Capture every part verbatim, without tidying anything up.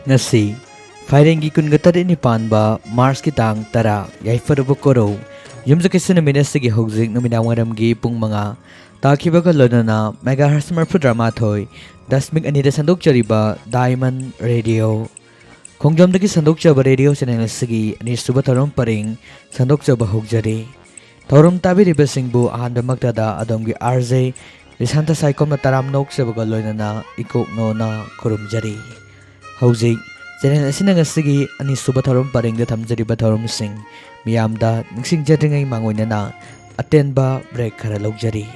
ꯉꯁꯤ ꯐꯥꯏꯔꯦꯟꯒꯤ ꯀꯨꯟꯒ ꯇꯔꯦꯠꯅꯤ ꯄꯥꯟꯕ ꯃꯥꯔꯆꯀꯤ ꯇꯥꯡ ꯇꯔꯥ, ꯌꯥꯏꯐꯔꯕ ꯀꯣꯔꯧ ꯌꯨꯝꯖꯀꯩꯁ ꯅꯨꯃꯤꯠ ꯑꯁꯤꯒꯤ ꯍꯧꯖꯤꯛ ꯅꯨꯃꯤꯗꯥꯡ ꯋꯥꯏꯔꯝꯒꯤ ꯄꯨꯡ ꯃꯉꯥ ꯇꯥꯈꯤꯕꯒ ꯂꯣꯏꯅꯅ ꯃꯦꯒꯥꯍꯔꯁ ꯃꯔꯐꯨꯇꯔꯥꯃꯥꯊꯣꯏ ꯗꯁꯃꯤꯛ ꯑꯅꯤꯗ ꯁꯟꯗꯣꯛꯆꯔꯤꯕ ꯗꯥꯏꯃꯟ ꯔꯦꯗꯤꯑꯣ ꯈꯣꯡꯖꯣꯝꯗꯒꯤ ꯁꯟꯗꯣꯛꯆꯕ ꯔꯦꯗꯤꯑꯣ ꯆꯦꯅꯦꯜ ꯑꯁꯤꯒꯤ ꯑꯅꯤꯁꯨꯕ ꯊꯧꯔꯝ ꯄꯔꯤꯡ ꯁꯟꯗꯣꯛꯆꯕ ꯍꯧꯖꯔꯤ꯫ ꯊꯧꯔꯝ ꯇꯥꯕꯤꯔꯤꯕꯁꯤꯡꯕꯨ ꯑꯍꯥꯟꯕꯃꯛꯇꯗ ꯑꯗꯣꯝꯒꯤ ꯑꯥꯔ ꯖꯦ ꯔꯤꯁꯥꯟꯇ ꯁꯥꯏꯈꯣꯝꯅ ꯇꯔꯥꯝꯅ ꯑꯣꯛꯆꯕꯒ ꯂꯣꯏꯅꯅ ꯏꯀꯣꯛꯅꯣꯅ ꯈꯨꯔꯨꯝꯖꯔꯤ꯫ ꯍꯧꯖꯤꯛ ꯆꯦꯅꯦꯜ ꯑꯁꯤꯅ ꯉꯁꯤꯒꯤ ꯑꯅꯤꯁꯨꯕ ꯊꯧꯔꯝ ꯄꯔꯤꯡꯗ ꯊꯝꯖꯔꯤꯕ ꯊꯧꯔꯝꯁꯤꯡ ꯃꯤꯌꯥꯝꯗ ꯅꯤꯡꯁꯤꯡꯖꯗ꯭ꯔꯤꯉꯩ ꯃꯥꯡꯑꯣꯏꯅꯅ ꯑꯇꯦꯟꯕ ꯕ꯭ꯔꯦꯛ ꯈꯔ ꯂꯧꯖꯔꯤ꯫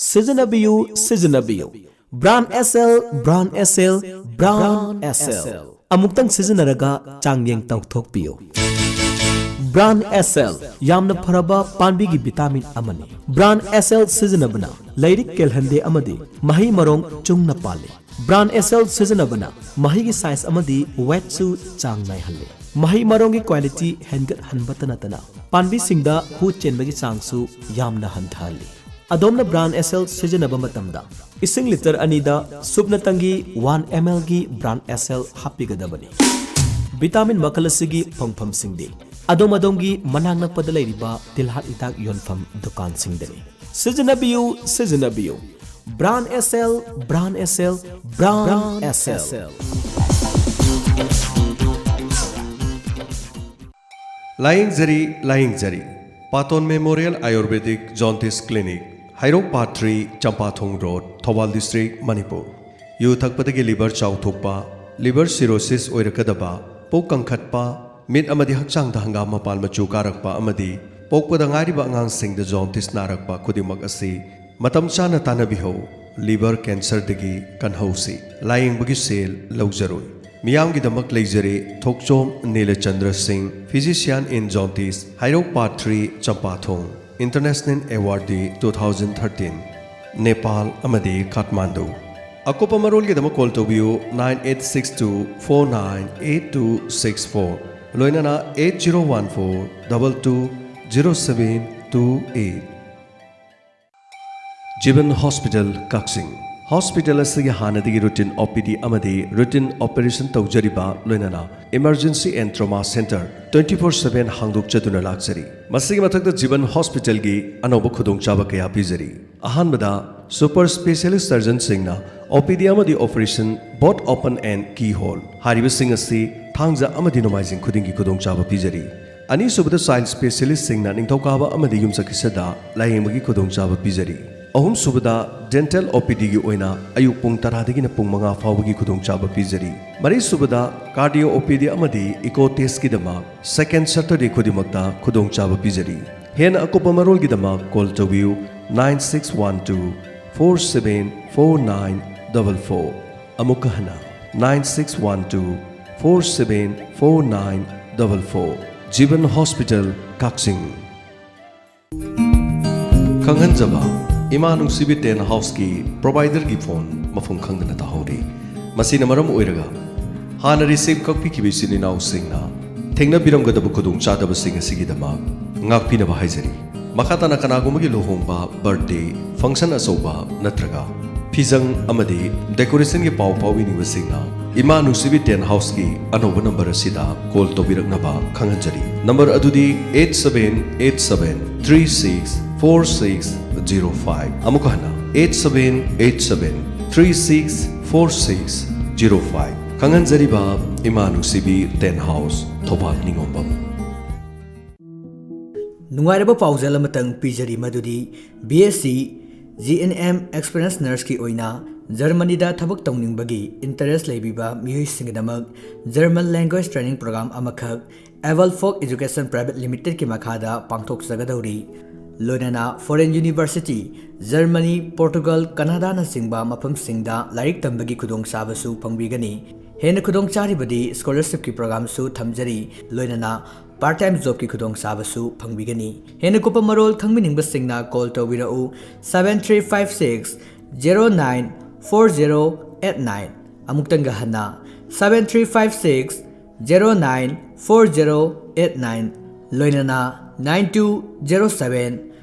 ꯁꯤꯖꯤꯟꯅꯕꯤꯌꯨ, ꯁꯤꯖꯤꯟꯅꯕꯤꯌꯨ꯫ Bran S L, bran S L, bran S L. ꯑꯃꯨꯛꯇꯪ ꯁꯤꯖꯤꯟꯅꯔꯒ ꯆꯥꯡꯌꯦꯡ ꯇꯧꯊꯣꯛꯄꯤꯌꯨ꯫ ꯕ꯭ꯔꯥꯟ ꯑꯦꯁ ꯑꯦꯜ ꯌꯥꯝꯅ ꯐꯔꯕ ꯄꯥꯝꯕꯤꯒꯤ ꯚꯤꯇꯥꯃꯤꯟ ꯑꯃꯅꯤ꯫ ꯕ꯭ꯔꯥꯟ ꯑꯦꯁ ꯑꯦꯜ ꯁꯤꯖꯤꯟꯅꯕꯅ ꯂꯥꯏꯔꯤꯛ ꯀꯦꯜꯍꯟꯗꯦ ꯑꯃꯗꯤ ꯃꯍꯩ ꯃꯔꯣꯡ ꯆꯨꯡꯅ ꯄꯥꯜꯂꯤ꯫ ꯕ꯭ꯔꯥꯟ ꯑꯦꯁ ꯑꯦꯜ ꯁꯤꯖꯤꯟꯅꯕꯅ ꯃꯍꯩꯒꯤ ꯁꯥꯏꯖ ꯑꯃꯗꯤ ꯋꯦꯠꯁꯨ ꯆꯥꯡ ꯅꯥꯏꯍꯜꯂꯤ꯫ ꯃꯍꯩ ꯃꯔꯣꯡꯒꯤ ꯀ꯭ꯋꯥꯂꯤꯇꯤ ꯍꯦꯟꯒꯠꯍꯟꯕꯇ ꯅꯠꯇꯅ ꯄꯥꯝꯕꯤꯁꯤꯡꯗ ꯍꯨ ꯆꯦꯟꯕꯒꯤ ꯆꯥꯡꯁꯨ ꯌꯥꯝꯅ ꯍꯟꯊꯍꯜꯂꯤ꯫ ꯑꯗꯣꯝꯅ ꯕ꯭ꯔꯥꯟ ꯑꯦꯁ ꯑꯦꯜ ꯁꯤꯖꯤꯟꯅꯕ ꯃꯇꯝꯗ ꯏꯁꯤꯡ ꯂꯤꯇꯔ ꯑꯅꯤꯗ ꯁꯨꯞꯅꯇꯪꯒꯤ ꯋꯥꯟ ꯑꯦꯝ ꯑꯦꯜꯒꯤ ꯕ꯭ꯔꯥꯟ ꯑꯦꯁ ꯑꯦꯜ ꯍꯥꯞꯄꯤꯒꯗꯕꯅꯤ꯫ ꯚꯤꯇꯥꯃꯤꯟ ꯃꯈꯜ ꯑꯁꯤꯒꯤ ꯐꯪꯐꯝꯁꯤꯡꯗꯤ ꯑꯗꯣꯝ ꯑꯗꯣꯝꯒꯤ ꯃꯅꯥꯛ ꯅꯛꯄꯗ ꯂꯩꯔꯤꯕ ꯇꯤꯜꯍꯥꯠ ꯍꯤꯗꯥꯛ ꯌꯣꯟꯐꯝ ꯗꯨꯀꯥꯟꯁꯤꯡꯗꯅꯤ꯫ ꯁꯤꯖꯤꯟꯅꯕꯤꯌꯨ, ꯁꯤꯖꯤꯟꯅꯕꯤꯌꯨ꯫ Bran S L, bran S L, bran S L. ꯂꯥꯌꯦꯡꯖꯔꯤ, ꯂꯥꯌꯦꯡꯖꯔꯤ꯫ Paton memorial Ayurvedic jaundice clinic, Heirok part three, Champathong road, Thoubal district, Manipur. ꯌꯨ ꯊꯛꯄꯗꯒꯤ ꯂꯤꯚꯔ ꯆꯥꯎꯊꯣꯛꯄ, ꯂꯤꯚꯔ ꯁꯤꯔꯣꯁꯤꯁ ꯑꯣꯏꯔꯛꯀꯗꯕ, ꯄꯨꯛ ꯀꯪꯈꯠꯄ, ꯃꯤꯠ ꯑꯃꯗꯤ ꯍꯛꯆꯥꯡꯗ ꯍꯪꯒꯥꯝ ꯃꯄꯥꯟ ꯃꯆꯨ ꯀꯥꯔꯛꯄ ꯑꯃꯗꯤ ꯄꯣꯛꯄꯗ ꯉꯥꯏꯔꯤꯕ ꯑꯉꯥꯡꯁꯤꯡꯗ ꯖꯣꯟꯇꯤꯁ ꯅꯥꯔꯛꯄ ꯈꯨꯗꯤꯡꯃꯛ ꯑꯁꯤ ꯃꯇꯝ ꯆꯥꯅ ꯇꯥꯟꯅꯕꯤꯍꯧ꯫ ꯂꯤꯚꯔ ꯀꯦꯟꯁꯔꯗꯒꯤ ꯀꯟꯍꯧꯁꯤ꯫ ꯂꯥꯌꯦꯡꯕꯒꯤ ꯁꯦꯜ ꯂꯧꯖꯔꯣꯏ꯫ ꯃꯤꯌꯥꯝꯒꯤꯗꯃꯛ ꯂꯩꯖꯔꯦ ꯊꯣꯛꯆꯣꯝ ꯅꯤꯂꯆꯟꯗ꯭ꯔ ꯁꯤꯡ, physician in jaundice, Heirok part three, Champathong. International Awardee two thousand thirteen, Nepal ꯑꯃꯗꯤ ꯀꯥꯊꯃꯥꯟꯗꯨ꯫ ꯑꯀꯨꯞꯄ ꯃꯔꯣꯜꯒꯤꯗꯃꯛ ꯀꯣꯜ ꯇꯧꯕꯤꯌꯨ nine eight six two four nine eight two six four, ꯂꯣꯏꯅꯅ eight zero one four double two zero seven two eight꯫ ꯖꯤꯕꯟ hospital ꯀꯛꯆꯤꯡ꯫ Hospital ꯑꯁꯤꯒꯤ ꯍꯥꯟꯅꯗꯒꯤ routine ꯑꯣ ꯄꯤ ꯗꯤ ꯑꯃꯗꯤ routine operation ꯇꯧꯖꯔꯤꯕ, ꯂꯣꯏꯅꯅ emergency and trauma centre twenty four seven ꯍꯥꯡꯗꯣꯛꯆꯗꯨꯅ ꯂꯥꯛꯆꯔꯤ꯫ ꯃꯁꯤꯒꯤ ꯃꯊꯛꯇ ꯖꯤꯕꯟ ꯍꯣꯁꯄꯤꯇꯥꯜꯒꯤ ꯑꯅꯧꯕ ꯈꯨꯗꯣꯡꯆꯥꯕ ꯀꯌꯥ ꯄꯤꯖꯔꯤ꯫ ꯑꯍꯥꯟꯕꯗ, ꯁꯨꯄꯔ ꯁ꯭ꯄꯦꯁꯤꯌꯦꯂꯤꯁ꯭ꯠ ꯁꯔꯖꯟꯁꯤꯡꯅ ꯑꯣ ꯄꯤ ꯗꯤ ꯑꯃꯗꯤ operation both open and keyhole ꯍꯥꯏꯔꯤꯕꯁꯤꯡ ꯑꯁꯤ ꯊꯥꯡꯖ ꯑꯃꯗꯤ ꯅꯣꯡꯃꯥꯏꯖꯤꯡ ꯈꯨꯗꯤꯡꯒꯤ ꯈꯨꯗꯣꯡꯆꯥꯕ ꯄꯤꯖꯔꯤ꯫ ꯑꯅꯤꯁꯨꯕꯗ, ꯆꯥꯏꯜꯗ ꯁ꯭ꯄꯦꯁꯤꯌꯦꯂꯤꯁ꯭ꯠꯁꯤꯡꯅ ꯅꯤꯡꯊꯧꯀꯥꯕ ꯑꯃꯗꯤ ꯌꯨꯝꯁꯀꯩꯁꯗ ꯂꯥꯌꯦꯡꯕꯒꯤ ꯈꯨꯗꯣꯡꯆꯥꯕ ꯄꯤꯖꯔꯤ꯫ ꯑꯍꯨꯝꯁꯨꯕꯗ, ꯗꯦꯟꯇꯦꯜ ꯑꯣ ꯄꯤ ꯗꯤꯒꯤ ꯑꯣꯏꯅ ꯑꯌꯨꯛ ꯄꯨꯡ ꯇꯔꯥꯗꯒꯤꯅ ꯄꯨꯡ ꯃꯉꯥ ꯐꯥꯎꯕꯒꯤ ꯈꯨꯗꯣꯡꯆꯥꯕ ꯄꯤꯖꯔꯤ꯫ ꯃꯔꯤꯁꯨꯕꯗ, ꯀꯥꯔꯗꯤꯑꯣ ꯑꯣ ꯄꯤ ꯗꯤ ꯑꯃꯗꯤ ꯏꯀꯣ ꯇꯦꯁ꯭ꯠꯀꯤꯗꯃꯛ ꯁꯦꯀꯦꯟꯗ ꯁꯦꯇꯔꯗꯦ ꯈꯨꯗꯤꯡꯃꯛꯇ ꯈꯨꯗꯣꯡꯆꯥꯕ ꯄꯤꯖꯔꯤ꯫ ꯍꯦꯟꯅ ꯑꯀꯨꯞꯄ ꯃꯔꯣꯜꯒꯤꯗꯃꯛ ꯀꯣꯜ ꯇꯧꯕꯤꯌꯨ, nine six one two four seven four nine double four꯫ ꯑꯃꯨꯛꯀ ꯍꯟꯅ, nine six one two four seven four nine double four꯫ ꯖꯤꯕꯟ ꯍꯣꯁꯄꯤꯇꯥꯜ, ꯀꯛꯆꯤꯡ꯫ ꯈꯪꯍꯟꯖꯕ, ꯏꯃꯥ ꯅꯨꯡꯁꯤꯕꯤ ꯇꯦꯟ ꯍꯥꯎꯁꯀꯤ ꯄ꯭ꯔꯣꯚꯥꯏꯗꯔꯒꯤ ꯐꯣꯟ ꯃꯐꯝ ꯈꯪꯗꯅ ꯇꯥꯍꯧꯔꯤ꯫ ꯃꯁꯤꯅ ꯃꯔꯝ ꯑꯣꯏꯔꯒ ꯍꯥꯟꯅ ꯔꯤꯁꯤꯞ ꯀꯛꯄꯤꯈꯤꯕ ꯏꯆꯤꯟ ꯏꯅꯥꯎꯁꯤꯡꯅ ꯊꯦꯡꯅꯕꯤꯔꯝꯒꯗꯕ ꯈꯨꯗꯣꯡꯆꯥꯗꯕꯁꯤꯡ ꯑꯁꯤꯒꯤꯗꯃꯛ ꯉꯥꯛꯄꯤꯅꯕ ꯍꯥꯏꯖꯔꯤ꯫ ꯃꯈꯥ ꯇꯥꯅ ꯀꯅꯥꯒꯨꯝꯕꯒꯤ ꯂꯨꯍꯣꯡꯕ, ꯕꯥꯔꯊꯗꯦ, ꯐꯪꯁꯟ ꯑꯆꯧꯕ ꯅꯠꯇ꯭ꯔꯒ ꯐꯤꯖꯪ ꯑꯃꯗꯤ ꯗꯦꯀꯣꯔꯦꯁꯟꯒꯤ ꯄꯥꯎ ꯐꯥꯎꯕꯤꯅꯤꯡꯕꯁꯤꯡꯅ ꯏꯃꯥ ꯅꯨꯡꯁꯤꯕꯤ ꯇꯦꯟ ꯍꯥꯎꯁꯀꯤ ꯑꯅꯧꯕ ꯅꯝꯕꯔ ꯑꯁꯤꯗ ꯀꯣꯜ ꯇꯧꯕꯤꯔꯛꯅꯕ ꯈꯪꯍꯟꯖꯔꯤ꯫ ꯅꯝꯕꯔ ꯑꯗꯨꯗꯤ eight seven eight seven three six four six zero five꯫ ꯑꯃꯨꯛꯀ ꯍꯟꯅ, eight seven eight seven three six four six zero five꯫ ꯈꯪꯍꯟꯖꯔꯤꯕ ꯏꯃꯥ ꯅꯨꯡꯁꯤꯕꯤ ꯇꯦꯟ ꯍꯥꯎꯁ, ꯊꯧꯕꯥꯜ ꯅꯤꯉꯣꯝꯕꯝ꯫ ꯅꯨꯡꯉꯥꯏꯔꯕ ꯄꯥꯎꯖꯦꯜ ꯑꯃꯇꯪ ꯄꯤꯖꯔꯤ, ꯃꯗꯨꯗꯤ B S C G N M experience ꯅꯔꯁꯀꯤ ꯑꯣꯏꯅ ꯖꯔꯃꯅꯤꯗ ꯊꯕꯛ ꯇꯧꯅꯤꯡꯕꯒꯤ ꯏꯟꯇꯔꯦꯁ ꯂꯩꯕꯤꯕ ꯃꯤꯑꯣꯏꯁꯤꯡꯒꯤꯗꯃꯛ ꯖꯔꯃꯟ ꯂꯦꯡꯒ꯭ꯋꯦꯖ ꯇ꯭ꯔꯦꯅꯤꯡ ꯄ꯭ꯔꯣꯒ꯭ꯔꯥꯝ ꯑꯃꯈꯛ ꯑꯦꯕꯜ ꯐꯣꯛ ꯏꯖꯨꯀꯦꯁꯟ ꯄ꯭ꯔꯥꯏꯚꯦꯠ ꯂꯤꯃꯤꯇꯦꯗꯀꯤ ꯃꯈꯥꯗ ꯄꯥꯡꯊꯣꯛꯆꯒꯗꯧꯔꯤ꯫ ꯂꯣꯏꯅꯅ ꯐꯣꯔꯦꯟ ꯌꯨꯅꯤꯚꯔꯁꯤꯇꯤ, ꯖꯔꯃꯅꯤ, ꯄꯣꯔꯇꯨꯒꯜ, ꯀꯅꯥꯗꯥꯅꯆꯤꯡꯕ ꯃꯐꯝꯁꯤꯡꯗ ꯂꯥꯏꯔꯤꯛ ꯇꯝꯕꯒꯤ ꯈꯨꯗꯣꯡꯆꯥꯕꯁꯨ ꯐꯪꯕꯤꯒꯅꯤ꯫ ꯍꯦꯟꯅ ꯈꯨꯗꯣꯡꯆꯥꯔꯤꯕꯗꯤ ꯁ꯭ꯀꯣꯂꯔꯁꯤꯞꯀꯤ ꯄ꯭ꯔꯣꯒ꯭ꯔꯥꯝꯁꯨ ꯊꯝꯖꯔꯤ꯫ ꯂꯣꯏꯅꯅ ꯄꯥꯔꯠ ꯇꯥꯏꯝ ꯖꯣꯕꯀꯤ ꯈꯨꯗꯣꯡꯆꯥꯕꯁꯨ ꯐꯪꯕꯤꯒꯅꯤ꯫ ꯍꯦꯟꯅ ꯀꯨꯞꯄ ꯃꯔꯣꯜ ꯈꯪꯕꯤꯅꯤꯡꯕꯁꯤꯡꯅ ꯀꯣꯜ ꯇꯧꯕꯤꯔꯛꯎ, seven three five six zero nine four zero eight nine꯫ ꯑꯃꯨꯛꯇꯪꯒ ꯍꯟꯅ, seven three five six zero nine four zero eight nine, ꯂꯣꯏꯅꯅ nine two zero seven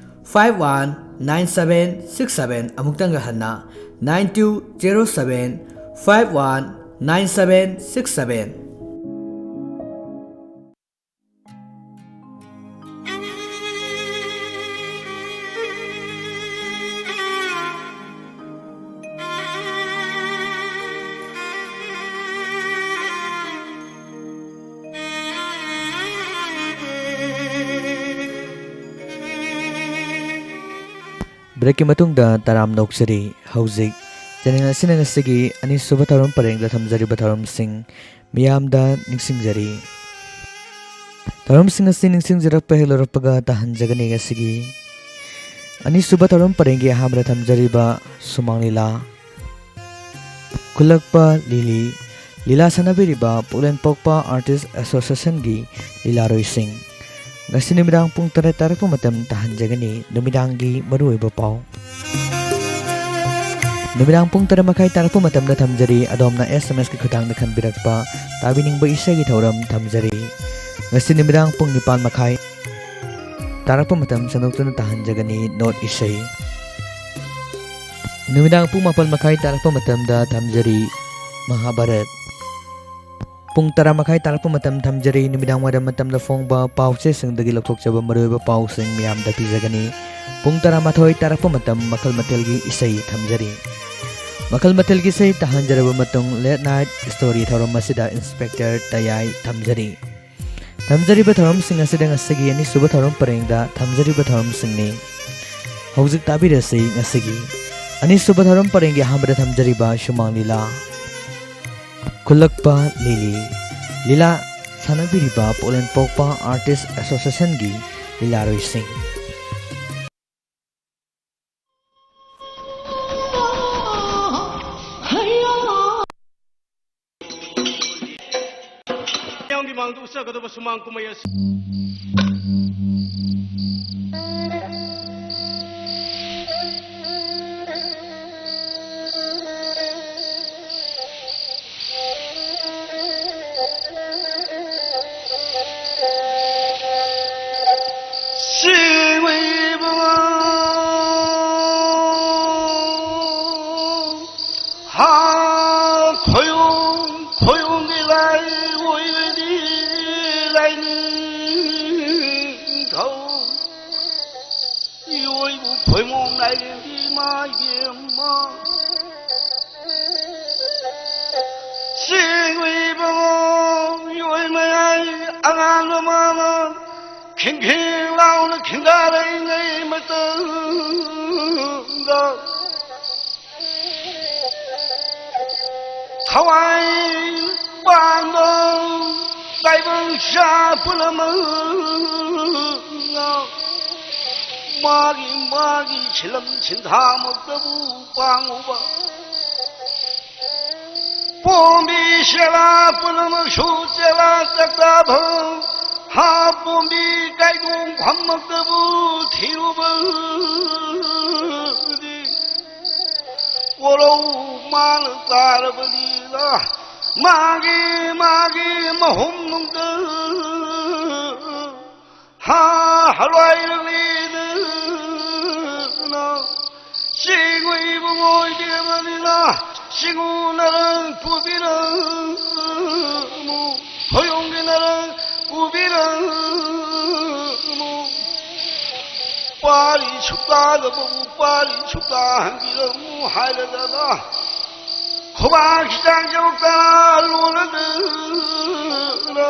five one nine seven six seven, ꯑꯃꯨꯛꯇꯪꯒ ꯍꯟꯅ, nine two zero seven five one nine seven six seven꯫ Breakꯀꯤ ꯃꯇꯨꯡꯗ ꯇꯔꯥꯝꯅ ꯑꯣꯛꯆꯔꯤ꯫ ꯍꯧꯖꯤꯛ channel ꯑꯁꯤꯅ ꯉꯁꯤꯒꯤ ꯑꯅꯤꯁꯨꯕ ꯊꯧꯔꯝ ꯄꯔꯦꯡꯗ ꯊꯝꯖꯔꯤꯕ ꯊꯧꯔꯝꯁꯤꯡ ꯃꯤꯌꯥꯝꯗ ꯅꯤꯡꯁꯤꯡꯖꯔꯤ꯫ ꯊꯧꯔꯝꯁꯤꯡ ꯑꯁꯤ ꯅꯤꯡꯁꯤꯡꯖꯔꯛꯄ ꯍꯦꯛ ꯂꯣꯏꯔꯛꯄꯒ ꯇꯥꯍꯟꯖꯒꯅꯤ꯫ ꯉꯁꯤꯒꯤ ꯑꯅꯤꯁꯨꯕ ꯊꯧꯔꯝ ꯄꯔꯦꯡꯒꯤ ꯑꯍꯥꯟꯕꯗ ꯊꯝꯖꯔꯤꯕ ꯁꯨꯃꯥꯡ ꯂꯤꯂꯥ, ꯈꯨꯜꯂꯛꯄ ꯂꯤꯂꯤ, ꯂꯤꯂꯥ ꯁꯥꯟꯅꯕꯤꯔꯤꯕ ꯄꯨꯛꯂꯦꯟ ꯄꯣꯛꯄ Artist Associationꯒꯤ ꯂꯤꯂꯥꯔꯣꯏꯁꯤꯡ꯫ ꯉꯁꯤ ꯅꯨꯃꯤꯗꯥꯡ ꯄꯨꯡ ꯇꯔꯦꯠ ꯇꯥꯔꯛꯄ ꯃꯇꯝ ꯇꯥꯍꯟꯖꯒꯅꯤ ꯅꯨꯃꯤꯗꯥꯡꯒꯤ ꯃꯔꯨꯑꯣꯏꯕ ꯄꯥꯎ꯫ ꯅꯨꯃꯤꯗꯥꯡ ꯄꯨꯡ ꯇꯔꯦꯠ ꯃꯈꯥꯏ ꯇꯥꯔꯛꯄ ꯃꯇꯝꯗ ꯊꯝꯖꯔꯤ, ꯑꯗꯣꯝꯅ SMSꯀꯤ ꯈꯨꯠꯊꯥꯡꯗ ꯈꯟꯕꯤꯔꯛꯄ ꯇꯥꯕꯤꯅꯤꯡꯕ ꯏꯁꯩꯒꯤ ꯊꯧꯔꯝ ꯊꯝꯖꯔꯤ꯫ ꯉꯁꯤ ꯅꯨꯃꯤꯗꯥꯡ ꯄꯨꯡ ꯅꯤꯄꯥꯟ ꯃꯈꯥꯏ ꯇꯥꯔꯛꯄ ꯃꯇꯝ ꯁꯟꯗꯣꯛꯇꯨꯅ ꯇꯥꯍꯟꯖꯒꯅꯤ ꯅꯣꯠ ꯏꯁꯩ꯫ ꯅꯨꯃꯤꯗꯥꯡ ꯄꯨꯡ ꯃꯥꯄꯟ ꯃꯈꯥꯏ ꯇꯥꯔꯛꯄ ꯃꯇꯝꯗ ꯊꯝꯖꯔꯤ ꯃꯍꯥꯚꯥꯔꯠ꯫ ꯄꯨꯡ ꯇꯔꯥ ꯃꯈꯥꯏ ꯇꯥꯔꯛꯄ ꯃꯇꯝ ꯊꯝꯖꯔꯤ ꯅꯨꯃꯤꯗꯥꯡ ꯋꯥꯏꯔꯝ ꯃꯇꯝꯗ ꯐꯣꯡꯕ ꯄꯥꯎ ꯆꯦꯁꯤꯡꯗꯒꯤ ꯂꯧꯊꯣꯛꯆꯕ ꯃꯔꯨꯑꯣꯏꯕ ꯄꯥꯎꯁꯤꯡ ꯃꯤꯌꯥꯝꯗ ꯄꯤꯖꯒꯅꯤ꯫ ꯄꯨꯡ ꯇꯔꯥꯃꯥꯊꯣꯏ ꯇꯥꯔꯛꯄ ꯃꯇꯝ ꯃꯈꯜ ꯃꯊꯦꯜꯒꯤ ꯏꯁꯩ ꯊꯝꯖꯔꯤ꯫ ꯃꯈꯜ ꯃꯊꯦꯜꯒꯤ ꯏꯁꯩ ꯇꯥꯍꯟꯖꯔꯕ ꯃꯇꯨꯡ Late Night Story ꯊꯧꯔꯝ ꯑꯁꯤꯗ Inspector ꯇꯌꯥꯏ ꯊꯝꯖꯔꯤ꯫ ꯊꯝꯖꯔꯤꯕ ꯊꯧꯔꯝꯁꯤꯡ ꯑꯁꯤꯗ ꯉꯁꯤꯒꯤ ꯑꯅꯤꯁꯨꯕ ꯊꯧꯔꯝ ꯄꯔꯦꯡꯗ ꯊꯝꯖꯔꯤꯕ ꯊꯧꯔꯝꯁꯤꯡꯅꯤ꯫ ꯍꯧꯖꯤꯛ ꯇꯥꯕꯤꯔꯁꯤ ꯉꯁꯤꯒꯤ ꯑꯅꯤꯁꯨꯕ ꯊꯧꯔꯝ ꯄꯔꯦꯡꯒꯤ ꯑꯍꯥꯟꯕꯗ ꯊꯝꯖꯔꯤꯕ ꯁꯨꯃꯥꯡ ꯂꯤꯂꯥ, ꯈꯨꯜꯂꯛꯄ ꯂꯤꯂꯤ꯫ ꯂꯤꯂꯥ ꯁꯥꯟꯅꯕꯤꯔꯤꯕ ꯄꯨꯛꯂꯦꯟ ꯄꯣꯛꯄ Artist Associationꯒꯤ ꯂꯤꯂꯥꯔꯣꯏꯁꯤꯡ꯫ ꯃꯤꯌꯥꯝꯒꯤ ꯃꯥꯡꯗ ꯎꯠꯆꯒꯗꯕ ꯁꯨꯃꯥꯡ ꯀꯨꯝꯍꯩ ꯑꯁꯤ ꯂꯥꯏꯔꯦꯝꯕꯤ ꯏꯃꯥ ꯏꯕꯦꯝꯃ꯫ ꯆꯦꯡ ꯎꯏꯕ ꯌꯣꯏ ꯃꯌꯥꯏ ꯑꯉꯥꯡꯕ ꯃꯥꯅ ꯈꯤꯡ ꯈꯤꯡ ꯂꯥꯎꯅ ꯈꯤꯡꯗꯥꯔꯛꯏꯉꯩ ꯃꯇꯝꯗ ꯊꯋꯥꯏ ꯄꯥꯟꯕ ꯇꯥꯏꯕꯪ ꯁꯥ ꯄꯨꯝꯅꯃꯛꯅ ꯃꯥꯒꯤ ꯃꯥꯒꯤ ꯁꯤꯂꯝ ꯁꯤꯟꯊꯥꯃꯛꯇꯕꯨ ꯄꯥꯡꯉꯨꯕ꯫ ꯄꯣꯝꯕꯤ ꯆꯦꯂꯥ ꯄꯨꯝꯅꯃꯛꯁꯨ ꯆꯦꯂꯥ ꯆꯥꯛꯇꯥꯐꯝ, ꯍꯥ ꯄꯣꯝꯕꯤ ꯀꯥꯏꯗꯣꯡꯐꯝꯃꯛꯇꯕꯨ ꯊꯤꯔꯨꯕꯗꯤ ꯋꯥꯔꯧ ꯃꯥꯅ ꯆꯥꯔꯕꯅꯤꯅ ꯃꯥꯒꯤ ꯃꯥꯒꯤ ꯃꯍꯨꯝ ꯅꯨꯡꯗ ꯍꯥ ꯍꯔꯋꯥꯏꯔꯛꯂꯤꯗꯅ ꯆꯤꯡꯉꯨ ꯏꯕꯨꯡꯉꯣ ꯏꯕꯦꯝꯃꯅꯤꯅ ꯆꯤꯡꯉꯨ ꯅꯔꯪ ꯄꯨꯕꯤꯔꯝꯃꯨ ꯍꯣꯌꯣꯡꯒꯤ ꯅꯔꯪ ꯄꯨꯕꯤꯔꯝꯃꯨ꯫ ꯄꯥꯔꯤ ꯁꯨꯛꯇꯥꯗꯕꯕꯨ ꯄꯥꯔꯤ ꯁꯨꯛꯇꯥ ꯍꯟꯕꯤꯔꯝꯃꯨ ꯍꯥꯏꯔꯗꯅ ꯈꯨꯕꯥꯛ ꯈꯤꯇꯪ ꯌꯧꯔꯛꯇꯅ ꯂꯣꯜꯂꯗꯅ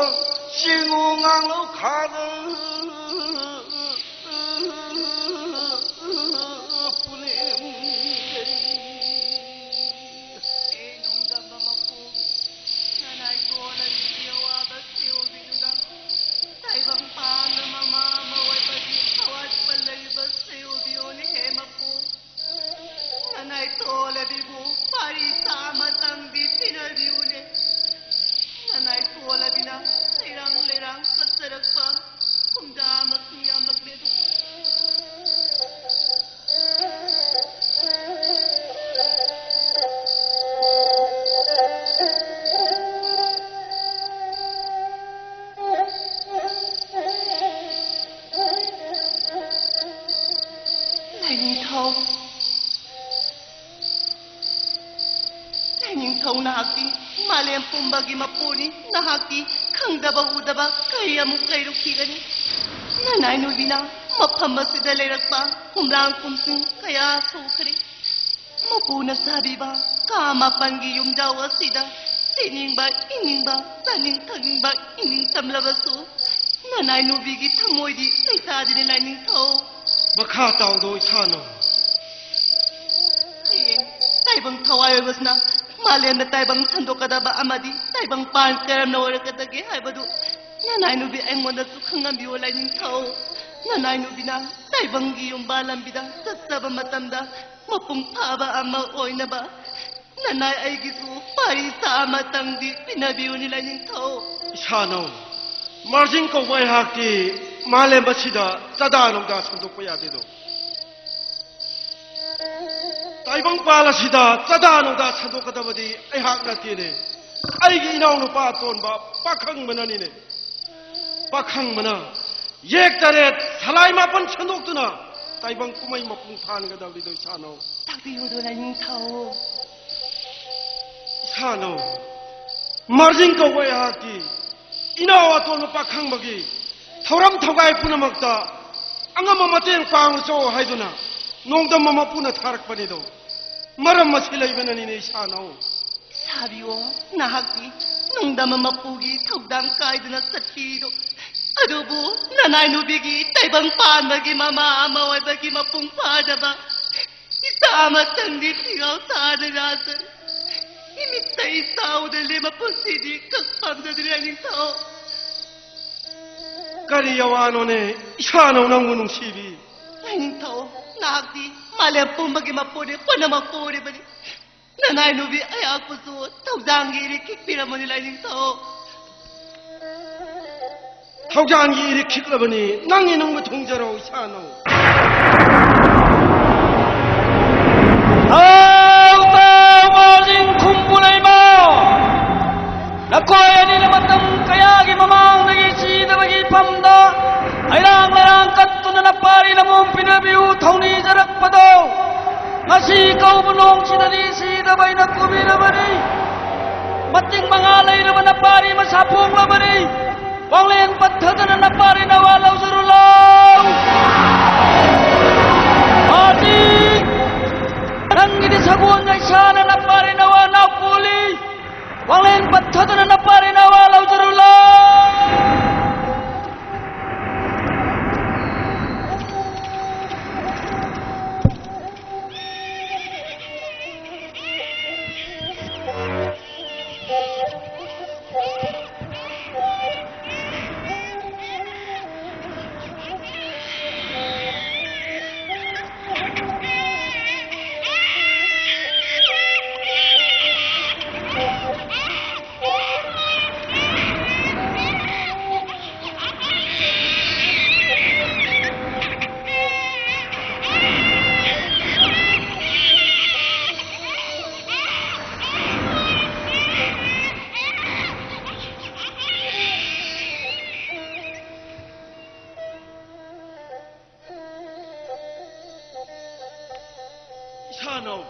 ꯆꯤꯡꯉꯨ ꯉꯥꯡꯂꯧ ꯈꯥꯗ ꯄꯨꯅꯦꯝ ꯅꯣꯡꯗꯝꯕ ꯃꯄꯨ, ꯅꯅꯥꯏ ꯀꯣꯟꯅ ꯂꯤꯒꯤ ꯑꯋꯥꯕ ꯁꯦꯜꯕꯤꯗꯨꯅ, ꯇꯥꯏꯕꯪ ꯄꯥꯟꯕ ꯃꯃꯥ ꯑꯃ ꯑꯣꯏꯕꯒꯤ ꯑꯋꯥꯠꯄ ꯂꯩꯕ ꯁꯦꯜꯕꯤꯌꯣꯅꯦ ꯍꯦ ꯃꯄꯨ꯫ ꯅꯅꯥꯏ ꯇꯣꯂꯕꯤꯕꯨ ꯄꯥꯔꯤ ꯆꯥꯃꯇꯪꯗꯤ ꯄꯤꯅꯕꯤꯌꯨꯅꯦ꯫ ꯅꯅꯥꯏ ꯇꯣꯂꯕꯤꯅ ꯂꯩꯔꯥꯡ ꯂꯩꯔꯥꯡ ꯀꯠꯆꯔꯛꯄ ꯈꯨꯝꯖꯥꯃꯛꯇꯤ ꯌꯥꯝꯂꯛꯂꯦꯗ꯫ ꯂꯥꯏꯅꯤꯡꯊꯧ, ꯂꯥꯏꯅꯤꯡꯊꯧ ꯅꯍꯥꯛꯇꯤ ꯃꯥꯂꯦꯝ ꯄꯨꯝꯕꯒꯤ ꯃꯄꯨꯅꯤ꯫ ꯅꯍꯥꯛꯇꯤ ꯈꯪꯗꯕ ꯎꯗꯕ ꯀꯔꯤ ꯑꯃꯨꯛ ꯂꯩꯔꯨꯈꯤꯒꯅꯤ? ꯅꯅꯥꯏ ꯅꯨꯕꯤꯅ ꯃꯐꯝ ꯑꯁꯤꯗ ꯂꯩꯔꯛꯄ ꯍꯨꯝꯂꯥꯡ ꯄꯨꯝꯁꯤꯡ ꯀꯌꯥ ꯁꯣꯛꯈ꯭ꯔꯦ꯫ ꯃꯄꯨꯅ ꯁꯥꯕꯤꯕ ꯀꯥ ꯃꯥꯄꯟꯒꯤ ꯌꯨꯝꯖꯥꯎ ꯑꯁꯤꯗ ꯁꯤꯅꯤꯡꯕ, ꯏꯪꯅꯤꯡꯕ, ꯆꯥꯅꯤꯡ ꯊꯛꯅꯤꯡꯕ ꯏꯅꯤꯡ ꯇꯝꯂꯕꯁꯨ, ꯅꯅꯥꯏ ꯅꯨꯕꯤꯒꯤ ꯊꯃꯣꯏꯗꯤ ꯂꯩꯇꯥꯗꯅ ꯂꯥꯏꯅꯤꯡꯊꯧ꯫ ꯃꯈꯥ ꯇꯥꯎꯗꯣ ꯏꯁꯥꯅꯧ꯫ ꯍꯌꯦꯡ ꯇꯥꯏꯕꯪ ꯊꯋꯥꯏ ꯑꯣꯏꯕꯁꯤꯅ ꯃꯥꯂꯦꯝꯗ ꯇꯥꯏꯕꯪ ꯁꯟꯗꯣꯛꯀꯗꯕ ꯑꯃꯗꯤ ꯇꯥꯏꯕꯪ ꯄꯥꯟ ꯀꯔꯝꯅ ꯑꯣꯏꯔꯛꯀꯗꯒꯦ ꯍꯥꯏꯕꯗꯨ ꯅꯅꯥꯏ ꯅꯨꯕꯤ ꯑꯩꯉꯣꯟꯗꯁꯨ ꯈꯪꯍꯟꯕꯤꯌꯨ ꯂꯥꯏꯅꯤꯡꯊꯧ꯫ ꯅꯅꯥꯏ ꯅꯨꯕꯤꯅ ꯇꯥꯏꯕꯪꯒꯤ ꯌꯨꯝꯕꯥ ꯂꯝꯕꯤꯗ ꯆꯠꯆꯕ ꯃꯇꯝꯗ ꯃꯄꯨꯡ ꯐꯥꯕ ꯑꯃ ꯑꯣꯏꯅꯕ ꯅꯅꯥꯏ ꯑꯩꯒꯤꯁꯨ ꯄꯥꯔꯤ ꯆꯥ ꯑꯃꯇꯪꯗꯤ ꯄꯤꯅꯕꯤꯌꯨꯅꯤ ꯂꯥꯏꯅꯤꯡꯊꯧ꯫ ꯏꯁꯥꯅꯧ, ꯃꯥꯔꯖꯤꯡ ꯀꯧꯕ ꯑꯩꯍꯥꯛꯇꯤ ꯃꯥꯂꯦꯝ ꯑꯁꯤꯗ ꯆꯥꯗꯥ ꯅꯧꯗꯥ ꯁꯟꯗꯣꯛꯄ ꯌꯥꯗꯦꯗꯣ꯫ ꯇꯥꯏꯕꯪꯄꯥꯜ ꯑꯁꯤꯗ ꯆꯥꯗꯥ ꯅꯧꯗꯥ ꯁꯟꯗꯣꯛꯀꯗꯕꯗꯤ ꯑꯩꯍꯥꯛ ꯅꯠꯇꯦꯅꯦ, ꯑꯩꯒꯤ ꯏꯅꯥꯎꯅꯨꯄꯥ ꯑꯇꯣꯟꯕ ꯄꯥꯈꯪꯕꯅꯅꯤꯅꯦ꯫ ꯄꯥꯈꯪꯕꯅ ꯌꯦꯛ ꯇꯔꯦꯠ ꯁꯂꯥꯏ ꯃꯥꯄꯟ ꯁꯟꯗꯣꯛꯇꯨꯅ ꯇꯥꯏꯕꯪ ꯀꯨꯝꯍꯩ ꯃꯄꯨꯡ ꯐꯥꯍꯟꯒꯗꯕꯅꯤꯗꯣ ꯏꯁꯥꯅꯧ꯫ ꯇꯥꯛꯄꯤꯌꯨꯗꯣ ꯂꯥꯏꯅꯤꯡꯊꯧ꯫ ꯏꯁꯥꯅꯧ, ꯃꯥꯔꯖꯤꯡ ꯀꯧꯕ ꯑꯩꯍꯥꯛꯀꯤ ꯏꯅꯥꯎ ꯑꯇꯣꯟꯕ ꯄꯥꯈꯪꯕꯒꯤ ꯊꯧꯔꯝ ꯊꯧꯒꯥꯏ ꯄꯨꯝꯅꯃꯛꯇ ꯑꯉꯝꯕ ꯃꯇꯦꯡ ꯄꯥꯡꯂꯁꯨ ꯍꯥꯏꯗꯨꯅ ꯅꯣꯡꯗꯝꯕ ꯃꯄꯨꯅ ꯊꯥꯔꯛꯄꯅꯤꯗꯣ꯫ ꯃꯔꯝ ꯑꯁꯤ ꯂꯩꯕꯅꯅꯤꯅꯦ ꯏꯁꯥꯅꯧ꯫ ꯁꯥꯕꯤꯌꯣ, ꯅꯍꯥꯛꯀꯤ ꯅꯨꯡꯗꯝꯕ ꯃꯄꯨꯒꯤ ꯊꯧꯗꯥꯡ ꯀꯥꯏꯗꯨꯅ ꯆꯠꯄꯤꯔꯤꯗꯣ꯫ ꯑꯗꯨꯕꯨ ꯅꯅꯥꯏ ꯅꯨꯕꯤꯒꯤ ꯇꯥꯏꯕꯪ ꯄꯥꯟꯕꯒꯤ ꯃꯃꯥ ꯑꯃ ꯑꯣꯏꯕꯒꯤ ꯃꯄꯨꯡ ꯐꯥꯗꯕ ꯏꯆꯥ ꯑꯃꯇꯪꯗꯤ ꯐꯤꯒꯥꯎ ꯁꯥꯗꯅ ꯏꯃꯤꯠꯇ ꯏꯆꯥ ꯎꯗ ꯂꯦꯝꯕ ꯄꯨꯟꯁꯤꯗꯤ ꯀꯛ ꯄꯥꯝꯖꯗ꯭ꯔꯦ ꯂꯥꯏꯅꯤꯡꯊꯧ꯫ ꯀꯔꯤ ꯑꯋꯥꯅꯣꯅꯦ ꯏꯁꯥꯅꯧ ꯅꯪꯕꯨ ꯅꯨꯡꯁꯤꯕꯤ? ꯂꯥꯏꯅꯤꯡꯊꯧ, ꯅꯍꯥꯛꯇꯤ ꯃꯥꯂꯦꯝ ꯄꯨꯝꯕꯒꯤ ꯃꯄꯨꯅꯤ, ꯄꯨꯝꯅꯃꯛ ꯄꯨꯔꯤꯕꯅꯤ꯫ ꯅꯅꯥꯏ ꯅꯨꯕꯤ ꯑꯩꯍꯥꯛꯄꯨꯁꯨ ꯊꯧꯖꯥꯡꯒꯤ ꯏꯔꯤꯛ ꯈꯤꯛꯄꯤꯔꯝꯃꯨꯅꯤ ꯂꯥꯏꯅꯤꯡꯊꯧ꯫ ꯊꯧꯖꯥꯡꯒꯤ ꯏꯔꯤꯛ ꯈꯤꯛꯂꯕꯅꯤ, ꯅꯪꯒꯤ ꯅꯨꯡꯕ ꯊꯨꯡꯖꯔꯣ ꯏꯁꯥꯅꯧ꯫ ꯊꯧ ꯊꯧ ꯃꯥꯔꯖꯤꯡ ꯈꯨꯝꯕꯨ ꯂꯩꯃ, ꯅꯈꯣꯏ ꯑꯅꯤꯅ ꯃꯇꯝ ꯀꯌꯥꯒꯤ ꯃꯃꯥꯡꯗꯒꯤ ꯁꯤꯗꯕꯒꯤ ꯐꯝꯗ ꯍꯩꯔꯥꯡ ꯂꯩꯔꯥꯡ ꯀꯠꯇꯨꯅ ꯅꯄꯥꯔꯤ ꯅꯃꯣꯝ ꯄꯤꯅꯕꯤꯌꯨ ꯊꯧꯅꯤꯖꯔꯛꯄꯗꯣ, ꯉꯁꯤ ꯀꯧꯕ ꯅꯣꯡꯁꯤꯗꯗꯤ ꯁꯤꯗꯕ ꯑꯩꯅ ꯀꯨꯝꯕꯤꯔꯕꯅꯤ꯫ ꯃꯇꯤꯡ ꯃꯉꯥ ꯂꯩꯔꯕ ꯅꯄꯥꯔꯤ ꯃꯁꯥ ꯐꯣꯡꯂꯕꯅꯤ꯫ ꯋꯥꯡꯂꯦꯟ ꯄꯠꯊꯗꯅ ꯅꯄꯥꯔꯤ ꯅꯋꯥ ꯂꯧꯖꯔꯨ ꯂꯥꯎ꯫ ꯏꯆꯥꯅꯧ,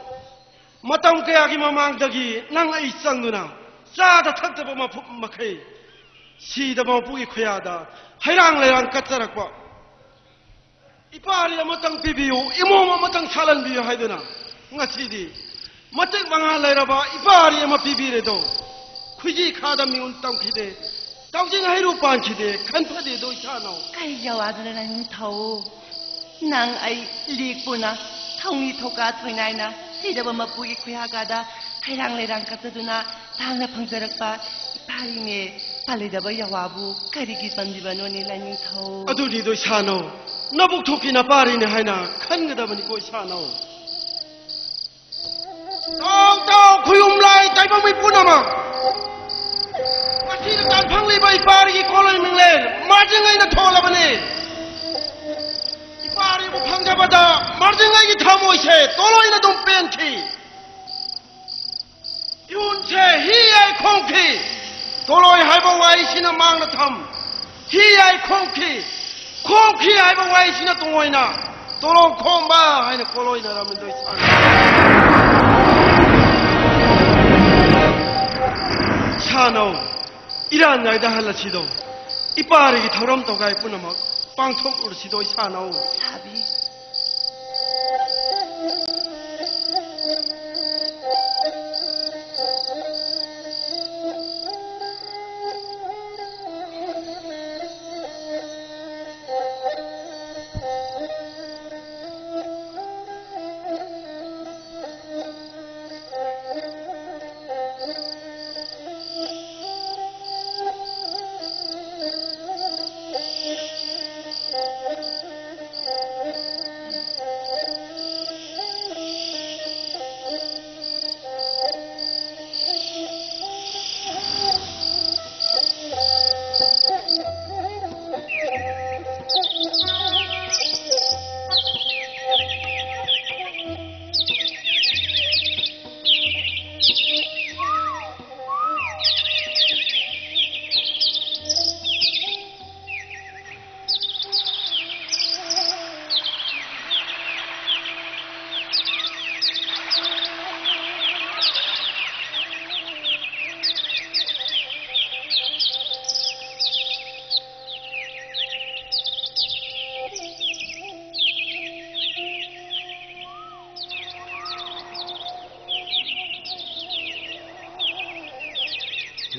ꯃꯇꯝ ꯀꯌꯥꯒꯤ ꯃꯃꯥꯡꯗꯒꯤ ꯅꯪ ꯑꯩ ꯆꯪꯗꯨꯅ ꯆꯥꯗ ꯊꯛꯇꯕ ꯃꯐꯝ ꯃꯈꯩ ꯁꯤꯗꯕ ꯃꯄꯨꯒꯤ ꯈꯨꯌꯥꯗ ꯍꯩꯔꯥꯡ ꯂꯩꯔꯥꯡ ꯀꯠꯆꯔꯛꯄ, "ꯏꯄꯥꯔꯤ ꯑꯃꯇꯪ ꯄꯤꯕꯤꯌꯨ, ꯏꯃꯣꯝ ꯑꯃꯇꯪ ꯁꯥꯠꯍꯟꯕꯤꯌꯨ" ꯍꯥꯏꯗꯨꯅ ꯉꯁꯤꯗꯤ ꯃꯇꯤꯛ ꯃꯉꯥ ꯂꯩꯔꯕ ꯏꯄꯥꯔꯤ ꯑꯃ ꯄꯤꯕꯤꯔꯦꯗꯣ꯫ ꯈꯨꯖꯤ ꯈꯥꯗ ꯃꯤꯉꯣꯟ ꯇꯝꯈꯤꯗꯦ, ꯇꯥꯎꯖꯤꯡ ꯍꯩꯔꯨ ꯄꯥꯟꯈꯤꯗꯦ, ꯈꯟ ꯐꯗꯦꯗꯣ ꯏꯆꯥꯅꯧ꯫ ꯀꯩ ꯌꯥꯋꯥꯗꯨꯅ ꯅꯪ ꯊꯧ? ꯅꯪ ꯑꯩ ꯂꯤꯛꯄꯨꯅ ꯊꯧꯅꯤ ꯊꯧꯀꯥ ꯊꯣꯏꯅꯥꯏꯅ ꯁꯤꯗꯕ ꯃꯄꯨꯒꯤ ꯈꯨꯌꯥꯒꯥꯗ ꯍꯩꯔꯥꯡ ꯂꯩꯔꯥꯡ ꯀꯠꯆꯗꯨꯅ ꯇꯥꯡꯅ ꯐꯪꯖꯔꯛꯄ ꯏꯄꯥꯔꯤꯅꯦ꯫ ꯄꯥꯜꯂꯣꯏꯗꯕ ꯌꯥꯋꯥꯕꯨ ꯀꯔꯤꯒꯤ ꯄꯥꯝꯂꯤꯕꯅꯣꯅꯦ ꯂꯥꯏꯅꯤꯡꯊꯧ? ꯑꯗꯨꯅꯤꯗꯣ ꯏꯁꯥꯅꯧ, ꯅꯕꯨꯛ ꯊꯣꯛꯀꯤ ꯅꯄꯥꯔꯤꯅꯦ ꯍꯥꯏꯅ ꯈꯟꯒꯗꯕꯅꯤꯀꯣ ꯏꯁꯥꯅꯧ꯫ ꯇꯥꯎ ꯇꯥꯎ ꯈꯨꯌꯨꯝ ꯂꯥꯏ ꯇꯥꯏꯕꯪ ꯃꯤ ꯄꯨꯝꯅꯃꯛ, ꯉꯁꯤꯗ ꯇꯥꯟ ꯐꯪꯂꯤꯕ ꯏꯄꯥꯔꯤꯒꯤ ꯀꯣꯂꯣꯏ ꯃꯤꯡꯂꯦꯟ ꯃꯥꯔꯖꯤꯡ ꯑꯩꯅ ꯊꯣꯜꯂꯕꯅꯤ꯫ ꯏꯄꯥꯔꯤꯕꯨ ꯐꯪꯖꯕꯗ ꯃꯥꯔꯖꯤꯡ ꯑꯩꯒꯤ ꯊꯃꯣꯏꯁꯦ ꯇꯣꯂꯣꯏꯅ ꯑꯗꯨꯝ ꯄꯦꯟꯈꯤ꯫ ꯏꯍꯨꯟꯁꯦ ꯍꯤ ꯌꯥꯏ ꯈꯣꯡꯈꯤ꯫ ꯇꯣꯂꯣꯏ ꯍꯥꯏꯕ ꯋꯥꯍꯩꯁꯤꯅ ꯃꯥꯡꯅ ꯊꯝ꯫ ꯍꯤ ꯌꯥꯏ ꯈꯣꯡꯈꯤ꯫ ꯈꯣꯡꯈꯤ ꯍꯥꯏꯕ ꯋꯥꯍꯩꯁꯤꯅ ꯇꯨꯡꯑꯣꯏꯅ ꯇꯣꯂꯣ ꯈꯣꯝꯕ ꯍꯥꯏꯅ ꯀꯣꯂꯣꯏꯅꯔꯝꯃꯤꯗꯣ ꯏꯁꯥꯅꯧ꯫ ꯏꯁꯥꯅꯧ, ꯏꯔꯥꯟ ꯉꯥꯏꯗ ꯍꯜꯂꯁꯤꯗꯣ꯫ ꯏꯄꯥꯔꯤꯒꯤ ꯊꯧꯔꯝ ꯇꯧꯒꯥꯏ ꯄꯨꯝꯅꯃꯛ ꯄꯥꯡꯊꯣꯛꯂꯨꯔꯁꯤꯗꯣ ꯏꯁꯥꯅꯧ꯫ ꯁꯥꯕꯤ꯫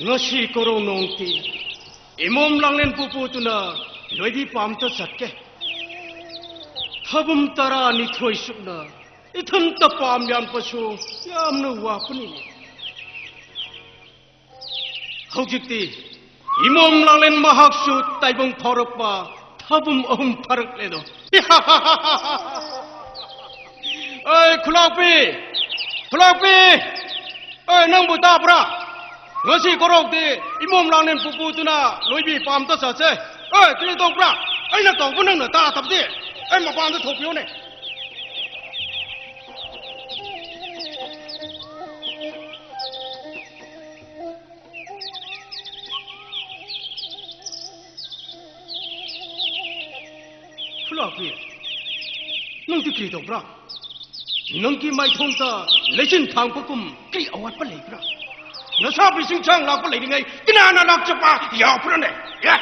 ꯉꯁꯤ ꯀꯣꯔꯧꯅꯣꯡꯇꯤ ꯏꯃꯣꯝ ꯂꯥꯡꯂꯦꯟ ꯄꯨꯄꯨꯗꯨꯅ ꯂꯣꯏꯕꯤ ꯄꯥꯝꯇ ꯆꯠꯀꯦ꯫ ꯊꯥꯕꯨꯝ ꯇꯔꯥꯅꯤꯊꯣꯏ ꯁꯨꯞꯅ ꯏꯊꯟꯇ ꯄꯥꯝ ꯌꯥꯟꯕꯁꯨ ꯌꯥꯝꯅ ꯋꯥꯄꯅꯤꯅꯦ꯫ ꯍꯧꯖꯤꯛꯇꯤ ꯏꯃꯣꯝ ꯂꯥꯡꯂꯦꯟ ꯃꯍꯥꯛꯁꯨ ꯇꯥꯏꯕꯪ ꯐꯥꯎꯔꯛꯄ ꯊꯥꯕꯨꯝ ꯑꯍꯨꯝ ꯐꯥꯔꯛꯂꯦꯗꯣ꯫ ꯑꯩ ꯈꯨꯂꯥꯛꯄꯤ! ꯈꯨꯂꯥꯛꯄꯤ! ꯑꯦ, ꯅꯪꯕꯨ ꯇꯥꯕ꯭ꯔꯥ? ꯉꯁꯤ ꯀꯣꯔꯧꯗꯤ ꯏꯃꯣꯝ ꯂꯥꯡꯂꯦꯟ ꯄꯨꯄꯨꯗꯨꯅ ꯂꯣꯏꯕꯤ ꯄꯥꯝꯇ ꯆꯠꯁꯦ꯫ ꯑꯦ, ꯀꯔꯤ ꯇꯧꯕ꯭ꯔꯥ? ꯑꯩꯅ ꯇꯧꯕ ꯅꯪꯅ ꯇꯥꯗꯕꯗꯤ? ꯑꯩ ꯃꯄꯥꯟꯗ ꯊꯣꯛꯄꯤꯌꯣꯅꯦ꯫ ꯈꯨꯂꯥꯛꯄꯤ, ꯅꯪꯗꯤ ꯀꯔꯤ ꯇꯧꯕ꯭ꯔꯥ? ꯅꯪꯒꯤ ꯃꯥꯏꯊꯣꯡꯗ ꯂꯩꯆꯤꯟ ꯊꯥꯡꯕꯒꯨꯝ ꯀꯔꯤ ꯑꯋꯥꯠꯄ ꯂꯩꯕ꯭ꯔꯥ? ꯅꯁꯥ ꯕꯤꯁꯤꯡ ꯆꯥꯡ ꯂꯥꯛꯄ ꯂꯩꯔꯤꯉꯩ ꯀꯅꯥꯅ ꯂꯥꯛꯆꯕ ꯌꯥꯎꯕ꯭ꯔꯅꯦ? ꯑꯦ?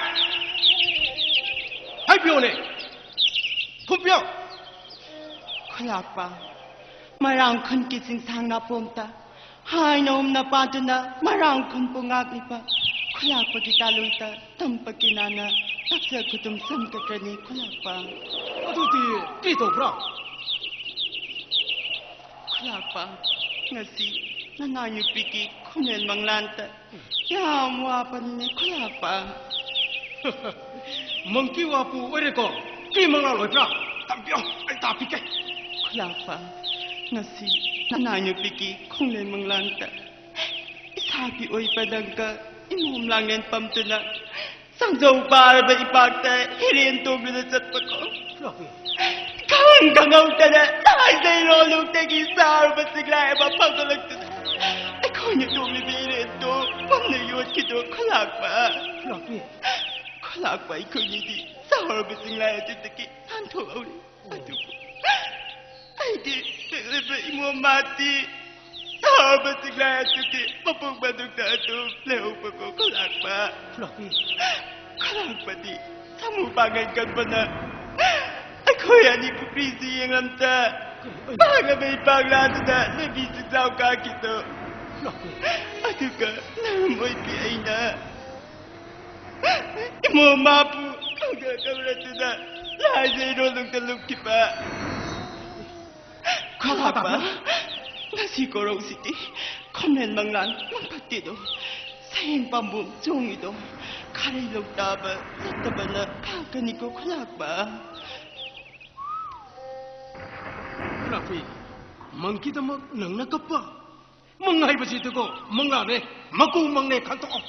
ꯍꯥꯏꯕꯤꯌꯣꯅꯦ꯫ ꯈꯨꯝꯕꯤꯌꯣ꯫ ꯈꯨꯂꯥꯛꯄ, ꯃꯔꯥꯡ ꯈꯨꯟꯒꯤ ꯆꯤꯡꯁꯥꯡ ꯅꯥꯄꯣꯝꯇ ꯍꯥꯏꯅ ꯎꯝꯅ ꯄꯥꯟꯗꯨꯅ ꯃꯔꯥꯡ ꯈꯨꯟꯕꯨ ꯉꯥꯛꯂꯤꯕ ꯈꯨꯂꯥꯛꯄꯒꯤ ꯇꯥꯂꯨꯡꯇ ꯇꯝꯄꯛꯀꯤ ꯅꯥꯅ ꯇꯛꯆ ꯈꯨꯗꯨꯝ ꯆꯪꯒꯗ꯭ꯔꯅꯤ ꯈꯨꯂꯥꯛꯄ꯫ ꯑꯗꯨꯗꯤ ꯀꯔꯤ ꯇꯧꯕ꯭ꯔꯥ? ꯈꯨꯂꯥꯛꯄ, ꯉꯁꯤ ꯅꯅꯥꯏ ꯅꯨꯄꯤꯒꯤ ꯈꯨꯅꯦꯜ ꯃꯪꯂꯥꯟꯇ ꯌꯥꯝ ꯋꯥꯕꯅꯤꯅꯦ ꯈꯨꯂꯥꯛꯄ꯫ ꯃꯪꯀꯤ ꯋꯥꯄꯨ ꯑꯣꯏꯔꯦꯀꯣ? ꯀꯔꯤ ꯃꯪꯂꯥꯟ ꯑꯣꯏꯕ꯭ꯔꯥ? ꯇꯝꯕꯤꯌꯣ, ꯑꯩ ꯇꯥꯕꯤꯒꯦ꯫ ꯈꯨꯂꯥꯛꯄ, ꯉꯁꯤ ꯅꯅꯥꯏ ꯅꯨꯄꯤꯒꯤ ꯈꯣꯡꯂꯩ ꯃꯪꯂꯥꯟꯇ ꯏꯁꯥꯒꯤ ꯑꯣꯏꯕ ꯂꯪꯒ ꯏꯃꯣꯝ ꯂꯥꯡꯂꯦꯟ ꯄꯝꯗꯨꯅ ꯁꯪꯖꯧ ꯄꯥꯔꯕ ꯏꯄꯥꯛꯇ ꯍꯤꯔꯦꯟ ꯇꯣꯡꯗꯨꯅ ꯆꯠꯄꯀꯣ꯫ ꯈꯪ ꯈꯪꯍꯧꯗꯅ ꯂꯥꯏꯖꯩ ꯂꯣꯂꯨꯛꯇꯒꯤ ꯆꯥꯎꯔꯕ ꯆꯤꯡꯂꯥꯏ ꯑꯃ ꯐꯒꯠꯂꯛꯇꯨꯅ ꯑꯩꯈꯣꯏꯅ ꯇꯣꯡꯂꯤꯕ ꯏꯔꯦꯟꯗꯣ ꯄꯝꯅ ꯌꯣꯠꯈꯤꯗꯣ ꯈꯨꯂꯥꯛꯄ꯫ ꯈꯨꯂꯥꯛꯄꯤ꯫ ꯈꯨꯂꯥꯛꯄ ꯑꯩꯈꯣꯏꯅꯤꯗꯤ ꯆꯥꯎꯔꯕ ꯆꯤꯡꯂꯥꯏ ꯑꯗꯨꯗꯒꯤ ꯅꯥꯟꯊꯣꯛꯍꯧꯔꯦ꯫ ꯑꯗꯨꯕꯨ ꯑꯩꯒꯤ ꯄꯤꯛꯂꯤꯕ ꯏꯃꯣꯝ ꯃꯥꯗꯤ ꯆꯥꯎꯔꯕ ꯆꯤꯡꯂꯥꯏ ꯑꯗꯨꯒꯤ ꯃꯄꯨꯡ ꯃꯅꯨꯡꯗ ꯑꯗꯨꯝ ꯂꯩꯍꯧꯕꯀꯣ ꯈꯨꯂꯥꯛꯄ꯫ ꯈꯨꯂꯥꯛꯄꯤ꯫ ꯈꯨꯂꯥꯛꯄꯗꯤ ꯁꯥꯃꯨ ꯄꯥꯡꯒꯜ ꯀꯟꯕꯅ ꯑꯩꯈꯣꯏ ꯑꯅꯤ ꯄꯨꯈ꯭ꯔꯤꯁꯤ ꯌꯦꯡꯂꯝꯗ ꯄꯥꯛꯂꯕ ꯏꯄꯥꯛ ꯂꯥꯗꯨꯅ ꯂꯝꯕꯤ ꯆꯤꯡꯖꯥꯎ ꯀꯥꯈꯤꯗꯣ꯫ ꯑꯗꯨꯒ ꯅꯔꯝ ꯑꯣꯏꯕꯤ ꯑꯩꯅ ꯏꯃꯣ ꯃꯥꯕꯨ ꯀꯧꯗ ꯀꯧꯔꯗꯨꯅ ꯂꯥꯏꯖꯩꯔꯣ ꯅꯨꯡꯗ ꯂꯨꯞꯈꯤꯕ꯫ ꯈꯣꯂꯥꯛꯄ, ꯉꯁꯤ ꯀꯣꯔꯧꯁꯤꯗꯤ ꯈꯣꯃꯦꯟ ꯃꯪꯂꯥꯟ ꯃꯪꯐꯠꯇꯦꯗꯣ꯫ ꯁꯌꯦꯡ ꯄꯥꯝꯕꯣꯝ ꯆꯣꯡꯉꯤꯗꯣ꯫ ꯈꯥꯔꯩ ꯂꯧꯇꯥꯕ ꯆꯠꯇꯕꯅ ꯐꯥꯀꯅꯤꯀꯣ ꯈꯣꯂꯥꯛꯄ꯫ ꯈꯣꯂꯥꯛꯄꯤ, ꯃꯪꯒꯤꯗꯃꯛ ꯅꯪꯅ ꯀꯞꯄ? ꯃꯪ ꯍꯥꯏꯕꯁꯤꯗꯤꯀꯣ, ꯃꯪꯂꯥꯅꯦ, ꯃꯀꯨ ꯃꯪꯅꯦ ꯈꯟꯇꯣꯛꯑꯣ꯫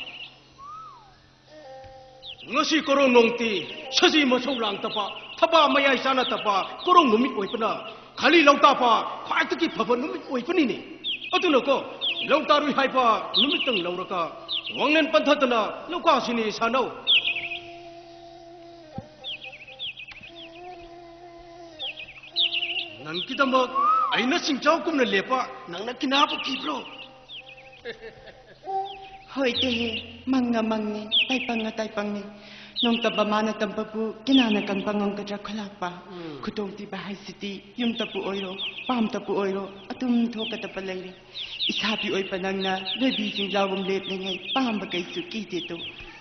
ꯉꯁꯤ ꯀꯣꯔꯧ ꯅꯣꯡꯇꯤ ꯁꯖꯤ ꯃꯁꯧ ꯂꯥꯡꯗꯕ, ꯊꯕꯥ ꯃꯌꯥꯏ ꯆꯥꯅꯗꯕ ꯀꯣꯔꯧ ꯅꯨꯃꯤꯠ ꯑꯣꯏꯕꯅ ꯈꯥꯂꯤ ꯂꯧꯇꯥꯕ ꯈ꯭ꯋꯥꯏꯗꯒꯤ ꯐꯕ ꯅꯨꯃꯤꯠ ꯑꯣꯏꯕꯅꯤꯅꯦ꯫ ꯑꯗꯨꯅꯀꯣ, ꯂꯧꯇꯥꯔꯨꯏ ꯍꯥꯏꯕ ꯅꯨꯃꯤꯠꯇꯪ ꯂꯧꯔꯒ ꯋꯥꯡꯂꯦꯟ ꯄꯟꯊꯗꯅ ꯂꯧꯀꯥꯁꯤꯅꯤ ꯁꯥꯟꯅꯧ꯫ ꯅꯪꯒꯤꯗꯃꯛ ꯑꯩꯅ ꯆꯤꯡꯆꯥꯎꯒꯨꯝꯅ ꯂꯦꯞꯄ ꯅꯪꯅ ꯀꯤꯅꯥꯕꯨ ꯀꯤꯕ꯭ꯔꯣ? ꯍꯣꯏ ꯇꯦꯍꯦ, ꯃꯪꯅ ꯃꯪꯅꯤ, ꯇꯥꯏꯄꯪꯅ ꯇꯥꯏꯄꯪꯅꯤ꯫ ꯅꯣꯡ ꯇꯝꯕ ꯃꯥꯅ ꯇꯝꯕꯕꯨ ꯀꯅꯥꯅ ꯀꯟꯕ ꯉꯝꯒꯗ꯭ꯔꯥ ꯈꯣꯂꯥꯛꯄ? ꯎꯝ꯫ ꯈꯨꯗꯣꯡꯊꯤꯕ ꯍꯥꯏꯁꯤꯗꯤ ꯌꯨꯝꯗꯕꯨ ꯑꯣꯏꯔꯣ, ꯄꯥꯝꯗꯕꯨ ꯑꯣꯏꯔꯣ, ꯑꯗꯨꯝ ꯊꯣꯛꯀꯗꯕ ꯂꯩꯔꯦ꯫ ꯏꯁꯥꯕꯤ ꯑꯣꯏꯕ ꯅꯪꯅ ꯂꯣꯏꯕꯤ ꯆꯤꯡꯖꯥꯎꯒꯨꯝ ꯂꯦꯞꯂꯤꯉꯩ ꯄꯥꯝꯕ ꯀꯩꯁꯨ ꯀꯤꯗꯦꯗꯣ꯫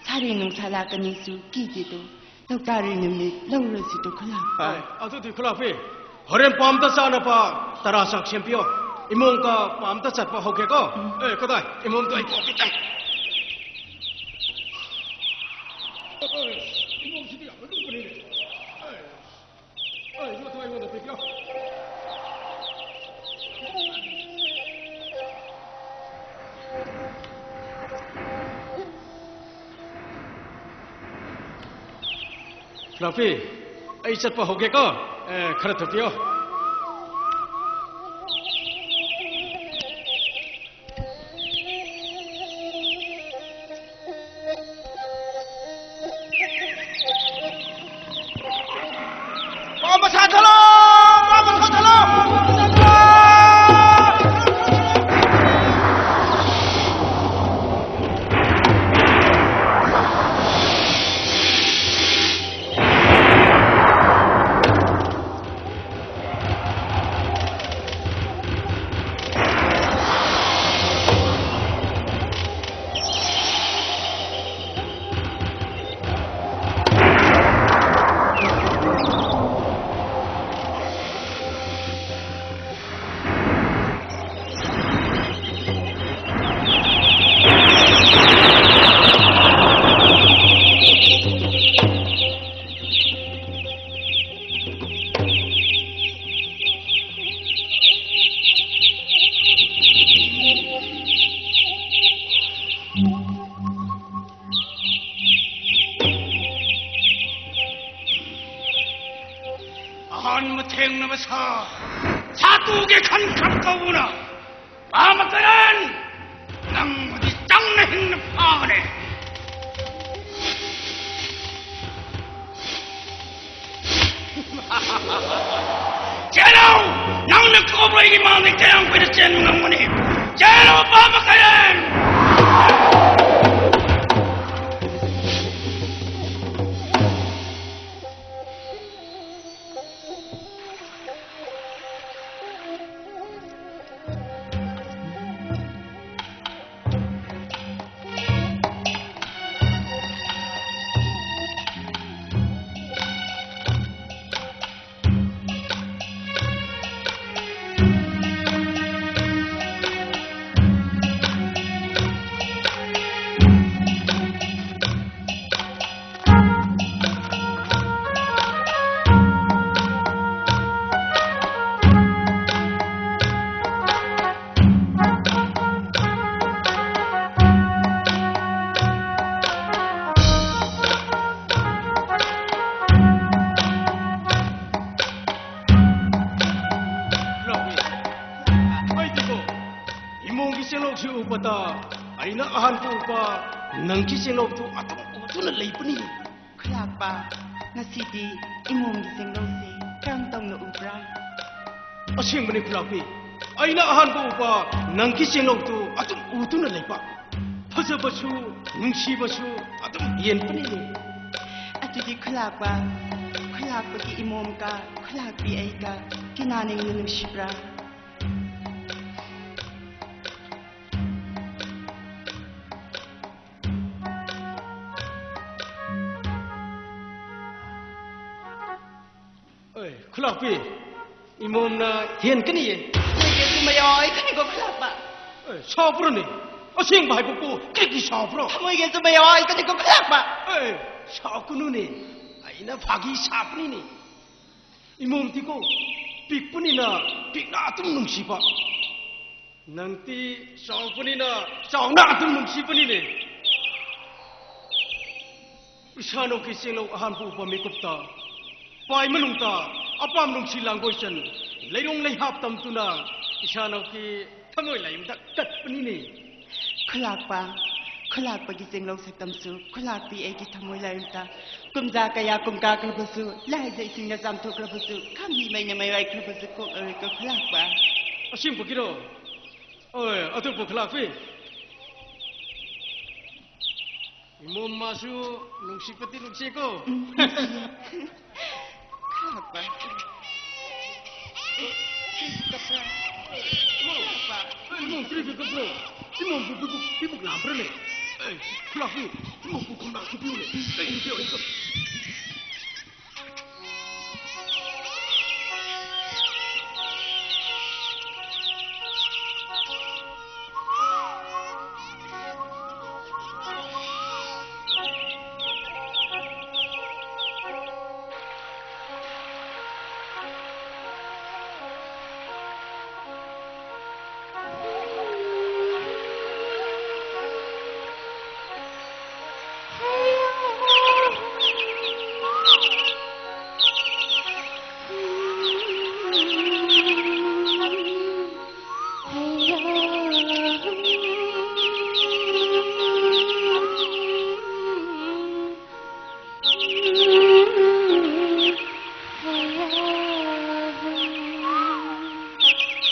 ꯁꯥꯔꯦꯡ ꯅꯨꯡꯁꯥ ꯂꯥꯛꯀꯅꯤꯁꯨ ꯀꯤꯗꯦꯗꯣ꯫ ꯂꯧꯇꯥꯔꯤ ꯅꯨꯃꯤꯠ ꯂꯧꯔꯁꯤꯗꯣ ꯈꯨꯂꯥꯛꯄ꯫ ꯑꯦ, ꯑꯗꯨꯗꯤ ꯈꯨꯂꯥꯛꯄꯤ, ꯍꯣꯔꯦꯟ ꯄꯥꯝꯗ ꯆꯥꯅꯕ ꯇꯔꯥ ꯆꯥꯛ ꯁꯦꯝꯕꯤꯌꯣ꯫ ꯏꯃꯣꯡꯒ ꯄꯥꯝꯗ ꯆꯠꯄ ꯍꯧꯒꯦꯀꯣ꯫ ꯎꯝ꯫ ꯑꯦ, ꯀꯗꯥꯏ? ꯏꯃꯣꯡꯗꯣ ꯑꯩ ꯄꯣꯛꯀꯦ ꯇꯥꯏ꯫ ꯑꯦ, ꯏꯃꯣꯡꯁꯤꯗꯤ ꯌꯥꯝꯅ ꯂꯨꯝꯕꯅꯤꯅꯦ꯫ ꯑꯦ, ꯑꯦ, ꯏꯃꯣꯡꯗꯣ ꯑꯩꯉꯣꯟꯗ ꯄꯤꯕꯤꯌꯣ꯫ ꯈꯨꯂꯥꯛꯄꯤ, ꯑꯩ ꯆꯠꯄ ꯍꯧꯒꯦꯀꯣ꯫ ꯑꯦ, ꯈꯔ ꯊꯨꯞꯄꯤꯌꯣ꯫ ꯄꯥꯝꯕ ꯁꯥꯊꯂꯣ! ꯄꯥꯝꯕ ꯁꯥꯊꯂꯣ! ꯄꯥꯝꯕ ꯁꯥꯊꯂꯣ! ꯁꯥꯇꯨꯒꯤ ꯈꯟ ꯈꯟ ꯀꯧꯕꯅ ꯄꯥꯃꯀꯔꯟ, ꯅꯪꯕꯨꯗꯤ ꯆꯪꯅ ꯍꯤꯡꯅ ꯐꯥꯒꯅꯤ꯫ ꯆꯦꯜꯂꯣ! ꯅꯪꯅ ꯀꯣꯕ꯭ꯔꯩꯒꯤ ꯃꯥꯡꯗ ꯀꯌꯥꯝ ꯀꯨꯏꯅ ꯆꯦꯟꯕ ꯉꯝꯒꯅꯤ? ꯆꯦꯜꯂꯣ, ꯄꯥꯃꯀꯔꯟ! ꯏꯃꯣꯝꯒꯤ ꯆꯦꯡꯂꯧꯁꯤ ꯎꯕꯗ ꯑꯩꯅ ꯑꯍꯥꯟꯕ ꯎꯕ ꯅꯪꯒꯤ ꯆꯦꯡꯂꯧꯗꯨ ꯑꯗꯨꯝ ꯎꯗꯨꯅ ꯂꯩꯕꯅꯤ꯫ ꯈꯨꯂꯥꯛꯄ, ꯉꯁꯤꯗꯤ ꯏꯃꯣꯝꯒꯤ ꯆꯦꯡꯂꯧꯁꯤ ꯀꯔꯝ ꯇꯧꯅ ꯎꯕ꯭ꯔꯥ? ꯑꯁꯦꯡꯕꯅꯤ ꯈꯨꯂꯥꯛꯄꯤ, ꯑꯩꯅ ꯑꯍꯥꯟꯕ ꯎꯕ ꯅꯪꯒꯤ ꯆꯦꯡꯂꯧꯗꯨ ꯑꯗꯨꯝ ꯎꯗꯨꯅ ꯂꯩꯕ꯫ ꯐꯖꯕꯁꯨ ꯅꯨꯡꯁꯤꯕꯁꯨ ꯑꯗꯨꯝ ꯍꯦꯟꯕꯅꯤꯅꯦ꯫ ꯑꯗꯨꯗꯤ ꯈꯨꯂꯥꯛꯄ, ꯈꯨꯂꯥꯛꯄꯒꯤ ꯏꯃꯣꯝꯒ ꯈꯨꯂꯥꯛꯄꯤ ꯑꯩꯒ ꯀꯅꯥꯅ ꯍꯦꯟꯅ ꯅꯨꯡꯁꯤꯕ꯭ꯔꯥ? ꯑꯦ, ꯈꯨꯂꯥꯛꯄꯤ, ꯏꯃꯣꯝꯅ ꯍꯦꯟꯀꯅꯤꯌꯦ꯫ ꯊꯃꯣꯏꯒꯤꯁꯨ ꯃꯌꯥꯏ ꯀꯅꯤꯀꯣ ꯈꯨꯂꯥꯛꯄ꯫ ꯑꯦ, ꯁꯥꯎꯕ꯭ꯔꯣꯅꯦ? ꯑꯁꯦꯡꯕ ꯍꯥꯏꯕꯕꯨ ꯀꯔꯤꯒꯤ ꯁꯥꯎꯕ꯭ꯔꯣ? ꯊꯃꯣꯏꯒꯤꯁꯨ ꯃꯌꯥꯏ ꯀꯅꯤꯀꯣ ꯈꯨꯂꯥꯛꯄ꯫ ꯑꯦ, ꯁꯥꯎꯒꯅꯨꯅꯦ, ꯑꯩꯅ ꯐꯥꯒꯤ ꯁꯥꯕꯅꯤꯅꯦ꯫ ꯏꯃꯣꯝꯗꯤꯀꯣ, ꯄꯤꯛꯄꯅꯤꯅ ꯄꯤꯛꯅ ꯑꯗꯨꯝ ꯅꯨꯡꯁꯤꯕ꯫ ꯅꯪꯗꯤ ꯆꯥꯎꯕꯅꯤꯅ ꯆꯥꯎꯅ ꯑꯗꯨꯝ ꯅꯨꯡꯁꯤꯕꯅꯤꯅꯦ꯫ ꯏꯁꯥꯅꯧꯒꯤ ꯆꯦꯡꯂꯧ ꯑꯍꯥꯟꯕ ꯎꯕ ꯃꯤꯀꯨꯞꯇ ꯄꯥꯏ ꯃꯅꯨꯡꯗ ꯑꯄꯥꯝ ꯅꯨꯡꯁꯤ ꯂꯥꯡꯒꯣꯏ ꯆꯟ, ꯂꯩꯔꯣꯡ ꯂꯩꯍꯥꯞ ꯇꯝꯗꯨꯅ ꯏꯁꯥꯅꯧꯒꯤ ꯊꯃꯣꯏ ꯂꯥꯏꯌꯨꯝꯗ ꯀꯠꯄꯅꯤꯅꯦ꯫ ꯈꯨꯂꯥꯛꯄ, ꯈꯨꯂꯥꯛꯄꯒꯤ ꯆꯦꯡꯂꯧ ꯁꯛꯇꯝꯁꯨ, ꯈꯨꯂꯥꯛꯄꯤ ꯑꯩꯒꯤ ꯊꯃꯣꯏ ꯂꯥꯏꯌꯨꯝꯗ꯫ ꯀꯨꯝꯖꯥ ꯀꯌꯥ ꯀꯨꯝ ꯀꯥꯈ꯭ꯔꯕꯁꯨ, ꯂꯥꯏꯖ ꯏꯁꯤꯡꯅ ꯆꯥꯝꯊꯣꯛꯈ꯭ꯔꯕꯁꯨ, ꯈꯥꯝꯕꯤ ꯃꯩꯅ ꯃꯩꯋꯥꯏꯈ꯭ꯔꯕꯁꯨ ꯀꯣꯛꯂꯔꯣꯏꯀꯣ ꯈꯨꯂꯥꯛꯄ꯫ ꯑꯁꯦꯡꯕꯒꯤꯔꯣ? ꯍꯣꯏ, ꯑꯗꯨꯕꯨ ꯈꯨꯂꯥꯛꯄꯤ꯫ ꯏꯃꯣꯝ ꯃꯥꯁꯨ ꯅꯨꯡꯁꯤꯕꯗꯤ ꯅꯨꯡꯁꯤꯀꯣ꯫ ꯎꯝ, ꯅꯨꯡꯁꯤꯌꯦ꯫ ꯈꯥꯕ꯫ ꯀꯞꯄ꯭ꯔꯥ? ꯏꯃꯣꯝ, ꯀꯔꯤꯒꯤ ꯀꯞꯄ꯭ꯔꯣ? ꯏꯃꯣꯝꯕꯨ ꯄꯤꯕꯨꯛ, ꯄꯤꯕꯨꯛ ꯂꯥꯝꯕ꯭ꯔꯅꯦ? ꯑꯦ, ꯈꯨꯂꯥꯛꯄꯤ, ꯏꯃꯣꯝꯕꯨ ꯈꯣꯝꯂꯥꯡ ꯈꯣꯝꯕꯤꯌꯨꯅꯦ꯫ ꯑꯩ ꯅꯨꯄꯤ ꯑꯣꯏꯅ ꯀꯞ-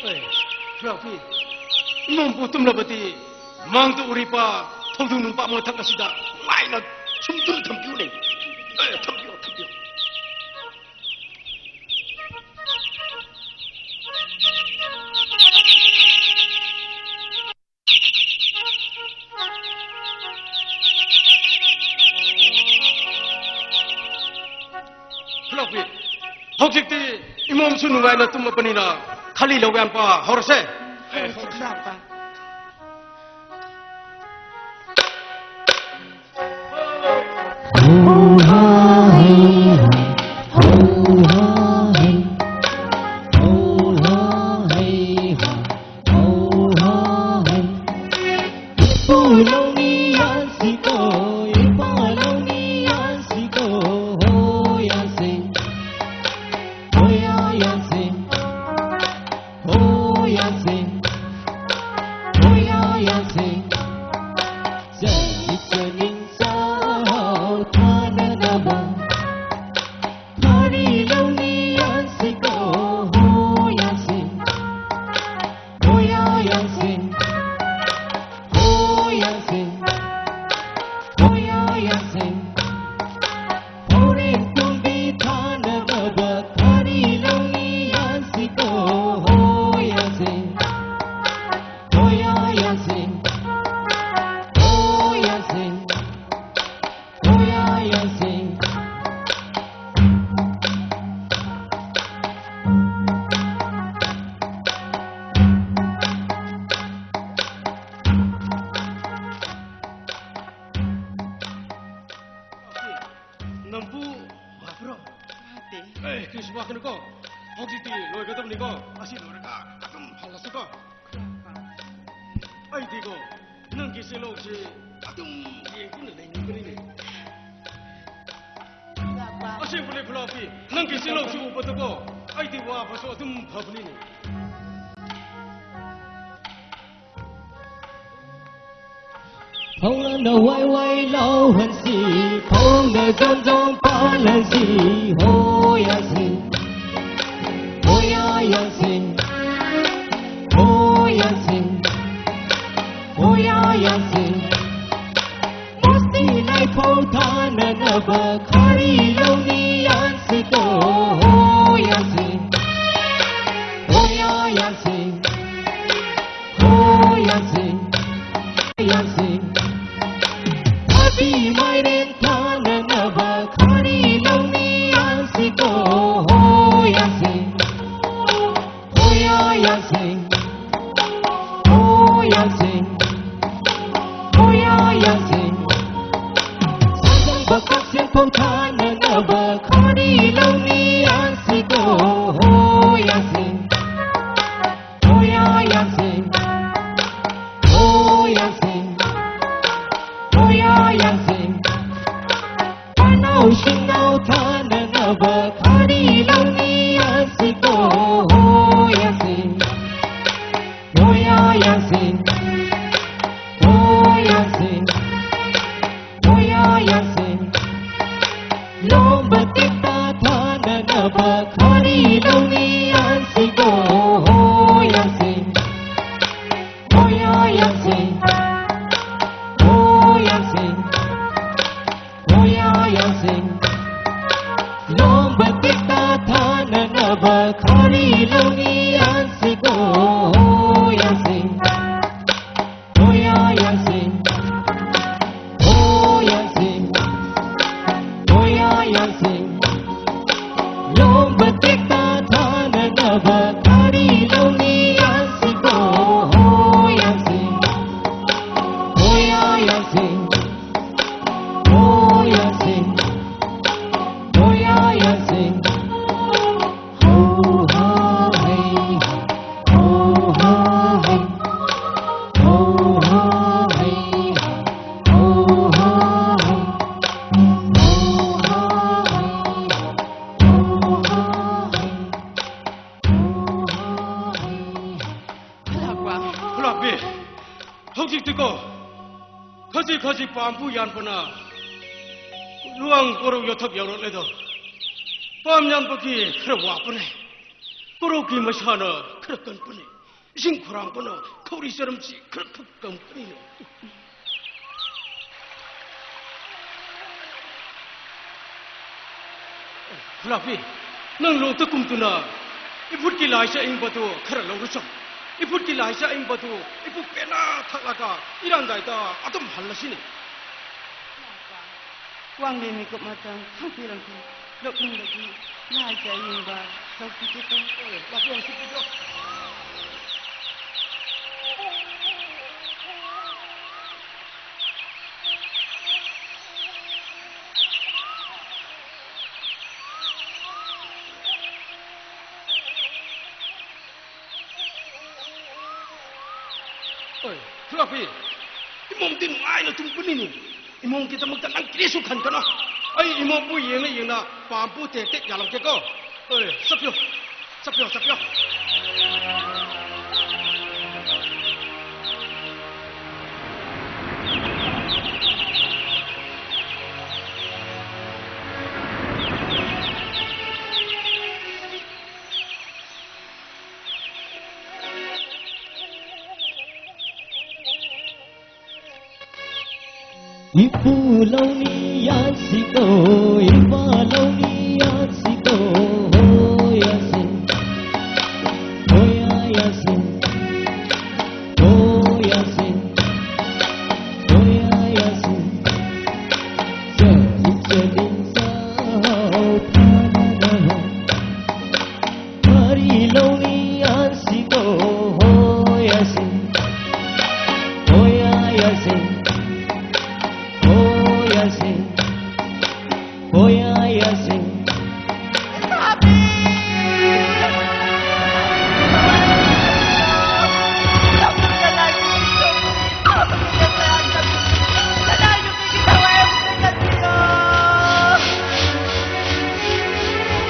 ꯑꯦ, ꯈꯨꯂꯥꯛꯄꯤ, ꯏꯃꯣꯝꯕꯨ ꯇꯨꯝꯂꯕꯗꯤ ꯃꯥꯡꯗ ꯎꯔꯤꯕ ꯊꯧꯗꯨ ꯅꯨꯡꯄꯥꯛ ꯃꯊꯛ ꯑꯁꯤꯗ ꯅꯨꯡꯉꯥꯏꯅ ꯁꯨꯝ ꯇꯨꯝ ꯊꯝꯕꯤꯌꯨꯅꯦ꯫ ꯑꯦ, ꯊꯝꯕꯤꯌꯨ, ꯊꯝꯕꯤꯌꯨ꯫ ꯈꯨꯂꯥꯛꯄꯤ, ꯍꯧꯖꯤꯛꯇꯤ ꯏꯃꯣꯝꯁꯨ ꯅꯨꯡꯉꯥꯏꯅ ꯇꯨꯝꯃꯕꯅꯤꯅ ꯈꯥꯂꯤ ꯂꯧꯌꯥꯟꯕ ꯍꯧꯔꯁꯦ꯫ ꯍꯧꯔꯁꯤ, ꯈꯨꯂꯥꯛꯄ꯫ ꯌꯥꯁꯦ, ꯍꯣ ꯌꯥ ꯌꯥꯁꯦ, ꯆꯠꯅꯤ ꯆꯠꯅꯤꯡ ꯆꯥꯎ ꯊꯥꯅꯅꯕ, ꯊꯥꯔꯤ ꯂꯧꯅꯤ ꯌꯥꯁꯤꯀꯣ, ꯍꯣ ꯌꯥꯁꯦ, ꯍꯣ ꯌꯥ ꯌꯥꯁꯦ, ꯍꯣ ꯌꯥꯁꯦ, ꯍꯣ ꯌꯥ ꯌꯥꯁꯦ, ꯍꯣꯔꯦꯟ ꯇꯨꯡꯒꯤ ꯊꯥꯅꯅꯕ ꯊꯥꯔꯤ ꯂꯧꯅꯤ ꯌꯥꯁꯤꯀꯣ, ꯍꯣ ꯌꯥꯁꯦ, ꯍꯣ ꯌꯥ ꯌꯥꯁꯦ, ꯍꯣ ꯌꯥꯁꯦ, ꯍꯣ ꯌꯥ ꯌꯥꯁꯦ꯫ ꯅꯝꯕꯨ ꯋꯥꯕ꯭ꯔꯣ? ꯋꯥꯗꯦ꯫ ꯑꯦ, ꯀꯩꯁꯨ ꯋꯥꯒꯅꯨꯀꯣ꯫ ꯍꯧꯖꯤꯛꯇꯤ ꯂꯣꯏꯒꯗꯕꯅꯤꯀꯣ꯫ ꯑꯁꯤ ꯂꯣꯏꯔꯒ ꯑꯗꯨꯝ ꯍꯜꯂꯁꯤꯀꯣ꯫ ꯑꯩꯗꯤꯀꯣ, ꯅꯪꯒꯤ ꯁꯦꯂꯧꯁꯦ ꯑꯗꯨꯝ ꯌꯦꯡꯗꯨꯅ ꯂꯩꯅꯤꯡꯕꯅꯤꯅꯦ꯫ ꯈꯨꯂꯥꯛꯄ꯫ ꯑꯁꯦꯡꯕꯅꯦ ꯈꯨꯂꯥꯛꯄꯤ, ꯅꯪꯒꯤ ꯁꯦꯂꯧꯁꯤ ꯎꯕꯗꯀꯣ, ꯑꯩꯗꯤ ꯋꯥꯕꯁꯨ ꯑꯗꯨꯝ ꯐꯕꯅꯤꯅꯦ꯫ ꯐꯧꯅ ꯋꯥꯏ ꯋꯥꯏ ꯂꯥꯎꯍꯟꯁꯤ, ꯐꯧꯅ ꯖꯣꯝ ꯖꯣꯝ ꯄꯥꯜꯍꯟꯁꯤ, ꯍꯣ ꯌꯥꯁꯦ, ꯍꯣ ꯌꯥ ꯌꯥꯁꯦ, ꯍꯣ ꯌꯥꯁꯦ, ꯍꯣ ꯌꯥ ꯌꯥꯁꯦ꯫ ꯃꯣꯁꯇꯤ ꯂꯥꯏꯐꯧ ꯊꯥꯅꯅꯕ ꯈꯥꯔꯤ ꯂꯧꯅꯤ ꯌꯥꯁꯤꯀꯣ, ꯍꯣ ꯌꯥꯁꯦ, ꯍꯣ ꯌꯥ ꯌꯥꯁꯦ, ꯍꯣ ꯌꯥꯁꯦ, ꯌꯥꯁꯦ꯫ ꯊꯕꯤ ꯃꯥꯏꯔꯦꯟ ꯊꯥꯅꯅꯕ ꯈꯥꯔꯤ ꯂꯧꯅꯤ ꯌꯥꯁꯤꯀꯣ, ꯍꯣ ꯌꯥꯁꯦ, ꯍꯣ ꯌꯥ ꯌꯥꯁꯦ, ꯍꯣ ꯌꯥꯁꯦ, ꯍꯣ ꯌꯥ ꯌꯥꯁꯦ꯫ ꯁꯥꯖꯝꯕ ꯀꯛꯆꯦꯡ ꯐꯧ ꯊꯥꯅꯅꯕ ꯈꯥꯔꯤ ꯂꯧꯅꯤ ꯌꯥꯁꯤꯀꯣ, ꯍꯣ ꯌꯥꯁꯦ, ꯍꯣ ꯌꯥ ꯌꯥꯁꯦ, ꯍꯣ ꯌꯥꯁꯦ, ꯍꯣ ꯌꯥ ꯌꯥꯁꯦ꯫ ꯄꯥꯅꯧ ꯁꯤꯡꯅꯧ ꯊꯥꯅꯅꯕ ꯈꯥꯔꯤ ꯂꯧꯅꯤ ꯌꯥꯁꯤꯀꯣ, ꯍꯣ ꯌꯥꯁꯦ, ꯁꯤꯡ, ꯍꯣꯌꯥ ꯁꯤꯡ, ꯍꯣꯌꯥ ꯌꯥ ꯁꯤꯡ, ꯂꯣꯝꯕ ꯇꯦꯛꯇ ꯊꯥꯅꯅꯕ ꯈꯥꯔꯤ ꯂꯧꯅꯤ ꯌꯥꯟꯁꯤꯀꯣ, ꯍꯣꯌꯥ ꯁꯤꯡ, ꯍꯣꯌꯥ ꯌꯥ ꯁꯤꯡ, ꯍꯣꯌꯥ ꯁꯤꯡ, ꯍꯣꯌꯥ ꯌꯥ ꯁꯤꯡ, ꯂꯣꯝꯕ ꯇꯦꯛꯇ ꯊꯥꯅꯅꯕ ꯈꯥꯔꯤ ꯂꯧꯅꯤ ꯌꯥꯟꯁꯤꯀꯣ, ꯍꯣꯌꯥ ꯁꯤꯡ, ꯍꯣꯌꯥ ꯌꯥ ꯁꯤꯡ, ꯍꯣꯌꯥ ꯁꯤꯡ, ꯍꯣꯌꯥ ꯌꯥ ꯁꯤꯡ, ꯂꯣꯝꯕ ꯇꯦꯛꯇ ꯊꯥꯅꯅꯕ ꯈꯥꯔꯤ ꯂꯧꯅꯤ ꯌꯥꯟꯁꯤꯀꯣ, ꯍꯣꯌꯥ ꯁꯤꯡ, ꯍꯣꯌꯥ ꯌꯥ ꯁꯤꯡ, ꯍꯣꯌꯥ ꯁꯤꯡ, ꯍꯣꯌꯥ ꯌꯥ ꯁꯤꯡ, ꯍꯣ ꯍꯥ ꯍꯩ ꯍꯥ, ꯍꯣ ꯍꯥ ꯍꯩ, ꯍꯣ ꯍꯥ ꯍꯩ ꯍꯥ, ꯍꯣ ꯍꯥ ꯍꯩ, ꯍꯣ ꯍꯥ ꯍꯩ ꯍꯥ, ꯍꯣ ꯍꯥ ꯍꯩ, ꯍꯣ ꯍꯥ ꯍꯩ ꯍꯥ꯫ ꯈꯨꯂꯥꯛꯄ, ꯈꯨꯂꯥꯛꯄꯤ, ꯍꯧꯖꯤꯛꯇꯤꯀꯣ, ꯈꯖꯤꯛ ꯈꯖꯤꯛ ꯄꯥꯝꯕꯨ ꯌꯥꯟꯕꯅ ꯂꯨꯋꯥꯡ ꯀꯣꯔꯧ ꯌꯣꯊꯛ ꯌꯧꯔꯛꯂꯦꯗꯣ꯫ ꯄꯥꯝ ꯌꯥꯟꯕꯒꯤ ꯈꯔ ꯋꯥꯄꯅꯦ, ꯀꯣꯔꯧꯒꯤ ꯃꯩꯁꯥꯅ ꯈꯔ ꯀꯟꯄꯅꯦ, ꯏꯁꯤꯡ ꯈꯨꯔꯥꯡꯕꯅ ꯈꯧꯔꯤ ꯆꯔꯝꯁꯤ ꯈꯔ ꯈꯛ ꯀꯪꯄꯅꯤꯅꯦ꯫ ꯈꯨꯂꯥꯛꯄꯤ, ꯅꯪ ꯂꯣꯛꯇ ꯀꯨꯝꯗꯨꯅ ꯏꯐꯨꯠꯀꯤ ꯂꯥꯏꯁꯦ ꯑꯏꯪꯕꯗꯨ ꯈꯔ ꯂꯧꯔꯨꯆꯣ꯫ ꯏꯐꯨꯠꯀꯤ ꯂꯥꯏꯁꯦ ꯑꯏꯪꯕꯗꯨ ꯏꯐꯨꯠ ꯄꯦꯟꯅ ꯊꯛꯂꯒ ꯏꯔꯥꯟꯗꯥꯏꯗ ꯑꯗꯨꯝ ꯍꯜꯂꯁꯤꯅꯦ꯫ ꯋꯥꯡꯂꯦꯟ ꯃꯤꯀꯨꯞ ꯃꯇꯝ ꯈꯪꯕꯤꯔꯝꯈꯤ꯫ ꯂꯣꯛꯅꯤꯡꯕꯒꯤ ꯂꯥꯏꯁꯦ ꯑꯏꯪꯕ ꯂꯧꯕꯤꯒꯦꯀꯣ꯫ ꯑꯦ, ꯂꯥꯛꯄꯤꯌꯣ, ꯂꯥꯛꯄꯤꯌꯣ꯫ ꯑꯣꯏ, ꯈꯨꯂꯥꯛꯄꯤ, ꯏꯃꯣꯝꯗꯤ ꯅꯨꯡꯉꯥꯏꯅ ꯇꯨꯝꯕꯅꯤꯅꯦ꯫ ꯏꯃꯣꯝꯒꯤꯗꯃꯛꯇ ꯅꯪ ꯀꯔꯤꯁꯨ ꯈꯟꯒꯅꯨ꯫ ꯑꯩ ꯏꯃꯣꯝꯕꯨ ꯌꯦꯡꯅ ꯌꯦꯡꯅ ꯄꯥꯝꯕꯨ ꯇꯦꯛ ꯇꯦꯛ ꯌꯥꯜꯂꯝꯒꯦꯀꯣ꯫ ꯑꯣꯏ, ꯆꯠꯄꯤꯌꯣ, ꯆꯠꯄꯤꯌꯣ, ꯆꯠꯄꯤꯌꯣ꯫ ꯏꯄꯨ ꯂꯧꯃꯤ ꯌꯥꯠꯁꯤꯀꯣ, ꯏꯃꯥ ꯂꯧꯃꯤ ꯌꯥꯠꯁꯤꯀꯣ, ꯍꯣꯏ ꯌꯥꯁꯦ, ꯍꯣꯏ ꯌꯥ ꯌꯥꯁꯦ, ꯍꯣꯏ ꯌꯥꯁꯦ, ꯍꯣꯏ ꯌꯥ ꯌꯥꯁꯦ, ꯆꯠꯂꯤ ꯆꯠꯂꯤ ꯆꯥꯎ ꯐꯥꯅꯅꯕ꯫ ꯃꯔꯤ ꯂꯧꯃꯤ ꯌꯥꯟꯁꯤꯀꯣ, ꯍꯣꯏ ꯌꯥꯁꯦ, ꯍꯣꯏ ꯌꯥ ꯌꯥꯁꯦ, ꯍꯣꯏ ꯌꯥꯁꯦ, ꯍꯣꯏ ꯌꯥ ꯌꯥꯁꯦ꯫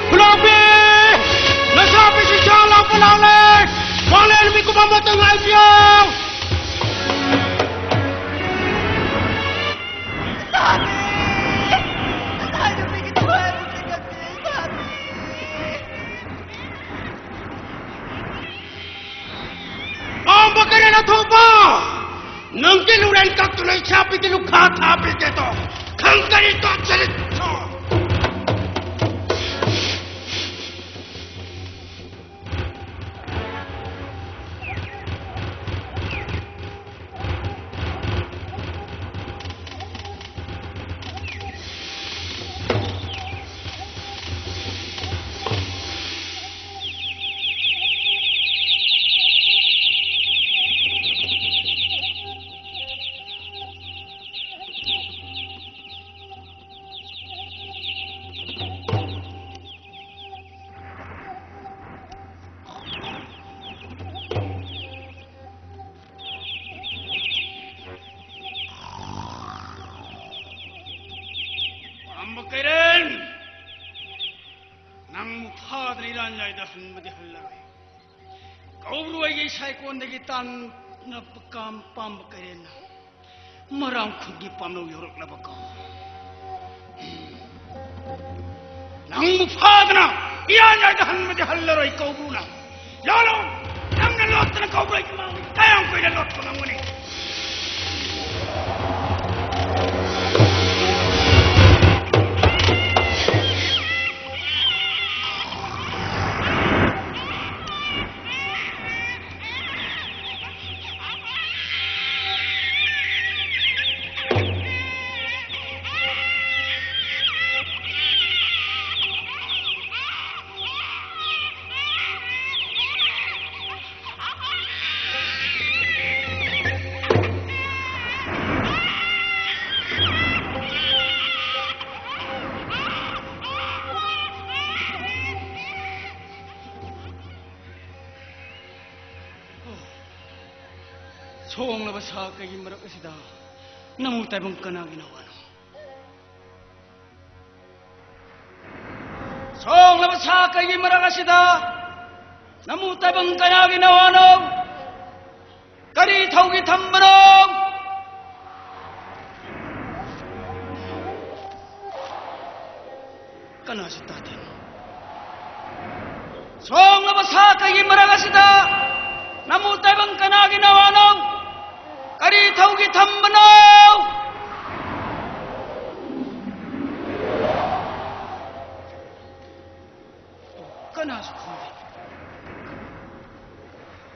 ꯈꯨꯂꯥꯎꯕꯤ! ꯅꯆꯥꯅꯨꯄꯤꯁꯤ ꯁꯥ ꯂꯥꯛꯄ ꯂꯥꯛꯂꯦ! ꯃꯥꯂꯦꯝ ꯃꯤꯀꯨꯞ ꯑꯃꯠꯇ ꯉꯥꯏꯕꯤꯌꯨ! ꯄꯥꯝꯕ ꯀꯩꯅ ꯊꯣꯛꯄ! ꯅꯪꯒꯤ ꯂꯨꯔꯦꯟ ꯀꯛꯇꯨꯅ ꯏꯆꯥꯅꯨꯄꯤꯒꯤ ꯂꯨꯈꯥ ꯊꯥꯕꯤꯒꯦꯗꯣ! ꯈꯪꯒꯅꯤ ꯇꯣꯠꯆꯔꯤ! ꯄꯥꯝꯕ ꯀꯩꯔꯦꯟ! ꯅꯪꯕꯨ ꯐꯥꯗꯅ ꯏꯔꯥꯟ ꯌꯥꯏꯗ ꯍꯟꯕꯗꯤ ꯍꯜꯂꯔꯣꯏ꯫ ꯀꯧꯕ꯭ꯔꯨ ꯑꯩꯒꯤ ꯁꯥꯏꯀꯣꯟꯗꯒꯤ ꯇꯥꯟꯅꯕ ꯀꯥꯝ ꯄꯥꯝꯕ ꯀꯩꯔꯦꯟꯅ ꯃꯔꯥꯝ ꯈꯨꯟꯒꯤ ꯄꯥꯝꯂꯧ ꯌꯧꯔꯛꯂꯕ ꯀꯧ꯫ ꯅꯪꯕꯨ ꯐꯥꯗꯅ ꯏꯔꯥꯟ ꯌꯥꯏꯗ ꯍꯟꯕꯗꯤ ꯍꯜꯂꯔꯣꯏ ꯀꯧꯕ꯭ꯔꯨꯅ꯫ ꯂꯣꯠꯂꯣ! ꯅꯪꯅ ꯂꯣꯠꯇꯅ ꯀꯧꯕ꯭ꯔꯨꯒꯤ ꯃꯥꯡꯗ ꯀꯌꯥꯝ ꯀꯨꯏꯅ ꯂꯣꯠꯄ ꯉꯝꯒꯅꯤ? ꯁꯣꯡꯂꯕ ꯁꯥ ꯀꯩꯒꯤ ꯃꯔꯛ ꯑꯁꯤꯗ ꯅꯃꯨ ꯇꯥꯏꯕꯪ ꯀꯅꯥꯒꯤ ꯅꯋꯥꯅꯣ? ꯁꯣꯡꯂꯕ ꯁꯥ ꯀꯩꯒꯤ ꯃꯔꯛ ꯑꯁꯤꯗ ꯅꯃꯨ ꯇꯥꯏꯕꯪ ꯀꯅꯥꯒꯤ ꯅꯋꯥꯅꯣ? ꯀꯔꯤ ꯊꯧꯒꯤ ꯊꯝꯕꯅꯣ? ꯀꯅꯥꯁꯨ ꯇꯥꯗꯦ꯫ ꯁꯣꯡꯂꯕ ꯁꯥ ꯀꯩꯒꯤ ꯃꯔꯛ ꯑꯁꯤꯗ ꯅꯃꯨ ꯇꯥꯏꯕꯪ ꯀꯅꯥꯒꯤ ꯅꯋꯥꯅꯣ? ꯀꯔꯤ ꯊꯧꯒꯤ ꯊꯝꯕꯅꯣ? ꯀꯅꯥꯁꯨ ꯈꯨꯝꯗꯦ꯫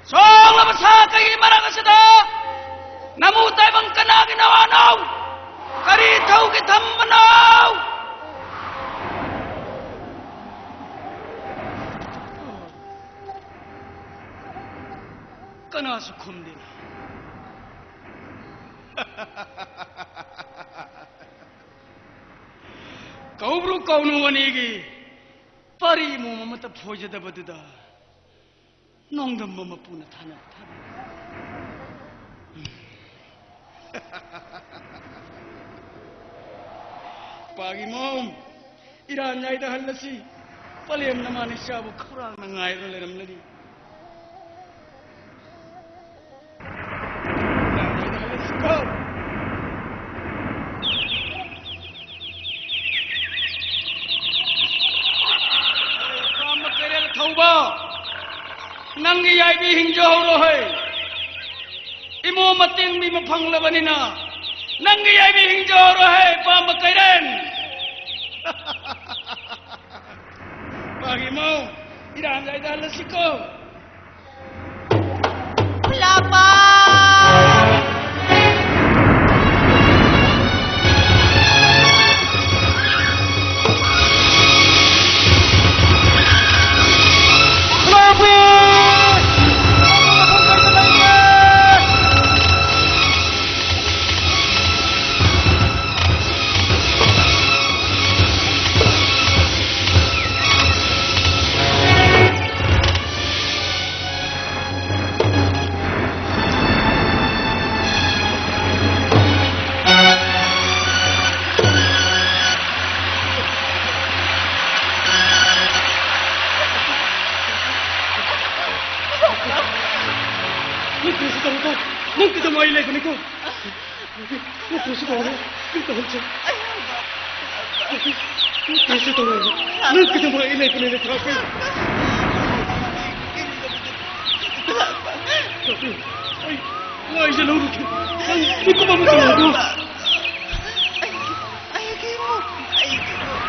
ꯁꯣꯡꯂꯕ ꯁꯥ ꯀꯩꯒꯤ ꯃꯔꯛ ꯑꯁꯤꯗ ꯅꯃꯨ ꯇꯥꯏꯕꯪ ꯀꯅꯥꯒꯤ ꯅꯋꯥꯅꯣ? ꯀꯔꯤ ꯊꯧꯒꯤ ꯊꯝꯕꯅꯣ? ꯀꯅꯥꯁꯨ ꯈꯨꯝꯗꯦꯅ꯫ ꯀꯧꯕ꯭ꯔꯨ ꯀꯧꯅꯨ ꯑꯅꯤꯒꯤ ꯄꯥꯔꯤ ꯃꯣꯝ ꯑꯃꯠꯇ ꯐꯣꯏꯖꯗꯕꯗꯨꯗ ꯅꯣꯡꯗꯝꯕ ꯃꯄꯨꯅ ꯊꯥꯅ ꯊꯥꯅ꯫ ꯄꯥꯒꯤ ꯃꯣꯝ, ꯏꯔꯥꯟ ꯌꯥꯏꯗ ꯍꯜꯂꯁꯤ꯫ ꯄꯂꯦꯝꯅ ꯃꯥꯅ ꯏꯆꯥꯕꯨ ꯈꯧꯔꯥꯡꯅ ꯉꯥꯏꯗꯨꯅ ꯂꯩꯔꯝꯂꯅꯤ꯫ ꯏꯔꯥꯟ ꯌꯥꯏꯗ ꯍꯜꯂꯁꯤꯀꯣ꯫ ꯄꯥꯝꯕ ꯀꯩꯔꯦꯜ ꯊꯧꯕ, ꯅꯪꯒꯤ ꯌꯥꯏꯕꯤ ꯍꯤꯡꯖꯍꯧꯔꯣ ꯍꯩ꯫ ꯏꯃꯣ ꯃꯇꯦꯡ ꯃꯤ ꯑꯃ ꯐꯪꯂꯕꯅꯤꯅ ꯅꯪꯒꯤ ꯌꯥꯏꯕꯤ ꯍꯤꯡꯖꯍꯧꯔꯣ ꯍꯩ, ꯄꯥꯝꯕ ꯀꯩꯔꯦꯜ꯫ ꯄꯥꯒꯤ ꯃꯧ, ꯏꯔꯥꯡ ꯌꯥꯏꯗ ꯍꯜꯂꯁꯤꯀꯣ꯫ ꯐꯨꯂꯥꯄꯥ! ꯅꯪ ꯀꯔꯤꯁꯨ ꯇꯧꯔꯣꯏꯀꯣ꯫ ꯅꯪ ꯀꯩꯗꯧꯉꯩ ꯂꯩꯕꯅꯤꯀꯣ꯫ ꯅꯪ ꯀꯔꯤꯁꯨ ꯇꯧꯔꯣꯏ꯫ ꯅꯪ ꯇꯧꯍꯟꯁꯦ꯫ ꯅꯪ ꯀꯔꯤꯁꯨ ꯇꯧꯔꯣꯏ꯫ ꯅꯪ ꯀꯩꯗꯧꯉꯩ ꯑꯩ ꯂꯩꯕꯅꯤꯅ ꯊꯥꯛꯀꯦ꯫ ꯊꯥꯛꯀꯦ꯫ ꯑꯩ ꯋꯥꯏꯁꯦ ꯂꯧꯔꯨꯒꯦ꯫ ꯅꯪ ꯃꯤꯀꯨꯞ ꯑꯃ ꯇꯧꯔꯣꯏꯀꯣ꯫ ꯑꯩꯒꯤ, ꯑꯩꯒꯤ ꯏꯃꯨꯡ, ꯑꯩꯒꯤ ꯏꯃꯨꯡ꯫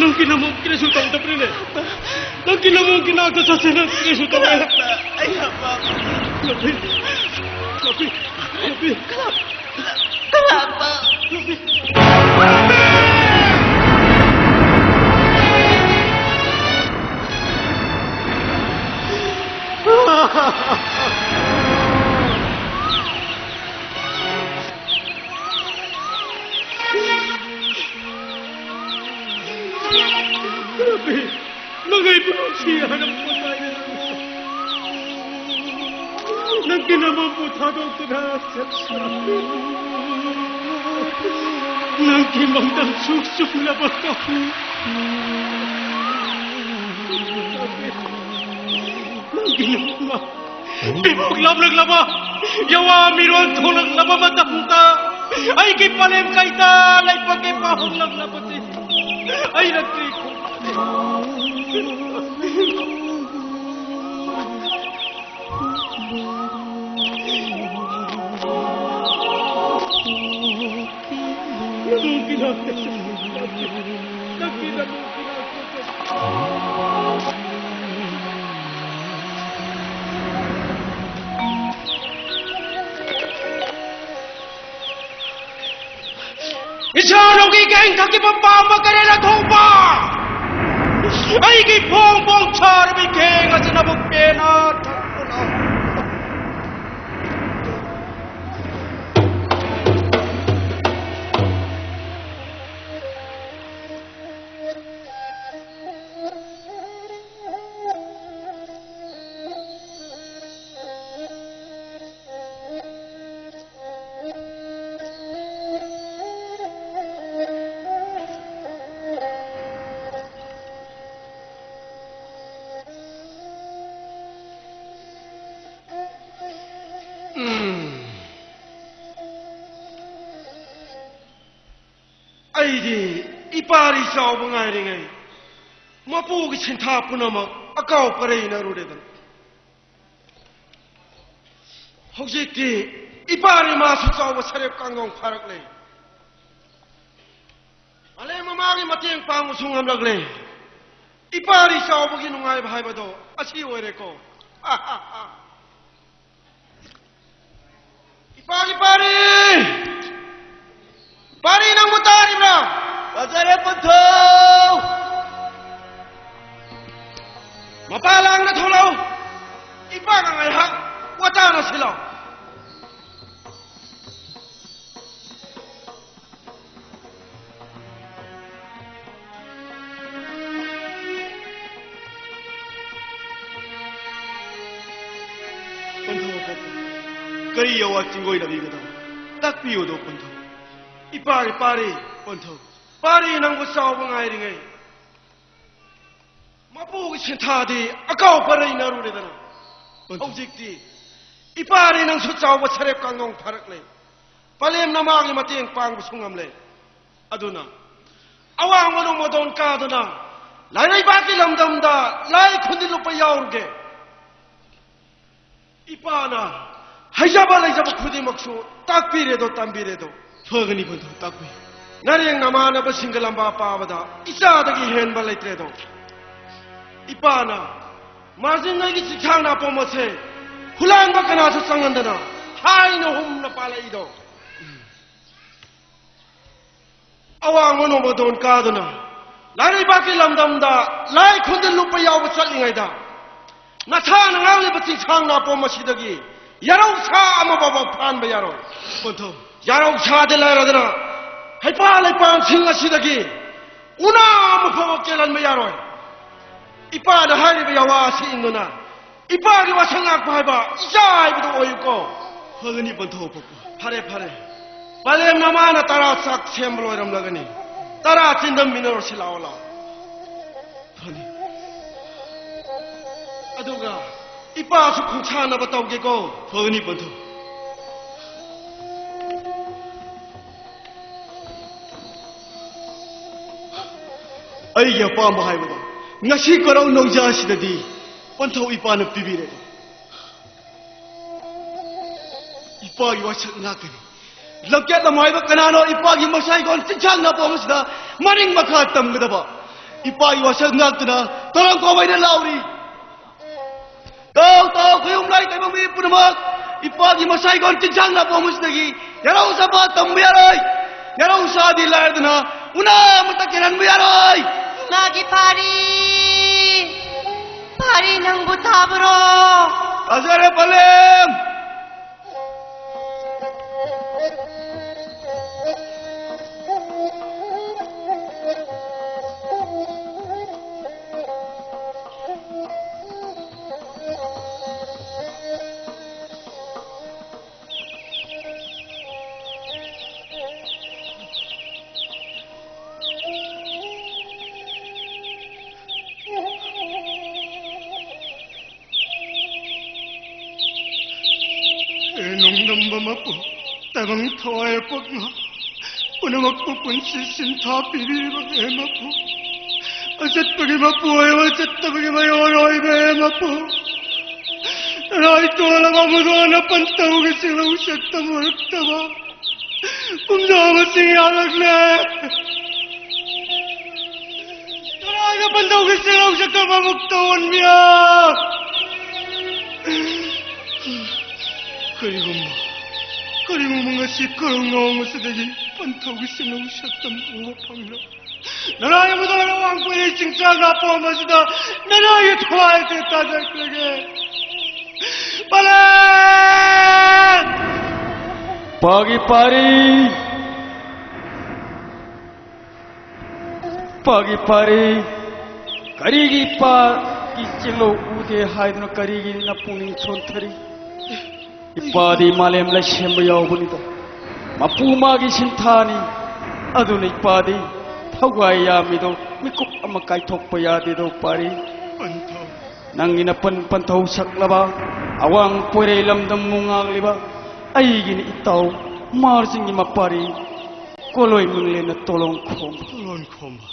ꯅꯪꯒꯤ ꯅꯃꯣꯟ ꯀꯔꯤꯁꯨ ꯇꯧꯗꯕ꯭ꯔꯅꯦ? ꯅꯪꯒꯤ ꯅꯃꯣꯟꯒꯤ ꯅꯥꯛꯇ ꯆꯠꯁꯦ, ꯅꯪ ꯀꯔꯤꯁꯨ ꯇꯧꯔꯣꯏ꯫ ꯑꯩ ꯍꯥꯞꯄ꯫ ꯂꯥꯛꯄꯤ, ꯂꯥꯛꯄꯤ, ꯂꯥꯛꯄꯤ꯫ ꯀꯅꯥ? ꯂꯥꯛꯄ꯫ ꯂꯥꯛꯄꯤ꯫ ꯅꯪ ꯑꯩꯕꯨ ꯅꯨꯡꯁꯤ ꯍꯥꯏꯔꯝꯕ ꯇꯥꯏꯅꯦ꯫ ꯅꯪꯒꯤ ꯅꯃꯧꯕꯨ ꯊꯥꯗꯣꯛꯇꯨꯅ ꯆꯠꯈ꯭ꯔꯦ꯫ ꯅꯪꯒꯤ ꯃꯪꯗꯝ ꯁꯨꯛ ꯆꯨꯝꯂꯕ ꯀꯧꯏ꯫ ꯅꯪꯒꯤ ꯅꯃꯧ ꯏꯕꯣꯛ ꯂꯥꯞꯂꯛꯂꯕ, ꯌꯥꯋꯥ ꯃꯤꯔꯣꯜ ꯊꯣꯛꯂꯛꯂꯕ ꯃꯇꯝꯗ ꯑꯩꯒꯤ ꯄꯂꯦꯝ ꯀꯩꯗ ꯂꯩꯕꯒꯦ ꯄꯥꯍꯧꯂꯛꯂꯕꯗꯤ ꯑꯩꯅ ꯀꯔꯤ ꯈꯨꯝꯒꯅꯤ? ꯅꯪꯒꯤ ꯅꯃꯧ ꯏꯆꯥꯅꯨꯡꯒꯤ ꯀꯦꯡ ꯊꯛꯈꯤꯕ ꯄꯥꯝꯕ ꯀꯔꯦꯂꯥ ꯊꯣꯡꯕ꯫ ꯑꯩꯒꯤ ꯐꯣꯡ ꯐꯣꯡ ꯁꯥꯔꯕ ꯀꯦꯡ ꯑꯁꯤ ꯅꯕꯨꯛ ꯄꯦꯟꯅ ꯊꯛꯎ ꯂꯥꯎ꯫ ꯑꯩꯗꯤ ꯏꯄꯥꯔꯤ ꯆꯥꯎꯕ ꯉꯥꯏꯔꯤꯉꯩ ꯃꯄꯨꯒꯤ ꯁꯤꯟꯊꯥ ꯄꯨꯝꯅꯃꯛ ꯑꯀꯥꯎ ꯄꯔꯩꯅꯔꯨꯔꯦꯗꯅ꯫ ꯍꯧꯖꯤꯛꯇꯤ ꯏꯄꯥꯔꯤ ꯃꯥꯁꯨ ꯆꯥꯎꯕ ꯁꯔꯦꯞ ꯀꯥꯡꯗꯣꯡ ꯐꯥꯔꯛꯂꯦ꯫ ꯃꯥꯂꯦꯝ ꯃꯃꯥꯒꯤ ꯃꯇꯦꯡ ꯄꯥꯡꯕꯁꯨ ꯉꯝꯂꯛꯂꯦ꯫ ꯏꯄꯥꯔꯤ ꯆꯥꯎꯕꯒꯤ ꯅꯨꯡꯉꯥꯏꯕ ꯍꯥꯏꯕꯗꯣ ꯑꯁꯤ ꯑꯣꯏꯔꯦꯀꯣ꯫ ꯏꯄꯥꯒꯤ ꯄꯥꯔꯤ! ꯄꯥꯔꯤ, ꯅꯪꯕꯨ ꯇꯥꯔꯤꯕ꯭ꯔꯥ? ꯇꯥꯖꯔꯦ, ꯄꯟꯊꯧ! ꯃꯄꯥ ꯂꯥꯡꯗ ꯊꯣꯛꯂꯛꯎ꯫ ꯏꯄꯥꯒ ꯉꯥꯏꯍꯥꯛ ꯋꯥꯇꯥꯅꯁꯤ ꯂꯥꯎ꯫ ꯄꯟꯊꯧ, ꯄꯟꯊꯧ꯫ ꯀꯔꯤ ꯑꯋꯥ ꯆꯤꯡꯒꯣꯏꯅꯕꯤꯒꯗꯕ? ꯇꯥꯛꯄꯤꯌꯨꯗꯣ, ꯄꯟꯊꯧ꯫ ꯏꯄꯥꯒꯤ ꯄꯥꯔꯤ꯫ ꯄꯟꯊꯧ꯫ ꯄꯥꯔꯤ ꯅꯪꯕꯨ ꯆꯥꯎꯕ ꯉꯥꯏꯔꯤꯉꯩ ꯃꯄꯨꯒꯤ ꯁꯤꯟꯊꯥꯗꯤ ꯑꯀꯥꯎ ꯄꯔꯩꯅꯔꯨꯔꯦꯗꯅ꯫ ꯄꯟꯊꯧ꯫ ꯍꯧꯖꯤꯛꯇꯤ ꯏꯄꯥꯔꯤ ꯅꯪꯁꯨ ꯆꯥꯎꯕ ꯁꯔꯦꯞ ꯀꯥꯡꯗꯣꯡ ꯐꯥꯔꯛꯂꯦ꯫ ꯄꯂꯦꯝꯅ ꯃꯥꯒꯤ ꯃꯇꯦꯡ ꯄꯥꯡꯕꯁꯨ ꯉꯝꯂꯦ꯫ ꯑꯗꯨꯅ ꯑꯋꯥꯡꯕ ꯅꯣꯡꯃꯗꯣꯟ ꯀꯥꯗꯨꯅ ꯂꯥꯏꯔꯩꯕꯥꯛꯀꯤ ꯂꯝꯗꯝꯗ ꯂꯥꯏ ꯈꯨꯟꯗꯤ ꯂꯨꯞꯄ ꯌꯥꯎꯔꯨꯒꯦ꯫ ꯏꯄꯥꯅ ꯍꯩꯖꯕ ꯂꯩꯖꯕ ꯈꯨꯗꯤꯡꯃꯛꯁꯨ ꯇꯥꯛꯄꯤꯔꯦꯗꯣ, ꯇꯝꯕꯤꯔꯦꯗꯣ꯫ ꯐꯒꯅꯤ ꯄꯟꯊꯧ, ꯇꯥꯛꯄꯤꯌꯨ꯫ ꯅꯔꯦꯡ ꯅꯃꯥꯟꯅꯕꯁꯤꯡꯒ ꯂꯝꯕꯥ ꯄꯥꯕꯗ ꯏꯆꯥꯗꯒꯤ ꯍꯦꯟꯕ ꯂꯩꯇ꯭ꯔꯦꯗꯣ꯫ ꯏꯄꯥꯅ ꯃꯥꯔꯖꯤꯡꯉꯩꯒꯤ ꯆꯤꯡꯁꯥꯡ ꯅꯥꯄꯣꯝ ꯑꯁꯦ ꯍꯨꯂꯥꯟꯕ ꯀꯅꯥꯁꯨ ꯆꯪꯍꯟꯗꯅ ꯍꯥꯏꯅ ꯍꯨꯝꯅ ꯄꯥꯜꯂꯛꯏꯗꯣ꯫ ꯑꯋꯥꯡꯕ ꯅꯣꯡꯃꯗꯣꯟ ꯀꯥꯗꯨꯅ ꯂꯥꯏꯔꯩꯕꯥꯛꯀꯤ ꯂꯝꯗꯝꯗ ꯂꯥꯏ ꯈꯨꯟꯗ ꯂꯨꯞꯄ ꯌꯥꯎꯕ ꯆꯠꯂꯤꯉꯩꯗ, ꯅꯁꯥꯅ ꯉꯥꯡꯂꯤꯕ ꯆꯤꯡꯁꯥꯡ ꯅꯥꯄꯣꯝ ꯑꯁꯤꯗꯒꯤ ꯌꯥꯔꯧ ꯁꯥ ꯑꯃ ꯐꯥꯎꯕ ꯐꯥꯟꯕ ꯌꯥꯔꯣꯏ꯫ ꯄꯟꯊꯧ꯫ ꯌꯥꯔꯧ ꯁꯥꯗ ꯂꯩꯔꯗꯅ ꯍꯩꯄꯥ ꯂꯩꯄꯥꯟꯁꯤꯡ ꯑꯁꯤꯗꯒꯤ ꯎꯅꯥ ꯑꯃ ꯐꯥꯎꯕ ꯀꯦꯜꯍꯟꯕ ꯌꯥꯔꯣꯏ꯫ ꯏꯄꯥꯅ ꯍꯥꯏꯔꯤꯕ ꯌꯥꯋꯥ ꯑꯁꯤ ꯏꯟꯗꯨꯅ ꯏꯄꯥꯒꯤ ꯋꯥꯁꯛ ꯉꯥꯛꯄ ꯍꯥꯏꯕ ꯏꯆꯥ ꯍꯥꯏꯕꯗꯨ ꯑꯣꯏꯌꯨꯀꯣ꯫ ꯐꯒꯅꯤ ꯄꯟꯊꯧ ꯄꯣꯛꯄ꯫ ꯐꯔꯦ, ꯐꯔꯦ꯫ ꯄꯂꯦꯝ ꯅꯃꯥꯅ ꯇꯔꯥ ꯆꯥꯛ ꯁꯦꯝꯕ ꯂꯣꯏꯔꯝꯂꯒꯅꯤ꯫ ꯇꯔꯥ ꯆꯤꯟꯗꯝꯃꯤꯟꯅꯔꯁꯤ, ꯂꯥꯛꯑꯣ, ꯂꯥꯛꯑꯣ꯫ ꯐꯅꯤ꯫ ꯑꯗꯨꯒ ꯏꯄꯥꯁꯨ ꯈꯣꯡꯁꯥꯟꯅꯕ ꯇꯧꯒꯦꯀꯣ꯫ ꯐꯒꯅꯤ ꯄꯟꯊꯧ꯫ ꯑꯩꯒꯤ ꯑꯄꯥꯝꯕ ꯍꯥꯏꯕꯗꯣ ꯉꯁꯤ ꯀꯣꯔꯧ ꯅꯣꯡꯖꯥ ꯑꯁꯤꯗꯗꯤ ꯄꯟꯊꯧ ꯏꯄꯥꯅ ꯄꯤꯕꯤꯔꯦ꯫ ꯏꯄꯥꯒꯤ ꯋꯥꯁꯛ ꯉꯥꯛꯇꯅꯤ꯫ ꯂꯝꯀꯦꯠ ꯂꯝꯍꯥꯏꯕ ꯀꯅꯥꯅꯣ ꯏꯄꯥꯒꯤ ꯃꯁꯥꯏꯒꯣꯟ ꯆꯤꯟꯁꯥꯡ ꯅꯥꯄꯣꯝ ꯑꯁꯤꯗ ꯃꯅꯤꯡ ꯃꯈꯥ ꯇꯝꯒꯗꯕ? ꯏꯄꯥꯒꯤ ꯋꯥꯁꯛ ꯉꯥꯛꯇꯨꯅ ꯇꯣꯔꯣꯡ ꯀꯣꯃꯩꯅ ꯂꯥꯎꯔꯤ꯫ ꯇꯥꯎ, ꯇꯥꯎ, ꯈꯣꯏꯌꯨꯝ ꯂꯥꯏ ꯇꯥꯏꯕꯪ ꯃꯤ ꯄꯨꯝꯅꯃꯛ, ꯏꯄꯥꯒꯤ ꯃꯁꯥꯏꯒꯣꯟ ꯆꯤꯟꯁꯥꯡ ꯅꯥꯄꯣꯝ ꯑꯁꯤꯗꯒꯤ ꯌꯥꯔꯧ ꯁꯥꯕ ꯇꯝꯕ ꯌꯥꯔꯣꯏ꯫ ꯌꯥꯔꯧ ꯁꯥꯗꯤ ꯂꯥꯏꯔꯗꯅ ꯎꯅꯥ ꯑꯃꯠꯇ ꯀꯦꯜꯍꯟꯕ ꯌꯥꯔꯣꯏ꯫ ꯏꯃꯥꯒꯤ ꯄꯥꯔꯤ, ꯄꯥꯔꯤ ꯅꯪꯕꯨ ꯇꯥꯕ꯭ꯔꯣ? ꯇꯥꯖꯔꯦ ꯄꯂꯦꯝ꯫ ꯍꯦ ꯅꯣꯡꯗꯝꯕ ꯃꯄꯨ, ꯇꯥꯏꯕꯪ ꯊꯋꯥꯏ ꯑꯄꯣꯛꯅ ꯄꯨꯝꯅꯃꯛꯄꯨ ꯄꯨꯟꯁꯤ ꯁꯤꯟꯊꯥ ꯄꯤꯕꯤꯕ ꯍꯦ ꯃꯄꯨ, ꯑꯆꯠꯄꯒꯤ ꯃꯄꯨ ꯑꯣꯏꯕ, ꯆꯠꯇꯕꯒꯤ ꯃꯌꯣꯟ ꯑꯣꯏꯕ ꯍꯦ ꯃꯄꯨ, ꯅꯔꯥꯏ ꯇꯣꯜꯂꯕ ꯃꯨꯗꯣꯟꯅ ꯄꯟꯇꯧꯒꯤ ꯆꯤꯡꯂꯧ ꯁꯛꯇꯝ ꯑꯣꯏꯔꯛꯇꯕ ꯀꯨꯝꯖꯥ ꯃꯁꯤꯡ ꯌꯥꯝꯂꯛꯂꯦ꯫ ꯀꯅꯥꯅ ꯄꯟꯊꯧꯒꯤ ꯆꯦꯡꯂꯧ ꯆꯠꯇꯕ ꯑꯃꯨꯛ ꯇꯧꯍꯟꯕꯤꯌꯣ? ꯀꯔꯤꯒꯨꯝꯕ, ꯀꯔꯤꯒꯨꯝꯕ ꯉꯁꯤ ꯀꯣꯔꯧ ꯅꯣꯡ ꯑꯁꯤꯗꯒꯤ ꯄꯟꯊꯧꯒꯤ ꯆꯦꯡꯂꯧ ꯁꯛꯇꯝ ꯎꯕ ꯐꯪꯂꯕ ꯅꯅꯥꯏ ꯑꯃꯗ ꯑꯋꯥꯡ ꯀꯣꯏꯔꯩ ꯆꯤꯡꯆꯥ ꯅꯥꯄꯣꯝ ꯑꯁꯤꯗ ꯅꯅꯥꯏꯒꯤ ꯊꯋꯥꯏ ꯑꯁꯤ ꯇꯥꯖꯈ꯭ꯔꯒꯦ꯫ ꯄꯂꯦꯟ! ꯄꯥꯒꯤ ꯄꯥꯔꯤ! ꯄꯥꯒꯤ ꯄꯥꯔꯤ, ꯀꯔꯤꯒꯤ ꯏꯄꯥꯒꯤ ꯆꯦꯡꯂꯧ ꯎꯗꯦ ꯍꯥꯏꯗꯨꯅ ꯀꯔꯤꯒꯤ ꯅꯄꯨꯛꯅꯤꯡ ꯁꯣꯟꯊꯔꯤ? ꯏꯄꯥꯗꯤ ꯃꯥꯂꯦꯝ ꯂꯩꯁꯦꯝꯕ ꯌꯥꯎꯕꯅꯤꯗꯣ, ꯃꯄꯨ ꯃꯥꯒꯤ ꯁꯤꯟꯊꯥꯅꯤ꯫ ꯑꯗꯨꯅ ꯏꯄꯥꯗꯤ ꯊꯧꯒꯥꯏ ꯌꯥꯝꯃꯤꯗꯣ, ꯃꯤꯀꯨꯞ ꯑꯃ ꯀꯥꯏꯊꯣꯛꯄ ꯌꯥꯗꯦꯗꯣ ꯄꯥꯔꯤ꯫ ꯄꯟꯊꯧ꯫ ꯅꯪꯒꯤ ꯅꯄꯟ ꯄꯟꯊꯧ ꯁꯛꯂꯕ, ꯑꯋꯥꯡ ꯄꯣꯏꯔꯩ ꯂꯝꯗꯝꯕꯨ ꯉꯥꯛꯂꯤꯕ ꯑꯩꯒꯤꯅꯤ ꯏꯇꯥꯎ ꯃꯥꯔꯖꯤꯡꯒꯤ ꯃꯄꯥꯔꯤ꯫ ꯀꯣꯂꯣꯏ ꯃꯪꯂꯦꯟꯅ ꯇꯣꯂꯣꯡ ꯈꯣꯝꯕ꯫ ꯇꯣꯂꯣꯟ ꯈꯣꯝꯕ꯫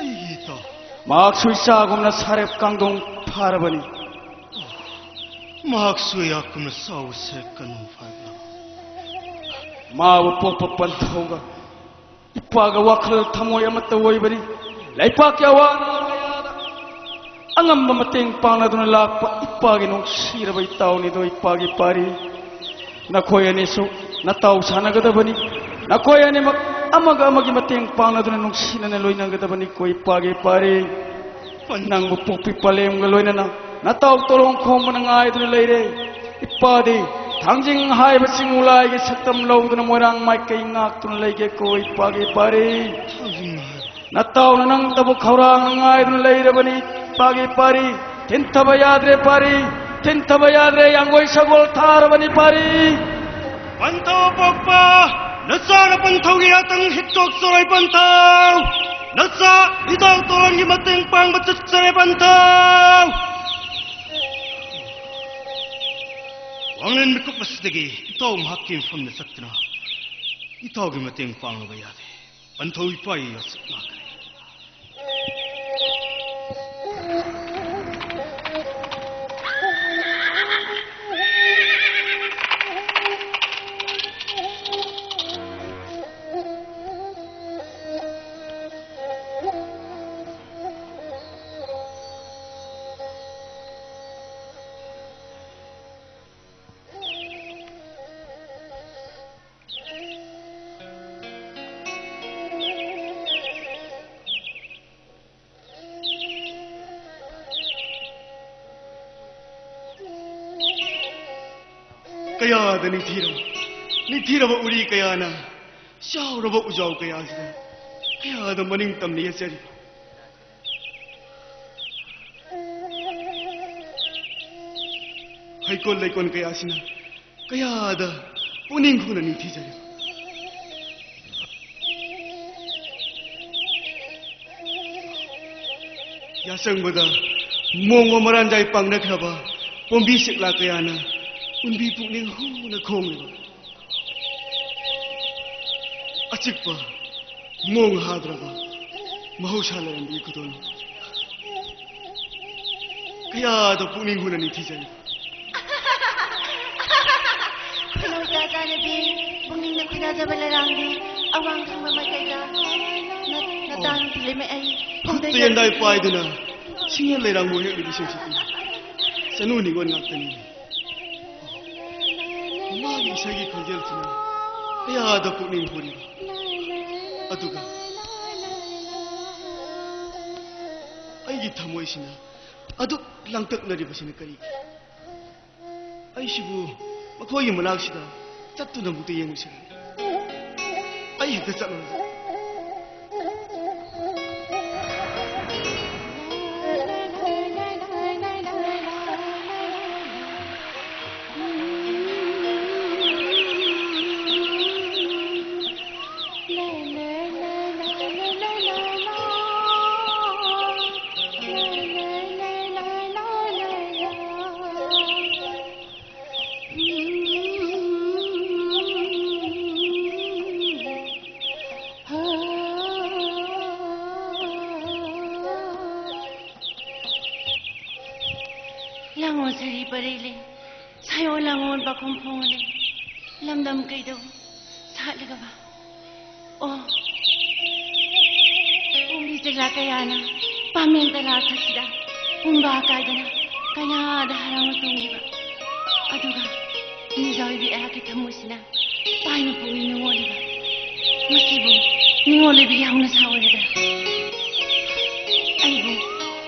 ꯑꯩꯒꯤ ꯏꯇꯥꯎ꯫ ꯃꯍꯥꯛꯁꯨ ꯏꯆꯥꯒꯨꯝꯅ ꯁꯥꯔꯦꯞ ꯀꯥꯡꯗꯣꯡ ꯐꯥꯔꯕꯅꯤ꯫ ꯃꯍꯥꯛꯁꯨ ꯑꯩꯍꯥꯛꯀꯨꯝꯅ ꯆꯥꯎꯕ ꯁꯥꯔꯦꯞ ꯀꯥꯡꯗꯣꯡ ꯐꯥꯔꯕ꯫ ꯃꯥꯕꯨ ꯄꯣꯛꯄ ꯄꯟꯊꯧꯒ ꯏꯄꯥꯒ ꯋꯥꯈꯜ ꯊꯃꯣꯏ ꯑꯃꯠꯇ ꯑꯣꯏꯕꯅꯤ꯫ ꯂꯩꯄꯥꯛꯀꯤ ꯑꯋꯥ ꯑꯅꯥ ꯀꯌꯥꯗ ꯑꯉꯝꯕ ꯃꯇꯦꯡ ꯄꯥꯡꯅꯗꯨꯅ ꯂꯥꯛꯄ ꯏꯄꯥꯒꯤ ꯅꯨꯡꯁꯤꯔꯕ ꯏꯇꯥꯎꯅꯤꯗꯣ ꯏꯄꯥꯒꯤ ꯄꯥꯔꯤ꯫ ꯅꯈꯣꯏ ꯑꯅꯤꯁꯨ ꯅꯇꯥꯎ ꯁꯥꯟꯅꯒꯗꯕꯅꯤ꯫ ꯅꯈꯣꯏ ꯑꯅꯤꯃꯛ ꯑꯃꯒ ꯑꯃꯒꯤ ꯃꯇꯦꯡ ꯄꯥꯡꯅꯗꯨꯅ ꯅꯨꯡꯁꯤꯅꯅ ꯂꯣꯏꯅꯒꯗꯕꯅꯤꯀꯣ ꯏꯄꯥꯒꯤ ꯄꯥꯔꯤ꯫ ꯅꯪꯕꯨ ꯄꯣꯛꯄꯤ ꯄꯂꯦꯝꯒ ꯂꯣꯏꯅꯅ ꯅꯇꯥꯎ ꯇꯣꯂꯣꯡ ꯈꯣꯡꯕꯅ ꯉꯥꯏꯗꯨꯅ ꯂꯩꯔꯦ꯫ ꯏꯄꯥꯗꯤ ꯊꯥꯡꯖꯤꯡ ꯍꯥꯏꯕ ꯆꯤꯡꯃꯨꯂꯥꯏꯒꯤ ꯁꯛꯇꯝ ꯂꯧꯗꯨꯅ ꯃꯣꯏꯔꯥꯡ ꯃꯥꯏꯀꯩ ꯉꯥꯛꯇꯨꯅ ꯂꯩꯒꯦꯀꯣ ꯏꯄꯥꯒꯤ ꯄꯥꯔꯤ꯫ ꯊꯥꯡꯖꯤꯡ ꯍꯥꯏꯕ꯫ ꯅꯇꯥꯎꯅ ꯅꯪꯇꯕꯨ ꯈꯧꯔꯥꯡꯅ ꯉꯥꯏꯗꯨꯅ ꯂꯩꯔꯕꯅꯤ ꯏꯄꯥꯒꯤ ꯄꯥꯔꯤ꯫ ꯊꯤꯟꯊꯕ ꯌꯥꯗ꯭ꯔꯦ ꯄꯥꯔꯤ꯫ ꯊꯤꯟꯊꯕ ꯌꯥꯗ꯭ꯔꯦ, ꯌꯥꯡꯒꯣꯏ ꯁꯒꯣꯜ ꯊꯥꯔꯕꯅꯤ ꯄꯥꯔꯤ꯫ ꯄꯟꯊꯧ ꯄꯣꯛꯄ, ꯅꯆꯥꯅ ꯄꯟꯊꯧꯒꯤ ꯌꯥꯇꯪ ꯍꯤꯠꯇꯣꯛꯆꯔꯣꯏ ꯄꯟꯊꯧ꯫ ꯅꯆꯥ ꯏꯇꯥꯎ ꯇꯣꯔꯣꯟꯒꯤ ꯃꯇꯦꯡ ꯄꯥꯡꯕ ꯆꯠꯆꯔꯦ ꯄꯟꯊꯧ꯫ ꯋꯥꯡꯂꯦꯟ ꯃꯤꯀꯨꯞ ꯑꯁꯤꯗꯒꯤ ꯏꯇꯥꯎ ꯃꯍꯥꯛꯀꯤ ꯃꯐꯝꯗ ꯆꯠꯇꯨꯅ ꯏꯇꯥꯎꯒꯤ ꯃꯇꯦꯡ ꯄꯥꯡꯂꯨꯕ ꯌꯥꯗꯦ꯫ ꯄꯟꯊꯧ ꯏꯄꯥꯒꯤ ꯌꯥꯆꯠ ꯉꯥꯛꯀꯅꯤ꯫ ꯀꯌꯥꯗ ꯅꯤꯡꯊꯤꯔꯕ, ꯅꯤꯡꯊꯤꯔꯕ ꯎꯔꯤ ꯀꯌꯥꯅ ꯆꯥꯎꯔꯕ ꯎꯖꯥꯎ ꯀꯌꯥꯁꯤꯗ ꯀꯌꯥꯗ ꯃꯅꯤꯡ ꯇꯝꯅ ꯌꯦꯠꯆꯔꯤ꯫ ꯍꯩꯀꯣꯜ ꯂꯩꯀꯣꯜ ꯀꯌꯥꯁꯤꯅ ꯀꯌꯥꯗ ꯄꯨꯛꯅꯤꯡ ꯍꯨꯅ ꯅꯤꯡꯊꯤꯖꯔꯤ꯫ ꯌꯥꯆꯪꯕꯗ ꯃꯣꯡꯕ ꯃꯔꯥꯟꯖꯥꯏ ꯄꯥꯡꯅꯈ꯭ꯔꯕ ꯄꯣꯝꯕꯤ ꯁꯤꯛꯂꯥ ꯀꯌꯥꯅ ꯎꯟꯕꯤ ꯄꯨꯛꯅꯤꯡ ꯍꯨꯅ ꯈꯣꯡꯂꯤꯕ꯫ ꯑꯆꯤꯛꯄ ꯃꯣꯡ ꯍꯥꯗ꯭ꯔꯕ ꯃꯍꯧꯁꯥ ꯂꯩꯔꯝꯕꯒꯤ ꯈꯨꯗꯣꯜꯅꯤ꯫ ꯀꯌꯥꯗ ꯄꯨꯛꯅꯤꯡ ꯍꯨꯅ ꯅꯤꯡꯊꯤꯖꯔꯤ꯫ ꯈꯨꯅꯧ ꯆꯥꯅꯕꯤ, ꯄꯨꯛꯅꯤꯡꯅ ꯈꯣꯏꯗꯥꯖꯕ ꯂꯩꯔꯥꯡꯕꯤ, ꯑꯋꯥꯡ ꯊꯪꯕ ꯃꯥꯏꯀꯩꯗ ꯅ-, ꯅꯇꯥ ꯅꯨꯄꯤ ꯂꯩꯃ ꯑꯩ ꯈꯨꯠꯇ ꯐꯣꯡꯗꯣꯛꯆꯔꯤ꯫ ꯌꯦꯟꯗꯥꯏ ꯄꯥꯏꯗꯨꯅ ꯁꯤꯡꯅ ꯂꯩꯔꯥꯡꯕ ꯍꯦꯛꯂꯤꯕꯤ ꯁꯤꯡꯁꯤꯗꯤ ꯆꯅꯨ ꯅꯤꯉꯣꯜ ꯉꯥꯛꯇꯅꯤ꯫ ꯃꯥꯒꯤ ꯏꯁꯩꯒꯤ ꯈꯣꯟꯖꯦꯜꯁꯤꯅ ꯀꯌꯥꯗ ꯄꯨꯛꯅꯤꯡ ꯍꯨꯔꯤꯕ꯫ ꯑꯗꯨꯒ ꯑꯩꯒꯤ ꯊꯃꯣꯏꯁꯤꯅ ꯑꯗꯨꯛ ꯂꯥꯡꯇꯛꯅꯔꯤꯕꯁꯤꯅ ꯀꯔꯤꯒꯤ? ꯑꯩꯁꯤꯕꯨ ꯃꯈꯣꯏꯒꯤ ꯃꯅꯥꯛꯁꯤꯗ ꯆꯠꯇꯨꯅ ꯑꯃꯨꯛꯇ ꯌꯦꯡꯉꯨꯁꯤꯔ? ꯑꯩ ꯍꯦꯛꯇ ꯆꯠꯂꯨꯔꯒꯦ꯫ ꯂꯥꯡꯑꯣ ꯁꯥꯔꯤ ꯄꯔꯩ ꯂꯩ, ꯁꯥꯏꯑꯣ ꯂꯥꯡꯑꯣ ꯄꯥꯈꯣꯝ ꯐꯣꯡꯂꯦ, ꯂꯝꯗꯝ ꯀꯩꯗꯧ ꯁꯥꯠꯂꯒꯕ? ꯑꯣ, ꯄꯣꯝꯕꯤ ꯆꯦꯛꯂꯥ ꯀꯌꯥꯅ ꯄꯥꯃꯦꯟ ꯇꯂꯥ ꯊꯛꯁꯤꯗ ꯄꯨꯝꯕ ꯀꯥꯏꯗꯅ ꯀꯌꯥꯗ ꯍꯔꯥꯎꯅ ꯇꯣꯡꯂꯤꯕ, ꯑꯗꯨꯒ ꯅꯤꯡꯖꯥꯎꯕꯤ ꯑꯩꯍꯥꯛꯀꯤ ꯊꯃꯣꯏꯁꯤꯅ ꯄꯥꯏꯅ ꯄꯨꯛꯅꯤꯡ ꯅꯤꯡꯉꯣꯜꯂꯤꯕ꯫ ꯃꯁꯤꯕꯨ ꯅꯤꯡꯉꯣꯜ ꯑꯣꯏꯕꯒꯤ ꯍꯧꯅꯁꯥ ꯑꯣꯏꯔꯗ꯭ꯔꯥ? ꯑꯩꯕꯨ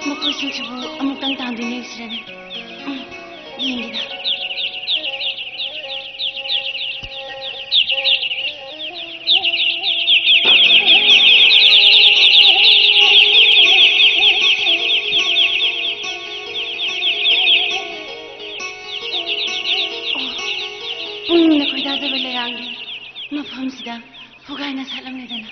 ꯃꯈꯣꯏꯁꯤꯡꯁꯤꯕꯨ ꯑꯃꯨꯛꯇꯪ ꯇꯥꯟꯗꯨꯅ ꯌꯦꯡꯁꯤꯔꯅꯦ꯫ ꯎꯝ, ꯌꯦꯡꯒꯦꯗ꯫ ꯄꯨꯛꯅꯤꯡꯅ ꯈꯣꯏꯗꯥꯖꯕ ꯂꯩꯔꯥꯡꯒꯤ ꯃꯐꯝꯁꯤꯗ ꯐꯨꯒꯥꯏꯅ ꯁꯥꯠꯂꯝꯂꯦꯗꯅ꯫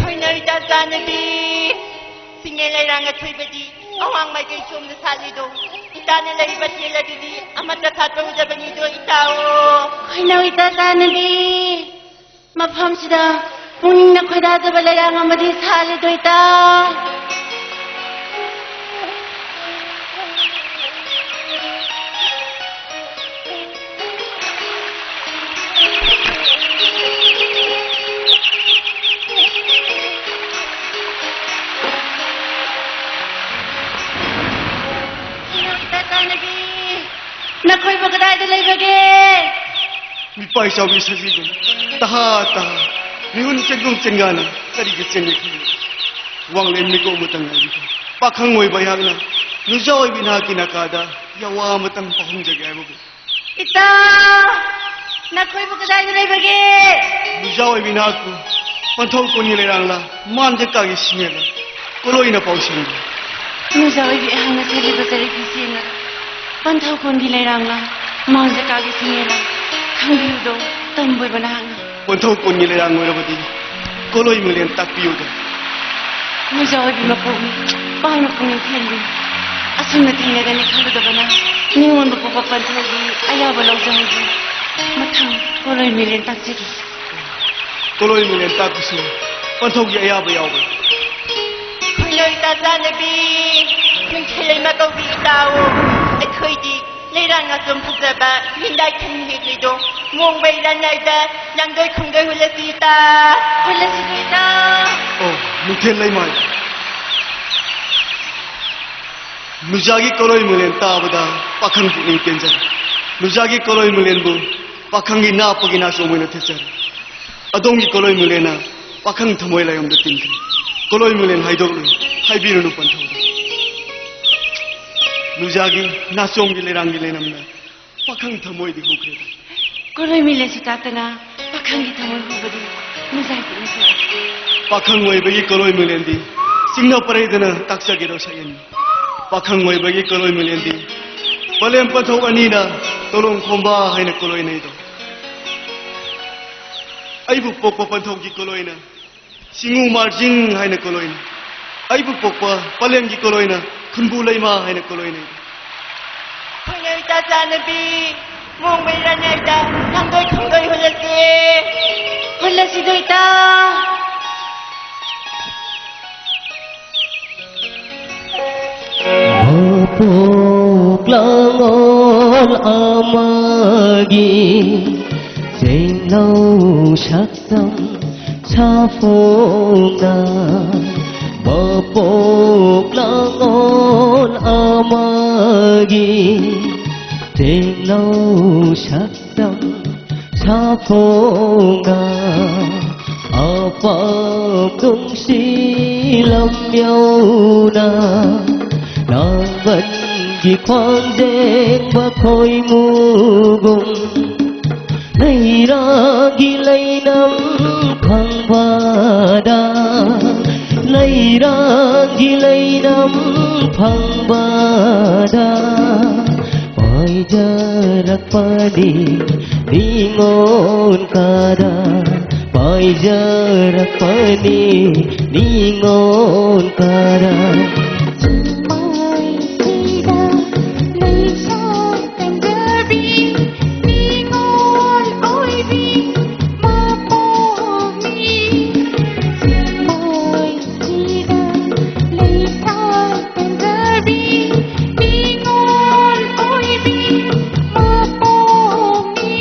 ꯈꯣꯏꯅꯧ ꯏꯆꯥ ꯆꯥꯅꯕꯤ, ꯁꯤꯡ ꯂꯩꯔꯥꯡ ꯑꯊꯣꯏꯕꯗꯤ ꯑꯋꯥꯡ ꯃꯥꯏꯀꯩ ꯁꯣꯝꯗ ꯁꯥꯠꯂꯤꯗꯣ꯫ ꯏꯇꯥꯅ ꯂꯩꯔꯤꯕ ꯊꯦꯜ ꯑꯗꯨꯗꯤ ꯑꯃꯠꯇ ꯁꯥꯠꯄ ꯎꯗꯕꯅꯤꯗꯣ, ꯏꯇꯥꯑꯣ꯫ ꯀꯩꯅꯣ, ꯏꯇꯥ ꯆꯥꯟꯅꯕꯤ? ꯃꯐꯝꯁꯤꯗ ꯄꯨꯛꯅꯤꯡꯅ ꯈꯣꯏꯗꯥꯖꯕ ꯂꯩꯔꯥꯡ ꯑꯃꯗꯤ ꯁꯥꯠꯂꯤꯗꯣ, ꯏꯇꯥ꯫ ꯅꯈꯣꯏꯕꯨ ꯀꯗꯥꯏꯗ ꯂꯩꯕꯒꯦ? ꯃꯤꯄꯥꯏ ꯆꯥꯎꯕꯤ ꯁꯖꯤꯕꯨ ꯇꯍꯥ ꯇꯍꯥ, ꯃꯤꯍꯨꯟ ꯆꯦꯡꯒꯨꯝ ꯆꯦꯡꯒꯥꯅ ꯀꯔꯤꯒꯤ ꯆꯦꯟꯂꯛꯂꯤꯕꯅꯣ? ꯋꯥꯡꯂꯦꯟ ꯃꯤꯀꯣꯛ ꯑꯃꯇꯪ ꯉꯥꯏꯕꯤꯈꯣ꯫ ꯄꯥꯈꯪ ꯑꯣꯏꯕ ꯑꯩꯍꯥꯛꯅ ꯅꯨꯖꯥ ꯑꯣꯏꯕꯤ ꯅꯍꯥꯛꯀꯤ ꯅꯥꯀꯥꯗ ꯌꯥꯋꯥ ꯑꯃꯇꯪ ꯄꯥꯎꯍꯨꯝꯖꯒꯦ ꯍꯥꯏꯕꯕꯨ꯫ ꯏꯇꯥ, ꯅꯈꯣꯏꯕꯨ ꯀꯗꯥꯏꯗ ꯂꯩꯕꯒꯦ? ꯅꯨꯖꯥ ꯑꯣꯏꯕꯤ ꯅꯍꯥꯛꯄꯨ ꯄꯟꯊꯧ ꯀꯣꯟꯒꯤ ꯂꯩꯔꯥꯡꯂꯥ, ꯃꯥꯟꯖꯀꯥꯒꯤ ꯁꯤꯡꯉꯦꯜꯂꯥ, ꯀꯣꯂꯣꯏꯅ ꯄꯥꯎꯁꯤꯡꯕꯤ꯫ ꯅꯨꯖꯥ ꯑꯣꯏꯕꯤ ꯑꯩꯍꯥꯛꯅ ꯁꯦꯠꯂꯤꯕ ꯆꯔꯤꯛꯀꯤ ꯆꯦꯡꯅ ꯄꯟꯊꯧ ꯀꯣꯟꯒꯤ ꯂꯩꯔꯥꯡꯂꯥ, ꯃꯥꯡꯖꯀꯥꯒꯤ ꯁꯤꯡꯉꯦꯜꯂꯥ, ꯈꯪꯕꯤꯌꯨꯗꯣ, ꯇꯝꯕ ꯑꯣꯏꯕ ꯅꯍꯥꯛꯅ꯫ ꯄꯟꯊꯧ ꯀꯣꯟꯒꯤ ꯂꯩꯔꯥꯡ ꯑꯣꯏꯔꯕꯗꯤ ꯀꯣꯂꯣꯏ ꯃꯤꯂꯦꯟ ꯇꯥꯛꯄꯤꯌꯨꯗ꯫ ꯅꯨꯖꯥ ꯑꯣꯏꯕꯤ ꯃꯄꯣꯛꯅꯤ, ꯄꯥꯏ ꯃꯄꯨꯡꯅꯤ ꯊꯦꯟꯕꯤ꯫ ꯑꯁꯨꯝꯅ ꯊꯦꯡꯅꯒꯅꯤ ꯈꯪꯂꯨꯗꯕꯅ ꯅꯤꯉꯣꯟꯕ ꯄꯣꯛꯄ ꯄꯟꯊꯧꯒꯤ ꯑꯌꯥꯕ ꯂꯧꯖꯍꯧꯒꯦ꯫ ꯃꯊꯪ ꯀꯣꯂꯣꯏ ꯃꯤꯂꯦꯟ ꯇꯥꯛꯆꯒꯦ꯫ ꯀꯣꯂꯣꯏ ꯃꯤꯂꯦꯟ ꯇꯥꯛꯄꯁꯨ ꯄꯟꯊꯧꯒꯤ ꯑꯌꯥꯕ ꯌꯥꯎꯕ꯫ ꯈꯣꯏꯂꯣꯏ ꯇꯥ ꯆꯥꯟꯅꯕꯤ, ꯅꯨꯡꯊꯤꯜ ꯂꯩꯃ ꯀꯧꯕꯤ ꯏꯇꯥꯎ꯫ ꯑꯩꯈꯣꯏꯗꯤ ꯂꯩꯔꯥꯡ ꯉꯥꯆꯣꯝ ꯐꯖꯕ ꯂꯤꯟꯗꯥꯏ ꯈꯟ ꯍꯦꯛꯂꯤꯗꯣ ꯃꯣꯡꯕꯩ ꯂꯟꯌꯥꯏꯗ ꯂꯪꯗꯣꯏ ꯈꯨꯝꯗꯣꯏ ꯍꯨꯜꯂꯁꯤ ꯏꯇꯥ꯫ ꯍꯨꯜꯂꯁꯤ ꯏꯇꯥ꯫ ꯑꯣ, ꯅꯨꯡꯊꯤꯜ ꯂꯩꯃꯥꯏ꯫ ꯅꯨꯖꯥꯒꯤ ꯀꯣꯂꯣꯏ ꯃꯤꯂꯦꯟ ꯇꯥꯕꯗ ꯄꯥꯈꯪ ꯄꯨꯛꯅꯤꯡ ꯄꯦꯟꯖꯔꯦ꯫ ꯅꯨꯖꯥꯒꯤ ꯀꯣꯂꯣꯏ ꯃꯤꯂꯦꯟꯕꯨ ꯄꯥꯈꯪꯒꯤ ꯅꯥꯞꯄꯒꯤ ꯅꯥꯆꯣꯝ ꯑꯣꯏꯅ ꯊꯦꯠꯆꯔꯦ꯫ ꯑꯗꯣꯝꯒꯤ ꯀꯣꯂꯣꯏ ꯃꯤꯂꯦꯟꯅ ꯄꯥꯈꯪ ꯊꯃꯣꯏ ꯂꯥꯏꯌꯣꯝꯗ ꯇꯤꯟꯈ꯭ꯔꯦ꯫ ꯀꯣꯂꯣꯏ ꯃꯤꯂꯦꯟ ꯍꯥꯏꯗꯣꯛꯂꯨ, ꯍꯥꯏꯕꯤꯔꯨꯅꯨ ꯄꯟꯊꯧꯗ꯫ ꯅꯨꯖꯥꯒꯤ ꯅꯥꯆꯣꯝꯒꯤ ꯂꯩꯔꯥꯡꯒꯤ ꯂꯩꯅꯝꯅ ꯄꯥꯈꯪ ꯊꯃꯣꯏꯗꯤ ꯍꯨꯈ꯭ꯔꯦꯗ꯫ ꯀꯣꯂꯣꯏ ꯃꯤꯂꯦꯟꯁꯨ ꯇꯥꯛꯇꯅ ꯄꯥꯈꯪꯒꯤ ꯊꯃꯣꯏ ꯍꯨꯕꯗꯤ ꯅꯨꯖꯥꯏ ꯄꯨꯛꯅꯤꯡ ꯁꯦꯡꯉꯤ꯫ ꯄꯥꯈꯪ ꯑꯣꯏꯕꯒꯤ ꯀꯣꯂꯣꯏ ꯃꯤꯂꯦꯟꯗꯤ ꯆꯤꯡꯅ ꯄꯔꯩꯗꯅ ꯇꯥꯛꯆꯒꯦꯗꯧ ꯁꯛꯌꯦꯡꯅꯤ꯫ ꯄꯥꯈꯪ ꯑꯣꯏꯕꯒꯤ ꯀꯣꯂꯣꯏ ꯃꯤꯂꯦꯟꯗꯤ ꯄꯂꯦꯝ ꯄꯟꯊꯧ ꯑꯅꯤꯅ ꯇꯣꯂꯣꯝ ꯈꯣꯝꯕ ꯍꯥꯏꯅ ꯀꯣꯂꯣꯏꯅꯩꯗꯣ꯫ ꯑꯩꯕꯨ ꯄꯣꯛꯄ ꯄꯟꯊꯧꯒꯤ ꯀꯣꯂꯣꯏꯅ ꯁꯤꯡꯉꯨ ꯃꯥꯔꯖꯤꯡ ꯍꯥꯏꯅ ꯀꯣꯂꯣꯏꯅꯩ꯫ ꯑꯩꯕꯨ ꯄꯣꯛꯄ ꯄꯂꯦꯝꯒꯤ ꯀꯣꯂꯣꯏꯅ ꯈꯨꯟꯕꯨ ꯂꯩꯃ ꯍꯥꯏꯅ ꯀꯣꯂꯣꯏꯅꯩ꯫ ꯈꯣꯏꯅ ꯏꯆꯥ ꯆꯥꯅꯕꯤ ꯃꯣꯡꯕꯩ ꯔꯥꯅꯤꯗ ꯊꯥꯡꯗꯣꯏ ꯊꯨꯡꯗꯣꯏ ꯍꯨꯜꯂꯁꯤ꯫ ꯍꯨꯜꯂꯁꯤꯗꯣ ꯏꯇꯥ꯫ ꯃꯄꯣꯛ ꯂꯥꯡꯑꯣꯜ ꯑꯃꯒꯤ ꯆꯦꯡꯂꯧ ꯁꯛꯇꯝ ꯁꯥꯐꯣꯡꯅ ꯃꯄꯣꯛ ꯂꯥꯡꯑꯣꯜ ꯑꯃꯒꯤ ꯆꯦꯡꯂꯧ ꯁꯛꯇꯝ ꯁꯥꯐꯣꯡꯅ ꯑꯄꯥꯝ ꯅꯨꯡꯁꯤ ꯂꯝ ꯌꯧꯅ ꯂꯥꯡꯕꯟꯒꯤ ꯈ꯭ꯋꯥꯡꯖꯦꯡꯕ ꯈꯣꯏꯃꯨꯒꯨꯝ ꯂꯩꯔꯥꯒꯤ ꯂꯩꯅꯝ ꯐꯪꯕꯗ ꯂꯩꯔꯥꯒꯤ ꯂꯩꯅꯝ ꯐꯪꯕꯗ ꯄꯥꯏꯖꯔꯛꯄꯅꯤ ꯅꯤꯉꯣꯜ ꯀꯥꯗ ꯄꯥꯏꯖꯔꯛꯄꯅꯤ ꯅꯤꯉꯣꯜ ꯀꯥꯗ ꯃꯥꯏꯁꯤꯗ ꯂꯩꯁꯥ ꯀꯟꯖꯕꯤ ꯅꯤꯉꯣꯜ ꯑꯣꯏꯕꯤ ꯃꯄꯣꯛꯅꯤ꯫ ꯃꯥꯏꯁꯤꯗ ꯂꯩꯁꯥ ꯀꯟꯖꯕꯤ ꯅꯤꯉꯣꯜ ꯑꯣꯏꯕꯤ ꯃꯄꯣꯛꯅꯤ꯫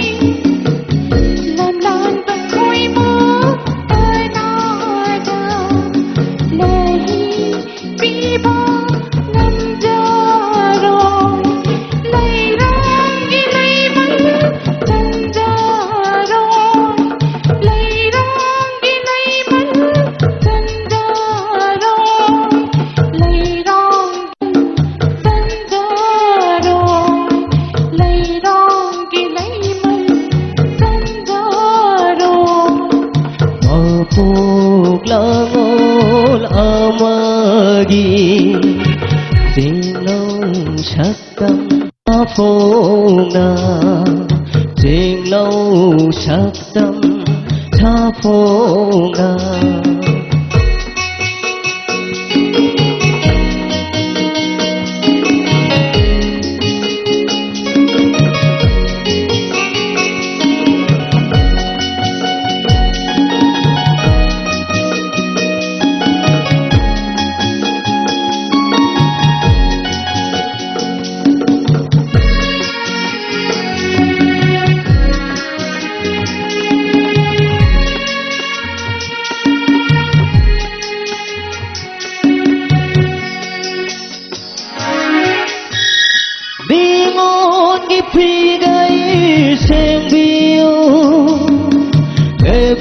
ꯂꯝꯂꯥꯟꯕ ꯈꯣꯏꯃꯨ ꯀꯅꯥꯗ ꯂꯩ ꯄꯤꯕ ꯉꯝꯖꯔꯣꯏ꯫ ꯂꯩꯔꯥꯡꯒꯤ ꯂꯩꯃꯜ ꯆꯟꯖꯔꯣꯏ꯫ ꯂꯩꯔꯥꯡꯒꯤ ꯂꯩꯃꯜ ꯆꯟꯖꯔꯣꯏ꯫ ꯂꯩꯔꯥꯡ ꯆꯟꯖꯔꯣꯏ꯫ ꯂꯩꯔꯥꯡꯒꯤ ꯂꯩꯃꯜ ꯆꯟꯖꯔꯣꯏ꯫ ꯃꯄꯣꯛ ꯂꯥꯡꯑꯣꯜ ꯑꯃꯒꯤ ꯆꯦꯡꯂꯧ ꯁꯛꯇꯝ ꯁꯥꯐꯣꯡꯅ ꯆꯦꯡꯂꯧ ꯁꯛꯇꯝ ꯁꯥꯐꯣꯡꯅ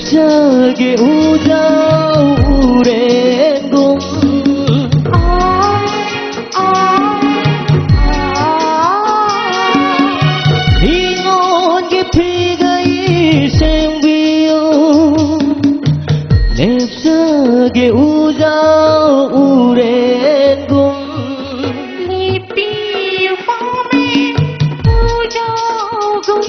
ꯆꯒꯦ ꯎꯖꯥꯎ ꯎꯔꯦꯟꯒꯨꯝ ꯏꯉꯣꯟꯒꯤ ꯐꯤꯒꯩ ꯁꯦꯝꯕꯤꯌꯨ ꯂꯦꯞꯆꯒꯦ ꯎꯖꯥꯎ ꯎꯔꯦꯟꯒꯨꯝ ꯂꯦꯞꯄꯤꯌꯨ ꯄꯥꯝꯃꯦ ꯎꯖꯥꯎꯒꯨꯝ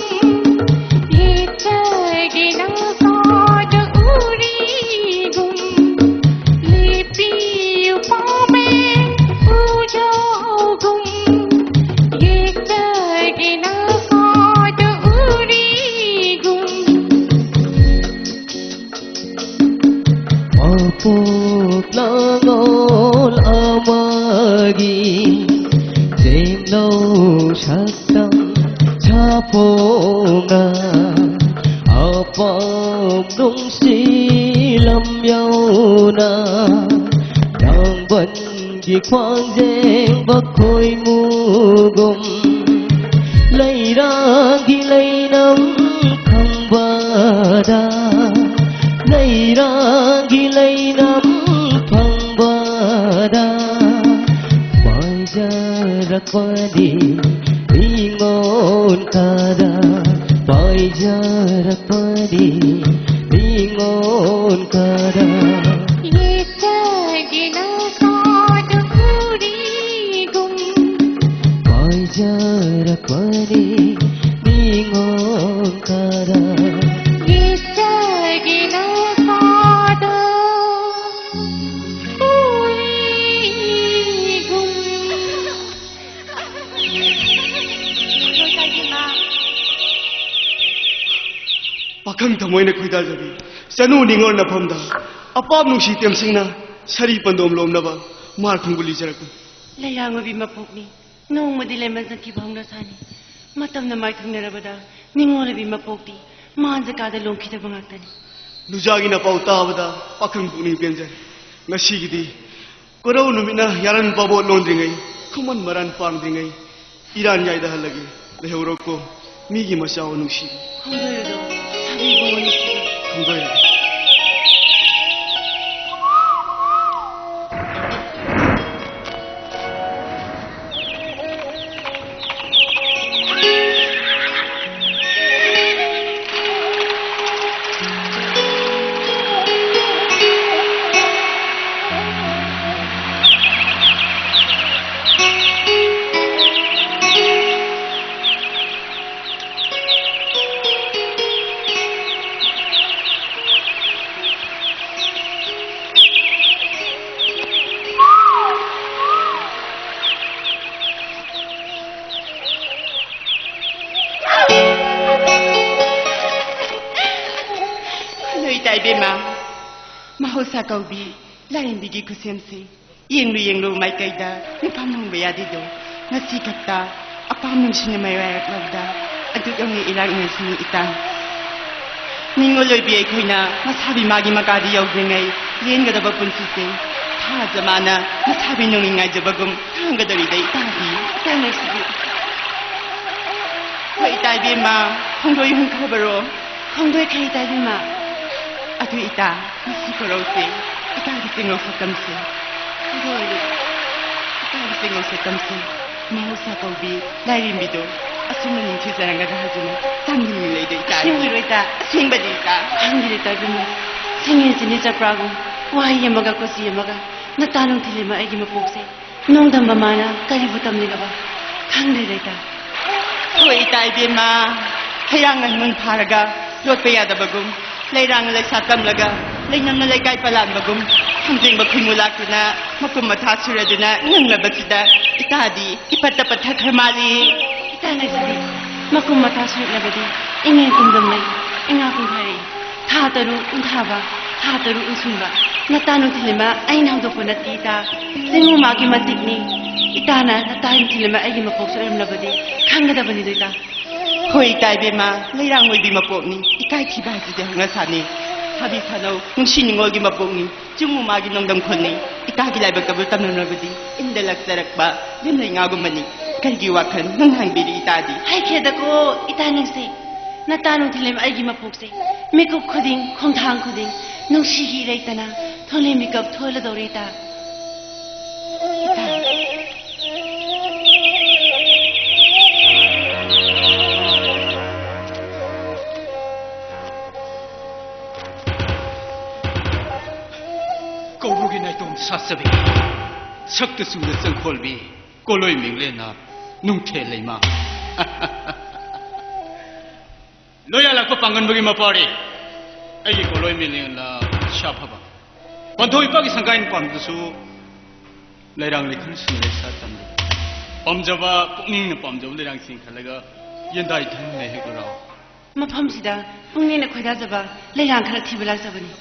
ꯂꯦꯞꯆꯒꯦ ꯅꯪ ꯁꯥꯗ ꯎꯔꯤꯒꯨꯝ ꯂꯦꯞꯄꯤꯌꯨ ꯄꯥꯝꯃꯦ ꯎꯖꯥꯎꯒꯨꯝ ꯂꯦꯞꯆꯒꯦ ꯅꯪ ꯁꯥꯗ ꯎꯔꯤꯒꯨꯝ ꯃꯄꯣꯛ ꯂꯉꯣꯜ ꯑꯃꯒꯤ ꯆꯦꯡꯅꯧ ꯁꯛꯇꯝ ꯁꯥꯐꯣꯡꯅ ꯑꯄꯥꯝ ꯅꯨꯡꯁꯤ ꯂꯝ ꯌꯧꯅ ꯇꯥꯡꯕꯟꯒꯤ ꯈ꯭ꯋꯥꯡꯖꯦꯡꯕ ꯈꯣꯏꯃꯨꯒꯨꯝ ꯂꯩꯔꯥꯡꯒꯤ ꯂꯩꯅꯝ ꯐꯪꯕꯗ ꯂꯩꯔꯥꯡꯒꯤ ꯂꯩꯅꯝ ꯐꯪꯕꯗ ꯄꯥꯏꯖꯔꯛꯄꯅꯤ ꯅꯤꯉꯣꯟ ꯀꯥꯗ ꯄꯥꯏꯖꯔꯛꯄꯅꯤ ꯅꯤꯉꯣꯟ ꯀꯥꯗ ꯌꯦꯠꯇꯒꯤꯅ ꯁꯥꯗ ꯎꯔꯤꯒꯨꯝ ꯄꯥꯏꯖꯔꯛꯄꯅꯤ ꯅꯤꯉꯣꯟ ꯀꯥꯗ ꯌꯦꯠꯇꯒꯤꯅ ꯁꯥꯗ ꯎꯔꯤꯒꯨꯝ ꯄꯥꯈꯪ ꯊꯃꯣꯏꯅ ꯈꯣꯏꯗꯥꯖꯕꯤ ꯆꯅꯨ ꯅꯤꯉꯣꯜ ꯅꯐꯝꯗ ꯑꯄꯥꯝ ꯅꯨꯡꯁꯤ ꯇꯦꯝꯁꯤꯡꯅ ꯁꯥꯔꯤ ꯄꯟꯗꯣꯝ ꯂꯣꯝꯅꯕ ꯃꯥꯔ ꯈꯣꯡꯒꯨꯜ ꯂꯤꯖꯔꯛꯄꯅꯤ꯫ ꯂꯩꯔꯥꯡ ꯑꯣꯏꯕꯤ ꯃꯄꯣꯛꯅꯤ, ꯅꯣꯡꯃꯗꯤ ꯂꯦꯃꯟ ꯆꯠꯈꯤꯕ ꯍꯧꯅ ꯁꯥꯅꯤ꯫ ꯃꯇꯝꯅ ꯃꯥꯏꯊꯨꯡꯅꯔꯕꯗ ꯅꯤꯉꯣꯜ ꯑꯣꯏꯕꯤ ꯃꯄꯣꯛꯇꯤ ꯃꯥꯟꯖꯀꯥꯗ ꯂꯣꯡꯈꯤꯗꯕ ꯉꯥꯛꯇꯅꯤ꯫ ꯅꯨꯖꯥꯒꯤ ꯅꯄꯥꯎ ꯇꯥꯕꯗ ꯄꯥꯈꯪ ꯄꯨꯛꯅꯤꯡ ꯄꯦꯟꯖꯔꯦ꯫ ꯉꯁꯤꯒꯤꯗꯤ ꯀꯣꯔꯧ ꯅꯨꯃꯤꯠꯅ ꯌꯥꯔꯟ ꯄꯥꯕꯣꯠ ꯂꯣꯟꯗ꯭ꯔꯤꯉꯩ, ꯈꯨꯃꯟ ꯃꯔꯥꯟ ꯄꯥꯡꯗ꯭ꯔꯤꯉꯩ, ꯏꯔꯥꯟ ꯌꯥꯏꯗꯍꯜꯂꯒꯦ꯫ ꯂꯩꯍꯧꯔꯣꯀꯣ, ꯃꯤꯒꯤ ꯃꯆꯥ ꯅꯨꯡꯁꯤ꯫ ꯈꯣꯡꯗꯣꯏꯔꯗꯣ ꯁꯥꯕꯤꯕ ꯅꯨꯡꯁꯤꯕ꯫ ꯍꯣꯡꯗꯣꯏꯔꯒꯦ꯫ ꯅꯣꯏ ꯏꯇꯥ ꯏꯕꯦꯝꯃ, ꯃꯍꯧꯁꯥ ꯀꯧꯕꯤ ꯂꯥꯏꯔꯦꯝꯕꯤꯒꯤ ꯈꯨꯠꯁꯦꯝꯁꯦ ꯌꯦꯡꯂꯨ ꯌꯦꯡꯂꯨ ꯃꯥꯏꯀꯩꯗ ꯃꯐꯝ ꯍꯣꯡꯕ ꯌꯥꯗꯦꯗꯣ꯫ ꯉꯁꯤ ꯈꯛꯇ ꯑꯄꯥꯝ ꯅꯨꯡꯁꯤꯅ ꯃꯥꯏꯋꯥꯏꯔꯛꯂꯕꯗ ꯑꯗꯨꯛ ꯌꯧꯅ ꯏꯔꯥꯛꯅꯔꯤꯁꯤꯅꯤ ꯏꯇꯥ꯫ ꯅꯤꯡꯉꯣꯜ ꯑꯣꯏꯕꯤ ꯑꯩꯈꯣꯏꯅ ꯃꯁꯥꯕꯤ ꯃꯥꯒꯤ ꯃꯀꯥꯗ ꯌꯧꯗ꯭ꯔꯤꯉꯩ ꯂꯦꯟꯒꯗꯕ ꯄꯨꯟꯁꯤꯁꯦ ꯊꯥ ꯖꯃꯥꯅ ꯃꯁꯥꯕꯤ ꯅꯣꯡꯉꯤ ꯉꯥꯏꯖꯕꯒꯨꯝ ꯈꯥꯡꯒꯗꯧꯔꯤꯗ ꯏꯇꯥꯗꯤ꯫ ꯏꯇꯥ ꯅꯨꯡꯁꯤꯕꯤ꯫ ꯍꯣꯏ ꯏꯇꯥ ꯏꯕꯦꯝꯃ, ꯈꯣꯡꯗꯣꯏ ꯍꯨꯟꯈ꯭ꯔꯕꯔꯣ? ꯈꯣꯡꯗꯣꯏ ꯈꯔꯤ ꯏꯇꯥ ꯏꯕꯦꯝꯃ? ꯑꯗꯨ ꯏꯇꯥ, ꯉꯁꯤ ꯀꯣꯔꯧꯁꯦ ꯏꯇꯥꯒꯤ ꯇꯦꯡꯉꯧ ꯁꯛꯇꯝꯁꯦ꯫ ꯑꯗꯨ ꯑꯣꯏꯔꯗꯤ ꯏꯇꯥꯒꯤ ꯇꯦꯡꯉꯧ ꯁꯛꯇꯝꯁꯦ ꯃꯍꯧꯁꯥ ꯀꯧꯕꯤ ꯂꯥꯏꯔꯦꯝꯕꯤꯗꯣ ꯑꯁꯨꯝꯅ ꯅꯤꯡꯊꯤꯖꯔꯝꯒꯗ꯭ꯔꯥ ꯍꯥꯏꯗꯨꯅ ꯆꯥꯡꯗꯝꯅ ꯂꯩꯗ ꯏꯇꯥ꯫ ꯑꯁꯦꯡꯕꯔꯣ ꯏꯇꯥ? ꯑꯁꯦꯡꯕꯗꯤ ꯏꯇꯥ꯫ ꯈꯪꯗꯦ ꯏꯇꯥ ꯏꯕꯦꯝꯃ, ꯁꯤꯡꯉꯦꯟꯁꯤꯅꯤ ꯆꯄ꯭ꯔꯥꯒꯨꯝ ꯋꯥꯍꯩ ꯑꯃꯒ ꯀꯣꯆꯤ ꯑꯃꯒ ꯅꯇꯥ ꯅꯨꯡꯊꯤꯜ ꯑꯃ ꯑꯩꯒꯤ ꯃꯄꯣꯛꯁꯦ ꯅꯣꯡꯗꯝꯕ ꯃꯥꯅ ꯀꯔꯤꯕꯨ ꯇꯝꯂꯤꯒꯕ? ꯈꯪꯗ꯭ꯔꯦ ꯂꯩꯇ꯫ ꯍꯣꯏ ꯏꯇꯥ ꯏꯕꯦꯝꯃ, ꯍꯩꯔꯥꯡ ꯂꯩꯃꯨꯟ ꯐꯥꯔꯒ ꯂꯣꯠꯄ ꯌꯥꯗꯕꯒꯨꯝ, ꯂꯩꯔꯥꯡ ꯂꯩꯁꯥ ꯇꯝꯂꯒ ꯂꯩꯅꯝꯅ ꯂꯩꯀꯥꯏ ꯄꯂꯥꯟꯕꯒꯨꯝ, ꯈꯪꯖꯤꯡꯕ ꯈꯨꯏꯃꯨ ꯂꯥꯛꯇꯨꯅ ꯃꯀꯨꯝ ꯃꯊꯥ ꯁꯨꯔꯗꯨꯅ ꯉꯪꯂꯕꯁꯤꯗ ꯏꯇꯥꯗꯤ ꯏꯄꯠꯇ ꯄꯠꯊꯈ꯭ꯔ ꯃꯥꯜꯂꯤ꯫ ꯏꯇꯥ ꯅꯪꯁꯤꯗꯤ ꯃꯀꯨꯝ ꯃꯊꯥ ꯁꯨꯔꯛꯂꯕꯗꯤ ꯏꯉꯦꯟ ꯀꯨꯝꯗꯝꯅꯩ, ꯏꯉꯥ ꯀꯨꯝꯊꯥꯔꯛꯏ꯫ ꯊꯥ ꯇꯔꯨꯛ ꯎꯟꯊꯥꯕ, ꯊꯥ ꯇꯔꯨꯛ ꯎꯟꯁꯨꯟꯕ, ꯅꯇꯥ ꯅꯨꯡꯊꯤꯜ ꯑꯃ ꯑꯩꯅ ꯍꯧꯗꯣꯛꯄ ꯅꯠꯇꯦ ꯏꯇꯥ꯫ ꯆꯤꯡꯉꯨ ꯃꯥꯒꯤ ꯃꯇꯤꯛꯅꯤ꯫ ꯏꯇꯥꯅ ꯅꯇꯥ ꯅꯨꯡꯊꯤꯜ ꯑꯃ ꯑꯩꯒꯤ ꯃꯄꯣꯛꯁꯨ ꯑꯣꯏꯔꯝꯂꯕꯗꯤ ꯈꯪꯒꯗꯕꯅꯤꯗꯣ ꯏꯇꯥ꯫ ꯍꯣꯏ ꯏꯇꯥ ꯏꯕꯦꯝꯃ, ꯂꯩꯔꯥꯡ ꯑꯣꯏꯕꯤ ꯃꯄꯣꯛꯅꯤ꯫ ꯏꯀꯥꯏ ꯊꯤꯕ ꯍꯥꯏꯁꯤꯗꯤ ꯍꯧꯅꯁꯥꯅꯤ꯫ ꯁꯥꯕꯤ ꯁꯥꯅꯧ, ꯅꯨꯡꯁꯤ ꯅꯨꯡꯉꯣꯜꯒꯤ ꯃꯄꯣꯛꯅꯤ꯫ ꯆꯤꯡꯉꯨ ꯃꯥꯒꯤ ꯅꯣꯡꯗꯝ ꯈꯨꯜꯅꯤ꯫ ꯏꯇꯥꯒꯤ ꯂꯥꯏꯕꯛꯇꯕꯨ ꯇꯝꯂꯝꯂꯕꯗꯤ ꯏꯟꯗ ꯂꯥꯛꯆꯔꯛꯄ ꯂꯤꯝꯂꯩ ꯉꯥꯒꯨꯝꯕꯅꯤ꯫ ꯀꯔꯤꯒꯤ ꯋꯥꯈꯜ ꯅꯪ ꯍꯪꯕꯤꯔꯤ ꯏꯇꯥꯗꯤ? ꯍꯥꯏꯈ꯭ꯔꯦꯗꯀꯣ ꯏꯇꯥ ꯅꯪꯁꯦ꯫ ꯅꯇꯥ ꯅꯨꯡꯊꯤꯜ ꯑꯃ ꯑꯩꯒꯤ ꯃꯄꯣꯛꯁꯦ ꯃꯤꯀꯨꯞ ꯈꯨꯗꯤꯡ, ꯈꯣꯡꯊꯥꯡ ꯈꯨꯗꯤꯡ, ꯅꯨꯡꯁꯤꯒꯤ ꯏꯔꯩꯇꯅ ꯊꯣꯏꯅ ꯃꯤꯀꯞ ꯊꯣꯛꯍꯜꯂꯗꯧꯔꯤ, ꯏꯇꯥ꯫ ꯏꯇꯥ꯫ ꯀꯧꯕ꯭ꯔꯨꯒꯤ ꯅꯥꯏꯇꯣꯝ ꯁꯥꯠꯆꯕꯤ, ꯁꯛꯇ ꯆꯨꯔ ꯆꯪꯈꯣꯜꯕꯤ, ꯀꯣꯂꯣꯏ ꯃꯤꯡꯂꯦꯟꯅ ꯅꯨꯡꯊꯦꯜ ꯂꯩꯃ꯫ ꯂꯣꯏꯌꯥꯜꯂꯛꯄ ꯄꯥꯡꯒꯟꯕꯒꯤ ꯃꯄꯥꯔꯤ, ꯑꯩꯒꯤ ꯀꯣꯂꯣꯏ ꯃꯤꯡꯂꯦꯟꯅ ꯁꯥꯐꯕ꯫ ꯄꯟꯊꯣꯏ ꯏꯄꯥꯒꯤ ꯁꯪꯒꯥꯏ ꯄꯥꯝꯗꯨꯁꯨ ꯂꯩꯔꯥꯡ ꯂꯩꯈꯜꯁꯤꯡꯅ ꯂꯩꯁꯥ ꯇꯝꯂꯤ꯫ ꯄꯥꯝꯖꯕ, ꯄꯨꯛꯅꯤꯡꯅ ꯄꯥꯝꯖꯕ ꯂꯩꯔꯥꯡꯁꯤꯡ ꯈꯜꯂꯒ ꯌꯦꯟꯗꯥꯏ ꯊꯟꯅ ꯍꯦꯛꯂꯨꯔꯣ꯫ ꯃꯐꯝꯁꯤꯗ ꯄꯨꯛꯅꯤꯡꯅ ꯈꯣꯏꯗꯥꯖꯕ ꯂꯩꯔꯥꯡ ꯈꯔ ꯊꯤꯕ ꯂꯥꯛꯆꯕꯅꯤ꯫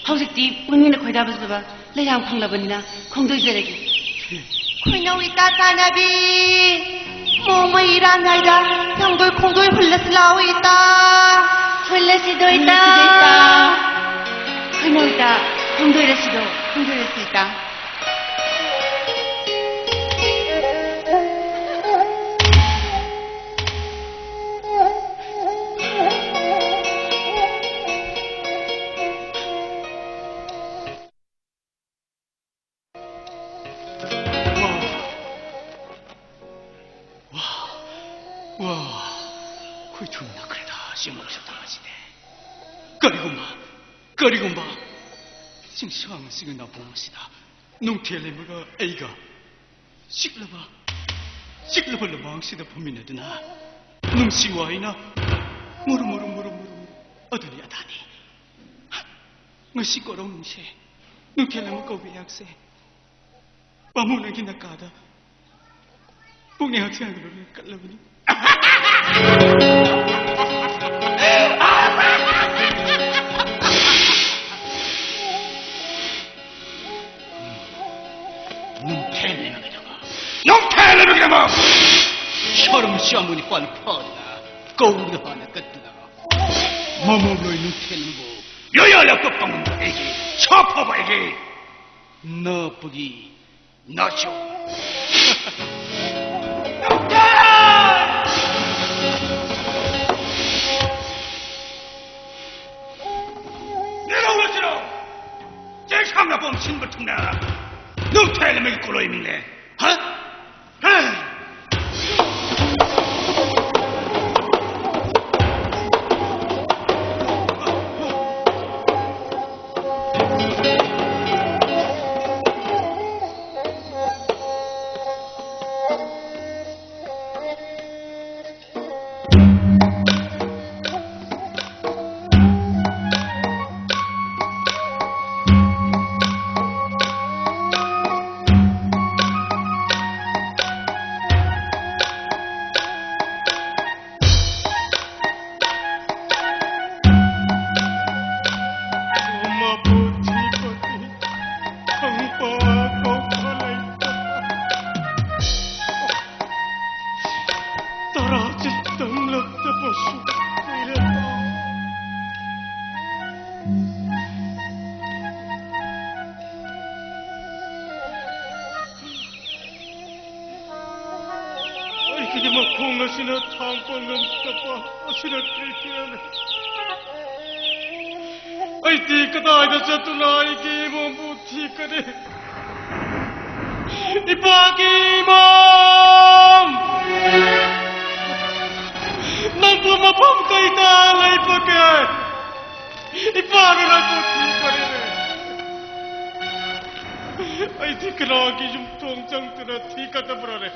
ꯍꯧꯖꯤꯛꯇꯤ ꯄꯨꯛꯅꯤꯡꯅ ꯈꯣꯏꯗꯥꯖꯕ ꯂꯩꯔꯥꯡ ꯐꯪꯂꯕꯅꯤꯅ ꯈꯣꯡꯗꯣꯏꯖꯔꯒꯦ꯫ ꯈꯣꯏꯅꯧ ꯏꯇꯥ ꯇꯥꯟꯅꯕꯤ, ꯃꯣꯡꯃꯩ ꯏꯔꯥꯟ ꯍꯥꯏꯗ ꯊꯥꯡꯗꯣꯏ ꯈꯣꯡꯗꯣꯏ ꯍꯨꯜꯂꯁꯤ ꯂꯥꯛꯑꯣ ꯏꯇꯥ꯫ ꯍꯨꯜꯂꯁꯤꯗꯣ ꯏꯇꯥ꯫ ꯍꯨꯜꯂꯁꯤꯗꯣ ꯏꯇꯥ꯫ ꯈꯣꯏꯅꯧ ꯏꯇꯥ, ꯈꯣꯡꯗꯣꯏꯔꯁꯤꯗꯣ, ꯈꯣꯡꯗꯣꯏꯔꯁꯤ ꯏꯇꯥ꯫ ꯋꯥ, ꯋꯥ, ꯈꯣꯏ ꯊꯨꯝꯅꯈ꯭ꯔꯦꯗ, ꯁꯤ ꯃꯛꯁꯛ ꯇꯥꯁꯤꯗꯤ꯫ ꯀꯔꯤꯒꯨꯝꯕ, ꯀꯔꯤꯒꯨꯝꯕ ꯆꯤꯡꯁꯥꯡ ꯑꯁꯤꯒꯤ ꯅꯥꯄꯣꯝ ꯑꯁꯤꯗ ꯅꯨꯡꯊꯦꯜ ꯂꯩꯃꯒ ꯑꯩꯒ ꯆꯤꯛꯂꯕ, ꯆꯤꯛꯂꯕ ꯂꯃꯥꯡꯁꯤꯗ ꯐꯝꯃꯤꯟꯅꯗꯨꯅ ꯅꯨꯡꯁꯤ ꯋꯥꯍꯩꯅ ꯃꯨꯔꯨ ꯃꯨꯔꯨ ꯃꯨꯔꯨ ꯃꯨꯔꯨ ꯃꯨꯔꯨ ꯑꯗꯨꯅꯤ ꯑꯗꯥꯅꯤ꯫ ꯉꯁꯤ ꯀꯣꯔꯧ ꯅꯨꯡꯁꯦ, ꯅꯨꯡꯊꯦꯜ ꯑꯃ ꯀꯧꯕ ꯑꯩꯍꯥꯛꯁꯦ ꯄꯥꯃꯨ ꯅꯪꯒꯤ ꯅꯀꯥꯗ ꯄꯨꯛꯅꯤꯡ ꯍꯛꯆꯥꯡꯒ ꯂꯣꯏꯅ ꯀꯠꯂꯕꯅꯤ꯫ ꯅꯨꯡꯊꯦꯜ ꯂꯩꯃꯒꯤꯗꯃꯛ, ꯅꯨꯡꯊꯦꯜ ꯂꯩꯃꯒꯤꯗꯃꯛ ꯁꯔꯝ ꯆꯥꯃꯨ ꯅꯤꯄꯥꯜ ꯐꯥꯗꯨꯅ ꯀꯧꯕꯗ ꯍꯥꯟꯅ ꯀꯠꯇꯨꯅ ꯃꯃꯧ ꯂꯣꯏ ꯅꯨꯡꯊꯦꯜꯕꯨ ꯌꯣꯌꯥꯜꯂꯛꯄ ꯄꯥꯡꯒꯟꯕ ꯑꯩꯒꯤ, ꯁꯥꯐꯕ ꯑꯩꯒꯤ ꯅꯥꯄꯨꯒꯤ ꯅꯥꯆꯣꯝ꯫ ꯅꯨꯡꯊꯦꯜ! ꯅꯪꯅ ꯄꯣꯝꯁꯤꯟꯕ ꯊꯨꯡꯅ ꯅꯨꯡꯊꯦꯜ ꯑꯃꯒꯤ ꯀꯣꯂꯣꯏ ꯃꯤꯡꯂꯦ꯫ ꯍ? ꯍ? ꯃꯄꯨꯟꯁꯤ ꯈꯪꯕ ꯀꯧꯕ ꯂꯩꯇꯕ꯫ ꯇꯔꯥ ꯆꯤꯠꯇꯝꯂꯛꯇꯕꯁꯨ ꯀꯨꯏꯔꯦ꯫ ꯑꯩꯒꯤ ꯃꯈꯣꯡ ꯑꯁꯤꯅ ꯊꯥꯡꯕ ꯉꯝꯗꯕ ꯑꯁꯤꯅ ꯀ꯭ꯔꯤꯇꯤꯌꯥꯅꯤ꯫ ꯑꯩꯗꯤ ꯀꯗꯥꯏꯗ ꯆꯠꯇꯨꯅ ꯑꯩꯒꯤ ꯏꯃꯨꯡꯕꯨ ꯊꯤꯒꯅꯤ? ꯏꯄꯥꯒꯤ ꯏꯃꯥ! ꯅꯪꯕꯨ ꯃꯐꯝ ꯀꯩꯗ ꯂꯩꯕꯒꯦ? ꯏꯄꯥꯅ ꯅꯪꯕꯨ ꯊꯤꯈꯔꯦ꯫ ꯑꯩꯗꯤ ꯀꯅꯥꯒꯤ ꯌꯨꯝꯊꯣꯡ ꯆꯪꯗꯨꯅ ꯊꯤꯒꯗꯕ꯭ꯔꯅꯦ?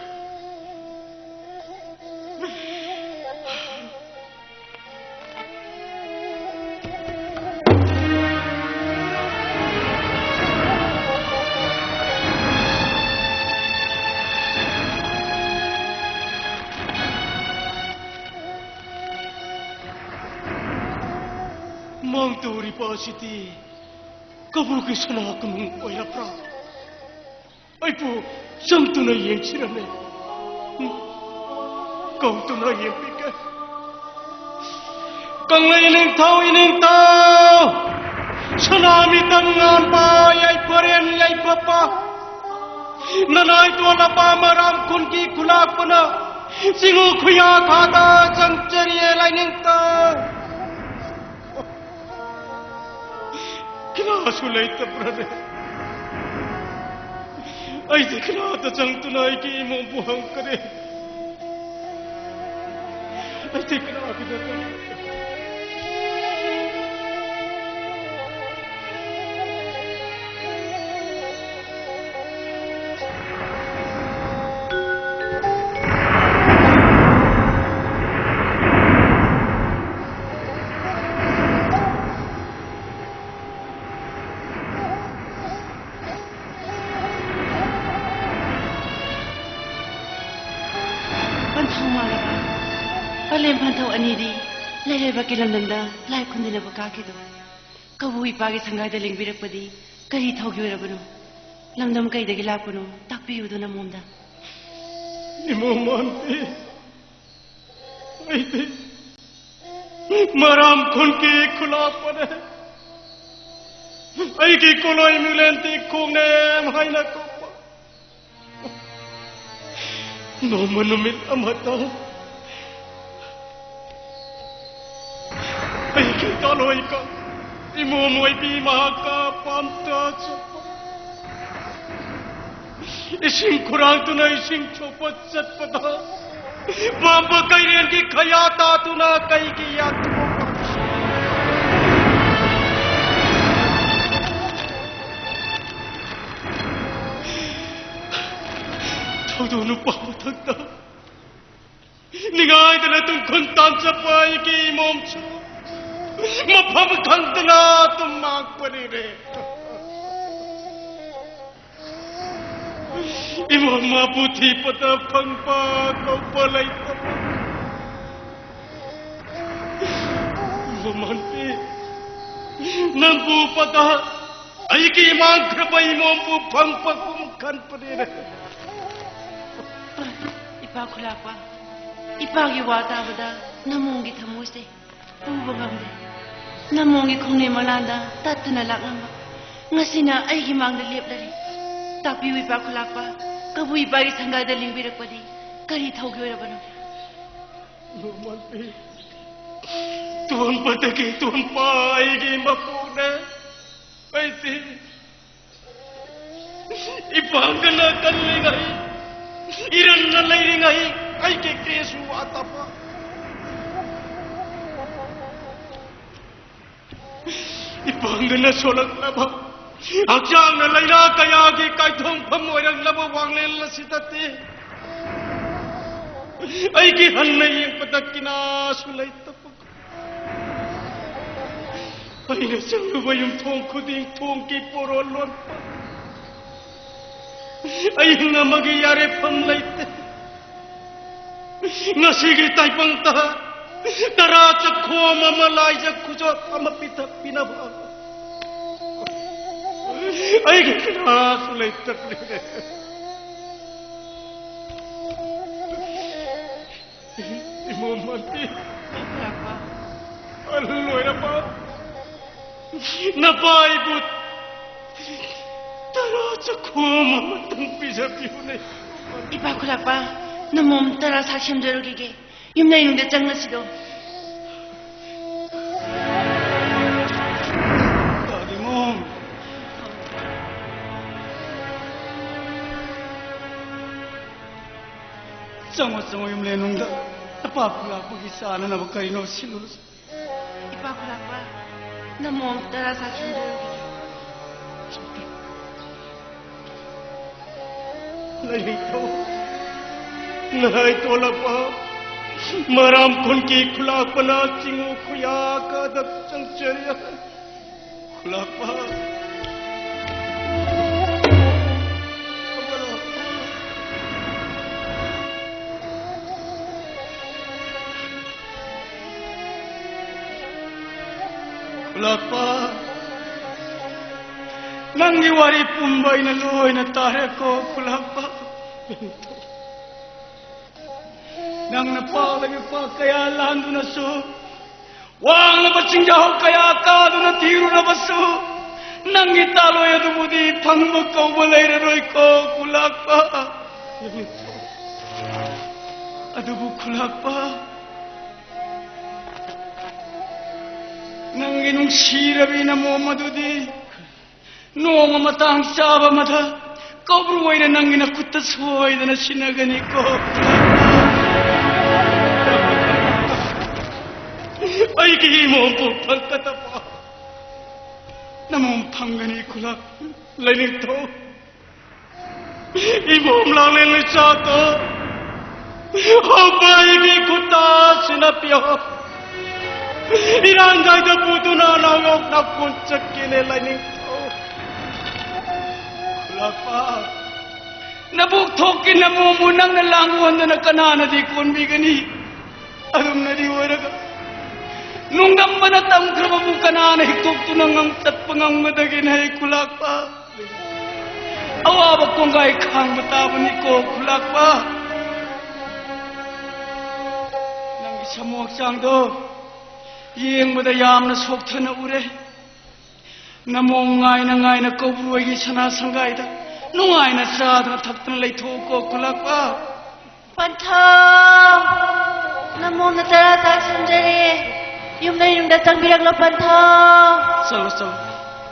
ꯃꯥꯡ ꯇꯧꯔꯤꯕ ꯑꯁꯤꯗꯤ ꯀꯕꯨꯒꯤ ꯁꯅꯥ ꯀꯣꯅꯨꯡ ꯑꯣꯏꯔꯕ꯭ꯔꯥ? ꯑꯩꯕꯨ ꯆꯪꯗꯨꯅ ꯌꯦꯡꯁꯤꯔꯅꯦ꯫ ꯎꯝ, ꯀꯧꯗꯨꯅ ꯌꯦꯡꯕꯤꯒꯦ꯫ ꯀꯪꯂꯩ ꯅꯤꯡꯊꯧ ꯏꯅꯤꯡꯊꯧ, ꯁꯅꯥꯃꯤꯇꯪ ꯉꯥꯟꯕ, ꯌꯥꯏꯐꯔꯦꯟ ꯌꯥꯏꯐꯕ, ꯅꯅꯥꯏ ꯇꯣꯜꯂꯕ ꯃꯔꯥꯝ ꯈꯨꯟꯒꯤ ꯈꯨꯂꯥꯛꯄꯅ ꯆꯤꯡꯉꯨ ꯈꯨꯌꯥ ꯈꯥꯗ ꯆꯪꯖꯔꯤꯌꯦ ꯂꯥꯏꯅꯤꯡꯊꯧ꯫ ꯀꯅꯥꯁꯨ ꯂꯩꯇꯕ꯭ꯔꯅꯦ? ꯑꯩꯗꯤ ꯀꯅꯥꯗ ꯆꯪꯗꯨꯅ ꯑꯩꯒꯤ ꯏꯃꯨꯡꯕꯨ ꯍꯪꯒꯅꯤ? ꯑꯩꯗꯤ ꯀꯅꯥꯒꯤꯗ ꯆꯪꯒꯅꯤ? ꯄꯟꯊꯧ ꯃꯥꯜꯂꯕ ꯄꯂꯦꯝ ꯄꯟꯊꯧ ꯑꯅꯤꯗꯤ ꯂꯩꯔꯩꯕꯥꯛꯀꯤ ꯂꯝꯗꯝꯗ ꯂꯥꯏ ꯈꯨꯟꯗꯅꯕ ꯀꯥꯈꯤꯗꯣ꯫ ꯀꯕꯨ ꯏꯄꯥꯒꯤ ꯁꯪꯒꯥꯏꯗ ꯂꯦꯡꯕꯤꯔꯛꯄꯗꯤ ꯀꯔꯤ ꯊꯧꯒꯤ ꯑꯣꯏꯔꯕꯅꯣ? ꯂꯝꯗꯝ ꯀꯩꯗꯒꯤ ꯂꯥꯛꯄꯅꯣ? ꯇꯥꯛꯄꯤꯌꯨꯗꯅ ꯃꯣꯝꯗ꯫ ꯏꯃꯧ ꯃꯥꯟꯕꯤ, ꯑꯩꯗꯤ ꯃꯔꯥꯝ ꯈꯨꯟꯒꯤ ꯈꯨꯂꯥꯛꯄꯅꯦ꯫ ꯑꯩꯒꯤ ꯀꯣꯂꯣꯏ ꯃꯤꯡꯂꯦꯟꯗꯤ ꯈꯣꯡꯅꯦꯝ ꯍꯥꯏꯅ ꯀꯧꯕ꯫ ꯅꯣꯡꯃ ꯅꯨꯃꯤꯠ ꯑꯃꯗ ꯑꯩꯒꯤ ꯀꯥꯂꯣꯏꯒ ꯏꯃꯣꯝ ꯑꯣꯏꯕꯤ ꯃꯍꯥꯛꯀ ꯄꯥꯝꯇ ꯆꯠꯄ꯫ ꯏꯁꯤꯡ ꯈꯨꯔꯥꯡꯗꯨꯅ ꯏꯁꯤꯡ ꯁꯣꯛꯄ ꯆꯠꯄꯗ ꯄꯥꯝꯕ ꯀꯩꯔꯦꯟꯒꯤ ꯈꯌꯥ ꯇꯥꯗꯨꯅ ꯀꯩꯒꯤ ꯌꯥꯊꯣꯛꯄ? ꯊꯧꯗꯣ ꯅꯨꯄꯥ ꯃꯊꯛꯇ ꯅꯤꯡꯉꯥꯏꯗꯅ ꯇꯨꯡꯈꯨꯟ ꯇꯥꯟꯖꯕ ꯑꯩꯒꯤ ꯏꯃꯣꯝꯁꯨ ꯃꯐꯝ ꯈꯪꯗꯅ ꯑꯗꯨꯝ ꯃꯥꯡꯄꯅꯤꯔꯦ꯫ ꯏꯃꯣꯝ ꯃꯥꯕꯨ ꯊꯤꯕꯗ ꯐꯪꯕ ꯀꯧꯕ ꯂꯩꯇꯕ꯫ ꯃꯃꯥꯟꯕꯤ, ꯅꯪꯕꯨ ꯎꯕꯗ ꯑꯩꯒꯤ ꯃꯥꯡꯈ꯭ꯔꯕ ꯏꯃꯣꯝꯕꯨ ꯐꯪꯕꯒꯨꯝ ꯈꯟꯕꯅꯤꯅꯦ꯫ ꯏꯄꯥ ꯈꯨꯂꯥꯛꯄ, ꯏꯄꯥꯒꯤ ꯋꯥ ꯇꯥꯕꯗ ꯅꯃꯣꯝꯒꯤ ꯊꯃꯣꯏꯁꯦ ꯄꯨꯕ ꯉꯝꯗꯦ꯫ ꯅꯃꯣꯝꯒꯤ ꯈꯣꯡꯅꯦꯝ ꯃꯂꯥꯟꯗ ꯇꯠꯇꯨꯅ ꯂꯥꯛꯂꯝꯕ ꯉꯁꯤꯅ ꯑꯩꯒꯤ ꯃꯥꯡꯗ ꯂꯦꯞꯂꯔꯦ꯫ ꯇꯥꯛꯄꯤꯌꯨ ꯏꯄꯥ ꯈꯨꯂꯥꯛꯄ, ꯀꯕꯨ ꯏꯄꯥꯒꯤ ꯁꯪꯒꯥꯏꯗ ꯂꯦꯡꯕꯤꯔꯛꯄꯗꯤ ꯀꯔꯤ ꯊꯧꯒꯤ ꯑꯣꯏꯔꯕꯅꯣ? ꯅꯣꯡꯃꯥꯟꯕꯤ, ꯇꯣꯟꯕꯗꯒꯤ ꯇꯣꯟꯕ ꯑꯩꯒꯤ ꯃꯄꯨꯅꯦ꯫ ꯑꯩꯗꯤ ꯏꯄꯥꯡꯒꯅ ꯀꯜꯂꯤꯉꯩ, ꯏꯔꯟꯅ ꯂꯩꯔꯤꯉꯩ ꯑꯩꯒꯤ ꯀꯦꯁꯨ ꯋꯥꯠꯇꯕ꯫ ꯏꯄꯥꯡꯒꯅ ꯁꯣꯜꯂꯛꯂꯕ, ꯍꯛꯆꯥꯡꯅ ꯂꯩꯅꯥ ꯀꯌꯥꯒꯤ ꯀꯥꯏꯊꯣꯡꯐꯝ ꯑꯣꯏꯔꯛꯂꯕ ꯋꯥꯡꯂꯦꯟ ꯑꯁꯤꯗꯗꯤ ꯑꯩꯒꯤ ꯍꯟꯅ ꯌꯦꯡꯕꯗ ꯀꯤꯅꯥꯁꯨ ꯂꯩꯇꯕ꯫ ꯑꯩꯅ ꯆꯪꯂꯨꯕ ꯌꯨꯝꯊꯣꯡ ꯈꯨꯗꯤꯡ ꯊꯣꯡꯒꯤ ꯄꯣꯔꯣꯜ ꯂꯣꯟꯕ꯫ ꯑꯍꯤꯡ ꯑꯃꯒꯤ ꯌꯥꯔꯦꯐꯝ ꯂꯩꯇꯦ꯫ ꯉꯁꯤꯒꯤ ꯇꯥꯏꯕꯪꯗ ꯇꯔꯥ ꯆꯈꯣꯝ ꯑꯃ ꯂꯥꯏꯖ ꯈꯨꯖꯣꯞ ꯑꯃ ꯄꯤꯊꯛꯄꯤꯅꯕ ꯑꯩꯒꯤ ꯀꯅꯥꯁꯨ ꯂꯩꯇꯕꯅꯦ꯫ ꯏꯃꯣꯝ ꯃꯟꯇꯤ, ꯑꯍꯜ ꯑꯣꯏꯔꯕ ꯅꯄꯥ ꯏꯕꯨ ꯇꯔꯥ ꯆꯈꯣꯝ ꯑꯃꯇꯪ ꯄꯤꯖꯕꯤꯌꯨꯅꯦ꯫ ꯏꯄꯥ ꯈꯨꯂꯥꯛꯄ, ꯅꯃꯣꯝ ꯇꯔꯥ ꯁꯥ ꯁꯦꯝꯖꯔꯨꯈꯤꯒꯦ꯫ ꯌꯨꯝ ꯂꯩꯅꯨꯡꯗ ꯆꯪꯂꯁꯤꯗꯣ꯫ ꯇꯥꯗꯤꯃꯣꯝ꯫ ꯆꯪꯉꯣ, ꯆꯪꯉꯣ, ꯌꯨꯝ ꯂꯩꯅꯨꯡꯗ꯫ ꯅꯄꯥ ꯈꯨꯂꯥꯛꯄꯒꯤ ꯆꯥꯅꯅꯕ ꯀꯔꯤꯅꯣ ꯁꯤꯜꯂꯨꯔꯁꯤ꯫ ꯏꯄꯥ ꯈꯨꯂꯥꯛꯄ, ꯅꯃꯣꯝ ꯇꯔꯥ ꯁꯥ ꯁꯦꯝꯖꯔꯨꯈꯤꯒꯦ꯫ ꯂꯩꯔꯤꯛꯇꯣ ꯅꯍꯥꯏ ꯇꯣꯂꯛꯄ ꯃꯔꯥꯝ ꯈꯨꯟꯒꯤ ꯈꯨꯂꯥꯛꯄꯅ ꯆꯤꯡꯉꯨ ꯈꯨꯌꯥ ꯀꯥꯗ ꯆꯪꯆꯔꯤ꯫ ꯈꯨꯂꯥꯛꯄ꯫ ꯈꯨꯂꯥꯛꯄ, ꯅꯪꯒꯤ ꯋꯥꯔꯤ ꯄꯨꯝꯕ ꯑꯩꯅ ꯂꯣꯏꯅ ꯇꯥꯔꯦꯀꯣ ꯈꯨꯂꯥꯛꯄ꯫ ꯅꯪꯅ ꯄꯥꯛꯂꯕ ꯏꯄꯥꯛ ꯀꯌꯥ ꯂꯥꯟꯗꯨꯅꯁꯨ, ꯋꯥꯡꯂꯕ ꯆꯤꯡꯖꯥꯎ ꯀꯌꯥ ꯀꯥꯗꯨꯅ ꯊꯤꯔꯨꯔꯕꯁꯨ, ꯅꯪꯒꯤ ꯇꯥꯂꯣꯏ ꯑꯗꯨꯕꯨꯗꯤ ꯐꯪꯕ ꯀꯧꯕ ꯂꯩꯔꯔꯣꯏꯀꯣ ꯈꯨꯂꯥꯛꯄ꯫ ꯑꯗꯨꯕꯨ ꯈꯨꯂꯥꯛꯄ, ꯅꯪꯒꯤ ꯅꯨꯡꯁꯤꯔꯕꯤ ꯅꯃꯣꯝ ꯑꯗꯨꯗꯤ ꯅꯣꯡꯃ ꯃꯇꯥꯡ ꯆꯥꯕ ꯑꯃꯗ ꯀꯧꯕ꯭ꯔꯨ ꯑꯣꯏꯅ ꯅꯪꯒꯤ ꯅꯈꯨꯠꯇ ꯁꯣꯏꯗꯅ ꯁꯤꯟꯅꯒꯅꯤꯀꯣ꯫ ꯑꯩꯒꯤ ꯏꯃꯣꯝꯕꯨ ꯐꯪꯒꯗꯕ ꯅꯃꯣꯝ ꯐꯪꯒꯅꯤ ꯈꯨꯂꯥꯛ ꯂꯥꯏꯅꯤꯡꯊꯧ꯫ ꯏꯃꯣꯝ ꯂꯥꯡꯂꯦꯟ ꯂꯩꯆꯥꯗꯣ ꯍꯧꯕ ꯑꯩꯒꯤ ꯈꯨꯠꯇ ꯁꯤꯟꯅꯕꯤꯌꯣ꯫ ꯏꯔꯥꯡꯖꯥꯏꯗ ꯄꯨꯗꯨꯅ ꯅꯥꯎꯌꯣꯛ ꯅꯥꯄꯣꯟ ꯆꯠꯀꯦꯅꯦ ꯂꯥꯏꯅꯤꯡꯊꯧ꯫ ꯈꯨꯂꯥꯛꯄ, ꯅꯕꯨꯛ ꯊꯣꯛꯀꯤ ꯅꯃꯣꯝꯕꯨ ꯅꯪꯅ ꯂꯥꯡꯑꯣꯟꯗꯅ ꯀꯅꯥꯅꯗꯤ ꯀꯣꯟꯕꯤꯒꯅꯤ? ꯑꯗꯨꯝꯅꯗꯤ ꯑꯣꯏꯔꯒ ꯅꯨꯡꯉꯝꯕꯅ ꯇꯝꯈ꯭ꯔꯕꯕꯨ ꯀꯅꯥꯅ ꯍꯤꯛꯇꯣꯛꯇꯨꯅ ꯉꯝ-, ꯆꯠꯄ ꯉꯝꯒꯗꯒꯦꯅꯦ ꯍꯩ ꯈꯨꯂꯥꯛꯄ? ꯑꯋꯥꯕ ꯀꯣꯡꯒꯥꯏ ꯈꯥꯡꯕ ꯇꯥꯕꯅꯤꯀꯣ ꯈꯨꯂꯥꯛꯄ꯫ ꯅꯪꯒꯤ ꯁꯥꯃꯨ ꯍꯛꯆꯥꯡꯗꯣ ꯌꯦꯡꯕꯗ ꯌꯥꯝꯅ ꯁꯣꯛꯊꯅ ꯎꯔꯦ꯫ ꯅꯃꯣꯝ ꯉꯥꯏꯅ ꯉꯥꯏꯅ ꯀꯧꯕ꯭ꯔꯨ ꯑꯣꯏꯒꯤ ꯁꯅꯥ ꯁꯪꯒꯥꯏꯗ ꯅꯨꯡꯉꯥꯏꯅ ꯆꯥꯗꯅ ꯊꯛꯇꯅ ꯂꯩꯊꯣꯛꯎꯀꯣ ꯈꯨꯂꯥꯛꯄ꯫ ꯄꯟꯊꯧ! ꯅꯃꯣꯝꯅ ꯇꯔꯥ ꯆꯥꯛ ꯁꯦꯝꯖꯔꯦ꯫ ꯌꯨꯝꯗ ꯌꯨꯝꯗ ꯆꯪꯕꯤꯔꯛꯂꯣ ꯄꯟꯊꯧ꯫ ꯆꯠꯂꯣ, ꯆꯠꯂꯣ꯫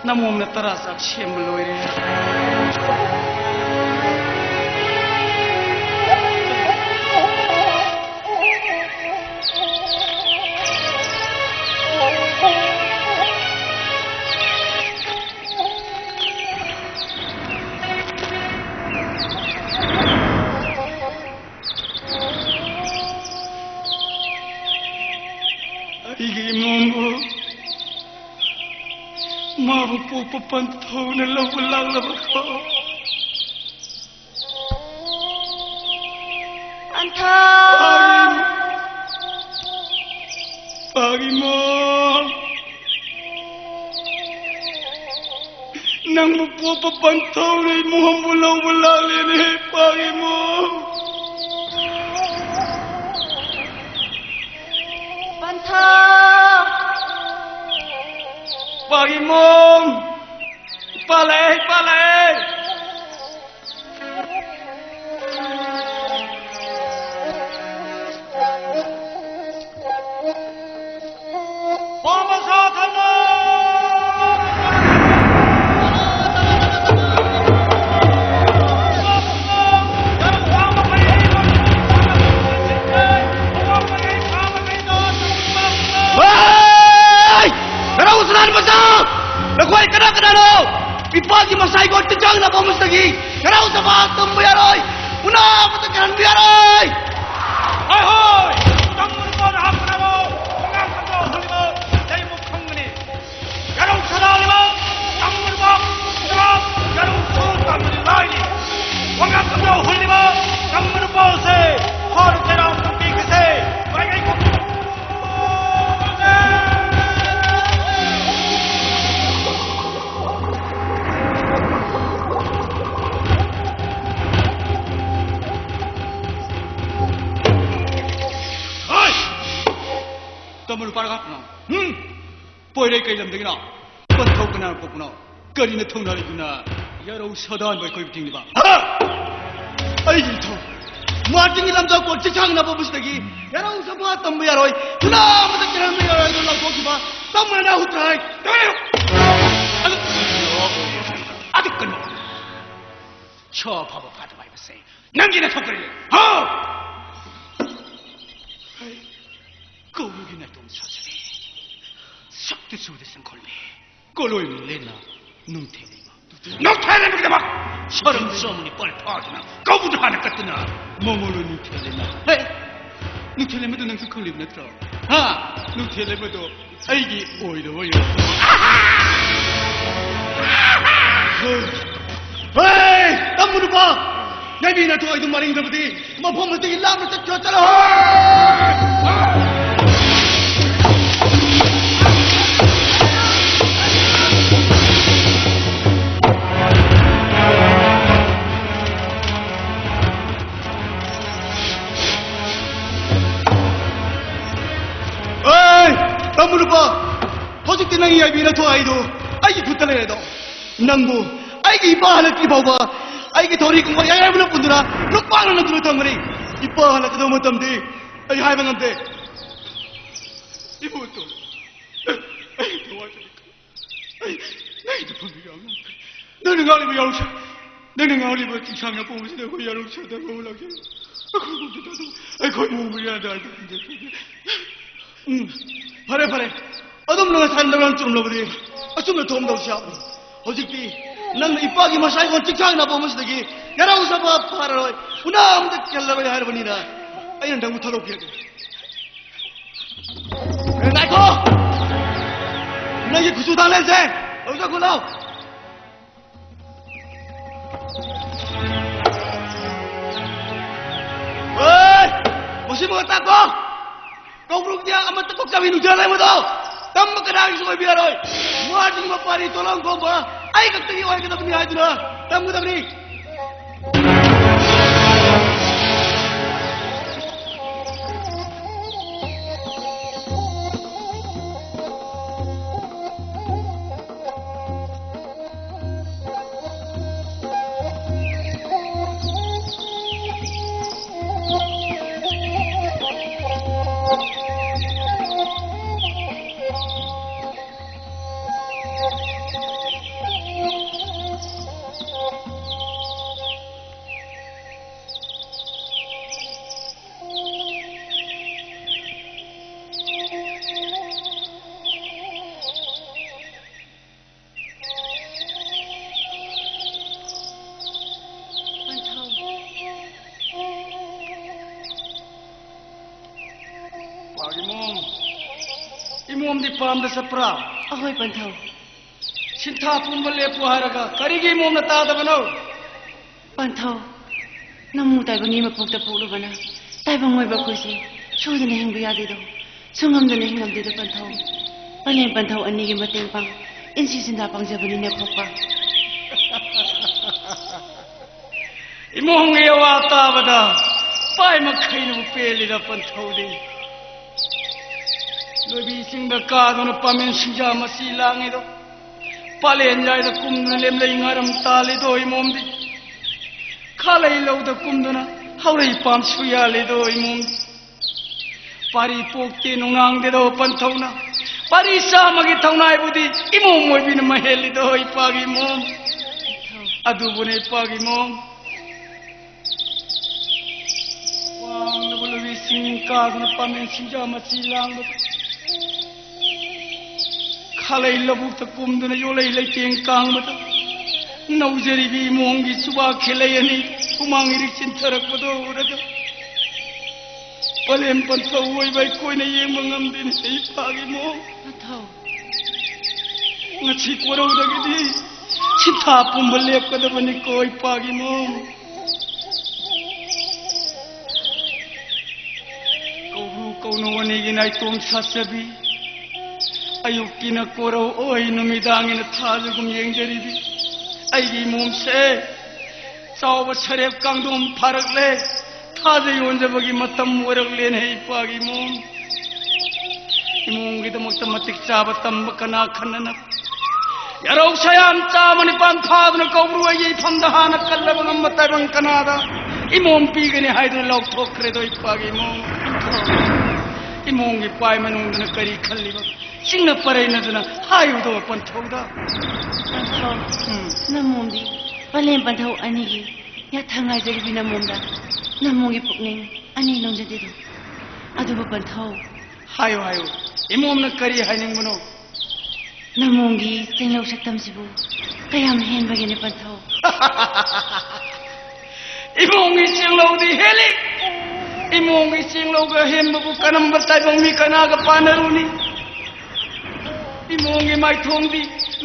ꯅꯃꯣꯝꯅ ꯇꯔꯥ ꯆꯥꯛ ꯁꯦꯝꯕ ꯂꯣꯏꯔꯦ꯫ ꯑꯩꯒꯤ ꯏꯃꯣꯝꯕꯨ ꯃꯥꯕꯨ ꯄꯣꯛꯄ ꯄꯟꯊꯧꯅ ꯂꯧꯕ ꯂꯥꯛꯂꯕꯀꯣ꯫ ꯄꯟꯊꯧ! ꯄꯥꯒꯤꯃꯣꯝ! ꯅꯪꯕꯨ ꯄꯣꯛꯄ ꯄꯟꯊꯧꯅ ꯏꯃꯣꯝꯕꯨ ꯂꯧꯕ ꯂꯥꯛꯂꯦꯅꯦ, ꯄꯥꯒꯤꯃꯣꯝ! ꯄꯟꯊꯧ! ꯄꯥꯒꯤꯃꯣꯝ! ꯏꯄꯥ ꯂꯥꯛꯑꯦ, ꯏꯄꯥ ꯂꯥꯛꯑꯦ! ꯄꯥꯝꯕ ꯁꯥ ꯊꯝꯃꯣ! ꯃꯥꯒꯤ ꯃꯁꯥꯏ ꯒꯣꯠꯇ ꯆꯪꯅꯕ ꯑꯃꯁꯤꯗꯒꯤ ꯌꯥꯔꯧ ꯁꯚꯥ ꯇꯝꯕ ꯌꯥꯔꯣꯏ, ꯎꯅꯥꯕꯗ ꯀꯤꯍꯟꯕ ꯌꯥꯔꯣꯏ꯫ ꯍꯣꯏ, ꯍꯣꯏ, ꯇꯝꯃꯨꯔꯕꯣ ꯅꯍꯥꯛꯄꯨꯅꯕꯣ? ꯋꯥꯉꯥꯡ ꯈꯪꯗ ꯍꯨꯜꯂꯤꯕ ꯂꯩꯃꯨꯛ ꯈꯪꯒꯅꯤ꯫ ꯌꯥꯔꯧ ꯁꯗꯥꯜꯂꯤꯕ ꯇꯝꯃꯨꯔꯕ ꯎꯅꯥ, ꯌꯥꯔꯧ ꯁꯣ ꯇꯝꯕꯗꯤ ꯂꯥꯏꯅꯤ꯫ ꯋꯥꯉꯥꯡ ꯈꯪꯗ ꯍꯨꯜꯂꯤꯕ ꯇꯝꯃꯨꯔꯕꯁꯦ ꯍꯥꯟꯅ ꯆꯩꯔꯥꯎ ꯇꯝꯕꯤꯒꯁꯦ ꯃꯥꯏꯀꯩ ꯈꯨꯝ-, ꯍꯣꯏ! ꯇꯝꯕ ꯅꯨꯄꯥꯔꯒ ꯀꯅꯥ? ꯍꯨꯝ? ꯄꯣꯏꯔꯩ ꯀꯩ ꯂꯝꯗꯒꯤꯅꯣ? ꯄꯟꯊꯧ ꯀꯅꯥꯅ ꯄꯣꯛꯄꯅꯣ? ꯀꯔꯤꯅ ꯊꯧꯅꯥ ꯂꯩꯗꯨꯅ ꯌꯥꯔꯧ ꯁꯥꯗꯥꯟꯕ ꯑꯩꯈꯣꯏꯕꯨ ꯊꯤꯡꯂꯤꯕ? ꯍꯥ! ꯑꯩꯒꯤ ꯏꯊꯧ, ꯃꯥꯔꯇꯤꯟꯒꯤ ꯂꯝꯗ ꯀꯣꯠ ꯆꯤꯊꯥꯡꯅꯕ ꯑꯃꯁꯤꯗꯒꯤ ꯌꯥꯔꯧ ꯁꯚꯥ ꯇꯝꯕ ꯌꯥꯔꯣꯏ, ꯊꯨꯅꯥ ꯑꯃꯗ ꯀꯤꯍꯟꯕ ꯌꯥꯔꯣꯏ ꯍꯥꯏꯗꯨꯅ ꯂꯥꯎꯊꯣꯛꯈꯤꯕ ꯇꯝꯕꯅ ꯍꯨꯠꯇ꯭ꯔꯥꯏ꯫ ꯑꯗꯨ, ꯑꯗꯨ ꯀꯩꯅꯣ? ꯁꯣ ꯐꯕ ꯐꯥꯗꯕ ꯍꯥꯏꯕꯁꯦ ꯅꯪꯒꯤ ꯅꯊꯧ ꯀꯔꯤ ꯂꯩ? ꯍꯥ? ꯀꯧꯕꯒꯤ ꯅꯥꯏꯇꯣꯝ ꯁꯥꯖꯔꯦ꯫ ꯁꯛꯇ ꯆꯨꯗ ꯁꯪꯈꯣꯜꯃꯤ꯫ ꯀꯣꯂꯣꯏ ꯃꯤꯡꯂꯦꯟꯅ ꯅꯨꯡꯊꯦꯜ ꯂꯩꯃ꯫ ꯅꯨꯡꯊꯦꯜ ꯂꯩꯃꯒꯤꯗꯃꯛ ꯁꯔꯝ ꯆꯣꯃꯅꯤ ꯄꯔ ꯐꯥꯗꯨꯅ ꯀꯧꯕꯗ ꯍꯥꯟꯅ ꯀꯠꯇꯨꯅ ꯃꯣꯃꯣꯂꯣꯏ ꯅꯨꯡꯊꯦꯜ ꯂꯩꯃ꯫ ꯍꯦ! ꯅꯨꯡꯊꯦꯜ ꯂꯩꯃꯗꯨ ꯅꯪꯁꯨ ꯈꯪꯂꯤꯕ ꯅꯠꯇ꯭ꯔꯣ? ꯍꯥ? ꯅꯨꯡꯊꯦꯜ ꯂꯩꯃꯗꯣ ꯑꯩꯒꯤ ꯑꯣꯏꯔꯕ ꯌꯣ꯫ ꯍꯦ! ꯇꯝꯃꯨ ꯅꯨꯄꯥ! ꯅꯪꯒꯤ ꯅꯊꯣꯏꯗꯨ ꯃꯔꯤꯡꯗꯕꯗꯤ ꯃꯐꯝ ꯑꯁꯤꯒꯤ ꯂꯥꯞꯅ ꯆꯠꯈ꯭ꯔꯣ, ꯆꯠꯂꯣ! ꯑꯦ, ꯇꯝꯃꯨ ꯅꯨꯄꯥ! ꯍꯧꯖꯤꯛꯇꯤ ꯅꯪꯒꯤ ꯌꯥꯏꯕꯤ ꯅꯊꯣꯏ ꯍꯥꯏꯗꯣ ꯑꯩꯒꯤ ꯈꯨꯠꯇ ꯂꯩꯔꯦꯗꯣ꯫ ꯅꯪꯕꯨ ꯑꯩꯒꯤ ꯏꯄꯥ ꯍꯜꯂꯛꯇ꯭ꯔꯤ ꯐꯥꯎꯕ ꯑꯩꯒꯤ ꯊꯧꯔꯤ ꯀꯨꯝꯕ ꯌꯥꯏꯔꯕꯅ ꯄꯨꯟꯗꯨꯅ ꯅꯨꯄꯥꯅ ꯅꯠꯇꯨꯅ ꯊꯝꯒꯅꯤ꯫ ꯏꯄꯥ ꯍꯜꯂꯛꯀꯗꯧꯕ ꯃꯇꯝꯗꯤ ꯑꯩ ꯍꯥꯏꯕ ꯉꯝꯗꯦ꯫ ꯏꯕꯣꯇꯣꯟ, ꯑꯩ ꯊꯋꯥꯏ ꯑꯩ ꯅꯪꯒꯤꯗ ꯐꯝꯕꯤꯔꯣ, ꯑꯉꯥꯡ꯫ ꯅꯪꯅ ꯉꯥꯡꯂꯤꯕ ꯌꯥꯎꯁꯦ꯫ ꯅꯪꯅ ꯉꯥꯡꯂꯤꯕ ꯆꯤꯡꯁꯥꯡ ꯅꯄꯣꯝꯕꯁꯤꯗ ꯑꯩꯈꯣꯏ ꯌꯥꯔꯧ ꯁꯗꯥꯟꯕ ꯂꯥꯛꯆꯔꯤ꯫ ꯑꯩꯈꯣꯏ ꯃꯨꯕ ꯌꯥꯗ ꯍꯥꯏꯗꯤ ꯎꯝ, ꯐꯔꯦ, ꯐꯔꯦ꯫ ꯑꯗꯨꯝ ꯅꯪ ꯉꯁꯥꯏ ꯅꯪ ꯆꯨꯝꯂꯕꯗꯤ ꯑꯆꯨꯝꯅ ꯊꯣꯛꯑꯝꯗꯧꯁꯤ ꯌꯥꯎꯕꯅꯤ꯫ ꯍꯧꯖꯤꯛꯇꯤ ꯅꯪꯅ ꯏꯄꯥꯒꯤ ꯃꯁꯥꯏꯒꯣꯟ ꯆꯤꯛꯊꯥꯡ ꯅꯥꯄꯣꯝ ꯑꯁꯤꯗꯒꯤ ꯌꯥꯔꯧꯖꯕ ꯐꯥꯔꯔꯣꯏ, ꯎꯅꯥ ꯑꯃꯗ ꯀꯜꯂꯔꯣꯏ ꯍꯥꯏꯔꯕꯅꯤꯅ ꯑꯩꯅ ꯅꯪꯕꯨ ꯊꯥꯗꯣꯛꯄꯤꯔꯒꯦ꯫ ꯑꯦ, ꯉꯥꯏꯈꯣ! ꯅꯪꯒꯤ ꯈꯨꯠꯁꯨ ꯊꯥꯡꯂꯦꯟꯁꯦ ꯂꯧꯖꯈꯣ ꯂꯥꯎ꯫ ꯍꯣꯏ! ꯃꯁꯤ ꯃꯉꯥ ꯇꯥꯀꯣ! ꯀꯧꯕ꯭ꯔꯨꯗꯤ ꯑꯃꯠꯇ ꯀꯣꯛꯆꯥꯕꯤ ꯅꯨꯡꯖꯥ ꯂꯩꯕꯗꯣ ꯇꯝꯕ ꯀꯅꯥꯒꯤꯁꯨ ꯑꯣꯏꯕ ꯌꯥꯔꯣꯏ꯫ ꯃꯥꯔꯁꯤꯡ ꯃꯄꯥꯔꯤ ꯇꯣꯂꯣꯡ ꯈꯣꯡꯕ ꯑꯩ ꯈꯛꯇꯒꯤ ꯑꯣꯏꯒꯗꯕꯅꯤ ꯍꯥꯏꯗꯨꯅ ꯇꯝꯒꯗꯕꯅꯤ꯫ ꯄꯟꯊꯧ꯫ ꯄꯥꯒꯤ ꯃꯣꯝ, ꯏꯃꯣꯝꯗꯤ ꯄꯥꯝꯗ ꯆꯠꯄ꯭ꯔꯥ? ꯑꯍꯣꯏ ꯄꯟꯊꯧ꯫ ꯁꯤꯟꯊꯥ ꯄꯨꯝꯕ ꯂꯦꯞꯄꯨ ꯍꯥꯏꯔꯒ ꯀꯔꯤꯒꯤ ꯏꯃꯣꯝꯅ ꯇꯥꯗꯕꯅꯣ? ꯄꯟꯊꯧ, ꯅꯃꯨ ꯇꯥꯏꯕꯪꯒꯤ ꯃꯄꯣꯛꯇ ꯄꯣꯛꯂꯨꯕꯅ ꯇꯥꯏꯕꯪ ꯑꯣꯏꯕ ꯑꯩꯈꯣꯏꯁꯦ ꯁꯨꯗꯅ ꯍꯤꯡꯕ ꯌꯥꯗꯦꯗꯣ, ꯁꯨꯉꯝꯗꯅ ꯍꯤꯡꯉꯝꯗꯦꯗꯣ ꯄꯟꯊꯧ꯫ ꯄꯂꯦꯝ ꯄꯟꯊꯧ ꯑꯅꯤꯒꯤ ꯃꯇꯦꯡ ꯄꯥꯡ, ꯏꯟꯁꯤ ꯁꯤꯟꯗꯥ ꯄꯥꯡꯖꯕꯅꯤꯅꯦ ꯄꯣꯛꯄ꯫ ꯏꯃꯣꯝꯒꯤ ꯑꯋꯥ ꯇꯥꯕꯗ ꯄꯥꯏ ꯃꯈꯩꯅꯕꯨ ꯄꯦꯜꯂꯤꯗ ꯄꯟꯊꯧꯗꯤ꯫ ꯂꯣꯏꯕꯤ ꯆꯤꯡꯗ ꯀꯥꯗꯨꯅ ꯄꯥꯃꯦꯟ ꯁꯤꯡꯖꯥ ꯃꯆꯤ ꯂꯥꯡꯉꯤꯗꯣ, ꯄꯥꯂꯦꯟ ꯌꯥꯏꯗ ꯀꯨꯝꯗꯨꯅ ꯂꯦꯝꯂꯩ ꯉꯥꯔꯝ ꯇꯥꯜꯂꯤꯗꯣ ꯏꯃꯣꯝꯗꯤ꯫ ꯈꯥꯂꯩ ꯂꯧꯗ ꯀꯨꯝꯗꯨꯅ ꯍꯧꯔꯩ ꯄꯥꯝꯁꯨ ꯌꯥꯜꯂꯤꯗꯣ ꯏꯃꯣꯝꯗꯤ꯫ ꯄꯥꯔꯤ ꯄꯣꯛꯇꯦ ꯅꯨꯡꯉꯥꯡꯗꯦꯗꯣ ꯄꯟꯊꯧꯅ꯫ ꯄꯥꯔꯤ ꯆꯥꯝꯃꯒꯤ ꯊꯧꯅꯥꯏꯕꯨꯗꯤ ꯏꯃꯣꯝ ꯑꯣꯏꯕꯤꯅ ꯃꯍꯦꯜꯂꯤꯗꯣ ꯏꯄꯥꯒꯤ ꯏꯃꯣꯝ꯫ ꯑꯗꯨꯕꯨꯅꯦ ꯏꯄꯥꯒꯤ ꯏꯃꯣꯝ꯫ ꯋꯥꯡꯂꯕ ꯂꯣꯏꯕꯤ ꯆꯤꯡ ꯀꯥꯗꯨꯅ ꯄꯥꯃꯦꯟ ꯁꯤꯡꯖꯥ ꯃꯆꯤ ꯂꯥꯡꯕꯗ, ꯈꯥꯂꯩ ꯂꯧꯕꯨꯛꯇ ꯀꯨꯝꯗꯨꯅ ꯌꯣꯜꯂꯩ ꯂꯩꯇꯦꯡ ꯀꯥꯡꯕꯗ, ꯅꯧꯖꯔꯤꯕꯤ ꯏꯃꯣꯝꯒꯤ ꯆꯨꯕꯥꯛ ꯈꯦꯂꯩ ꯑꯅꯤ ꯍꯨꯃꯥꯡ ꯏꯔꯤꯛ ꯆꯤꯟꯊꯔꯛꯄꯗꯣ ꯎꯔꯒ ꯄꯂꯦꯝ ꯄꯟꯊꯧ ꯑꯣꯏꯕ ꯑꯩꯈꯣꯏꯅ ꯌꯦꯡꯕ ꯉꯝꯗꯦꯅꯦ, ꯏꯄꯥꯒꯤ ꯏꯃꯣꯝ꯫ ꯄꯟꯊꯧ꯫ ꯉꯁꯤ ꯀꯣꯔꯧꯗꯒꯤꯗꯤ ꯁꯤꯟꯊꯥ ꯄꯨꯝꯕ ꯂꯦꯞꯀꯗꯕꯅꯤꯀꯣ, ꯏꯄꯥꯒꯤ ꯏꯃꯣꯝ꯫ ꯀꯧꯕ꯭ꯔꯨ ꯀꯧꯅꯧ ꯑꯅꯤꯒꯤ ꯅꯥꯏꯇꯣꯝ ꯁꯥꯠꯆꯕꯤ, ꯑꯌꯨꯛꯀꯤꯅ ꯀꯣꯔꯧ ꯑꯣꯏ, ꯅꯨꯃꯤꯗꯥꯡꯒꯤꯅ ꯊꯥꯖꯒꯨꯝ ꯌꯦꯡꯖꯔꯤꯕꯤ ꯑꯩꯒꯤ ꯏꯃꯣꯝꯁꯦ, ꯆꯥꯎꯕ ꯁꯔꯦꯞ ꯀꯥꯡꯗꯣꯝ ꯐꯥꯔꯛꯂꯦ꯫ ꯊꯥꯖ ꯌꯣꯟꯖꯕꯒꯤ ꯃꯇꯝ ꯑꯣꯏꯔꯛꯂꯦꯅꯦ, ꯏꯄꯥꯒꯤ ꯏꯃꯣꯝ꯫ ꯏꯃꯣꯝꯒꯤꯗꯃꯛꯇ ꯃꯇꯤꯛ ꯆꯥꯕ ꯇꯝꯕ ꯀꯅꯥ ꯈꯟꯅꯅꯕ? ꯌꯥꯔꯧ ꯁꯌꯥꯝ ꯆꯥꯝꯃ ꯅꯤꯄꯥꯟ ꯐꯥꯗꯨꯅ ꯀꯧꯕ꯭ꯔꯨ ꯑꯩꯒꯤ ꯏꯐꯝꯗ ꯍꯥꯟꯅ ꯀꯜꯂꯕ ꯉꯝꯕ ꯇꯥꯏꯕꯪ ꯀꯅꯥꯗ ꯏꯃꯣꯝ ꯄꯤꯒꯅꯤ ꯍꯥꯏꯗꯨꯅ ꯂꯥꯎꯊꯣꯛꯈ꯭ꯔꯦꯗꯣ, ꯏꯄꯥꯒꯤ ꯏꯃꯣꯝ꯫ ꯏꯃꯣꯝꯒꯤ ꯄꯥꯏ ꯃꯅꯨꯡꯗꯅ ꯀꯔꯤ ꯈꯜꯂꯤꯕ? ꯆꯤꯡꯅ ꯄꯔꯩꯅꯗꯨꯅ ꯍꯥꯏꯌꯨꯗꯣ ꯄꯟꯊꯧꯗ꯫ ꯄꯟꯊꯧ, ꯎꯝ꯫ ꯅꯃꯣꯝꯗꯤ ꯄꯂꯦꯝ ꯄꯟꯊꯧ ꯑꯅꯤꯒꯤ ꯌꯥꯊꯪ ꯉꯥꯏꯖꯔꯤꯕꯤ ꯅꯃꯣꯝꯗ ꯅꯃꯣꯝꯒꯤ ꯄꯨꯛꯅꯤꯡ ꯑꯅꯤ ꯂꯣꯡꯖꯗꯦꯗꯣ꯫ ꯑꯗꯨꯕꯨ ꯄꯟꯊꯧ꯫ ꯍꯥꯏꯌꯨ, ꯍꯥꯏꯌꯨ꯫ ꯏꯃꯣꯝꯅ ꯀꯔꯤ ꯍꯥꯏꯅꯤꯡꯕꯅꯣ? ꯅꯃꯣꯝꯒꯤ ꯆꯦꯡꯂꯧ ꯁꯛꯇꯝꯁꯤꯕꯨ ꯀꯌꯥꯝ ꯍꯦꯟꯕꯒꯦꯅꯦ ꯄꯟꯊꯧ? ꯏꯃꯣꯝꯒꯤ ꯆꯦꯡꯂꯧꯗꯤ ꯍꯦꯜꯂꯤ꯫ ꯏꯃꯣꯝꯒꯤ ꯆꯦꯡꯂꯧꯒ ꯍꯦꯟꯕꯕꯨ ꯀꯔꯝꯕ ꯇꯥꯏꯕꯪ ꯃꯤ ꯀꯅꯥꯒ ꯄꯥꯟꯅꯔꯨꯅꯤ? ꯏꯃꯣꯝꯒꯤ ꯃꯥꯏꯊꯣꯡꯗꯤ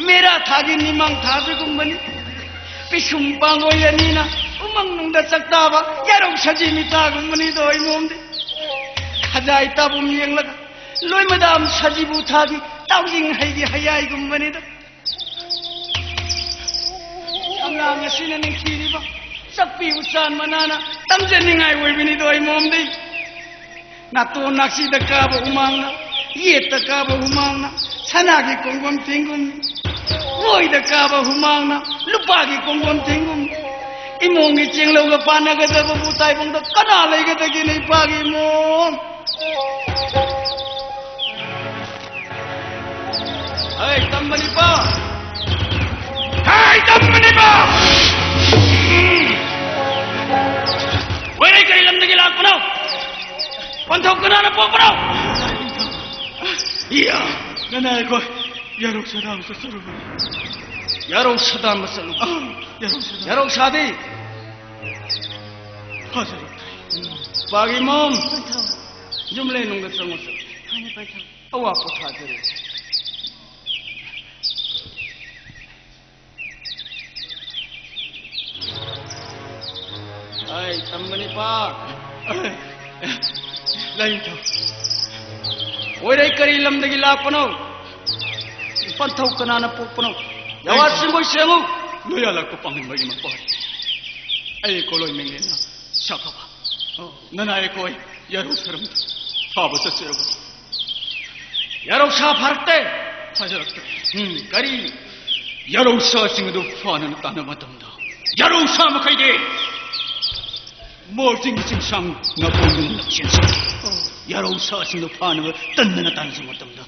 ꯃꯦꯔꯥ ꯊꯥꯒꯤ ꯅꯤꯃꯥꯡ ꯊꯥꯖꯒꯨꯝꯕꯅꯤ꯫ ꯄꯤꯁꯨꯝ ꯄꯥꯡꯒꯣꯏ ꯑꯅꯤꯅ ꯎꯃꯪ ꯅꯨꯡꯗ ꯆꯥꯛꯇꯥꯕ ꯌꯥꯔꯧ ꯁꯖꯤ ꯃꯤꯇꯥꯒꯨꯝꯕꯅꯤꯗꯣ ꯏꯃꯣꯝꯗꯤ꯫ ꯈꯖꯥꯏ ꯇꯥꯕꯨꯝ ꯌꯦꯡꯂꯒ ꯂꯣꯏꯃꯗꯥꯝ ꯁꯖꯤꯕꯨ ꯊꯥꯒꯤ ꯇꯥꯎꯖꯤꯡ ꯍꯩꯒꯤ ꯍꯌꯥꯏꯒꯨꯝꯕꯅꯤꯗꯣ꯫ ꯁꯝꯂꯥꯡ ꯑꯁꯤꯅ ꯅꯤꯡꯊꯤꯔꯤꯕ ꯆꯞꯄꯤ ꯎꯆꯥꯟ ꯃꯅꯥꯅ ꯇꯝꯖꯅꯤꯡꯉꯥꯏ ꯑꯣꯏꯕꯅꯤꯗꯣ ꯏꯃꯣꯝꯗꯤ꯫ ꯅꯥꯇꯣꯟ ꯅꯥꯁꯤꯗ ꯀꯥꯕ ꯍꯨꯃꯥꯡꯅ, ꯌꯦꯠꯇ ꯀꯥꯕ ꯍꯨꯃꯥꯡꯅ ꯁꯅꯥꯒꯤ ꯀꯣꯡꯒꯣꯟ ꯊꯤꯡꯒꯨꯝ, ꯑꯣꯏꯗ ꯀꯥꯕ ꯍꯨꯃꯥꯡꯅ ꯂꯨꯄꯥꯒꯤ ꯀꯣꯡꯒꯣꯟ ꯊꯤꯡꯒꯨꯝ꯫ ꯏꯃꯣꯝꯒꯤ ꯆꯦꯡꯂꯧꯒ ꯄꯥꯟꯅꯒꯗꯕꯕꯨ ꯇꯥꯏꯕꯪꯗ ꯀꯅꯥ ꯂꯩꯒꯗꯒꯦꯅꯦ, ꯏꯄꯥꯒꯤ ꯏꯃꯣꯝ? ꯍꯩ, ꯇꯝꯕꯅꯤꯄꯥ! ꯍꯩ, ꯇꯝꯕꯅꯤꯄꯥ! ꯎꯝ꯫ ꯋꯥꯏꯔꯩ ꯀꯔꯤ ꯂꯝꯗꯒꯤ ꯂꯥꯛꯄꯅꯣ? ꯄꯟꯊꯧ ꯀꯅꯥꯅ ꯄꯣꯛꯄꯅꯣ? ꯏꯌꯥ! ꯅꯅꯥꯏ ꯑꯩꯈꯣꯏ ꯌꯥꯔꯣꯛ ꯁꯅꯥꯕ ꯆꯠꯆꯔꯨꯕꯅꯤ꯫ ꯌꯥꯔꯧ ꯁꯗꯥꯟꯕ ꯆꯠꯂꯨ꯫ ꯑ, ꯌꯥꯔꯧ ꯁꯗꯥꯟ꯫ ꯌꯥꯔꯧ ꯁꯥꯗꯤ꯫ ꯐꯖꯔꯛꯇ꯭ꯔꯦ꯫ ꯄꯥꯒꯤ ꯃꯣꯝ꯫ ꯄꯟꯊꯧ꯫ ꯌꯨꯝ ꯂꯩꯅꯨꯡꯗ ꯆꯪꯉꯨ ꯆꯠꯂꯨ꯫ ꯐꯅꯤ ꯄꯟꯊꯧ꯫ ꯑꯋꯥ ꯄꯣꯊꯥꯖꯔꯦ꯫ ꯑꯩ ꯇꯝꯕꯅꯤ ꯄꯥ꯫ ꯂꯩꯊꯧ꯫ ꯑꯣꯏꯔꯩ ꯀꯔꯤ ꯂꯝꯗꯒꯤ ꯂꯥꯛꯄꯅꯣ? ꯄꯟꯊꯧ ꯀꯅꯥꯅ ꯄꯣꯛꯄꯅꯣ? ꯌꯥꯋꯥ ꯁꯤꯡꯒꯣꯏ ꯁꯦꯡꯉꯨ꯫ ꯂꯣꯏꯌꯥꯜꯂꯛꯄ ꯄꯥꯡꯒꯟꯕꯒꯤ ꯃꯄꯥ꯫ ꯑꯩ ꯀꯣꯂꯣꯏ ꯃꯦꯡꯂꯦꯟꯅ ꯁꯥꯐꯕ꯫ ꯑꯣ꯫ ꯅꯅꯥꯏ ꯑꯩꯈꯣꯏ ꯌꯥꯔꯧ ꯁꯔꯝꯗ ꯊꯥꯕ ꯆꯠꯆꯔꯕꯅꯤ꯫ ꯌꯥꯔꯧꯁꯥ ꯐꯥꯔꯛꯇꯦ꯫ ꯐꯖꯔꯛꯇ꯭ꯔꯦ꯫ ꯎꯝ, ꯀꯔꯤ? ꯌꯥꯔꯧꯁꯥꯁꯤꯡ ꯑꯗꯨ ꯐꯥꯅꯅ ꯇꯥꯟꯅꯕ ꯃꯇꯝꯗ ꯌꯥꯔꯧꯁꯥ ꯃꯈꯩꯗꯤ ꯃꯣꯔꯆꯤꯡꯒꯤ ꯆꯤꯡꯁꯥꯡ ꯅꯥꯄꯣꯡꯗꯨꯅ ꯅꯞꯁꯤꯟꯈꯤ꯫ ꯌꯥꯔꯧꯁꯥꯁꯤꯡꯗꯨ ꯐꯥꯅꯕ ꯇꯟꯗꯅ ꯇꯥꯟꯅꯕ ꯃꯇꯝꯗ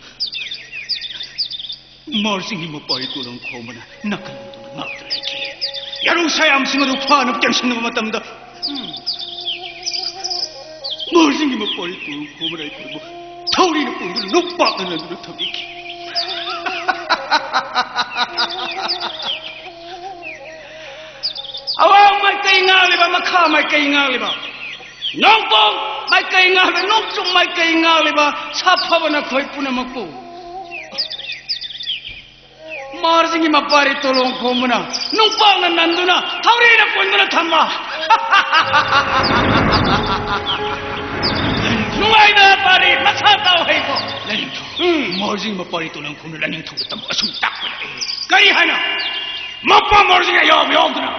ꯃꯣꯔꯆꯤꯡꯒꯤ ꯃꯄꯥꯔꯤ ꯇꯣꯂꯣꯡ ꯈꯣꯝꯕꯅ ꯅꯥꯀꯜ ꯑꯗꯨꯅ ꯉꯥꯛꯇꯨꯅ ꯂꯩꯈꯤ꯫ ꯌꯥꯔꯧ ꯁꯥꯌꯥꯝꯁꯤꯡ ꯑꯗꯨ ꯐꯥꯅꯕ ꯆꯪꯁꯤꯟꯅꯕ ꯃꯇꯝꯗ, ꯎꯝ, ꯃꯣꯔꯆꯤꯡꯒꯤ ꯃꯄꯥꯔꯤ ꯇꯣꯂꯣꯡ ꯈꯣꯝꯕꯅ ꯑꯩꯈꯣꯏꯕꯨ ꯊꯧꯔꯤꯅ ꯄꯨꯟꯗꯨꯅ ꯅꯣꯛꯄꯥꯛꯅ ꯅꯟꯗꯨꯅ ꯊꯝꯕꯤꯈꯤ꯫ ꯑꯋꯥꯡ ꯃꯥꯏꯀꯩ ꯉꯥꯛꯂꯤꯕ, ꯃꯈꯥ ꯃꯥꯏꯀꯩ ꯉꯥꯛꯂꯤꯕ, ꯅꯣꯡꯄꯣꯛ ꯃꯥꯏꯀꯩ ꯉꯥꯛꯂꯤꯕ, ꯅꯣꯡꯆꯨꯞ ꯃꯥꯏꯀꯩ ꯉꯥꯛꯂꯤꯕ ꯁꯥꯐꯕ ꯅꯈꯣꯏ ꯄꯨꯝꯅꯃꯛꯄꯨ ꯃꯣꯔꯆꯤꯡꯒꯤ ꯃꯄꯥꯔꯤ ꯇꯣꯂꯣꯡ ꯈꯣꯝꯕꯅ ꯅꯨꯡꯄꯥꯛꯅ ꯅꯟꯗꯨꯅ ꯊꯧꯔꯤꯅ ꯄꯨꯟꯗꯨꯅ ꯊꯝꯕ꯫ ꯅꯨꯡꯉꯥꯏꯕ ꯄꯥꯔꯤ ꯃꯁꯥ ꯇꯥꯎ ꯍꯩꯀꯣ꯫ ꯂꯥꯏꯅꯤꯡꯊꯧ꯫ ꯎꯝ꯫ ꯃꯣꯔꯆꯤꯡ ꯃꯄꯥꯔꯤ ꯇꯣꯂꯣꯡ ꯈꯣꯝꯕꯅ ꯂꯥꯏꯅꯤꯡꯊꯧꯗ ꯇꯝꯕ ꯑꯁꯨꯝ ꯇꯥꯛꯄ ꯂꯩ꯫ ꯀꯔꯤ ꯍꯥꯏꯅ? ꯃꯄꯥ ꯃꯣꯔꯆꯤꯡ ꯑꯌꯥꯎꯕ ꯌꯥꯎꯗꯅ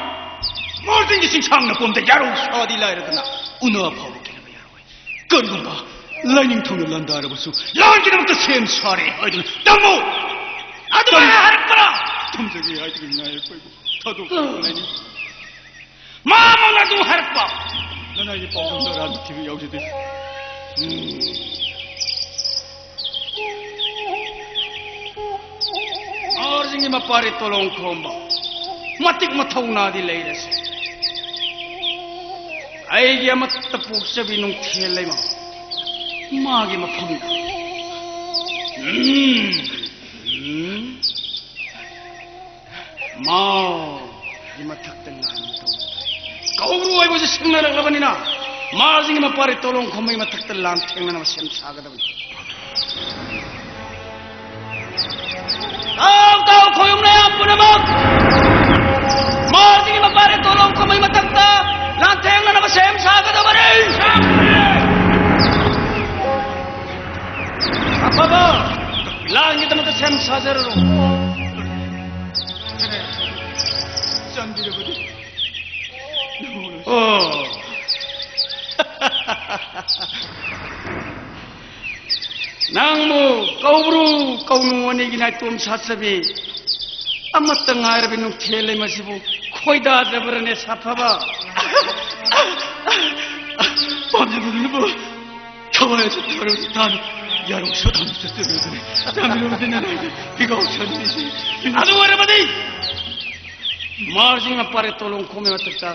ꯃꯣꯔꯆꯤꯡꯒꯤ ꯆꯤꯡꯁꯥꯡ ꯅꯄꯣꯝꯗ ꯌꯥꯔꯧ ꯁꯥꯗꯤ ꯂꯥꯏꯔꯗꯅ ꯎꯅ ꯐꯥꯎꯕ ꯀꯤꯅꯕ ꯌꯥꯔꯣꯏ꯫ ꯀꯔꯤꯒꯨꯝꯕ ꯂꯥꯏꯅꯤꯡꯊꯧꯅ ꯂꯥꯟꯗꯥꯔꯕꯁꯨ ꯂꯥꯟꯒꯤꯗꯃꯛꯇ ꯁꯦꯝ ꯁꯥꯔꯦ ꯍꯥꯏꯗꯨꯅ ꯇꯝꯃꯨ꯫ ꯑꯗꯨꯃꯥꯏꯅ ꯀꯔꯤ? ꯍꯥꯏꯔꯛꯄ꯭ꯔꯥ? ꯊꯝꯖꯒꯦ ꯍꯥꯏꯗꯨꯅ ꯉꯥꯏ ꯑꯩꯈꯣꯏꯕꯨ ꯊꯥꯗꯣꯛꯄ ꯂꯥꯏꯅꯤꯡ꯫ ꯃꯥꯃꯛꯅ ꯑꯗꯨ ꯍꯥꯏꯔꯛꯄ꯫ ꯅꯅꯥꯏꯒꯤ ꯄꯥꯎꯗꯝꯗ ꯑꯔꯥꯟꯕ ꯊꯤꯕ ꯌꯥꯎꯖꯗꯦ꯫ ꯎꯝ꯫ ꯃꯣꯔꯆꯤꯡꯒꯤ ꯃꯄꯥꯔꯤ ꯇꯣꯂꯣꯡ ꯈꯣꯝꯕ ꯃꯇꯤꯛ ꯃꯊꯧꯅꯥꯗꯤ ꯂꯩꯔꯁꯦ꯫ ꯑꯩꯒꯤ ꯑꯃꯠꯇ ꯄꯣꯛꯆꯕꯤ ꯅꯨꯡꯊꯦꯜ ꯂꯩꯃ ꯃꯥꯒꯤ ꯃꯐꯝꯗ꯫ ꯎꯝ, ꯎꯝ꯫ ꯃꯥꯒꯤ ꯃꯊꯛꯇ ꯂꯥꯟ ꯇꯧꯕ ꯇꯥꯏ꯫ ꯀꯧꯕ꯭ꯔꯨ ꯍꯥꯏꯕꯁꯤ ꯁꯤꯡꯅꯔꯛꯂꯕꯅꯤꯅ, ꯃꯥꯔꯖꯤꯡꯒꯤ ꯃꯄꯥꯔꯤ ꯇꯣꯂꯣꯡ ꯈꯣꯝꯕꯒꯤ ꯃꯊꯛꯇ ꯂꯥꯟ ꯊꯦꯡꯅꯅꯕ ꯁꯦꯝ ꯁꯥꯒꯗꯕꯅꯤ꯫ ꯇꯥꯎ, ꯇꯥꯎ, ꯈꯣꯌꯨꯝ ꯅꯌꯥꯝ ꯄꯨꯝꯅꯃꯛ! ꯃꯥꯔꯖꯤꯡꯒꯤ ꯃꯄꯥꯔꯤ ꯇꯣꯂꯣꯡ ꯈꯣꯝꯕꯒꯤ ꯃꯊꯛꯇ ꯂꯥꯟ ꯊꯦꯡꯅꯅꯕ ꯁꯦꯝ ꯁꯥꯒꯗꯕꯅꯤ! ꯑꯐꯕ ꯂꯥꯟꯒꯤꯗꯃꯛꯇ ꯁꯦꯝ ꯁꯥꯖꯔꯔꯣ꯫ ꯆꯥꯟꯕꯤꯔꯕꯗꯤ꯫ ꯑꯣ꯫ ꯅꯪꯕꯨ ꯀꯧꯕ꯭ꯔꯨ ꯀꯧꯅꯨ ꯑꯅꯤꯒꯤ ꯅꯥꯏꯇꯣꯝ ꯁꯥꯠꯆꯕꯤ ꯑꯃꯠꯇ ꯉꯥꯏꯔꯕꯤ ꯅꯨꯡꯊꯤꯜ ꯂꯩꯃ ꯑꯁꯤꯕꯨ ꯈꯣꯏꯗꯥꯖꯕ꯭ꯔꯅꯦ, ꯁꯥꯐꯕ? ꯄꯥꯝꯖꯕꯗꯨꯅꯕꯨ ꯊꯋꯥꯏ ꯑꯁꯤ ꯊꯥꯔꯨ ꯊꯥꯔꯨ ꯌꯥꯔꯧ ꯁꯣꯠ ꯑꯃ ꯆꯠꯆꯔꯨꯕꯅꯤ꯫ ꯆꯥꯟꯕꯤꯔꯕꯗꯤ ꯅꯅꯥꯏꯗ ꯄꯤꯒꯥꯎ ꯁꯟꯕꯤꯁꯤ꯫ ꯑꯗꯨ ꯑꯣꯏꯔꯕꯗꯤ ꯃꯥꯔꯖꯤꯡ ꯃꯄꯥꯔꯦ ꯇꯣꯂꯣꯡ ꯈꯣꯝꯒꯤ ꯃꯊꯛꯇ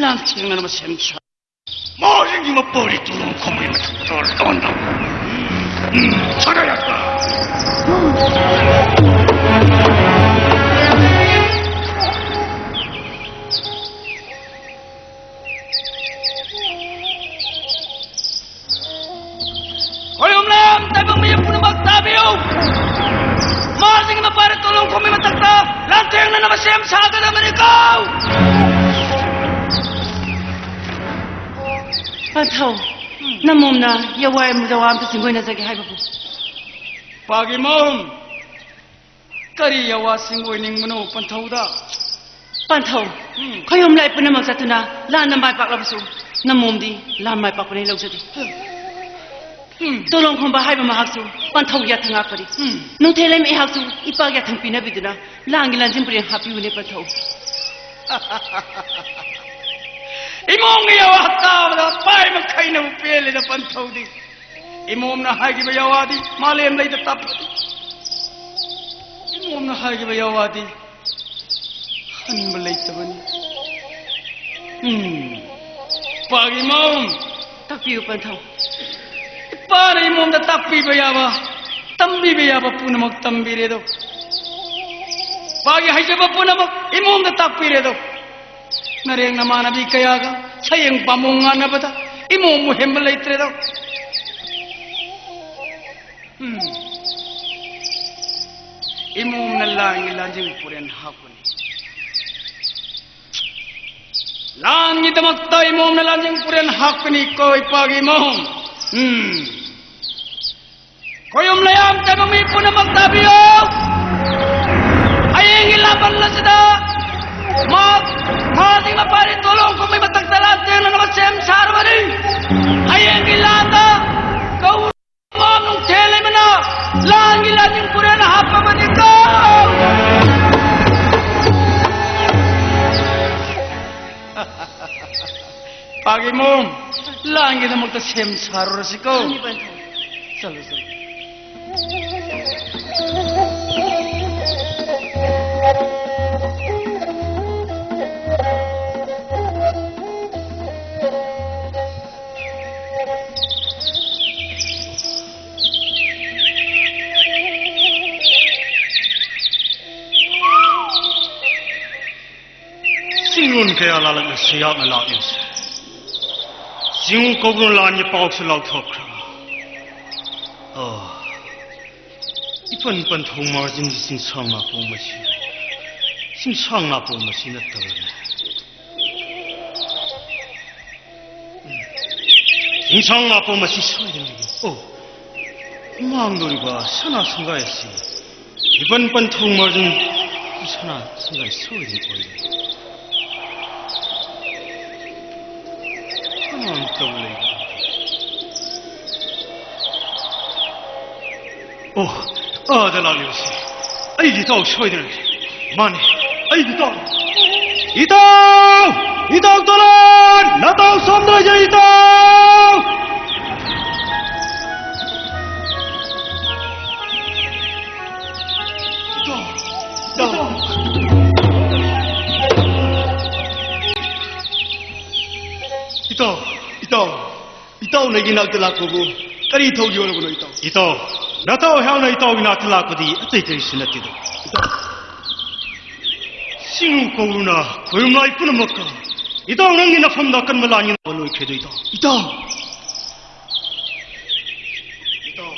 ꯂꯥꯟ ꯊꯦꯡꯅꯅꯕ ꯁꯦꯝ ꯁꯥ꯫ ꯃꯥꯔꯖꯤꯡꯒꯤ ꯃꯄꯥꯔꯦ ꯇꯣꯂꯣꯡ ꯈꯣꯝꯒꯤ ꯃꯊꯛꯇ ꯂꯥꯟꯗ꯫ ꯎꯝ, ꯁꯥꯟꯅꯔꯛꯄ꯫ ꯈꯣꯌꯨꯝꯂꯦꯝ ꯇꯥꯏꯕꯪ ꯃꯤꯌꯥꯝ ꯄꯨꯝꯅꯃꯛ ꯇꯥꯕꯤꯌꯨ! ꯃꯥꯔꯖꯤꯡꯒꯤ ꯃꯄꯥꯔꯦ ꯇꯣꯂꯣꯡ ꯈꯣꯝꯒꯤ ꯃꯊꯛꯇ ꯂꯥꯟꯊꯦꯡꯅꯅꯕ ꯁꯦꯝ ꯁꯥꯒꯗꯕꯅꯤꯀꯣ! ꯄꯟꯊꯧ, ꯅꯃꯣꯝꯅ ꯌꯋꯥ ꯌꯋꯥ ꯑꯝꯇ ꯆꯤꯡꯒꯣꯏꯅꯖꯒꯦ ꯍꯥꯏꯕꯕꯨ? ꯄꯥꯒꯤ ꯃꯣꯝ, ꯀꯔꯤ ꯌꯋꯥꯁꯤꯡ ꯑꯣꯏꯅꯤꯡꯕꯅꯣ ꯄꯟꯊꯧꯗ? ꯄꯟꯊꯧ, ꯎꯝ꯫ ꯈꯣꯌꯨꯝ ꯂꯥꯏ ꯄꯨꯝꯅꯃꯛ ꯆꯠꯇꯨꯅ ꯂꯥꯟꯗ ꯃꯥꯏ ꯄꯥꯛꯂꯕꯁꯨ ꯅꯃꯣꯝꯗꯤ ꯂꯥꯟ ꯃꯥꯏ ꯄꯥꯛꯄꯅꯤ ꯂꯧꯖꯗꯦ꯫ ꯎꯝ꯫ ꯇꯣꯂꯣꯡ ꯈꯣꯝꯕ ꯍꯥꯏꯕ ꯃꯍꯥꯛꯁꯨ ꯄꯟꯊꯧꯒꯤ ꯌꯥꯊꯪ ꯉꯥꯛꯄꯅꯤ꯫ ꯎꯝ꯫ ꯅꯨꯡꯊꯦꯜ ꯂꯩꯃ ꯑꯩꯍꯥꯛꯁꯨ ꯏꯄꯥꯒꯤ ꯌꯥꯊꯪ ꯄꯤꯅꯕꯤꯗꯨꯅ ꯂꯥꯟꯒꯤ ꯂꯥꯟꯖꯤꯟ ꯄꯨꯔꯦꯟ ꯍꯥꯞꯄꯤꯌꯨꯅꯦ ꯄꯟꯊꯧ꯫ ꯏꯃꯣꯝꯒꯤ ꯌꯋꯥ ꯇꯥꯕꯗ ꯄꯥꯏ ꯃꯈꯩꯅꯕꯨ ꯄꯦꯜꯂꯦꯗ ꯄꯟꯊꯧꯗꯤ꯫ ꯏꯃꯣꯝꯅ ꯍꯥꯏꯈꯤꯕ ꯌꯋꯥꯗꯤ ꯃꯥꯂꯦꯝ ꯂꯩꯗ ꯇꯞꯄꯗꯤ꯫ ꯏꯃꯣꯝꯅ ꯍꯥꯏꯈꯤꯕ ꯌꯋꯥꯗꯤ ꯍꯟꯕ ꯂꯩꯇꯕꯅꯤ꯫ ꯎꯝ, ꯄꯥꯒꯤ ꯃꯣꯝ꯫ ꯇꯥꯛꯄꯤꯌꯨ ꯄꯟꯊꯧ꯫ ꯏꯄꯥꯅ ꯏꯃꯣꯝꯗ ꯇꯥꯛꯄꯤꯕ ꯌꯥꯕ, ꯇꯝꯕꯤꯕ ꯌꯥꯕ ꯄꯨꯝꯅꯃꯛ ꯇꯝꯕꯤꯔꯦꯗꯣ꯫ ꯏꯄꯥꯒꯤ ꯍꯩꯖꯕ ꯄꯨꯝꯅꯃꯛ ꯏꯃꯣꯝꯗ ꯇꯥꯛꯄꯤꯔꯦꯗꯣ꯫ ꯅꯔꯦꯡ ꯅꯃꯥꯟꯅꯕꯤ ꯀꯌꯥꯒ ꯁꯌꯦꯡ ꯄꯥꯝꯕꯣꯝ ꯉꯥꯟꯅꯕꯗ ꯏꯃꯣꯝꯕꯨ ꯍꯦꯟꯕ ꯂꯩꯇ꯭ꯔꯦꯗꯣ꯫ ꯎꯝ꯫ ꯏꯃꯣꯝꯅ ꯂꯥꯟꯒꯤ ꯂꯥꯟꯖꯤꯡ ꯄꯨꯔꯦꯟ ꯍꯥꯞꯄꯅꯤ꯫ ꯂꯥꯟꯒꯤꯗꯃꯛꯇ ꯏꯃꯣꯝꯅ ꯂꯥꯟꯖꯤꯡ ꯄꯨꯔꯦꯟ ꯍꯥꯞꯀꯅꯤꯀꯣ, ꯏꯄꯥꯒꯤ ꯏꯃꯣꯝ꯫ ꯎꯝ꯫ ꯈꯣꯌꯨꯝ ꯂꯩꯌꯥꯝ ꯇꯥꯏꯕꯪ ꯃꯤ ꯄꯨꯝꯅꯃꯛ ꯇꯥꯕꯤꯌꯨ꯫ ꯍꯌꯦꯡꯒꯤ ꯂꯥꯟꯕꯟ ꯑꯁꯤꯗ ꯃꯥ, ꯃꯥꯒꯤ ꯃꯄꯥꯔꯤ ꯇꯣꯂꯣꯡ ꯈꯣꯡꯕꯩ ꯃꯊꯛꯇ ꯂꯥꯟ ꯇꯦꯡꯅꯅꯕ ꯁꯦꯝ ꯁꯥꯔꯕꯅꯤ꯫ ꯍꯌꯦꯡꯒꯤ ꯂꯥꯟꯗ ꯀꯧ ꯃꯥ ꯅꯨꯡꯊꯦꯜ ꯂꯩꯃꯅ ꯂꯥꯟꯒꯤ ꯂꯥꯟꯖꯤꯡ ꯄꯨꯔꯦꯟ ꯍꯥꯞꯄꯕꯅꯤꯀꯣ꯫ ꯄꯥꯒꯤꯃꯣꯝ, ꯂꯥꯟꯒꯤꯗꯃꯛꯇ ꯁꯦꯝ ꯁꯥꯔꯨꯔꯁꯤꯀꯣ꯫ ꯆꯠꯂꯨ, ꯆꯠꯂꯨ꯫ ꯆꯤꯡꯂꯣꯟ ꯀꯌꯥ ꯂꯥꯜꯂꯛꯅ ꯁꯤꯌꯥꯛꯅ ꯂꯥꯛꯂꯤꯕꯁꯦ꯫ ꯆꯤꯡꯉꯨ ꯀꯧꯕ꯭ꯔꯨꯅ ꯂꯥꯟꯒꯤ ꯄꯥꯎꯁꯨ ꯂꯥꯎꯊꯣꯛꯈ꯭ꯔꯕ꯫ ꯑꯣ, ꯏꯄꯟ ꯄꯟꯊꯧ ꯃꯥꯔꯖꯤꯡꯒꯤ ꯆꯤꯡꯁꯥꯡ ꯅꯥꯄꯣꯡ ꯑꯁꯤ, ꯆꯤꯡꯁꯥꯡ ꯅꯥꯄꯣꯡ ꯑꯁꯤ ꯅꯠꯇꯕꯅꯦ꯫ ꯆꯤꯡꯁꯥꯡ ꯅꯥꯄꯣꯝ ꯑꯁꯤ ꯁꯣꯏꯗꯅ ꯂꯩꯒꯅꯤ꯫ ꯑꯣ, ꯃꯥꯡꯗꯧꯔꯤꯕ ꯁꯅꯥ ꯁꯪꯒꯥꯏ ꯑꯁꯤ ꯏꯄꯟ ꯄꯟꯊꯧ ꯃꯥꯔꯖꯤꯡ ꯁꯅꯥ ꯁꯪꯒꯥꯏ ꯁꯣꯏꯗꯅ ꯑꯣꯏꯒꯅꯤ꯫ ꯀꯅꯥꯅ ꯇꯧ ꯂꯩꯕ? ꯑꯣ, ꯑꯥꯗ ꯂꯥꯛꯂꯤꯕꯁꯤ ꯑꯩꯒꯤ ꯏꯇꯥꯎ ꯁꯣꯏꯗꯅ ꯂꯩ꯫ ꯃꯥꯅꯦ, ꯑꯩꯒꯤ ꯏꯇꯥꯎ꯫ ꯏꯇꯥꯎ! ꯏꯇꯥꯎ ꯇꯣꯂꯣꯟ! ꯅꯇꯥꯎ ꯁꯣꯝꯗ ꯂꯩꯖꯩ, ꯏꯇꯥꯎ! ꯏꯇꯥꯎ! ꯏꯇꯥꯎ! ꯏꯇꯥꯎ! ꯏꯇꯥꯎ! ꯏꯇꯥꯎꯅ ꯑꯩꯒꯤ ꯅꯥꯛꯇ ꯂꯥꯛꯄꯕꯨ ꯀꯔꯤ ꯊꯧꯒꯤ ꯑꯣꯏꯔꯕꯅꯣ, ꯏꯇꯥꯎ? ꯏꯇꯥꯎ, ꯅꯇꯥꯎ ꯑꯩꯍꯥꯛꯅ ꯏꯇꯥꯎꯒꯤ ꯅꯥꯛꯇ ꯂꯥꯛꯄꯗꯤ ꯑꯇꯩ ꯀꯔꯤꯁꯨ ꯅꯠꯇꯦꯗ꯫ ꯏꯇꯥꯎ꯫ ꯆꯤꯡꯉꯨ ꯀꯧꯔꯨꯅ ꯈꯣꯏꯔꯨꯝꯂꯥꯏ ꯄꯨꯝꯅꯃꯛꯀ ꯏꯇꯥꯎ ꯅꯪꯒꯤ ꯅꯐꯝꯗ ꯑꯀꯟꯕ ꯂꯥꯟꯒꯤ ꯂꯣꯏꯈ꯭ꯔꯦꯗꯣ ꯏꯇꯥꯎ꯫ ꯏꯇꯥꯎ꯫ ꯏꯇꯥꯎ꯫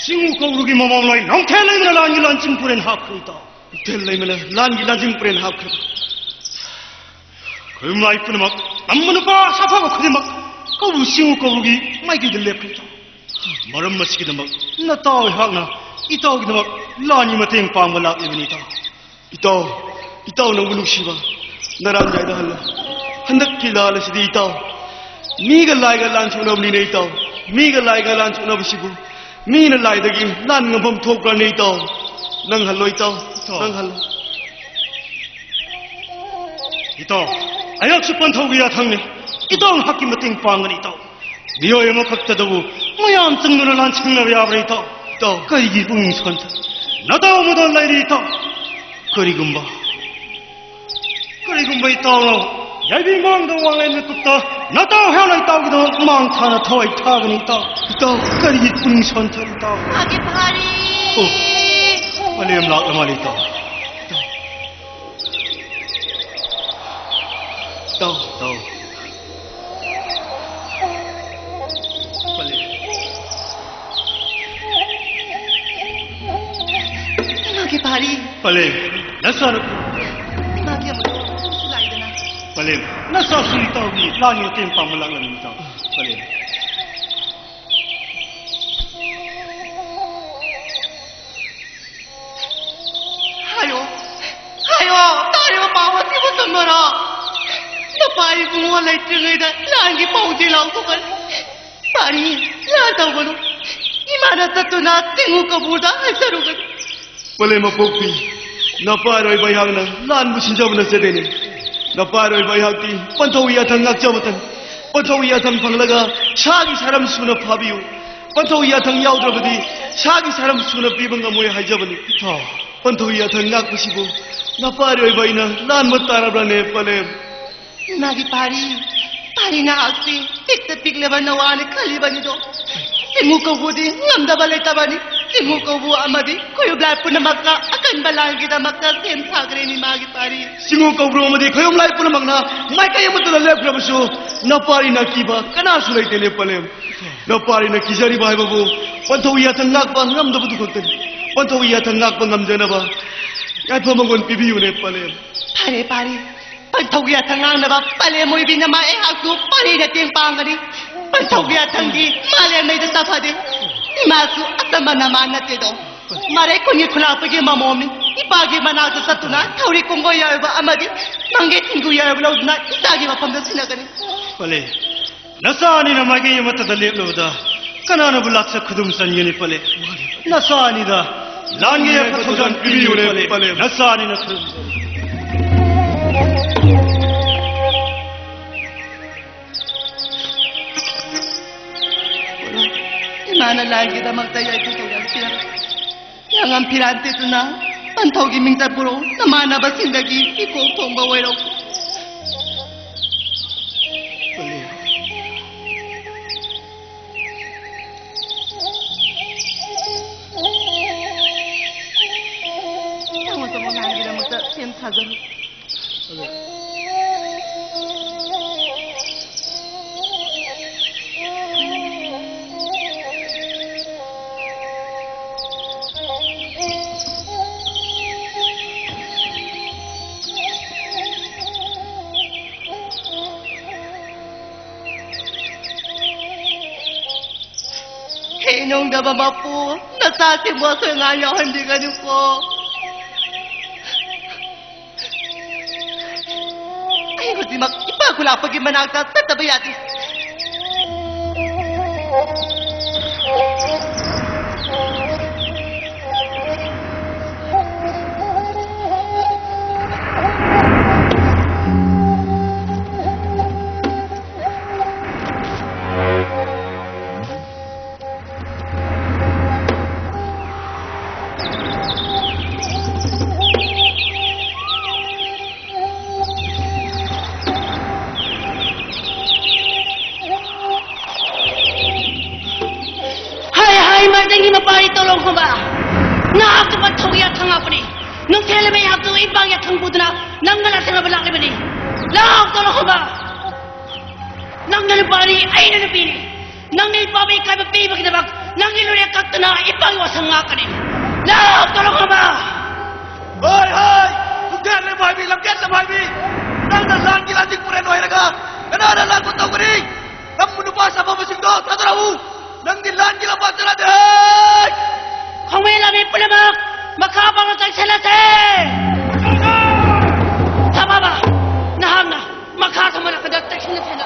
ꯆꯤꯡꯉꯨ ꯀꯧꯔꯨꯒꯤ ꯃꯃꯥꯡꯂꯥꯏ ꯅꯣꯡꯊꯦꯜ ꯂꯩꯃꯅ ꯂꯥꯟꯒꯤ ꯂꯥꯟꯆꯤꯡ ꯄꯨꯔꯦꯟ ꯍꯥꯞꯈ꯭ꯔꯦ ꯏꯇꯥꯎ꯫ ꯅꯣꯡꯊꯦꯜ ꯂꯩꯃꯅ ꯂꯥꯟꯒꯤ ꯂꯥꯟꯆꯤꯡ ꯄꯨꯔꯦꯟ ꯍꯥꯞꯈ꯭ꯔꯦ꯫ ꯈꯣꯏꯔꯨꯝꯂꯥꯏ ꯄꯨꯝꯅꯃꯛ ꯇꯝꯕ ꯅꯨꯄꯥ ꯁꯥꯐꯕ ꯈꯨꯗꯤꯡꯃꯛ ꯀꯧꯔꯨ ꯆꯤꯡꯉꯨ ꯀꯧꯔꯨꯒꯤ ꯃꯥꯏꯀꯩꯗ ꯂꯦꯞꯈ꯭ꯔꯦ ꯏꯇꯥꯎ꯫ ꯃꯔꯝ ꯑꯁꯤꯒꯤꯗꯃꯛ ꯅꯇꯥꯎ ꯑꯩꯍꯥꯛꯅ ꯏꯇꯥꯎꯒꯤꯗꯃꯛ ꯂꯥꯟꯒꯤ ꯃꯇꯦꯡ ꯄꯥꯡꯕ ꯂꯥꯛꯂꯤꯕꯅꯤ ꯏꯇꯥꯎ꯫ ꯏꯇꯥꯎ, ꯏꯇꯥꯎ ꯅꯪꯕꯨ ꯅꯨꯡꯁꯤꯕ ꯅꯔꯥꯟ ꯌꯥꯏꯗ ꯍꯜꯂꯣ꯫ ꯍꯟꯗꯛꯀꯤ ꯂꯥꯟ ꯑꯁꯤꯗꯤ ꯏꯇꯥꯎ, ꯃꯤꯒ ꯂꯥꯏꯒ ꯂꯥꯟ ꯁꯣꯛꯅꯕꯅꯤꯅꯦ ꯏꯇꯥꯎ꯫ ꯃꯤꯒ ꯂꯥꯏꯒ ꯂꯥꯟ ꯁꯣꯛꯅꯕꯁꯤꯕꯨ ꯃꯤꯅ ꯂꯥꯏꯗꯒꯤ ꯂꯥꯟ ꯉꯝꯐꯝ ꯊꯣꯛꯄ꯭ꯔꯅꯦ ꯏꯇꯥꯎ? ꯅꯪ ꯍꯜꯂꯣ ꯏꯇꯥꯎ, ꯏꯇꯥꯎ꯫ ꯅꯪ ꯍꯜꯂꯣ꯫ ꯏꯇꯥꯎ, ꯑꯩꯍꯥꯛꯁꯨ ꯄꯟꯊꯧꯒꯤ ꯌꯥꯊꯪꯅꯤ꯫ ꯏꯇꯥꯎ ꯉꯥꯏꯍꯥꯛꯀꯤ ꯃꯇꯦꯡ ꯄꯥꯡꯒꯅꯤ ꯏꯇꯥꯎ꯫ ꯃꯤꯑꯣꯏ ꯑꯃꯈꯛꯇꯗꯕꯨ ꯃꯌꯥꯝ ꯆꯪꯗꯨꯅ ꯂꯥꯟꯁꯤꯡꯅꯕ ꯌꯥꯕ꯭ꯔꯥ ꯏꯇꯥꯎ? ꯏꯇꯥꯎ꯫ ꯀꯔꯤꯒꯤ ꯄꯨꯛꯅꯤꯡ ꯁꯣꯟꯊ? ꯅꯇꯥꯎ ꯃꯗꯣꯟ ꯂꯩꯔꯤ ꯏꯇꯥꯎ꯫ ꯀꯔꯤꯒꯨꯝꯕ, ꯀꯔꯤꯒꯨꯝꯕ ꯏꯇꯥꯎꯅ ꯌꯥꯏꯕꯤ ꯃꯥꯡꯗ ꯋꯥꯡꯂꯦꯟ ꯃꯤꯀꯨꯞꯇ ꯅꯇꯥꯎ ꯍꯦꯟꯅ ꯏꯇꯥꯎꯒꯤꯗꯃꯛ ꯃꯥꯡ ꯊꯥꯅ ꯊꯋꯥꯏ ꯊꯥꯒꯅꯤ ꯏꯇꯥꯎ꯫ ꯏꯇꯥꯎ꯫ ꯀꯔꯤꯒꯤ ꯄꯨꯛꯅꯤꯡ ꯁꯣꯟꯊ ꯏꯇꯥꯎ? ꯃꯥꯒꯤ ꯐꯥꯔꯤ꯫ ꯑꯣ, ꯃꯥꯂꯦꯝ ꯂꯥꯛꯂ ꯃꯥꯜꯂꯤ ꯏꯇꯥꯎ꯫ ꯏꯇꯥꯎ꯫ ꯏꯇꯥꯎ, ꯏꯇꯥꯎ꯫ ꯄꯂꯦꯝ꯫ ꯏꯃꯥꯒꯤ ꯚꯥꯔꯤ꯫ ꯄꯂꯦꯝ, ꯅꯆꯥꯅꯨꯄꯤ꯫ ꯏꯃꯥꯒꯤ ꯑꯃꯨꯛ ꯂꯥꯏꯗꯅ꯫ ꯄꯂꯦꯝ, ꯅꯆꯥꯁꯨ ꯏꯇꯥꯎꯒꯤ ꯂꯥꯟꯒꯤ ꯃꯇꯦꯡ ꯄꯥꯡꯕ ꯂꯥꯛꯂꯝꯃꯤ ꯏꯇꯥꯎ꯫ ꯄꯂꯦꯝ꯫ ꯍꯥꯏꯌꯣ, ꯍꯥꯏꯌꯣ, ꯇꯥꯔꯤꯕ ꯄꯥꯎ ꯑꯁꯤꯕꯨ ꯆꯨꯝꯕꯔꯣ? ꯅꯄꯥ ꯏꯕꯨꯡꯉꯣ ꯂꯩꯇ꯭ꯔꯤꯉꯩꯗ ꯂꯥꯟꯒꯤ ꯄꯥꯎꯖꯦꯜ ꯂꯥꯎꯊꯣꯛꯀꯅꯤ꯫ ꯄꯥꯔꯤ, ꯂꯥꯟ ꯇꯧꯒꯅꯨ꯫ ꯏꯃꯥꯅ ꯆꯠꯇꯨꯅ ꯆꯤꯡꯉꯨ ꯀꯕꯨꯔꯗ ꯍꯥꯏꯖꯔꯨꯒꯅꯤ꯫ ꯄꯂꯦꯝ ꯑꯄꯣꯛꯄꯤ, ꯅꯄꯥ ꯑꯣꯏꯕ ꯑꯩꯍꯥꯛꯅ ꯂꯥꯟꯕꯨ ꯁꯤꯟꯖꯕ ꯅꯠꯆꯗꯦꯅꯦ꯫ ꯅꯄꯥ ꯑꯣꯏꯕ ꯑꯩꯍꯥꯛꯇꯤ ꯄꯟꯊꯧ ꯌꯥꯊꯪ ꯉꯥꯛꯆꯕꯇꯅꯤ꯫ ꯄꯟꯊꯧ ꯌꯥꯊꯪ ꯐꯪꯂꯒ ꯁꯥꯒꯤ ꯁꯥꯔꯝ ꯁꯨꯅ ꯐꯥꯕꯤꯌꯨ꯫ ꯄꯟꯊꯧ ꯌꯥꯊꯪ ꯌꯥꯎꯗ꯭ꯔꯕꯗꯤ ꯁꯥꯒꯤ ꯁꯥꯔꯝ ꯁꯨꯅ ꯄꯤꯕ ꯉꯝꯃꯣꯏ ꯍꯥꯏꯖꯕꯅꯤ꯫ ꯏꯇꯥꯎ꯫ ꯄꯟꯊꯧ ꯌꯥꯊꯪ ꯉꯥꯛꯄꯁꯤꯕꯨ ꯅꯄꯥ ꯑꯣꯏꯕ ꯑꯩꯅ ꯂꯥꯟꯕ ꯇꯥꯔꯕ꯭ꯔꯥꯅꯦ, ꯄꯂꯦꯝ? ꯏꯃꯥꯒꯤ ꯄꯥꯔꯤ, ꯄꯥꯔꯤ ꯅꯍꯥꯛꯁꯤ ꯄꯤꯛꯇ ꯄꯤꯛꯂꯕ ꯅꯋꯥꯅꯤ ꯈꯜꯂꯤꯕꯅꯤꯗꯣ꯫ ꯆꯤꯡꯉꯨ ꯀꯧꯕꯨꯗꯤ ꯉꯝꯗꯕ ꯂꯩꯇꯕꯅꯤ꯫ ꯆꯤꯡꯉꯨ ꯀꯧꯕ꯭ꯔꯨ ꯑꯃꯗꯤ ꯈꯣꯌꯨꯝ ꯂꯥꯏ ꯄꯨꯝꯅꯃꯛꯅ ꯑꯀꯟꯕ ꯂꯥꯟꯒꯤꯗꯃꯛꯇ ꯁꯦꯝ ꯁꯥꯈ꯭ꯔꯦꯅꯦ ꯏꯃꯥꯒꯤ ꯄꯥꯔꯤ꯫ ꯆꯤꯡꯉꯨ ꯀꯧꯕ꯭ꯔꯨ ꯑꯃꯗꯤ ꯈꯣꯌꯨꯝ ꯂꯥꯏ ꯄꯨꯝꯅꯃꯛꯅ ꯃꯥꯏꯀꯩ ꯑꯃꯠꯇꯗ ꯂꯦꯞꯈ꯭ꯔꯕꯁꯨ, ꯅꯄꯥꯔꯤꯅ ꯀꯤꯕ ꯀꯅꯥꯁꯨ ꯂꯩꯇꯦꯅꯦ ꯄꯂꯦꯝ꯫ ꯅꯄꯥꯔꯤꯅ ꯀꯤꯖꯔꯤꯕ ꯍꯥꯏꯕꯕꯨ ꯄꯟꯊꯧꯒꯤ ꯌꯥꯊꯪ ꯉꯥꯛꯄ ꯉꯝꯗꯕꯗꯨ ꯈꯛꯇꯅꯤ꯫ ꯄꯟꯊꯧꯒꯤ ꯌꯥꯊꯪ ꯉꯥꯛꯄ ꯉꯝꯖꯅꯕ ꯌꯥꯏꯐ ꯃꯉꯣꯟ ꯄꯤꯕꯤꯌꯨꯅꯦ ꯄꯂꯦꯝ꯫ ꯐꯔꯦ ꯄꯥꯔꯤ, ꯄꯟꯊꯧꯒꯤ ꯌꯥꯊꯪ ꯉꯥꯡꯅꯕ ꯄꯂꯦꯝ ꯑꯣꯏꯕꯤ ꯅꯃꯥ ꯑꯩꯍꯥꯛꯁꯨ ꯄꯥꯔꯤꯅ ꯇꯦꯡ ꯄꯥꯡꯒꯅꯤ꯫ ꯄꯟꯊꯧꯒꯤ ꯌꯥꯊꯪꯗꯤ ꯃꯥꯂꯦꯝ ꯃꯩꯗ ꯇꯞꯐꯗꯦ꯫ ꯏꯃꯥꯁꯨ ꯑꯆꯝꯕ ꯅꯃꯥ ꯅꯠꯇꯦꯗꯣ꯫ ꯃꯔꯩ ꯈꯨꯟꯒꯤ ꯈꯨꯂꯥꯛꯄꯒꯤ ꯃꯃꯣꯝꯅꯤ꯫ ꯏꯄꯥꯒꯤ ꯃꯅꯥꯛꯇ ꯆꯠꯇꯨꯅ ꯊꯧꯔꯤ ꯀꯣꯡꯒꯣꯏ ꯌꯥꯎꯔꯕ ꯑꯃꯗꯤ ꯃꯪꯒꯦ ꯊꯤꯟꯒꯨ ꯌꯥꯎꯔꯕ ꯂꯧꯗꯨꯅ ꯏꯆꯥꯒꯤ ꯃꯐꯝꯗ ꯁꯤꯟꯅꯒꯅꯤ꯫ ꯄꯂꯦꯝ, ꯅꯆꯥ ꯑꯅꯤꯅ ꯃꯥꯏꯀꯩ ꯑꯃꯠꯇꯗ ꯂꯦꯞꯂꯕꯗ ꯀꯅꯥꯅꯕꯨ ꯂꯥꯛꯆ ꯈꯨꯗꯨꯝ ꯆꯟꯒꯅꯤ ꯄꯂꯦꯝ? ꯅꯆꯥ ꯑꯅꯤꯗ ꯂꯥꯟꯒꯤ ꯌꯥꯏꯐ ꯊꯧꯖꯥꯜ ꯄꯤꯕꯤꯌꯨꯅꯦ ꯄꯂꯦꯝ꯫ ꯅꯆꯥ ꯑꯅꯤꯅ ꯈꯨꯗꯨꯝ ꯏꯃꯥꯅ ꯂꯥꯟꯒꯤꯗꯃꯛꯇ ꯌꯥꯏꯐ ꯊꯧꯖꯥꯜ ꯄꯤꯔꯛ ꯌꯥꯉꯝ ꯐꯤꯔꯥꯟ ꯇꯦꯠꯇꯨꯅ ꯄꯟꯊꯧꯒꯤ ꯃꯤꯡꯆꯠ ꯄꯨꯔꯛꯎ꯫ ꯅꯃꯥꯟꯅꯕꯁꯤꯡꯗꯒꯤ ꯏꯀꯣꯛ ꯊꯣꯡꯕ ꯑꯣꯏꯔꯛꯎ꯫ ꯆꯪꯉꯣ, ꯆꯪꯉꯣ, ꯅꯍꯥꯟꯒꯤꯗꯃꯛꯇ ꯁꯦꯝ ꯁꯥꯖꯅꯤ꯫ ꯍꯦ ꯅꯣꯡꯗꯝꯕ ꯃꯄꯨ, ꯅꯆꯥꯁꯤꯡꯕꯨ ꯑꯁꯣꯏ ꯑꯉꯥꯝ ꯌꯥꯎꯍꯟꯕꯤꯒꯅꯨꯀꯣ꯫ ꯑꯩ ꯍꯧꯖꯤꯛꯃꯛ ꯏꯄꯥ ꯈꯨꯂꯥꯛꯄꯒꯤ ꯃꯅꯥꯛꯇ ꯆꯠꯇꯕ ꯌꯥꯗꯦ꯫ ꯇꯣꯂꯣꯝꯈꯣꯝꯕ, ꯅꯍꯥꯛꯇꯨ ꯄꯟꯊꯧꯒꯤ ꯌꯥꯊꯪ ꯂꯥꯛꯄꯅꯤ꯫ ꯅꯨꯡꯊꯤꯜ ꯃꯩꯍꯥꯛꯇꯨ ꯏꯄꯥꯒꯤ ꯌꯥꯊꯪ ꯄꯨꯗꯨꯅ ꯅꯪꯒ ꯂꯥꯟꯊꯦꯡꯅꯕ ꯂꯥꯛꯂꯤꯕꯅꯤ꯫ ꯂꯥꯛꯑꯣ ꯇꯣꯂꯣꯝꯈꯣꯝꯕ, ꯅꯪꯅ ꯅꯨꯄꯥꯅꯤ, ꯑꯩꯅ ꯅꯨꯄꯤꯅꯤ꯫ ꯅꯪꯅ ꯏꯄꯥꯕꯨ ꯏꯀꯥꯏꯕ ꯄꯤꯕꯒꯤꯗꯃꯛ ꯅꯪꯒꯤ ꯂꯨꯔꯦ ꯀꯛꯇꯨꯅ ꯏꯄꯥꯒꯤ ꯋꯥꯁꯪ ꯉꯥꯛꯀꯅꯤ꯫ ꯂꯥꯛꯑꯣ ꯇꯣꯂꯣꯝꯈꯣꯝꯕ꯫ ꯍꯣꯏ ꯍꯣꯏ, ꯅꯨꯡꯊꯤꯜ ꯂꯩꯃꯥꯏꯕꯤ, ꯂꯝꯀꯦꯠ ꯂꯝꯍꯥꯏꯕꯤ, ꯅꯪꯅ ꯂꯥꯟꯒꯤ ꯂꯥꯟꯖꯤꯡ ꯄꯨꯔꯦꯟ ꯑꯣꯏꯔꯒ ꯀꯅꯥꯅ ꯂꯥꯟꯕ ꯇꯧꯒꯅꯤ? ꯅꯝꯃꯨ ꯅꯨꯄꯥ ꯁꯥꯐꯕꯁꯤꯡꯗꯣ ꯊꯥꯗꯣꯔꯛꯎ꯫ ꯅꯪꯗꯤ ꯂꯥꯟꯒꯤ ꯂꯝꯕꯥ ꯆꯠꯂꯗꯦ꯫ ꯈꯣꯡꯃꯩ ꯂꯥꯟꯃꯤ ꯄꯨꯝꯅꯃꯛ ꯃꯈꯥ ꯄꯥꯡꯅ ꯆꯪꯁꯤꯜꯂꯁꯦ꯫ ꯁꯥꯐꯕ, ꯅꯍꯥꯛꯅ ꯃꯈꯥ ꯊꯝꯕ ꯂꯥꯛꯄꯗ ꯆꯪꯁꯤꯜꯂꯁꯦꯅ꯫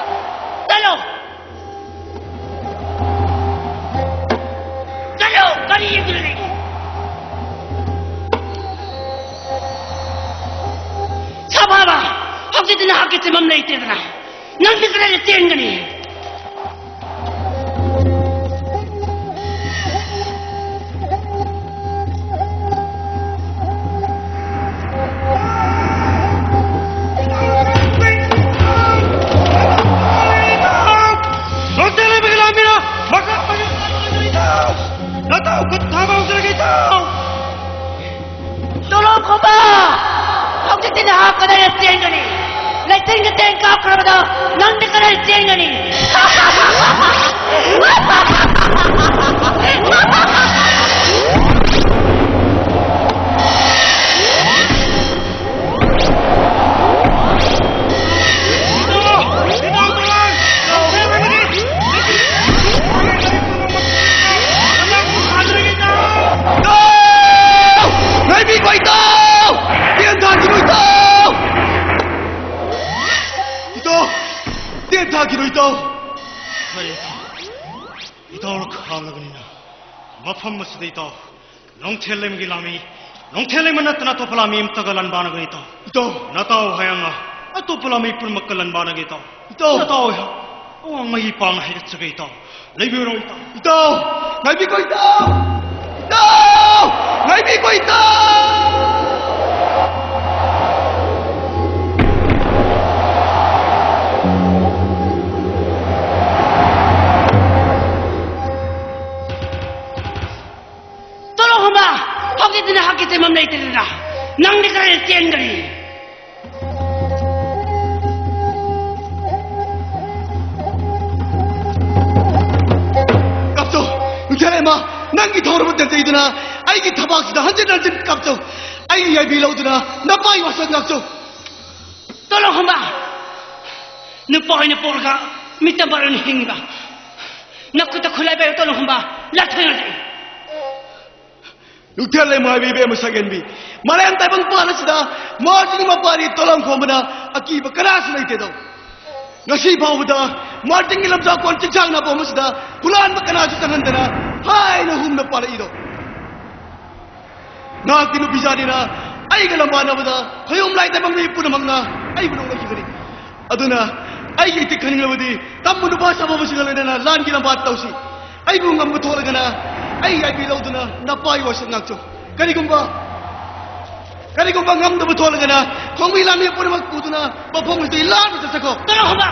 ꯆꯠꯂꯣ꯫ ꯆꯠꯂꯣ, ꯀꯔꯤ ꯌꯦꯡꯗꯨꯅ ꯂꯩꯒꯦ? ꯁꯥꯐꯕ, ꯍꯧꯖꯤꯛꯇꯤ ꯅꯍꯥꯛꯀꯤ ꯆꯤꯟꯐꯝ ꯂꯩꯇꯦꯗꯅ꯫ ꯅꯪꯗꯤ ꯀꯗꯥꯏꯗ ꯆꯦꯟꯒꯅꯤ? ꯅꯇꯥꯎ, ꯈꯨꯠ ꯊꯥꯕ ꯍꯧꯖꯔꯒꯦ, ꯏꯇꯥꯎ꯫ ꯇꯣꯂꯣꯝꯈꯣꯝꯕ! ꯍꯧꯖꯤꯛꯇꯤ ꯅꯍꯥꯛ ꯀꯗꯥꯏꯗ ꯆꯦꯟꯒꯅꯤ? ꯂꯩꯆꯤꯟꯒ ꯇꯦꯟ ꯀꯥꯞꯈ꯭ꯔꯕꯗ ꯅꯪꯗꯤ ꯀꯗꯥꯏꯗ ꯆꯦꯟꯒꯅꯤ? ꯏꯇꯥꯎ! ꯉꯥꯏꯕꯤꯈꯣ, ꯏꯇꯥꯎ! ꯇꯦꯟ ꯊꯥꯈꯤꯅꯨ, ꯏꯇꯥꯎ! ꯏꯇꯥꯎ! ꯇꯦꯟ ꯊꯥꯈꯤꯅꯨ, ꯏꯇꯥꯎ! ꯐꯔꯦ, ꯏꯇꯥꯎ꯫ ꯏꯇꯥꯎꯅ ꯈꯥꯝꯂꯕꯅꯤꯅ ꯃꯐꯝ ꯑꯁꯤꯗ, ꯏꯇꯥꯎ, ꯅꯣꯡꯊꯦꯜ ꯂꯩꯃꯒꯤ ꯂꯥꯟꯃꯤ, ꯅꯣꯡꯊꯦꯜ ꯂꯩꯃ ꯅꯠꯇꯅ ꯑꯇꯣꯞꯄ ꯂꯥꯟꯃꯤ ꯑꯃꯠꯇꯒ ꯂꯥꯟꯕꯥꯅꯒꯅꯤ, ꯏꯇꯥꯎ꯫ ꯏꯇꯥꯎ! ꯅꯇꯥꯎ ꯍꯌꯥꯡꯅ ꯑꯇꯣꯞꯄ ꯂꯥꯟꯃꯤ ꯄꯨꯝꯅꯃꯛꯀ ꯂꯥꯟꯕꯥꯅꯒꯦ, ꯏꯇꯥꯎ꯫ ꯏꯇꯥꯎ! ꯅꯇꯥꯎ ꯍꯌꯥꯡ ꯑꯋꯥꯡ ꯃꯩ ꯄꯥꯡꯅ ꯍꯥꯏꯒꯠꯆꯒꯦ, ꯏꯇꯥꯎ꯫ ꯂꯩꯕꯤꯔꯣ, ꯏꯇꯥꯎ꯫ ꯏꯇꯥꯎ! ꯉꯥꯏꯕꯤꯈꯣ, ꯏꯇꯥꯎ! ꯏꯇꯥꯎ! ꯉꯥꯏꯕꯤꯈꯣ, ꯏꯇꯥꯎ! ꯅꯪꯗꯤ ꯀꯗꯥꯏꯗ ꯆꯦꯟꯒꯅꯤ? ꯀꯞꯆꯧ, ꯅꯨꯡꯊꯤꯜ ꯂꯩꯃ, ꯅꯪꯒꯤ ꯊꯧꯔꯕ ꯇꯦꯟꯖꯩꯗꯨꯅ ꯑꯩꯒꯤ ꯊꯕꯥꯛꯁꯤꯗ ꯍꯟꯖꯤꯟ ꯍꯟꯖꯤꯟ ꯀꯞꯆꯧ꯫ ꯑꯩꯒꯤ ꯌꯥꯏꯕꯤ ꯂꯧꯗꯨꯅ ꯅꯄꯥꯒꯤ ꯋꯥꯁꯛ ꯉꯥꯛꯆꯧ꯫ ꯇꯣꯂꯣꯡꯈꯣꯝꯕ, ꯅꯨꯄꯥ ꯑꯣꯏꯅ ꯄꯣꯛꯂꯒ ꯃꯤꯇꯝꯕꯔ ꯑꯣꯏꯅ ꯍꯤꯡꯉꯤꯕ ꯅꯈꯨꯠꯇ ꯈꯨꯠꯂꯥꯏ ꯄꯥꯏꯕ ꯇꯣꯂꯣꯡꯈꯣꯝꯕ, ꯂꯥꯊꯣꯏꯔꯁꯤ꯫ ꯅꯨꯡꯊꯤꯜ ꯂꯩꯃ ꯍꯥꯏꯕꯤ ꯏꯕꯦꯝꯃ ꯁꯛꯍꯦꯟꯕꯤ, ꯃꯥꯂꯦꯝ ꯇꯥꯏꯕꯪ ꯄꯥꯜ ꯑꯁꯤꯗ ꯃꯥꯔꯇꯤꯟꯒꯤ ꯃꯄꯥꯔꯤ ꯇꯣꯂꯣꯡꯈꯣꯝꯕꯅ ꯑꯀꯤꯕ ꯀꯅꯥꯁꯨ ꯂꯩꯇꯦꯗꯣ꯫ ꯉꯁꯤ ꯐꯥꯎꯕꯗ ꯃꯥꯔꯇꯤꯟꯒꯤ ꯂꯝꯖꯥꯎꯀꯣꯟ ꯆꯤꯡꯁꯥꯡ ꯅꯥꯄꯣꯝ ꯑꯁꯤꯗ ꯍꯨꯔꯥꯟꯕ ꯀꯅꯥꯁꯨ ꯆꯪꯍꯟꯗꯅ ꯍꯥꯏꯅ ꯍꯨꯝꯅ ꯄꯥꯜꯂꯛꯏꯗꯣ꯫ ꯅꯍꯥꯛꯇꯤ ꯅꯨꯄꯤꯖꯥꯠꯅꯤꯅ ꯑꯩꯒ ꯂꯝꯕꯥꯅꯕꯗ ꯈꯣꯌꯨꯝ ꯂꯥꯏ ꯇꯥꯏꯕꯪ ꯃꯤ ꯄꯨꯝꯅꯃꯛꯅ ꯑꯩꯕꯨ ꯅꯣꯛꯅꯈꯤꯒꯅꯤ꯫ ꯑꯗꯨꯅ ꯑꯩꯒꯤ ꯏꯊꯤꯛ ꯈꯪꯅꯤꯡꯂꯕꯗꯤ ꯇꯝꯕ ꯅꯨꯄꯥ ꯁꯥꯐꯕꯁꯤꯡꯒ ꯂꯣꯏꯅꯅ ꯂꯥꯟꯒꯤ ꯂꯝꯕꯥ ꯇꯧꯁꯤ꯫ ꯑꯩꯕꯨ ꯉꯝꯕ ꯊꯣꯛꯂꯒꯅ ꯑꯩ ꯌꯥꯏꯕꯤ ꯂꯧꯗꯨꯅ ꯅꯄꯥꯒꯤ ꯋꯥꯁꯛ ꯉꯥꯛꯆꯧ꯫ ꯀꯔꯤꯒꯨꯝꯕ, ꯀꯔꯤꯒꯨꯝꯕ ꯉꯝꯗꯕ ꯊꯣꯛꯂꯒꯅ ꯈꯣꯡꯕꯤ ꯂꯥꯟꯃꯤ ꯄꯨꯝꯅꯃꯛ ꯄꯨꯗꯨꯅ ꯃꯐꯝ ꯑꯁꯤꯗꯒꯤ ꯂꯥꯟꯕ ꯆꯠꯆꯈꯣ꯫ ꯇꯔꯥꯍꯨꯝꯕ,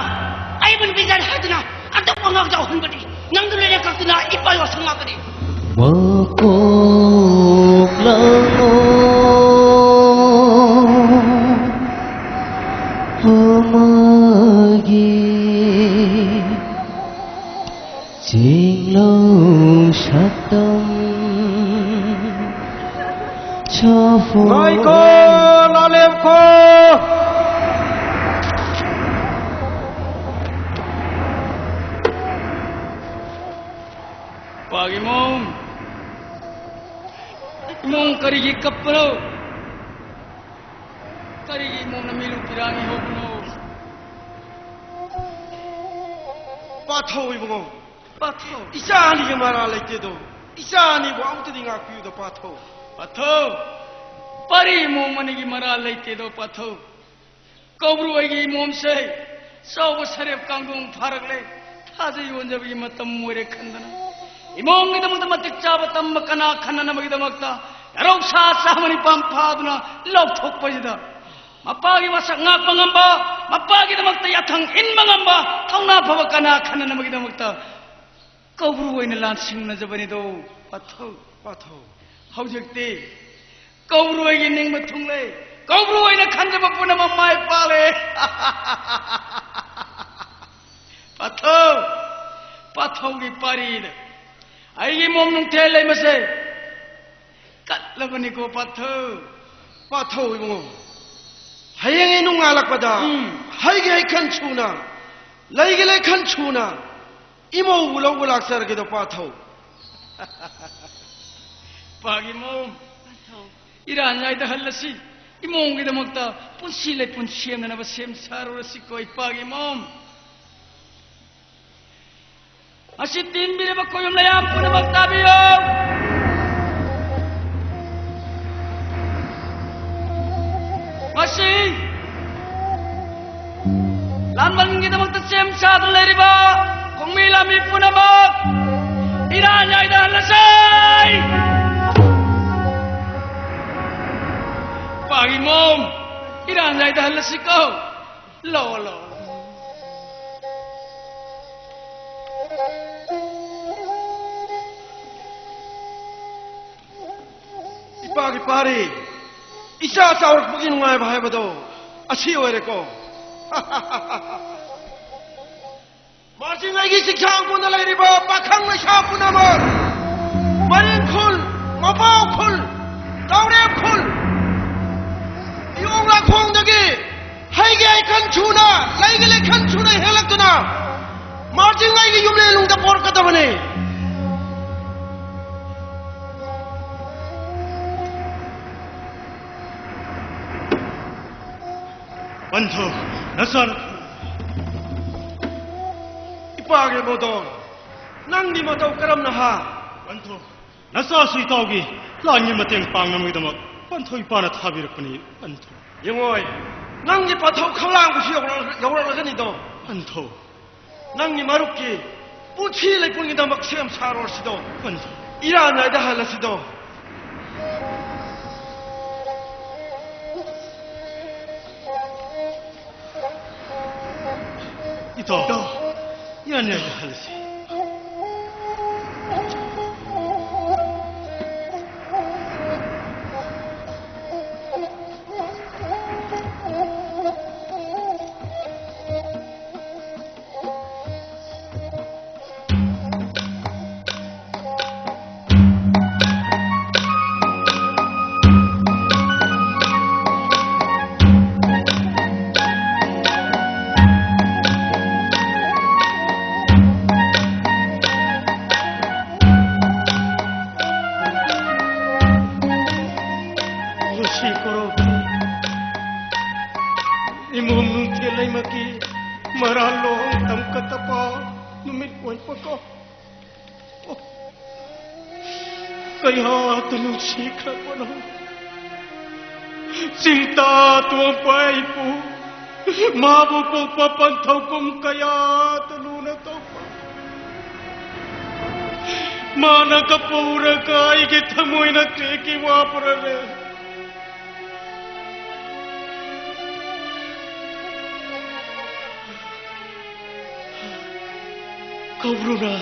ꯑꯩꯕꯨ ꯅꯨꯄꯤꯖꯥꯠꯅꯤ ꯍꯥꯏꯗꯨꯅ ꯑꯇꯣꯞꯄ ꯉꯥꯛ ꯆꯥꯎꯍꯟꯕꯗꯤ ꯅꯪꯗꯨ ꯂꯣꯏꯅ ꯀꯛꯇꯨꯅ ꯏꯄꯥꯒꯤ ꯋꯥꯁꯛ ꯉꯥꯛꯀꯅꯤ꯫ ꯃꯀꯣꯛ ꯂꯥꯡꯉꯣ ꯑꯃꯒꯤ ꯆꯤꯡꯂꯧ ꯁꯛꯇꯝ ꯁꯥꯐꯣ꯫ ꯉꯥꯏꯈꯣ, ꯂꯥꯂꯦꯞꯈꯣ꯫ ꯄꯥꯒꯤ ꯃꯣꯝ, ꯏꯃꯣꯝ ꯀꯔꯤꯒꯤ ꯀꯞꯄꯅꯣ? ꯀꯔꯤꯒꯤ ꯏꯃꯣꯝꯅ ꯃꯤꯂꯨ ꯄꯤꯔꯥꯡꯒꯤ ꯍꯧꯕꯅꯣ? ꯄꯥꯊꯧ ꯏꯕꯨꯡꯉꯣ, ꯄꯥꯊꯧ꯫ ꯏꯆꯥ ꯑꯅꯤꯒꯤ ꯃꯔꯥ ꯂꯩꯇꯦꯗꯣ, ꯏꯆꯥ ꯑꯅꯤꯕꯨ ꯑꯃꯨꯛꯇꯗꯤ ꯉꯥꯛꯄꯤꯌꯨꯗ ꯄꯥꯊꯧ꯫ ꯄꯥꯊꯧ, ꯄꯥꯔꯤ ꯏꯃꯣꯝ ꯑꯅꯤꯒꯤ ꯃꯔꯥ ꯂꯩꯇꯦꯗꯣ ꯄꯥꯊꯧ꯫ ꯀꯧꯕ꯭ꯔꯨ ꯑꯩꯒꯤ ꯏꯃꯣꯝꯁꯦ ꯆꯥꯎꯕ ꯁꯔꯦꯞ ꯀꯥꯡꯗꯣꯡ ꯐꯥꯔꯛꯂꯦ꯫ ꯊꯥꯖ ꯌꯣꯟꯖꯕꯒꯤ ꯃꯇꯝ ꯑꯣꯏꯔꯦ ꯈꯟꯗꯅ ꯏꯃꯣꯝꯒꯤꯗꯃꯛꯇ ꯃꯇꯤꯛ ꯆꯥꯕ ꯇꯝꯕ ꯀꯅꯥ ꯈꯟꯅꯅꯕꯒꯤꯗꯃꯛꯇ ꯂꯧꯔꯧ ꯁꯥ ꯆꯥꯝꯃ ꯅꯤꯄꯥꯟ ꯐꯥꯗꯨꯅ ꯂꯧꯊꯣꯛꯄꯁꯤꯗ ꯃꯄꯥꯒꯤ ꯋꯥꯁꯛ ꯉꯥꯛꯄ ꯉꯝꯕ, ꯃꯄꯥꯒꯤꯗꯃꯛꯇ ꯌꯥꯊꯪ ꯏꯟꯕ ꯉꯝꯕ ꯊꯧꯅꯥ ꯐꯕ ꯀꯅꯥ ꯈꯟꯅꯅꯕꯒꯤꯗꯃꯛꯇ ꯀꯧꯕ꯭ꯔꯨ ꯑꯣꯏꯅ ꯂꯥꯟꯁꯤꯡꯅꯖꯕꯅꯤꯗꯣ ꯄꯥꯊꯧ꯫ ꯄꯥꯊꯧ꯫ ꯍꯧꯖꯤꯛꯇꯤ ꯀꯧꯕ꯭ꯔꯨ ꯑꯩꯒꯤ ꯅꯤꯡꯕ ꯊꯨꯡꯂꯦ꯫ ꯀꯧꯕ꯭ꯔꯨ ꯑꯩꯅ ꯈꯟꯖꯕ ꯄꯨꯝꯅꯃꯛ ꯃꯥꯏ ꯄꯥꯛꯂꯦ꯫ ꯄꯥꯊꯧ, ꯄꯥꯊꯧꯒꯤ ꯄꯥꯔꯤꯗ ꯑꯩꯒꯤ ꯃꯣꯝ ꯅꯨꯡꯊꯦꯜ ꯂꯩꯃꯁꯦ ꯀꯠꯂꯕꯅꯤꯀꯣ ꯄꯥꯊꯧ꯫ ꯄꯥꯊꯧ ꯏꯕꯨꯡꯉꯣ, ꯍꯌꯦꯡ ꯑꯩ ꯅꯣꯡꯉꯥꯜꯂꯛꯄꯗ ꯎꯝ꯫ ꯍꯩꯒꯤ ꯍꯩꯈꯟ ꯁꯨꯅ, ꯂꯩꯒꯤ ꯂꯩꯈꯟ ꯁꯨꯅ ꯏꯃꯧꯕꯨ ꯂꯧꯕ ꯂꯥꯛꯆꯔꯒꯦꯗꯣ ꯄꯥꯊꯧ꯫ ꯄꯥꯒꯤ ꯃꯣꯝ, ꯄꯥꯊꯧ꯫ ꯏꯔꯥꯟ ꯌꯥꯏꯗ ꯍꯜꯂꯁꯤ꯫ ꯏꯃꯣꯝꯒꯤꯗꯃꯛꯇ ꯄꯨꯟꯁꯤ ꯂꯩꯄꯨꯟ ꯁꯦꯝꯅꯅꯕ ꯁꯦꯝ ꯁꯥꯔꯨꯔꯁꯤꯀꯣ ꯏꯄꯥꯒꯤ ꯃꯣꯝ꯫ ꯃꯁꯤ ꯇꯤꯟꯕꯤꯔꯤꯕ ꯈꯣꯌꯨꯝ ꯂꯩꯌꯥꯝ ꯄꯨꯝꯅꯃꯛ ꯇꯥꯕꯤꯌꯨ꯫ ꯃꯁꯤ ꯂꯥꯟꯕꯟꯒꯤꯗꯃꯛꯇ ꯁꯦꯝ ꯁꯥꯗꯨꯅ ꯂꯩꯔꯤꯕ ꯈꯣꯡꯃꯤ ꯂꯥꯟꯃꯤ ꯄꯨꯝꯅꯃꯛ ꯏꯔꯥꯟ ꯌꯥꯏꯗ ꯍꯜꯂꯁꯤ꯫ ꯄꯥꯒꯤ ꯃꯣꯝ, ꯏꯔꯥꯟ ꯌꯥꯏꯗ ꯍꯜꯂꯁꯤꯀꯣ꯫ ꯂꯥꯛꯑꯣ, ꯂꯥꯛꯑꯣ꯫ ꯏꯄꯥꯒꯤ ꯄꯥꯔꯤ, ꯏꯆꯥ ꯆꯥꯎꯔꯛꯄꯒꯤ ꯅꯨꯡꯉꯥꯏꯕ ꯍꯥꯏꯕꯗꯣ ꯑꯁꯤ ꯑꯣꯏꯔꯦꯀꯣ꯫ ꯃꯥꯔꯖꯤꯡꯉꯩꯒꯤ ꯆꯤꯡꯁꯥꯡ ꯀꯣꯟꯗ ꯂꯩꯔꯤꯕ ꯄꯥꯈꯪ ꯂꯩꯁꯥ ꯄꯨꯝꯅꯃꯛ, ꯃꯔꯤꯡ ꯈꯨꯜ, ꯃꯄꯥꯎ ꯈꯨꯜ, ꯇꯥꯎꯔꯦꯞ ꯈꯨꯜ, ꯏꯌꯣꯡ ꯂꯥꯈꯣꯡꯗꯒꯤ ꯍꯩꯒꯤ ꯍꯩꯈꯟ ꯁꯨꯅ, ꯂꯩꯒꯤ ꯂꯩꯈꯟ ꯁꯨꯅ ꯍꯦꯜꯂꯛꯇꯨꯅ ꯃꯥꯔꯖꯤꯡꯉꯩꯒꯤ ꯌꯨꯝꯂꯦꯟꯅꯨꯡꯗ ꯄꯣꯔꯛꯀꯗꯕꯅꯤ꯫ ꯄꯟꯊꯧ, ꯅꯆꯥꯅ ꯏꯄꯥꯒꯤ ꯃꯣꯗꯣꯟ, ꯅꯪꯗꯤ ꯃꯇꯧ ꯀꯔꯝꯅ ꯍꯥ? ꯄꯟꯊꯧ, ꯅꯆꯥꯁꯨ ꯏꯇꯥꯎꯒꯤ ꯂꯥꯟꯒꯤ ꯃꯇꯦꯡ ꯄꯥꯡꯅꯕꯒꯤꯗꯃꯛ ꯄꯟꯊꯧ ꯏꯄꯥꯅ ꯊꯥꯕꯤꯔꯛꯄꯅꯤ, ꯄꯟꯊꯧ꯫ ꯌꯦꯡꯉꯣꯏ, ꯅꯪꯒꯤ ꯄꯟꯊꯧ ꯈꯪꯂꯥꯡꯕꯁꯨ ꯌꯧꯔꯛ-, ꯌꯧꯔꯛꯂꯒꯅꯤꯗꯣ꯫ ꯄꯟꯊꯧ꯫ ꯅꯪꯒꯤ ꯃꯔꯨꯞꯀꯤ ꯄꯨꯟꯁꯤ ꯂꯩꯄꯨꯟꯒꯤꯗꯃꯛ ꯁꯦꯝ ꯁꯥꯔꯣꯔꯁꯤꯗꯣ꯫ ꯄꯟꯊꯧ꯫ ꯏꯔꯥꯟ ꯅꯥꯏꯗ ꯍꯜꯂꯁꯤꯗꯣ꯫ ꯏꯇꯥꯎ, ꯏꯔꯥꯟ ꯅꯥꯏꯗ ꯍꯜꯂꯁꯤ꯫ ꯏꯃꯣꯝ ꯅꯨꯡꯊꯤꯜ ꯂꯩꯃꯒꯤ ꯃꯔꯥꯜ ꯂꯣꯝ ꯇꯝꯀ ꯇꯄ ꯅꯨꯃꯤꯠ ꯑꯣꯏꯕꯀꯣ꯫ ꯑꯣ, ꯀꯌꯥꯗ ꯅꯨꯡꯁꯤꯈ꯭ꯔꯕꯅꯣ꯫ ꯆꯤꯡꯇ ꯇꯣꯡꯕ ꯑꯩꯕꯨ, ꯃꯥꯕꯨ ꯄꯣꯛꯄ ꯄꯟꯊꯧꯒꯨꯝ ꯀꯌꯥꯗ ꯂꯨꯅ ꯇꯧꯕ꯫ ꯃꯥꯅ ꯀꯞꯄ ꯎꯔꯒ ꯑꯩꯒꯤ ꯊꯃꯣꯏꯅ ꯀ꯭ꯔꯦꯛꯀꯤ ꯋꯥ ꯄꯨꯔꯛꯂꯦ꯫ ꯀꯧꯕ꯭ꯔꯨꯅ,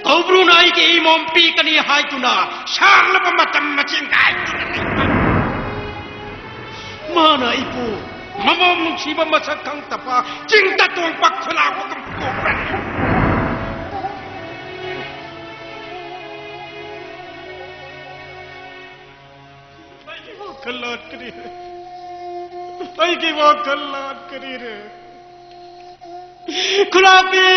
ꯀꯧꯕ꯭ꯔꯨꯅ ꯑꯩꯒꯤ ꯏꯃꯣꯝ ꯄꯤꯒꯅꯤ ꯍꯥꯏꯗꯨꯅ ꯁꯥꯡꯂꯕ ꯃꯇꯝ ꯑꯁꯤ ꯉꯥꯏꯗꯨꯅ ꯂꯩꯕ꯫ ꯃꯥꯅ ꯑꯩꯕꯨ ꯃꯃꯣꯝ ꯅꯨꯡꯁꯤꯕ ꯃꯁꯛ ꯈꯪꯗꯕ ꯆꯤꯡꯗ ꯇꯣꯡꯕ ꯈꯨꯂꯥꯛꯄꯒꯨꯝ ꯇꯣꯡꯕ꯭ꯔꯥ? ꯑꯩꯒꯤ ꯋꯥꯈꯜ ꯂꯥꯟꯈ꯭ꯔꯦ꯫ ꯑꯩꯒꯤ ꯋꯥꯈꯜ ꯂꯥꯟꯈ꯭ꯔꯦ꯫ ꯈꯨꯂꯥꯛꯄꯤ!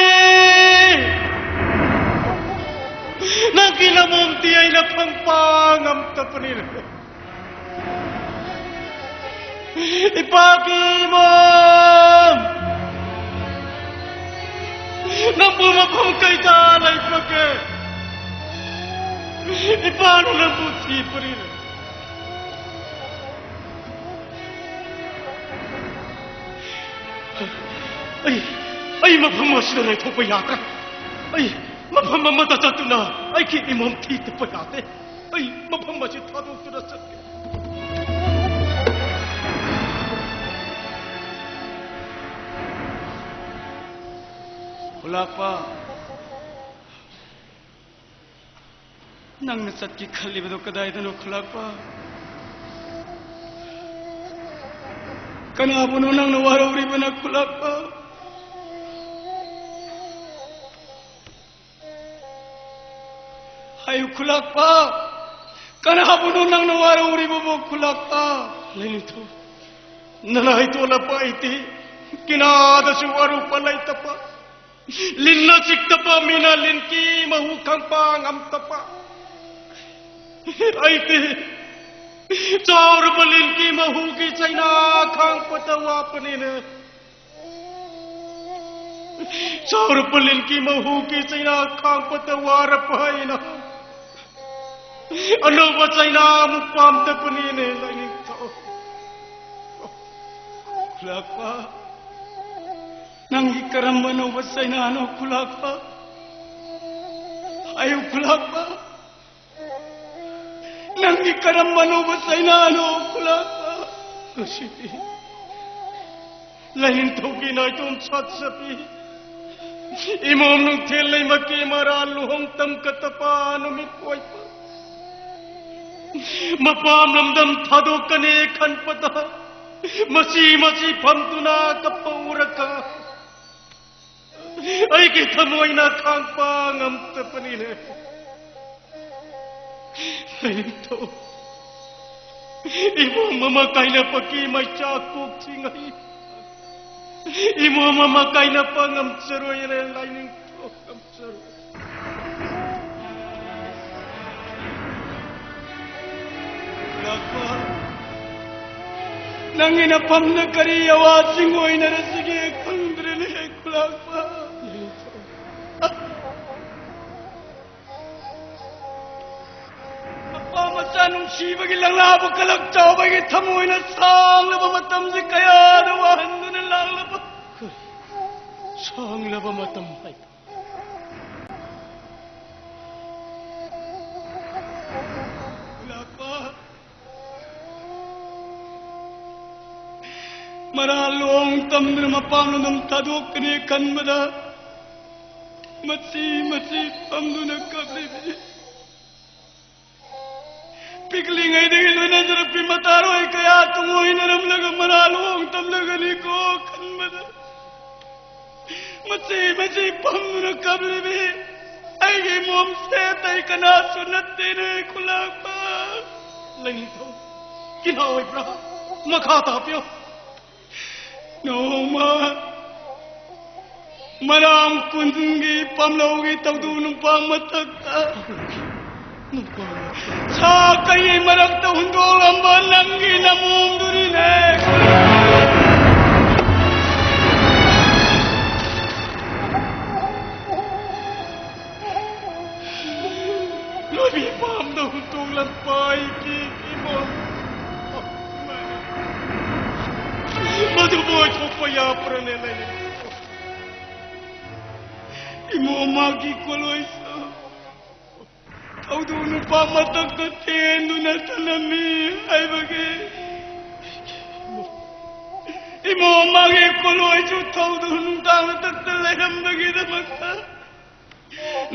ꯅꯪꯒꯤ ꯅꯃꯣꯝꯗꯤ ꯑꯩꯅ ꯐꯪꯕ ꯉꯝꯗꯕꯅꯤꯅ꯫ ꯏꯄꯥꯒꯤ ꯏꯃꯣꯝ! ꯅꯪꯕꯨ ꯃꯐꯝ ꯀꯩꯗ ꯂꯩꯕꯒꯦ? ꯏꯄꯥꯅ ꯅꯪꯕꯨ ꯊꯤꯕꯅꯤꯅ꯫ ꯑꯩ, ꯑꯩ ꯃꯐꯝ ꯑꯁꯤꯗ ꯂꯩꯊꯣꯛꯄ ꯌꯥꯗ꯭ꯔꯦ꯫ ꯑꯩ ꯃꯐꯝ ꯑꯃꯗ ꯆꯠꯇꯨꯅ ꯑꯩꯒꯤ ꯏꯃꯣꯝ ꯊꯤꯗꯕ ꯌꯥꯗꯦ꯫ ꯑꯩ ꯃꯐꯝ ꯑꯁꯤ ꯊꯥꯗꯣꯛꯇꯨꯅ ꯆꯠꯀꯦ꯫ ꯈꯨꯂꯥꯛꯄ, ꯅꯪꯅ ꯆꯠꯀꯦ ꯈꯜꯂꯤꯕꯗꯣ ꯀꯗꯥꯏꯗꯅꯣ ꯈꯨꯂꯥꯛꯄ? ꯀꯅꯥꯕꯨꯅꯣ ꯅꯪꯅ ꯋꯥꯔꯧꯔꯤꯕꯅ ꯈꯨꯂꯥꯛꯄ? ꯍꯥꯏꯌꯨ ꯈꯨꯂꯥꯛꯄ, ꯀꯅꯥꯕꯨꯅꯣ ꯅꯪꯅ ꯋꯥꯔꯧꯔꯤꯕꯕꯨ ꯈꯨꯂꯥꯛꯄ? ꯂꯩꯅꯤꯡꯊꯧ, ꯅꯅꯥꯏ ꯇꯣꯂꯞꯄ ꯑꯩꯗꯤ ꯀꯤꯅꯥꯗꯁꯨ ꯋꯥꯔꯨꯄ ꯂꯩꯇꯕ, ꯂꯤꯟꯅ ꯆꯤꯛꯇꯕ, ꯃꯤꯅ ꯂꯤꯟꯒꯤ ꯃꯍꯨ ꯈꯪꯕ ꯉꯝꯗꯕ꯫ ꯑꯩꯗꯤ ꯆꯥꯎꯔꯕ ꯂꯤꯟꯒꯤ ꯃꯍꯨꯒꯤ ꯆꯩꯅꯥ ꯈꯥꯡꯄꯇ ꯋꯥꯄꯅꯤꯅꯦ꯫ ꯆꯥꯎꯔꯕ ꯂꯤꯟꯒꯤ ꯃꯍꯨꯒꯤ ꯆꯩꯅꯥ ꯈꯥꯡꯄꯇ ꯋꯥꯔꯕ ꯑꯩꯅ ꯑꯅꯧꯕ ꯆꯩꯅꯥ ꯑꯃꯨꯛ ꯄꯥꯝꯗꯕꯅꯤꯅꯦ, ꯂꯥꯏꯅꯤꯡꯊꯧ꯫ ꯈꯨꯂꯥꯛꯄ, ꯅꯪꯒꯤ ꯀꯔꯝꯕ ꯑꯅꯧꯕ ꯆꯩꯅꯥꯅꯣ, ꯈꯨꯂꯥꯛꯄ? ꯍꯥꯏꯌꯨ, ꯈꯨꯂꯥꯛꯄ꯫ ꯅꯪꯒꯤ ꯀꯔꯝꯕ ꯑꯅꯧꯕ ꯆꯩꯅꯥꯅꯣ, ꯈꯨꯂꯥꯛꯄ? ꯉꯁꯤꯗꯤ ꯂꯥꯏꯅꯤꯡꯊꯧꯒꯤ ꯅꯥꯏꯇꯣꯝ ꯁꯥꯠꯆꯕꯤ, ꯏꯃꯣꯝ ꯅꯨꯡꯊꯤꯜ ꯂꯩꯃꯀꯤ ꯃꯔꯥꯜ ꯂꯨꯍꯣꯡ ꯇꯝ ꯀꯇꯄꯥ ꯅꯨꯃꯤꯠ ꯑꯣꯏꯕ꯫ ꯃꯄꯥꯝ ꯂꯝꯗꯝ ꯊꯥꯗꯣꯛꯀꯅꯤ ꯈꯟꯕꯗ ꯃꯆꯤ ꯃꯆꯤ ꯐꯝꯗꯨꯅ ꯀꯞꯄ ꯎꯔꯒ ꯑꯩꯒꯤ ꯊꯃꯣꯏꯅ ꯈꯥꯡꯕ ꯉꯝꯗꯕꯅꯤꯅꯦ꯫ ꯂꯥꯏꯅꯤꯡꯊꯧ, ꯏꯃꯣꯝ ꯑꯃ ꯀꯥꯏꯅꯕꯒꯤ ꯃꯩꯆꯥꯛ ꯀꯣꯛꯇ꯭ꯔꯤꯉꯩ, ꯏꯃꯣꯝ ꯑꯃ ꯀꯥꯏꯅꯕ ꯉꯝꯖꯔꯣꯏꯔꯦ, ꯂꯥꯏꯅꯤꯡꯊꯧ, ꯉꯝꯖꯔꯣꯏ꯫ ꯈꯨꯂꯥꯛꯄ, ꯅꯪꯒꯤ ꯅꯐꯝꯗ ꯀꯔꯤ ꯑꯋꯥꯁꯤꯡ ꯑꯣꯏꯅꯔꯁꯤꯒꯦ ꯈꯪꯗ꯭ꯔꯦꯅꯦ, ꯈꯨꯂꯥꯛꯄ꯫ ꯃꯄꯥ ꯃꯆꯥ ꯅꯨꯡꯁꯤꯕꯒꯤ ꯂꯪꯂꯥꯕꯨ ꯀꯂꯛ ꯆꯥꯎꯕꯒꯤ ꯊꯃꯣꯏꯅ ꯁꯥꯡꯂꯕ ꯃꯇꯝꯁꯤ ꯀꯌꯥꯗ ꯋꯥꯍꯟꯗꯨꯅ ꯂꯥꯛꯂꯕ꯫ ꯁꯥꯡꯂꯕ ꯃꯇꯝ ꯍꯥꯏ꯫ ꯈꯨꯂꯥꯛꯄ, ꯃꯔꯥꯜ ꯂꯣꯡ ꯇꯝꯗꯨꯅ ꯃꯄꯥꯝ ꯂꯝꯗꯝ ꯊꯥꯗꯣꯛꯀꯅꯤ ꯈꯟꯕꯗ ꯃꯆꯤ ꯃꯆꯤ ꯐꯝꯗꯨꯅ ꯀꯞꯂꯤꯕꯤ꯫ ꯄꯤꯛꯂꯤꯉꯩꯗꯒꯤ ꯂꯣꯏꯅꯖꯔꯛꯄꯤ ꯃꯇꯥꯔꯣꯏ ꯀꯌꯥ ꯇꯨꯡꯑꯣꯏꯅꯔꯝꯂꯒ ꯃꯔꯥ ꯂꯨꯍꯣꯡ ꯇꯝꯂꯒꯅꯤꯀꯣ ꯈꯟꯕꯗ ꯃꯆꯤ ꯃꯆꯤ ꯐꯝꯗꯨꯅ ꯀꯞꯂꯤꯕꯤ ꯑꯩꯒꯤ ꯃꯣꯝꯁꯦ ꯑꯇꯩ ꯀꯅꯥꯁꯨ ꯅꯠꯇꯦꯅꯦ, ꯈꯨꯂꯥꯛꯄ꯫ ꯂꯩꯅꯤꯡꯊꯧ, ꯀꯤꯅꯥ ꯑꯣꯏꯕ꯭ꯔꯥ? ꯃꯈꯥ ꯇꯥꯕꯤꯌꯨ꯫ ꯅꯣꯡꯃ ꯃꯔꯥꯝ ꯀꯨꯟꯒꯤ ꯄꯥꯝꯂꯧꯒꯤ ꯇꯧꯗꯨ ꯅꯨꯄꯥ ꯃꯊꯛꯇ ꯅꯨꯄꯥ ꯁꯥ ꯀꯩ ꯃꯔꯛꯇ ꯍꯨꯟꯗꯣꯛꯂꯝꯕ ꯅꯪꯒꯤ ꯅꯃꯣꯝꯗꯨꯅꯤꯅꯦ꯫ ꯂꯣꯏꯕꯤ ꯄꯥꯝꯗ ꯍꯨꯟꯗꯣꯛꯂꯝꯕ ꯑꯩꯒꯤ ꯏꯃꯣꯝ꯫ ꯃꯗꯨꯕꯨ ꯑꯣꯏꯊꯣꯛꯄ ꯌꯥꯕ꯭ꯔꯅꯦ ꯂꯩ? ꯏꯃꯣꯝ ꯃꯥꯒꯤ ꯀꯣꯂꯣꯏꯁꯨ ꯊꯧꯗꯣꯛ ꯅꯨꯄꯥ ꯃꯊꯛꯇ ꯊꯦꯟꯗꯨꯅ ꯊꯅꯝꯃꯤ ꯍꯥꯏꯕꯒꯤ, ꯏꯃꯣꯝ ꯃꯥꯒꯤ ꯀꯣꯂꯣꯏꯁꯨ ꯊꯧꯗꯣꯛ ꯅꯨꯡꯗꯥꯡ ꯃꯊꯛꯇ ꯂꯩꯔꯝꯕꯒꯤꯗꯃꯛꯇ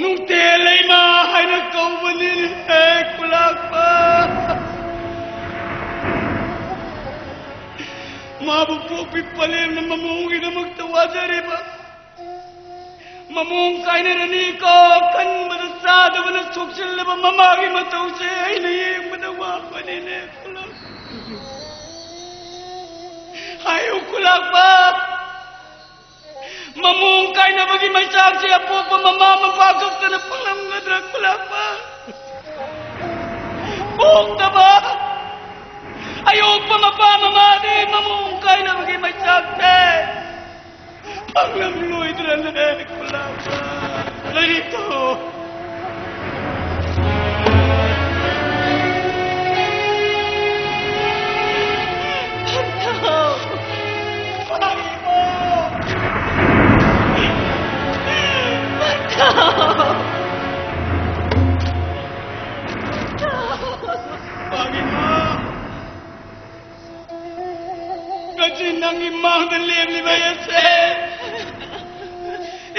ꯅꯨꯡꯇꯦ ꯂꯩꯃ ꯍꯥꯏꯅ ꯀꯧꯕꯅꯤꯅꯦ꯫ ꯈꯨꯂꯥꯛꯄ ꯃꯥꯕꯨ ꯄꯣꯛꯄꯤ ꯄꯂꯦꯝꯅ ꯃꯃꯣꯝꯒꯤꯗꯃꯛꯇ ꯋꯥꯖꯔꯤꯕ, ꯃꯃꯣꯝ ꯀꯥꯏꯅꯔꯅꯤ ꯀꯣ ꯈꯟꯕꯗ ꯆꯥꯗꯕꯅ ꯁꯣꯛꯆꯤꯜꯂꯕ ꯃꯃꯥꯒꯤ ꯃꯇꯧꯁꯦ ꯑꯩꯅ ꯌꯦꯡꯕꯗ ꯋꯥꯕꯅꯤꯅꯦ꯫ ꯈꯨꯂꯥꯛꯄ ꯍꯥꯏꯌꯨ ꯈꯨꯂꯥꯛꯄ, ꯃꯃꯣꯝ ꯀꯥꯏꯅꯕꯒꯤ ꯃꯩꯆꯥꯛꯁꯦ ꯑꯄꯣꯛꯄ ꯃꯃꯥ ꯃꯄꯥ ꯈꯛꯇꯅ ꯐꯪꯂꯝꯒꯗ꯭ꯔꯥ ꯈꯨꯂꯥꯛꯄ? ꯄꯣꯛꯇꯕ ꯑꯌꯣꯛꯄ ꯃꯄꯥ ꯃꯃꯥꯗꯤ ꯃꯃꯣꯝ ꯀꯥꯏꯅꯕꯒꯤ ꯃꯩꯆꯥꯛꯁꯦ ꯐꯪꯂꯝꯂꯣꯏꯗ꯭ꯔꯅꯦ ꯈꯨꯂꯥꯛꯄ? ꯂꯥꯏꯔꯤꯛꯇꯣ ꯉꯁꯤ ꯅꯪꯒꯤ ꯃꯥꯡꯗ ꯂꯦꯝꯂꯤꯕ ꯑꯩꯁꯦ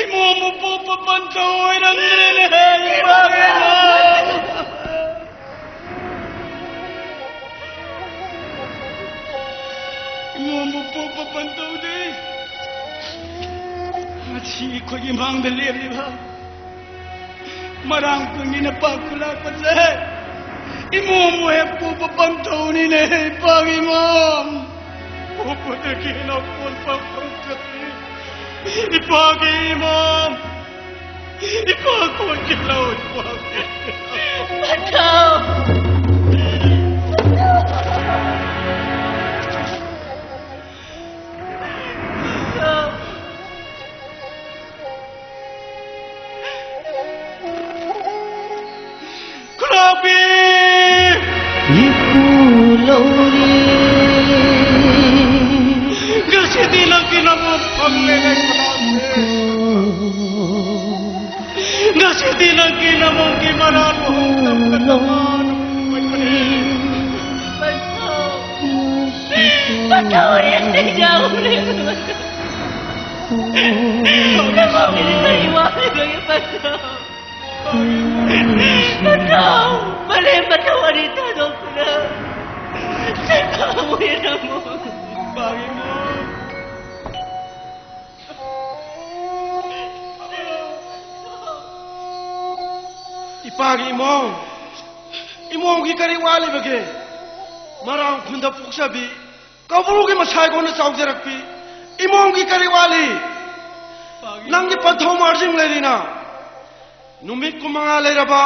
ꯏꯃꯣꯝꯕꯨ ꯄꯣꯛꯄ ꯄꯟꯊꯧ ꯑꯣꯏꯔꯝꯗ꯭ꯔꯦꯅꯦ, ꯏꯃꯥꯒꯤ ꯏꯃꯣꯝ꯫ ꯏꯃꯣꯝꯕꯨ ꯄꯣꯛꯄ ꯄꯟꯊꯧꯗꯤ ꯉꯁꯤ ꯑꯩꯈꯣꯏꯒꯤ ꯃꯥꯡꯗ ꯂꯦꯝꯂꯤꯕ ꯃꯔꯥꯡ ꯀꯨꯟꯒꯤ ꯅꯄꯥ ꯈꯨꯂꯥꯛꯄꯁꯦ ꯏꯃꯣꯝꯕꯨ ꯍꯦꯛ ꯄꯣꯛꯄ ꯄꯟꯊꯧꯅꯤꯅꯦ, ꯏꯄꯥꯒꯤ ꯏꯃꯣꯝ꯫ ꯄꯣꯛꯄꯗꯒꯤ ꯍꯦꯟꯅ ꯄꯣꯛꯄ ꯄꯟꯊꯧꯅꯤ, ꯏꯄꯥꯒꯤ ꯏꯃꯣꯝ꯫ ꯏꯄꯥ ꯀꯣꯟꯈꯤꯗ꯭ꯔꯣ, ꯏꯄꯥ? ꯄꯟꯊꯧ! ꯈꯨꯂꯥꯛꯄꯤ! ꯏꯄꯨ ꯂꯧꯔꯤ꯫ ꯉꯁꯤꯗꯤ ꯅꯪꯒꯤ ꯅꯃꯣꯝ ꯐꯪꯂꯦꯅꯦ, ꯈꯨꯂꯥꯛꯄꯤ꯫ ꯉꯁꯤꯗꯤ ꯅꯪꯒꯤ ꯅꯃꯣꯝꯒꯤ ꯃꯔꯥꯜ ꯃꯍꯨꯝ ꯇꯝꯒꯗꯕ ꯅꯨꯃꯤꯠ ꯑꯣꯏꯕꯅꯤ꯫ ꯄꯟꯊꯧ! ꯄꯟꯊꯧ, ꯑꯩ ꯌꯥꯎꯔꯦ꯫ ꯅꯃꯣꯝꯒꯤꯗꯤ ꯀꯔꯤ ꯋꯥꯠꯂꯤꯕꯒꯦ, ꯄꯟꯊꯧ? ꯄꯟꯊꯧ! ꯃꯅꯦꯝ ꯃꯊꯧ ꯑꯅꯤ ꯊꯥꯗꯣꯛꯇꯨꯅ ꯁꯦꯟꯗꯥꯡ ꯑꯣꯏꯔꯝꯃꯣ꯫ ꯏꯄꯥꯒꯤ ꯏꯃꯣꯝ꯫ ꯏꯄꯥꯒꯤ ꯏꯃꯣꯝ, ꯏꯃꯣꯝꯒꯤ ꯀꯔꯤ ꯋꯥꯠꯂꯤꯕꯒꯦ? ꯃꯔꯥꯡ ꯈꯨꯟꯗ ꯄꯣꯛꯆꯕꯤ, ꯀꯧꯕ꯭ꯔꯨꯒꯤ ꯃꯁꯥꯏꯒꯣꯟꯅ ꯆꯥꯎꯖꯔꯛꯄꯤ ꯏꯃꯣꯝꯒꯤ ꯀꯔꯤ ꯋꯥꯠꯂꯤ? ꯅꯪꯒꯤ ꯄꯟꯊꯧ ꯃꯥꯔꯖꯤꯡ ꯂꯩꯔꯤꯅ꯫ ꯅꯨꯃꯤꯠ ꯀꯨꯟꯃꯉꯥ ꯂꯩꯔꯕ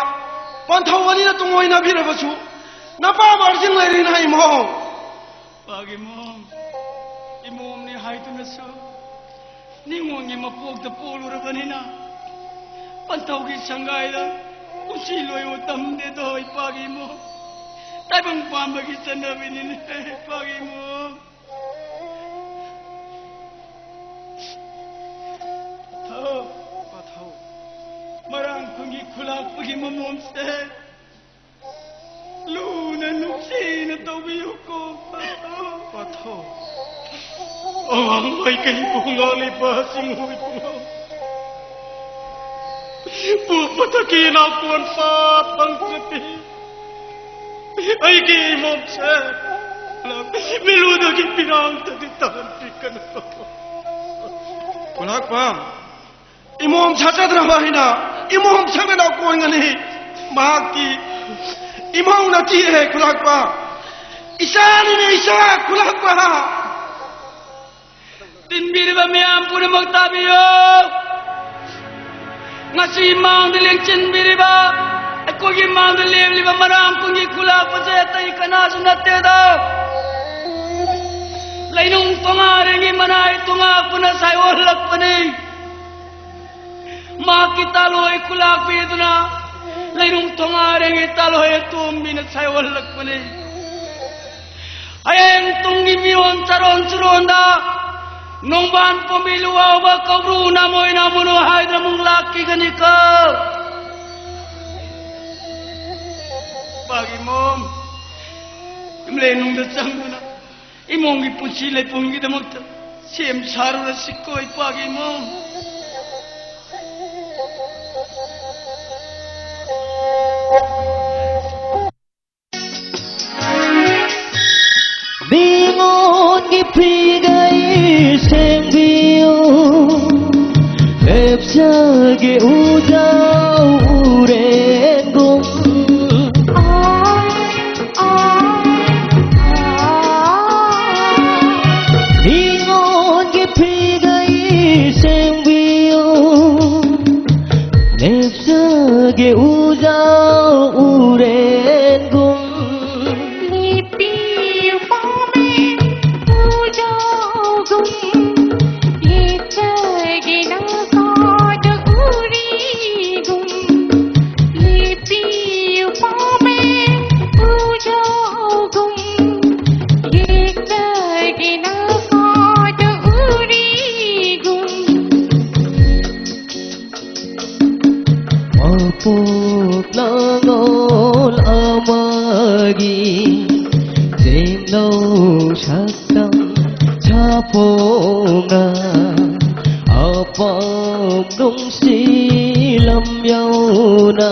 ꯄꯟꯊꯧ ꯑꯅꯤꯅ ꯇꯨꯡꯑꯣꯏꯅꯕꯤꯔꯕꯁꯨ, ꯅꯄꯥ ꯃꯥꯔꯖꯤꯡ ꯂꯩꯔꯤꯅ ꯏꯃꯣꯝ꯫ ꯄꯥꯒꯤ ꯏꯃꯣꯝ, ꯏꯃꯣꯝꯅꯤ ꯍꯥꯏꯗꯨꯅꯁꯨ ꯅꯤꯉꯣꯜꯒꯤ ꯃꯄꯣꯛꯇ ꯄꯣꯛꯂꯨꯔꯕꯅꯤꯅ, ꯄꯟꯊꯧꯒꯤ ꯁꯪꯒꯥꯏꯗ ꯄꯨꯟꯁꯤ ꯂꯣꯏꯌꯨ ꯇꯝꯗꯦꯗꯣ, ꯏꯄꯥꯒꯤ ꯏꯃꯣꯝ꯫ ꯇꯥꯏꯕꯪ ꯄꯥꯟꯕꯒꯤ ꯆꯠꯅꯕꯤꯅꯤꯅꯦ, ꯏꯄꯥꯒꯤ ꯏꯃꯣꯝ꯫ ꯄꯟꯊꯧ, ꯄꯟꯊꯧ, ꯃꯔꯥꯡ ꯈꯨꯟꯒꯤ ꯈꯨꯂꯥꯛꯄꯒꯤ ꯃꯃꯣꯝꯁꯦ ꯂꯨꯅ ꯅꯨꯡꯁꯤꯅ ꯇꯧꯕꯤꯌꯨꯀꯣ, ꯄꯟꯊꯧ꯫ ꯄꯟꯊꯧ꯫ ꯑꯋꯥꯡ ꯃꯥꯏꯀꯩꯕꯨ ꯉꯥꯜꯂꯤꯕ ꯆꯤꯡꯍꯨꯏ ꯄꯨꯡꯉꯧ꯫ ꯄꯣꯛꯄꯗꯒꯤ ꯏꯅꯥꯎꯀꯣꯟ ꯄꯥ ꯐꯪꯖꯗꯦ꯫ ꯑꯩꯒꯤ ꯏꯃꯣꯝꯁꯦ ꯃꯤꯠꯂꯨꯗꯒꯤ ꯄꯤꯔꯥꯡꯗꯒꯤ ꯇꯥꯍꯟꯕꯤꯒꯅꯨ꯫ ꯈꯨꯂꯥꯛꯄ, ꯏꯃꯣꯝ ꯁꯥꯆꯗ꯭ꯔꯕ ꯑꯩꯅ ꯏꯃꯣꯝ ꯁꯛꯅꯅ ꯀꯣꯟꯒꯅꯤ꯫ ꯃꯍꯥꯛꯇꯤ ꯏꯃꯧ ꯅꯠꯇꯤꯌꯦ, ꯈꯨꯂꯥꯛꯄ꯫ ꯏꯆꯥꯅꯤꯅꯦ, ꯏꯆꯥ, ꯈꯨꯂꯥꯛꯄ꯫ ꯇꯤꯟꯕꯤꯔꯤꯕ ꯃꯤꯌꯥꯝ ꯄꯨꯝꯅꯃꯛ ꯇꯥꯕꯤꯌꯨ꯫ ꯉꯁꯤ ꯃꯥꯡꯗ ꯂꯦꯡꯁꯤꯟꯕꯤꯔꯤꯕ, ꯑꯩꯈꯣꯏꯒꯤ ꯃꯥꯡꯗ ꯂꯦꯞꯂꯤꯕ ꯃꯔꯥꯡ ꯀꯨꯟꯒꯤ ꯈꯨꯂꯥꯛꯄꯁꯦ ꯑꯇꯩ ꯀꯅꯥꯁꯨ ꯅꯠꯇꯦꯗ, ꯂꯩꯅꯨꯡ ꯇꯣꯉꯥꯔꯦꯡꯒꯤ ꯃꯅꯥꯏ ꯇꯣꯉꯥꯛꯄꯅ ꯁꯥꯏꯑꯣꯜꯂꯛꯄꯅꯤ꯫ ꯃꯍꯥꯛꯀꯤ ꯇꯥꯂꯣꯏ ꯈꯨꯂꯥꯛꯄꯤꯗꯨꯅ ꯂꯩꯅꯨꯡ ꯇꯣꯉꯥꯔꯦꯡꯒꯤ ꯇꯥꯂꯣꯏ ꯑꯇꯣꯝꯕꯤꯅ ꯁꯥꯏꯑꯣꯜꯂꯛꯄꯅꯤ꯫ ꯍꯌꯦꯡ ꯇꯨꯡꯒꯤ ꯃꯤꯔꯣꯟ ꯆꯔꯣꯟ ꯆꯨꯔꯣꯟꯗ ꯅꯣꯡꯕꯥꯟ ꯄꯣꯝꯕꯤ ꯂꯨꯋꯥꯎꯕ ꯀꯧꯕ꯭ꯔꯨ ꯅꯥꯃꯣꯏ ꯅꯥꯃꯨꯅꯨ ꯍꯥꯏꯗꯨꯅ ꯑꯃꯨꯛ ꯂꯥꯛꯈꯤꯒꯅꯤꯀꯣ꯫ ꯏꯄꯥꯒꯤ ꯃꯣꯝ, ꯏꯃꯂꯦꯟꯅꯨꯡꯗ ꯆꯪꯗꯨꯅ ꯏꯃꯣꯝꯒꯤ ꯄꯨꯟꯁꯤ ꯂꯩꯄꯨꯡꯒꯤꯗꯃꯛꯇ ꯁꯦꯝ ꯁꯥꯔꯨꯔꯁꯤꯀꯣ, ꯏꯄꯥꯒꯤ ꯃꯣꯝ꯫ ꯃꯤꯉꯣꯟꯒꯤ ꯐꯤꯒꯩ ꯁꯦꯡꯕꯤꯌꯨ, ꯂꯦꯞꯆꯒꯦ ꯎꯖꯥꯎ ꯎꯔꯦꯡꯒꯨꯝ꯫ ꯃꯤꯉꯣꯟꯒꯤ ꯐꯤꯒꯩ ꯁꯦꯡꯕꯤꯌꯨ, ꯂꯦꯞꯆꯒꯦ ꯎꯖꯥꯎ ꯎꯔꯦꯡꯒꯨꯝ꯫ ꯂꯦꯞꯄꯤꯌꯨ ꯄꯥꯝꯃꯦ ꯎꯖꯥꯎꯒꯨꯝ, ꯂꯦꯞꯆꯒꯦ ꯅꯪ ꯁꯥꯗ ꯎꯔꯤꯒꯨꯝ꯫ ꯂꯦꯞꯄꯤꯌꯨ ꯄꯥꯝꯃꯦ ꯎꯖꯥꯎꯒꯨꯝ, ꯂꯦꯞꯆꯒꯦ ꯅꯪ ꯁꯥꯗ ꯎꯔꯤꯒꯨꯝ꯫ ꯃꯄꯣꯛ ꯂꯥꯉꯣꯜ ꯑꯃꯒꯤ ꯆꯦꯡꯂꯧ ꯁꯛꯇꯝ ꯁꯥꯐꯣꯡꯅ ꯑꯄꯥꯝ ꯅꯨꯡꯁꯤ ꯂꯝ ꯌꯧꯅ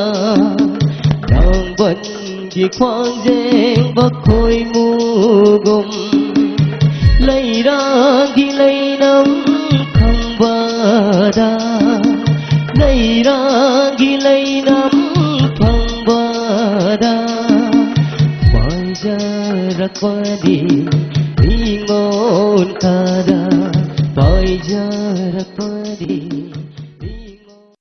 ꯇꯥꯡꯕꯟꯒꯤ ꯈ꯭ꯋꯥꯡꯖꯦꯡꯕ ꯈꯣꯏꯃꯨꯒꯨꯝ꯫ ꯂꯩꯔꯥꯡꯒꯤ ꯂꯩꯅꯝ ꯈꯪꯕꯗ, ꯂꯩꯔꯥꯡꯒꯤ ꯂꯩꯅꯝ ꯈꯪꯕꯗ, ꯄꯥꯏꯖꯔꯛꯄꯅꯤ ꯅꯤꯉꯣꯜ ꯀꯥꯗ, ꯄꯥꯏꯖꯔꯛꯄꯅꯤ ꯅꯤꯉꯣꯜ꯫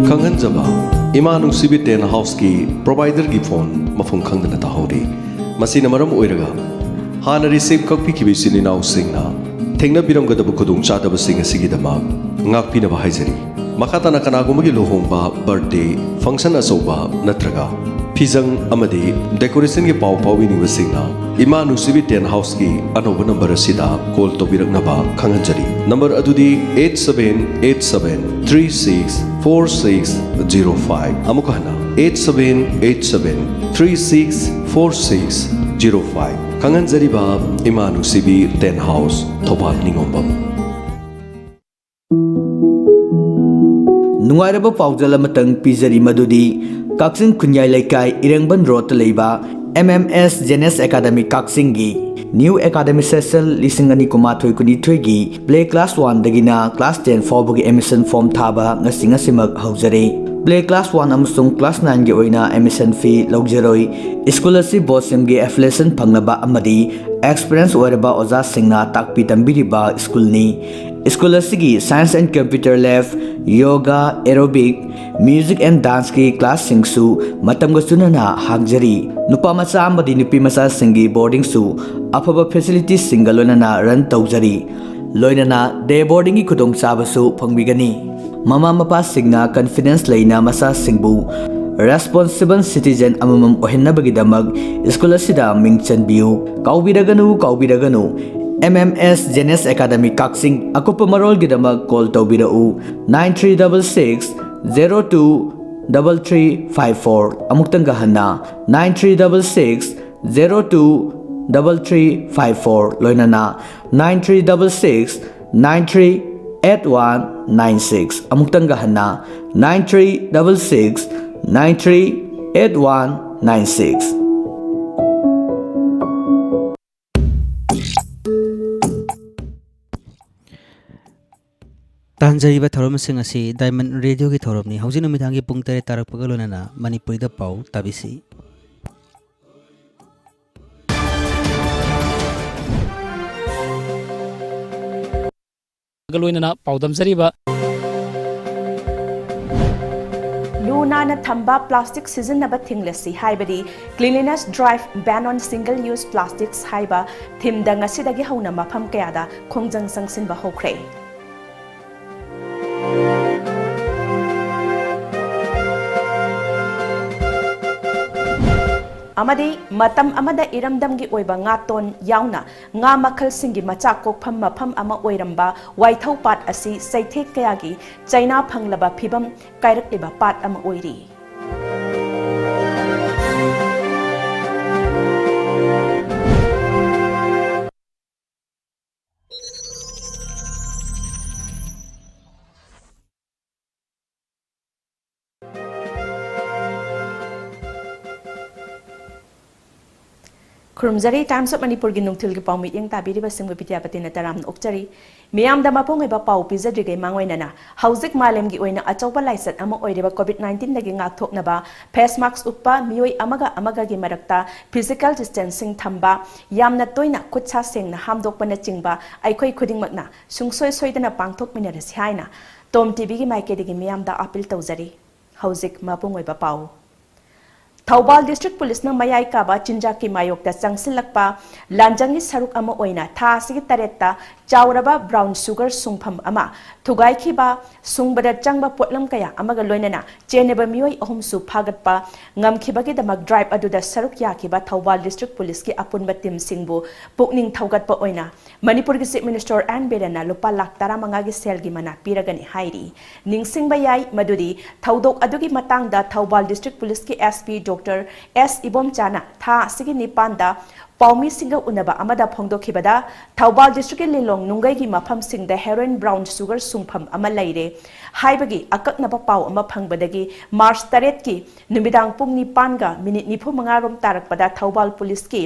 ꯈꯪꯍꯟꯖꯕ, ꯏꯃꯥ ꯅꯨꯡꯁꯤꯕꯤ ꯇꯦꯟ ꯍꯥꯎꯁꯀꯤ ꯄ꯭ꯔꯣꯚꯥꯏꯗꯔꯒꯤ ꯐꯣꯟ ꯃꯐꯝ ꯈꯪꯗꯅ ꯇꯥꯍꯧꯔꯤ꯫ ꯃꯁꯤꯅ ꯃꯔꯝ ꯑꯣꯏꯔꯒ ꯍꯥꯟꯅ ꯔꯤꯁꯤꯞ ꯀꯛꯄꯤꯈꯤꯕ ꯏꯆꯤꯟ ꯏꯅꯥꯎꯁꯤꯡꯅ ꯊꯦꯡꯅꯕꯤꯔꯝꯒꯗꯕ ꯈꯨꯗꯣꯡꯆꯥꯗꯕꯁꯤꯡ ꯑꯁꯤꯒꯤꯗꯃꯛ ꯉꯥꯛꯄꯤꯅꯕ ꯍꯥꯏꯖꯔꯤ꯫ ꯃꯈꯥ ꯇꯥꯅ ꯀꯅꯥꯒꯨꯝꯕꯒꯤ ꯂꯨꯍꯣꯡꯕ, ꯕꯔꯊꯗꯦ, ꯐꯪꯁꯟ ꯑꯆꯧꯕ ꯅꯠꯇ꯭ꯔꯒ ꯐꯤꯖꯪ ꯑꯃꯗꯤ ꯗꯦꯀꯣꯔꯦꯁꯟꯒꯤ ꯄꯥꯎ ꯐꯥꯎꯕꯤꯅꯤꯡꯕꯁꯤꯡꯅ ꯏꯃꯥ ꯅꯨꯡꯁꯤꯕꯤ ꯇꯦꯟ ꯍꯥꯎꯁꯀꯤ ꯑꯅꯧꯕ ꯅꯝꯕꯔ ꯑꯁꯤꯗ ꯀꯣꯜ ꯇꯧꯕꯤꯔꯛꯅꯕ ꯈꯪꯍꯟꯖꯔꯤ꯫ ꯅꯝꯕꯔ ꯑꯗꯨꯗꯤ eight seven eight seven three six four six zero five꯫ ꯑꯃꯨꯛꯀ ꯍꯟꯅ eight seven eight seven three six four six zero five꯫ ꯈꯪꯍꯟꯖꯔꯤꯕ ꯏꯃꯥ ꯅꯨꯡꯁꯤꯕꯤ ꯇꯦꯟ ꯍꯥꯎꯁ, ꯊꯧꯕꯥꯜ ꯅꯤꯉꯣꯝꯕꯝ꯫ ꯅꯨꯡꯉꯥꯏꯔꯕ ꯄꯥꯎꯖꯦꯜ ꯑꯃꯇꯪ ꯄꯤꯖꯔꯤ, ꯃꯗꯨꯗꯤ ꯀꯛꯆꯤꯡ ꯈꯨꯟꯌꯥꯏ ꯂꯩꯀꯥꯏ, ꯏꯔꯪꯕꯟ ꯔꯣꯗꯇ ꯂꯩꯕ M M S Genius Academy ꯀꯛꯆꯤꯡꯒꯤ new academic session ꯂꯤꯁꯤꯡ ꯑꯅꯤ ꯀꯨꯟꯃꯥꯊꯣꯏ ꯀꯨꯟꯅꯤꯊꯣꯏꯒꯤ play class one ꯗꯒꯤꯅ class ten ꯐꯥꯎꯕꯒꯤ admission form ꯊꯥꯕ ꯉꯁꯤ, ꯉꯁꯤꯃꯛ ꯍꯧꯖꯔꯦ꯫ Play class one ꯑꯃꯁꯨꯡ class nine ꯒꯤ ꯑꯣꯏꯅ admission fee ꯂꯧꯖꯔꯣꯏ꯫ ꯁ꯭ꯀꯨꯜ ꯑꯁꯤ BOSEM ꯒꯤ affiliation ꯐꯪꯂꯕ ꯑꯃꯗꯤ experience ꯑꯣꯏꯔꯕ ꯑꯣꯖꯥꯁꯤꯡꯅ ꯇꯥꯛꯄꯤ ꯇꯝꯕꯤꯔꯤꯕ ꯁ꯭ꯀꯨꯜꯅꯤ꯫ ꯁ꯭ꯀꯨꯜ ꯑꯁꯤꯒꯤ science and computer lab, yoga, aerobic, music and dance ꯀꯤ class ꯁꯤꯡꯁꯨ ꯃꯇꯝꯒ ꯆꯨꯅꯅ ꯍꯥꯡꯖꯔꯤ꯫ ꯅꯨꯄꯥ ꯃꯆꯥ ꯑꯃꯗꯤ ꯅꯨꯄꯤ ꯃꯆꯥꯁꯤꯡꯒꯤ boarding ꯁꯨ ꯑꯐꯕ facility ꯁꯤꯡꯒ ꯂꯣꯏꯅꯅ run ꯇꯧꯖꯔꯤ꯫ ꯂꯣꯏꯅꯅ day boarding ꯒꯤ ꯈꯨꯗꯣꯡꯆꯥꯕꯁꯨ ꯐꯪꯕꯤꯒꯅꯤ꯫ ꯃꯃꯥ ꯃꯄꯥꯁꯤꯡꯅ confidence ꯂꯩꯅ ꯃꯆꯥꯁꯤꯡꯕꯨ responsible citizen ꯑꯃꯃꯝ ꯑꯣꯏꯍꯟꯅꯕꯒꯤꯗꯃꯛ ꯁ꯭ꯀꯨꯜ ꯑꯁꯤꯗ ꯃꯤꯡ ꯆꯟꯕꯤꯌꯨ꯫ ꯀꯥꯎꯕꯤꯔꯒꯅꯨ, ꯀꯥꯎꯕꯤꯔꯒꯅꯨ, M M S Genius Academy ꯀꯛꯆꯤꯡ꯫ ꯑꯀꯨꯞꯄ ꯃꯔꯣꯜꯒꯤꯗꯃꯛ call ꯇꯧꯕꯤꯔꯛꯎ, nine three double six zero two double three five four꯫ ꯑꯃꯨꯛꯇꯪꯒ ꯍꯟꯅ, nine three double six zero two double three five four, ꯂꯣꯏꯅꯅ nine three double six nine three eight one nine six꯫ ꯑꯃꯨꯛꯇꯪꯒ ꯍꯟꯅ, nine three double six nine three eight one nine six꯫ ꯇꯥꯟꯖꯔꯤꯕ ꯊꯧꯔꯝꯁꯤꯡ ꯑꯁꯤ Diamond Radio ꯒꯤ ꯊꯧꯔꯝꯅꯤ꯫ ꯍꯧꯖꯤꯛ ꯅꯨꯃꯤꯗꯥꯡꯒꯤ ꯄꯨꯡ ꯇꯔꯦꯠ ꯇꯥꯔꯛꯄꯒ ꯂꯣꯏꯅꯅ ꯃꯅꯤꯄꯨꯔꯤꯗ ꯄꯥꯎ ꯇꯥꯕꯤꯁꯤ꯫ ꯂꯣꯏꯅꯅ ꯄꯥꯎꯗꯝꯖꯔꯤꯕ꯫ ꯂꯨ ꯅꯥꯟꯅ ꯊꯝꯕ, ꯄ꯭ꯂꯥꯁꯇꯤꯛ ꯁꯤꯖꯤꯟꯅꯕ ꯊꯤꯡꯂꯁꯤ ꯍꯥꯏꯕꯗꯤ Cleanliness Drive, Ban on Single Use Plastics ꯍꯥꯏꯕ ꯊꯤꯝꯗ ꯉꯁꯤꯗꯒꯤ ꯍꯧꯅ ꯃꯐꯝ ꯀꯌꯥꯗ ꯈꯣꯡꯖꯪ ꯆꯪꯁꯤꯟꯕ ꯍꯧꯈ꯭ꯔꯦ꯫ ꯑꯃꯗꯤ ꯃꯇꯝ ꯑꯃꯗ ꯏꯔꯝꯗꯝꯒꯤ ꯑꯣꯏꯕ ꯉꯥꯇꯣꯟ ꯌꯥꯎꯅ ꯉꯥ ꯃꯈꯜꯁꯤꯡꯒꯤ ꯃꯆꯥ ꯀꯣꯛꯐꯝ ꯃꯐꯝ ꯑꯃ ꯑꯣꯏꯔꯝꯕ ꯋꯥꯏꯊꯧ ꯄꯥꯠ ꯑꯁꯤ ꯆꯩꯊꯦꯛ ꯀꯌꯥꯒꯤ ꯆꯩꯅꯥ ꯐꯪꯂꯕ ꯐꯤꯕꯝ ꯀꯥꯏꯔꯛꯂꯤꯕ ꯄꯥꯠ ꯑꯃ ꯑꯣꯏꯔꯤ꯫ ꯈꯨꯔꯨꯝꯖꯔꯤ꯫ Times of ꯃꯅꯤꯄꯨꯔꯒꯤ ꯅꯨꯡꯊꯤꯜꯒꯤ ꯄꯥꯎꯃꯤ ꯏꯌꯦꯡ ꯇꯥꯕꯤꯔꯤꯕꯁꯤꯡꯕꯨ ꯕꯤꯗ꯭ꯌꯥꯄꯇꯤꯅ ꯇꯔꯥꯝꯅ ꯑꯣꯛꯆꯔꯤ꯫ ꯃꯤꯌꯥꯝꯗ ꯃꯄꯨꯡ ꯑꯣꯏꯕ ꯄꯥꯎ ꯄꯤꯖꯗ꯭ꯔꯤꯉꯩ ꯃꯥꯡꯑꯣꯏꯅꯅ, ꯍꯧꯖꯤꯛ ꯃꯥꯂꯦꯝꯒꯤ ꯑꯣꯏꯅ ꯑꯆꯧꯕ ꯂꯥꯏꯆꯠ ꯑꯃ ꯑꯣꯏꯔꯤꯕ COVID nineteen ꯗꯒꯤ ꯉꯥꯛꯊꯣꯛꯅꯕ face mask ꯎꯞꯄ, ꯃꯤꯑꯣꯏ ꯑꯃꯒ ꯑꯃꯒꯒꯤ ꯃꯔꯛꯇ physical distancing ꯊꯝꯕ, ꯌꯥꯝꯅ ꯇꯣꯏꯅ ꯈꯨꯠ ꯁꯥ ꯁꯦꯡꯅ ꯍꯥꯝꯗꯣꯛꯄꯅꯆꯤꯡꯕ ꯑꯩꯈꯣꯏ ꯈꯨꯗꯤꯡꯃꯛꯅ ꯁꯨꯡꯁꯣꯏ ꯁꯣꯏꯗꯅ ꯄꯥꯡꯊꯣꯛꯃꯤꯟꯅꯔꯁꯤ ꯍꯥꯏꯅ ꯇꯣꯝ ꯇꯤꯚꯤꯒꯤ ꯃꯥꯏꯀꯩꯗꯒꯤ ꯃꯤꯌꯥꯝꯗ appeal ꯇꯧꯖꯔꯤ꯫ ꯍꯧꯖꯤꯛ ꯃꯄꯨꯡ ꯑꯣꯏꯕ ꯄꯥꯎ꯫ ꯊꯧꯕꯥꯜ District Police ꯅ ꯃꯌꯥꯏ ꯀꯥꯕ ꯆꯤꯟꯖꯥꯛꯀꯤ ꯃꯥꯌꯣꯛꯇ ꯆꯪꯁꯤꯜꯂꯛꯄ ꯂꯥꯟꯖꯪꯒꯤ ꯁꯔꯨꯛ ꯑꯃ ꯑꯣꯏꯅ ꯊꯥ ꯑꯁꯤꯒꯤ ꯇꯔꯦꯠꯇ ꯆꯥꯎꯔꯕ brown sugar ꯁꯨꯡꯐꯝ ꯑꯃ ꯊꯨꯒꯥꯏꯈꯤꯕ, ꯁꯨꯡꯕꯗ ꯆꯪꯕ ꯄꯣꯠꯂꯝ ꯀꯌꯥ ꯑꯃꯒ ꯂꯣꯏꯅꯅ ꯆꯦꯟꯅꯕ ꯃꯤꯑꯣꯏ ꯑꯍꯨꯝꯁꯨ ꯐꯥꯒꯠꯄ ꯉꯝꯈꯤꯕꯒꯤꯗꯃꯛ drive ꯑꯗꯨꯗ ꯁꯔꯨꯛ ꯌꯥꯈꯤꯕ ꯊꯧꯕꯥꯜ District Police ꯀꯤ ꯑꯄꯨꯟꯕ team ꯁꯤꯡꯕꯨ ꯄꯨꯛꯅꯤꯡ ꯊꯧꯒꯠꯄ ꯑꯣꯏꯅ ꯃꯅꯤꯄꯨꯔꯒꯤ Chief Minister ꯑꯦꯟ ꯕꯤꯔꯦꯟꯅ ꯂꯨꯄꯥ ꯂꯥꯈ ꯇꯔꯥꯃꯉꯥꯒꯤ ꯁꯦꯜꯒꯤ ꯃꯅꯥ ꯄꯤꯔꯒꯅꯤ ꯍꯥꯏꯔꯤ꯫ ꯅꯤꯡꯁꯤꯡꯕ ꯌꯥꯏ ꯃꯗꯨꯗꯤ ꯊꯧꯗꯣꯛ ꯑꯗꯨꯒꯤ ꯃꯇꯥꯡꯗ ꯊꯧꯕꯥꯜ District Police ꯀꯤ SP Dr. ꯗꯣꯛꯇꯔ ꯑꯦꯁ ꯏꯕꯣꯝꯆꯥꯅ ꯊꯥ ꯑꯁꯤꯒꯤ ꯅꯤꯄꯥꯟꯗ ꯄꯥꯎꯃꯤꯁꯤꯡꯒ ꯎꯅꯕ ꯑꯃꯗ ꯐꯣꯡꯗꯣꯛꯈꯤꯕꯗ, ꯊꯧꯕꯥꯜ districtꯀꯤ ꯂꯤꯂꯣꯡ ꯅꯨꯡꯒꯩꯒꯤ ꯃꯐꯝꯁꯤꯡꯗ heroin brown sugar ꯁꯨꯡꯐꯝ ꯑꯃ ꯂꯩꯔꯦ ꯍꯥꯏꯕꯒꯤ ꯑꯀꯛꯅꯕ ꯄꯥꯎ ꯑꯃ ꯐꯪꯕꯗꯒꯤ March ꯇꯔꯦꯠꯀꯤ ꯅꯨꯃꯤꯗꯥꯡ ꯄꯨꯡ ꯅꯤꯄꯥꯟꯒ minute ꯅꯤꯐꯨ ꯃꯉꯥ ꯔꯣꯝ ꯇꯥꯔꯛꯄꯗ ꯊꯧꯕꯥꯜ ꯄꯨꯂꯤꯁꯀꯤ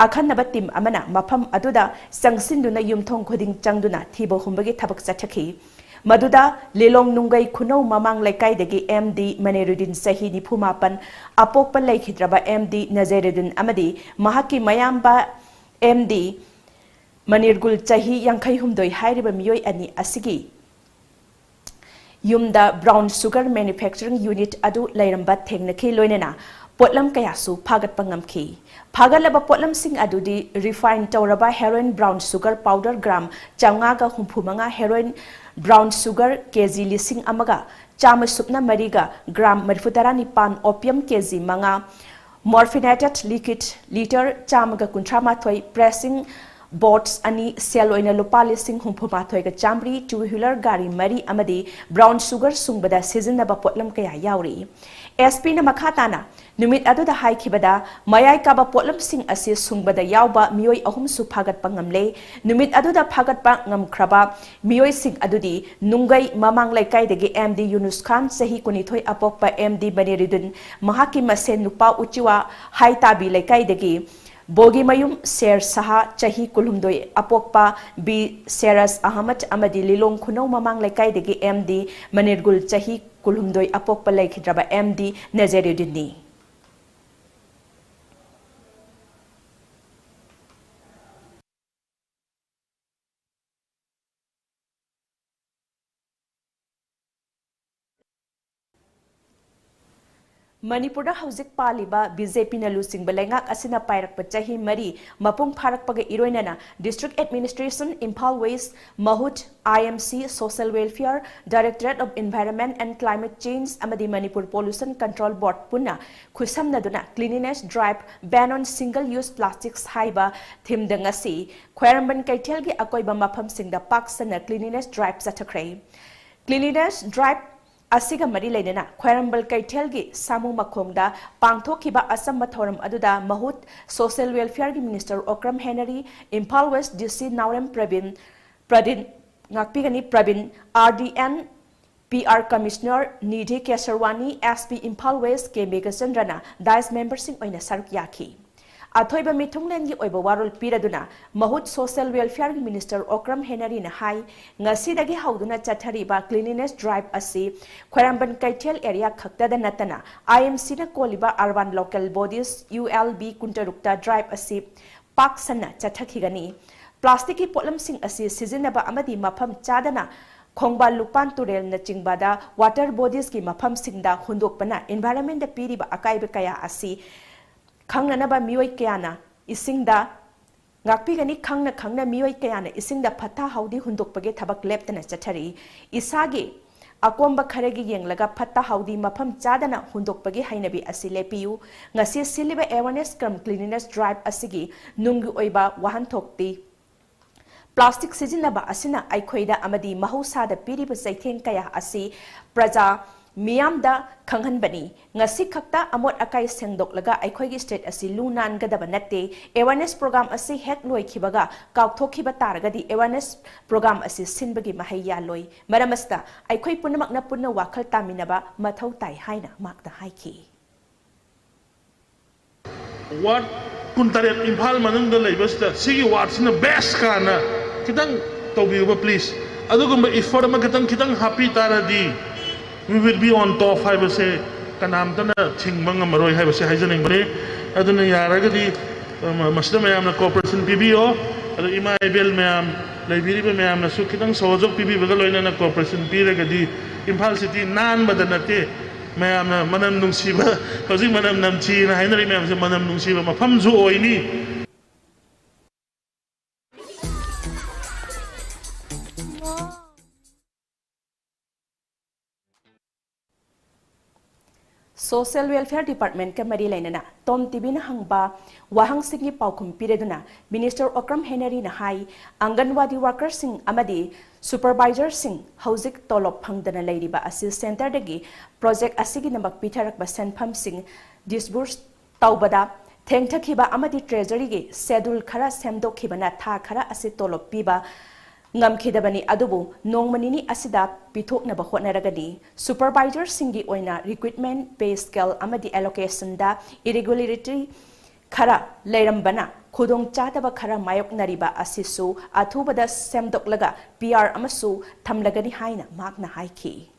ꯑꯈꯟꯅꯕ team ꯑꯃꯅ ꯃꯐꯝ ꯑꯗꯨꯗ ꯆꯪꯁꯤꯟꯗꯨꯅ ꯌꯨꯝꯊꯣꯡ ꯈꯨꯗꯤꯡ ꯆꯪꯗꯨꯅ ꯊꯤꯕ ꯍꯨꯝꯕꯒꯤ ꯊꯕꯛ ꯆꯠꯊꯈꯤ꯫ ꯃꯗꯨꯗ ꯂꯤꯂꯣꯡ ꯅꯨꯡꯒꯩ ꯈꯨꯅꯧ ꯃꯃꯥꯡ ꯂꯩꯀꯥꯏꯗꯒꯤ ꯑꯦꯝ ꯗꯤ ꯃꯅꯤꯔꯨꯗꯤꯟ, ꯆꯍꯤ ꯅꯤꯐꯨ ꯃꯥꯄꯟ, ꯑꯄꯣꯛꯄ ꯂꯩꯈꯤꯗ꯭ꯔꯕ ꯑꯦꯝ ꯗꯤ ꯅꯖꯔꯨꯗꯤꯟ ꯑꯃꯗꯤ ꯃꯍꯥꯛꯀꯤ ꯃꯌꯥꯝꯕ ꯑꯦꯝ ꯗꯤ ꯃꯅꯤꯔꯒꯨꯜ, ꯆꯍꯤ ꯌꯥꯡꯈꯩ ꯍꯨꯝꯗꯣꯏ ꯍꯥꯏꯔꯤꯕ ꯃꯤꯑꯣꯏ ꯑꯅꯤ ꯑꯁꯤꯒꯤ ꯌꯨꯝꯗ brown sugar manufacturing unit ꯑꯗꯨ ꯂꯩꯔꯝꯕ ꯊꯦꯡꯅꯈꯤ, ꯂꯣꯏꯅꯅ ꯄꯣꯠꯂꯝ ꯀꯌꯥꯁꯨ ꯐꯥꯒꯠꯄ ꯉꯝꯈꯤ꯫ ꯐꯥꯒꯠꯂꯕ ꯄꯣꯠꯂꯝꯁꯤꯡ ꯑꯗꯨꯗꯤ refine ꯇꯧꯔꯕ heroin brown sugar powder gram ꯆꯥꯝꯃꯉꯥꯒ ꯍꯨꯝꯐꯨ ꯃꯉꯥ, heroin brown sugar ꯀꯦ ꯖꯤ ꯂꯤꯁꯤꯡ ꯑꯃꯒ ꯆꯥꯝꯃ ꯁꯨꯞꯅ ꯃꯔꯤꯒ gram ꯃꯔꯤꯐꯨ ꯇꯔꯥ ꯅꯤꯄꯥꯟ, opium ꯀꯦ ꯖꯤ ꯃꯉꯥ, morphinated liquid litre ꯆꯥꯝꯃꯒ ꯀꯨꯟꯊ꯭ꯔꯥ ꯃꯥꯊꯣꯏ, pressing boards ꯑꯅꯤ, ꯁꯦꯜ ꯑꯣꯏꯅ ꯂꯨꯄꯥ ꯂꯤꯁꯤꯡ ꯍꯨꯝꯐꯨ ꯃꯥꯊꯣꯏꯒ ꯆꯥꯝꯃꯔꯤ, two wheeler ꯒꯥꯔꯤ ꯃꯔꯤ ꯑꯃꯗꯤ brown sugar ꯁꯨꯡꯕꯗ ꯁꯤꯖꯤꯟꯅꯕ ꯄꯣꯠꯂꯝ ꯀꯌꯥ ꯌꯥꯎꯔꯤ꯫ ꯑꯦꯁ ꯄꯤꯅ ꯃꯈꯥ ꯇꯥꯅ ꯅꯨꯃꯤꯠ ꯑꯗꯨꯗ ꯍꯥꯏꯈꯤꯕꯗ, ꯃꯌꯥꯏ ꯀꯥꯕ ꯄꯣꯠꯂꯝꯁꯤꯡ ꯑꯁꯤ ꯁꯨꯡꯕꯗ ꯌꯥꯎꯕ ꯃꯤꯑꯣꯏ ꯑꯍꯨꯝꯁꯨ ꯐꯥꯒꯠꯄ ꯉꯝꯂꯦ꯫ ꯅꯨꯃꯤꯠ ꯑꯗꯨꯗ ꯐꯥꯒꯠꯄ ꯉꯝꯈ꯭ꯔꯕ ꯃꯤꯑꯣꯏꯁꯤꯡ ꯑꯗꯨꯗꯤ ꯅꯨꯡꯒꯩ ꯃꯃꯥꯡ ꯂꯩꯀꯥꯏꯗꯒꯤ ꯑꯦꯝ ꯗꯤ ꯌꯨꯅꯨꯁ ꯈꯥꯟ, ꯆꯍꯤ ꯀꯨꯟꯅꯤꯊꯣꯏ, ꯑꯄꯣꯛꯄ ꯑꯦꯝ ꯗꯤ ꯃꯅꯤꯔꯨꯗꯤꯟ, ꯃꯍꯥꯛꯀꯤ ꯃꯁꯦꯟ ꯅꯨꯄꯥ ꯎꯆꯤꯋꯥ ꯍꯥꯏꯇꯥꯕꯤ ꯂꯩꯀꯥꯏꯗꯒꯤ ꯕꯣꯒꯤꯃꯌꯨꯝ ꯁꯦꯔ ꯁꯍꯥ, ꯆꯍꯤ ꯀꯨꯟꯍꯨꯝꯗꯣꯏ, ꯑꯄꯣꯛꯄ ꯕꯤ ꯁꯦꯔꯁ ꯑꯍꯃꯗ ꯑꯃꯗꯤ ꯂꯤꯂꯣꯡ ꯈꯨꯅꯧ ꯃꯃꯥꯡ ꯂꯩꯀꯥꯏꯗꯒꯤ ꯑꯦꯝ ꯗꯤ ꯃꯅꯤꯔꯒꯨꯜ, ꯆꯍꯤ ꯀꯨꯟꯍꯨꯝꯗꯣꯏ, ꯑꯄꯣꯛꯄ ꯂꯩꯈꯤꯗ꯭ꯔꯕ ꯑꯦꯝ ꯗꯤ ꯅꯖꯔꯨꯗꯤꯟꯅꯤ꯫ ꯃꯅꯤꯄꯨꯔꯗ ꯍꯧꯖꯤꯛ ꯄꯥꯜꯂꯤꯕ ꯕꯤ ꯖꯦ ꯄꯤꯅ ꯂꯨꯆꯤꯡꯕ ꯂꯩꯉꯥꯛ ꯑꯁꯤꯅ ꯄꯥꯏꯔꯛꯄ ꯆꯍꯤ ꯃꯔꯤ ꯃꯄꯨꯡ ꯐꯥꯔꯛꯄꯒ ꯏꯔꯣꯏꯅꯅ District Administration, ꯏꯝꯐꯥꯜ ꯋꯦꯁ꯭ꯠ, ꯃꯍꯨꯠ, ꯑꯥꯏ M C, Social Welfare, Directorate of Environment and Climate Change ꯑꯃꯗꯤ ꯃꯅꯤꯄꯨꯔ Pollution Control Board ꯄꯨꯟꯅ ꯈꯨꯠꯁꯝꯅꯗꯨꯅ Cleanliness Drive, Ban on Single Use Plastics ꯍꯥꯏꯕ theme ꯗ ꯉꯁꯤ ꯈ꯭ꯋꯥꯏꯔꯝꯕꯟ ꯀꯩꯊꯦꯜꯒꯤ ꯑꯀꯣꯏꯕ ꯃꯐꯝꯁꯤꯡꯗ ꯄꯥꯛ ꯁꯟꯅ cleanliness drive ꯆꯠꯊꯈ꯭ꯔꯦ꯫ Cleanliness drive ꯑꯁꯤꯒ ꯃꯔꯤ ꯂꯩꯅꯅ ꯈ꯭ꯋꯥꯏꯔꯝꯕꯟ ꯀꯩꯊꯦꯜꯒꯤ ꯁꯥꯃꯨ ꯃꯈꯣꯡꯗ ꯄꯥꯡꯊꯣꯛꯈꯤꯕ ꯑꯆꯝꯕ ꯊꯧꯔꯝ ꯑꯗꯨꯗ ꯃꯍꯨꯠ ꯁꯣꯁꯤꯌꯦꯜ ꯋꯦꯜꯐꯤꯌꯔꯒꯤ minister Okram Henry, Imphal west D C Naorem Prabin, Pradin, ꯉꯥꯛꯄꯤꯒꯅꯤ, Prabin, R D N, P R commissioner Nidhi Kesarwani, S P Imphal west K ꯃꯦꯘꯆꯟꯗ꯭ꯔꯅ ꯗꯥꯏꯁ ꯃꯦꯝꯕꯔꯁꯤꯡ ꯑꯣꯏꯅ ꯁꯔꯨꯛ ꯌꯥꯈꯤ꯫ ꯑꯊꯣꯏꯕ ꯃꯤꯊꯨꯡꯂꯦꯟꯒꯤ ꯑꯣꯏꯕ ꯋꯥꯔꯣꯜ ꯄꯤꯔꯗꯨꯅ ꯃꯍꯨꯠ ꯁꯣꯁꯤꯌꯦꯜ ꯋꯦꯜꯐꯤꯌꯔꯒꯤ ꯃꯤꯅꯤꯁꯇꯔ ꯑꯣꯀ꯭ꯔꯝ ꯍꯦꯅꯔꯤꯅ ꯍꯥꯏ, ꯉꯁꯤꯗꯒꯤ ꯍꯧꯗꯨꯅ ꯆꯠꯊꯔꯤꯕ ꯀ꯭ꯂꯤꯅꯤꯅꯦꯁ ꯗ꯭ꯔꯥꯏꯚ ꯑꯁꯤ ꯈ꯭ꯋꯥꯏꯔꯝꯕꯟ ꯀꯩꯊꯦꯜ ꯑꯦꯔꯤꯌꯥ ꯈꯛꯇꯗ ꯅꯠꯇꯅ ꯑꯥꯏ ꯑꯦꯝ ꯁꯤꯅ ꯀꯣꯜꯂꯤꯕ urban local bodies, U L B, ꯀꯨꯟꯇꯔꯨꯛꯇ ꯗ꯭ꯔꯥꯏꯚ ꯑꯁꯤ ꯄꯥꯛ ꯁꯟꯅ ꯆꯠꯊꯈꯤꯒꯅꯤ꯫ ꯄ꯭ꯂꯥꯁꯇꯤꯛꯀꯤ ꯄꯣꯠꯂꯝꯁꯤꯡ ꯑꯁꯤ ꯁꯤꯖꯤꯟꯅꯕ ꯑꯃꯗꯤ ꯃꯐꯝ ꯆꯥꯗꯅ ꯈꯣꯡꯕꯥꯟ ꯂꯨꯄꯥꯟ ꯇꯨꯔꯦꯜꯅꯆꯤꯡꯕꯗ ꯋꯥꯇꯔ ꯕꯣꯗꯤꯁꯀꯤ ꯃꯐꯝꯁꯤꯡꯗ ꯍꯨꯟꯗꯣꯛꯄꯅ ꯏꯟꯚꯥꯏꯔꯟꯃꯦꯟꯗ ꯄꯤꯔꯤꯕ ꯑꯀꯥꯏꯕ ꯀꯌꯥ ꯑꯁꯤ ꯈꯪꯅꯅꯕ ꯃꯤꯑꯣꯏ ꯀꯌꯥꯅ ꯏꯁꯤꯡꯗ ꯉꯥꯛꯄꯤꯒꯅꯤ꯫ ꯈꯪꯅ ꯈꯪꯅ ꯃꯤꯑꯣꯏ ꯀꯌꯥꯅ ꯏꯁꯤꯡꯗ ꯐꯠꯇ ꯍꯥꯎꯗꯤ ꯍꯨꯟꯗꯣꯛꯄꯒꯤ ꯊꯕꯛ ꯂꯦꯞꯇꯅ ꯆꯠꯊꯔꯤ꯫ ꯏꯁꯥꯒꯤ ꯑꯀꯣꯝꯕ ꯈꯔꯒꯤ ꯌꯦꯡꯂꯒ ꯐꯠꯇ ꯍꯥꯎꯗꯤ ꯃꯐꯝ ꯆꯥꯗꯅ ꯍꯨꯟꯗꯣꯛꯄꯒꯤ ꯍꯩꯅꯕꯤ ꯑꯁꯤ ꯂꯦꯞꯄꯤꯌꯨ꯫ ꯉꯁꯤ ꯁꯤꯜꯂꯤꯕ ꯑꯦꯋꯥꯔꯅꯦꯁ ꯀꯝ ꯀ꯭ꯂꯤꯅꯤꯅꯦꯁ ꯗ꯭ꯔꯥꯏꯚ ꯑꯁꯤꯒꯤ ꯅꯨꯡꯒꯤ ꯑꯣꯏꯕ ꯋꯥꯍꯟꯊꯣꯛꯇꯤ ꯄ꯭ꯂꯥꯁꯇꯤꯛ ꯁꯤꯖꯤꯟꯅꯕ ꯑꯁꯤꯅ ꯑꯩꯈꯣꯏꯗ ꯑꯃꯗꯤ ꯃꯍꯧꯁꯥꯗ ꯄꯤꯔꯤꯕ ꯆꯩꯊꯦꯡ ꯀꯌꯥ ꯑꯁꯤ ꯄ꯭ꯔꯖꯥ ꯃꯤꯌꯥꯝꯗ ꯈꯪꯍꯟꯕꯅꯤ꯫ ꯉꯁꯤ ꯈꯛꯇ ꯑꯃꯣꯠ ꯑꯀꯥꯏ ꯁꯦꯡꯗꯣꯛꯂꯒ ꯑꯩꯈꯣꯏꯒꯤ ꯁ꯭ꯇꯦꯠ ꯑꯁꯤ ꯂꯨ ꯅꯥꯟꯒꯗꯕ ꯅꯠꯇꯦ꯫ ꯑꯦꯋꯥꯔꯅꯦꯁ ꯄ꯭ꯔꯣꯒ꯭ꯔꯥꯝ ꯑꯁꯤ ꯍꯦꯛ ꯂꯣꯏꯈꯤꯕꯒ ꯀꯥꯎꯊꯣꯛꯈꯤꯕ ꯇꯥꯔꯒꯗꯤ ꯑꯦꯋꯥꯔꯅꯦꯁ ꯄ꯭ꯔꯣꯒ꯭ꯔꯥꯝ ꯑꯁꯤ ꯁꯤꯟꯕꯒꯤ ꯃꯍꯩ ꯌꯥꯜꯂꯣꯏ꯫ ꯃꯔꯝ ꯑꯁꯤꯗ ꯑꯩꯈꯣꯏ ꯄꯨꯝꯅꯃꯛꯅ ꯄꯨꯟꯅ ꯋꯥꯈꯜ ꯇꯥꯃꯤꯟꯅꯕ ꯃꯊꯧ ꯇꯥꯏ ꯍꯥꯏꯅ ꯃꯍꯥꯛꯅ ꯍꯥꯏꯈꯤ꯫ ꯋꯥꯔꯗ ꯀꯨꯟꯇꯔꯦꯠ ꯏꯝꯐꯥꯜ ꯃꯅꯨꯡꯗ ꯂꯩꯕꯁꯤꯗ ꯁꯤꯒꯤ ꯋꯥꯔꯗꯁꯤꯅ ꯕꯦꯁ ꯀꯥꯅ ꯈꯤꯇꯪ ꯇꯧꯕꯤꯌꯨꯕ ꯄ꯭ꯂꯤꯁ꯫ ꯑꯗꯨꯒꯨꯝꯕ ꯏꯐꯔꯠ ꯑꯃ ꯈꯤꯇꯪ ꯈꯤꯇꯪ ꯍꯥꯞꯄꯤ ꯇꯥꯔꯗꯤ we will be on top ꯍꯥꯏꯕꯁꯦ ꯀꯅꯥꯝꯇꯅ ꯊꯤꯡꯕ ꯉꯝꯃꯔꯣꯏ ꯍꯥꯏꯕꯁꯦ ꯍꯥꯏꯖꯅꯤꯡꯕꯅꯤ꯫ ꯑꯗꯨꯅ ꯌꯥꯔꯒꯗꯤ ꯃꯁꯤꯗ ꯃꯌꯥꯝꯅ ꯀꯣꯑꯣꯄꯔꯦꯁꯟ ꯄꯤꯕꯤꯌꯣ꯫ ꯑꯗꯣ ꯏꯃꯥ ꯏꯕꯦꯜ ꯃꯌꯥꯝ, ꯂꯩꯕꯤꯔꯤꯕ ꯃꯌꯥꯝꯅꯁꯨ ꯈꯤꯇꯪ ꯁꯍꯣꯖꯣꯛ ꯄꯤꯕꯤꯕꯒ ꯂꯣꯏꯅꯅ ꯀꯣꯑꯣꯄꯔꯦꯁꯟ ꯄꯤꯔꯒꯗꯤ ꯏꯝꯐꯥꯜ ꯁꯤꯇꯤ ꯅꯥꯟꯕꯗ ꯅꯠꯇꯦ, ꯃꯌꯥꯝꯅ ꯃꯅꯝ ꯅꯨꯡꯁꯤꯕ, ꯍꯧꯖꯤꯛ ꯃꯅꯝ ꯅꯝꯊꯤꯅ ꯍꯥꯏꯅꯔꯤ ꯃꯌꯥꯝꯁꯦ ꯃꯅꯝ ꯅꯨꯡꯁꯤꯕ ꯃꯐꯝꯁꯨ ꯑꯣꯏꯅꯤ꯫ Social Welfare Department ꯀ ꯃꯔꯤ ꯂꯩꯅꯅ ꯇꯣꯝ ꯇꯤꯚꯤꯅ ꯍꯪꯕ ꯋꯥꯍꯪꯁꯤꯡꯒꯤ ꯄꯥꯎꯈꯨꯝ ꯄꯤꯔꯗꯨꯅ Minister Okram Henry ꯅ ꯍꯥꯏ, ꯑꯪꯒꯟꯋꯥꯗꯤ worker ꯁꯤꯡ ꯑꯃꯗꯤ supervisor ꯁꯤꯡ ꯍꯧꯖꯤꯛ ꯇꯣꯂꯣꯞ ꯐꯪꯗꯅ ꯂꯩꯔꯤꯕ ꯑꯁꯤ centre ꯗꯒꯤ project ꯑꯁꯤꯒꯤꯗꯃꯛ ꯄꯤꯊꯔꯛꯄ ꯁꯦꯟꯐꯝꯁꯤꯡ disburse ꯇꯧꯕꯗ ꯊꯦꯡꯊꯈꯤꯕ ꯑꯃꯗꯤ Treasury ꯒꯤ schedule ꯈꯔ ꯁꯦꯝꯗꯣꯛꯈꯤꯕꯅ ꯊꯥ ꯈꯔ ꯑꯁꯤ ꯇꯣꯂꯣꯞ ꯄꯤꯕ ꯉꯝꯈꯤꯗꯕꯅꯤ, ꯑꯗꯨꯕꯨ ꯅꯣꯡꯃ ꯅꯤꯅꯤ ꯑꯁꯤꯗ ꯄꯤꯊꯣꯛꯅꯕ ꯍꯣꯠꯅꯔꯒꯅꯤ꯫ Supervisor ꯁꯤꯡꯒꯤ ꯑꯣꯏꯅ recruitment, pay scale ꯑꯃꯗꯤ allocation ꯗ irregularity ꯈꯔ ꯂꯩꯔꯝꯕꯅ ꯈꯨꯗꯣꯡꯆꯥꯗꯕ ꯈꯔ ꯃꯥꯌꯣꯛꯅꯔꯤꯕ ꯑꯁꯤꯁꯨ ꯑꯊꯨꯕꯗ ꯁꯦꯝꯗꯣꯛꯂꯒ P R ꯑꯃꯁꯨ ꯊꯝꯂꯒꯅꯤ ꯍꯥꯏꯅ ꯃꯍꯥꯛꯅ ꯍꯥꯏꯈꯤ꯫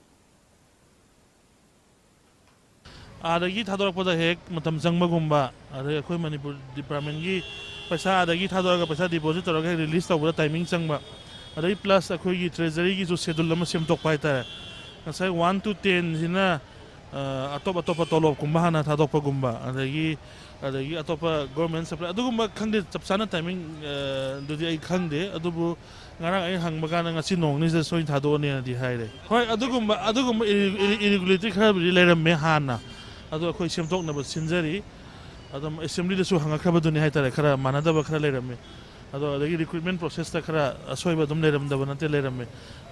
ꯑꯥꯗꯒꯤ ꯊꯥꯗꯣꯔꯛꯄꯗ ꯍꯦꯛ ꯃꯇꯝ ꯆꯪꯕꯒꯨꯝꯕ, ꯑꯗꯩ ꯑꯩꯈꯣꯏ ꯃꯅꯤꯄꯨꯔ department ꯀꯤ ꯄꯩꯁꯥ ꯑꯥꯗꯒꯤ ꯊꯥꯗꯣꯔꯛꯑꯒ ꯄꯩꯁꯥ deposit ꯇꯧꯔꯒ ꯍꯦꯛ release ꯇꯧꯕꯗ timing ꯆꯪꯕ, ꯑꯗꯩ plus ꯑꯩꯈꯣꯏꯒꯤ Treasury ꯒꯤꯁꯨ schedule ꯑꯃ ꯁꯦꯝꯗꯣꯛꯄ ꯍꯥꯏꯇꯥꯔꯦ꯫ ꯉꯁꯥꯏ one to ten ꯁꯤꯅ, ꯑ, ꯑꯇꯣꯞ ꯑꯇꯣꯞꯄ ꯇꯣꯂꯣꯞꯀꯨꯝꯕ ꯍꯥꯟꯅ ꯊꯥꯗꯣꯛꯄꯒꯨꯝꯕ, ꯑꯗꯒꯤ, ꯑꯗꯒꯤ ꯑꯇꯣꯞꯄ government supply ꯑꯗꯨꯒꯨꯝꯕ ꯈꯪꯗꯦ, ꯆꯞ ꯆꯥꯅ timing, ꯑ, ꯗꯨꯗꯤ ꯑꯩ ꯈꯪꯗꯦ꯫ ꯑꯗꯨꯕꯨ ꯉꯔꯥꯡ ꯑꯩ ꯍꯪꯕ ꯀꯥꯟꯗ ꯉꯁꯤ ꯅꯣꯡ ꯅꯤꯁꯤꯗ ꯁꯣꯏꯅ ꯊꯥꯗꯣꯛꯑꯅꯤꯅꯗꯤ ꯍꯥꯏꯔꯦ꯫ ꯍꯣꯏ, ꯑꯗꯨꯒꯨꯝꯕ, ꯑꯗꯨꯒꯨꯝꯕ irre-, irre-, irregularity ꯈꯔꯕꯨꯗꯤ ꯂꯩꯔꯝꯃꯦ ꯍꯥꯟꯅ, ꯑꯗꯣ ꯑꯩꯈꯣꯏ ꯁꯦꯝꯗꯣꯛꯅꯕ ꯁꯤꯟꯖꯔꯤ꯫ ꯑꯗꯨꯝ assembly ꯗꯁꯨ ꯍꯪꯉꯛꯈ꯭ꯔꯕꯗꯨꯅꯤ ꯍꯥꯏꯇꯥꯔꯦ, ꯈꯔ ꯃꯥꯟꯅꯗꯕ ꯈꯔ ꯂꯩꯔꯝꯃꯦ꯫ ꯑꯗꯣ ꯑꯗꯒꯤ recruitment process ꯇ ꯈꯔ ꯑꯁꯣꯏꯕ ꯑꯗꯨꯝ ꯂꯩꯔꯝꯗꯕ ꯅꯠꯇꯦ, ꯂꯩꯔꯝꯃꯦ꯫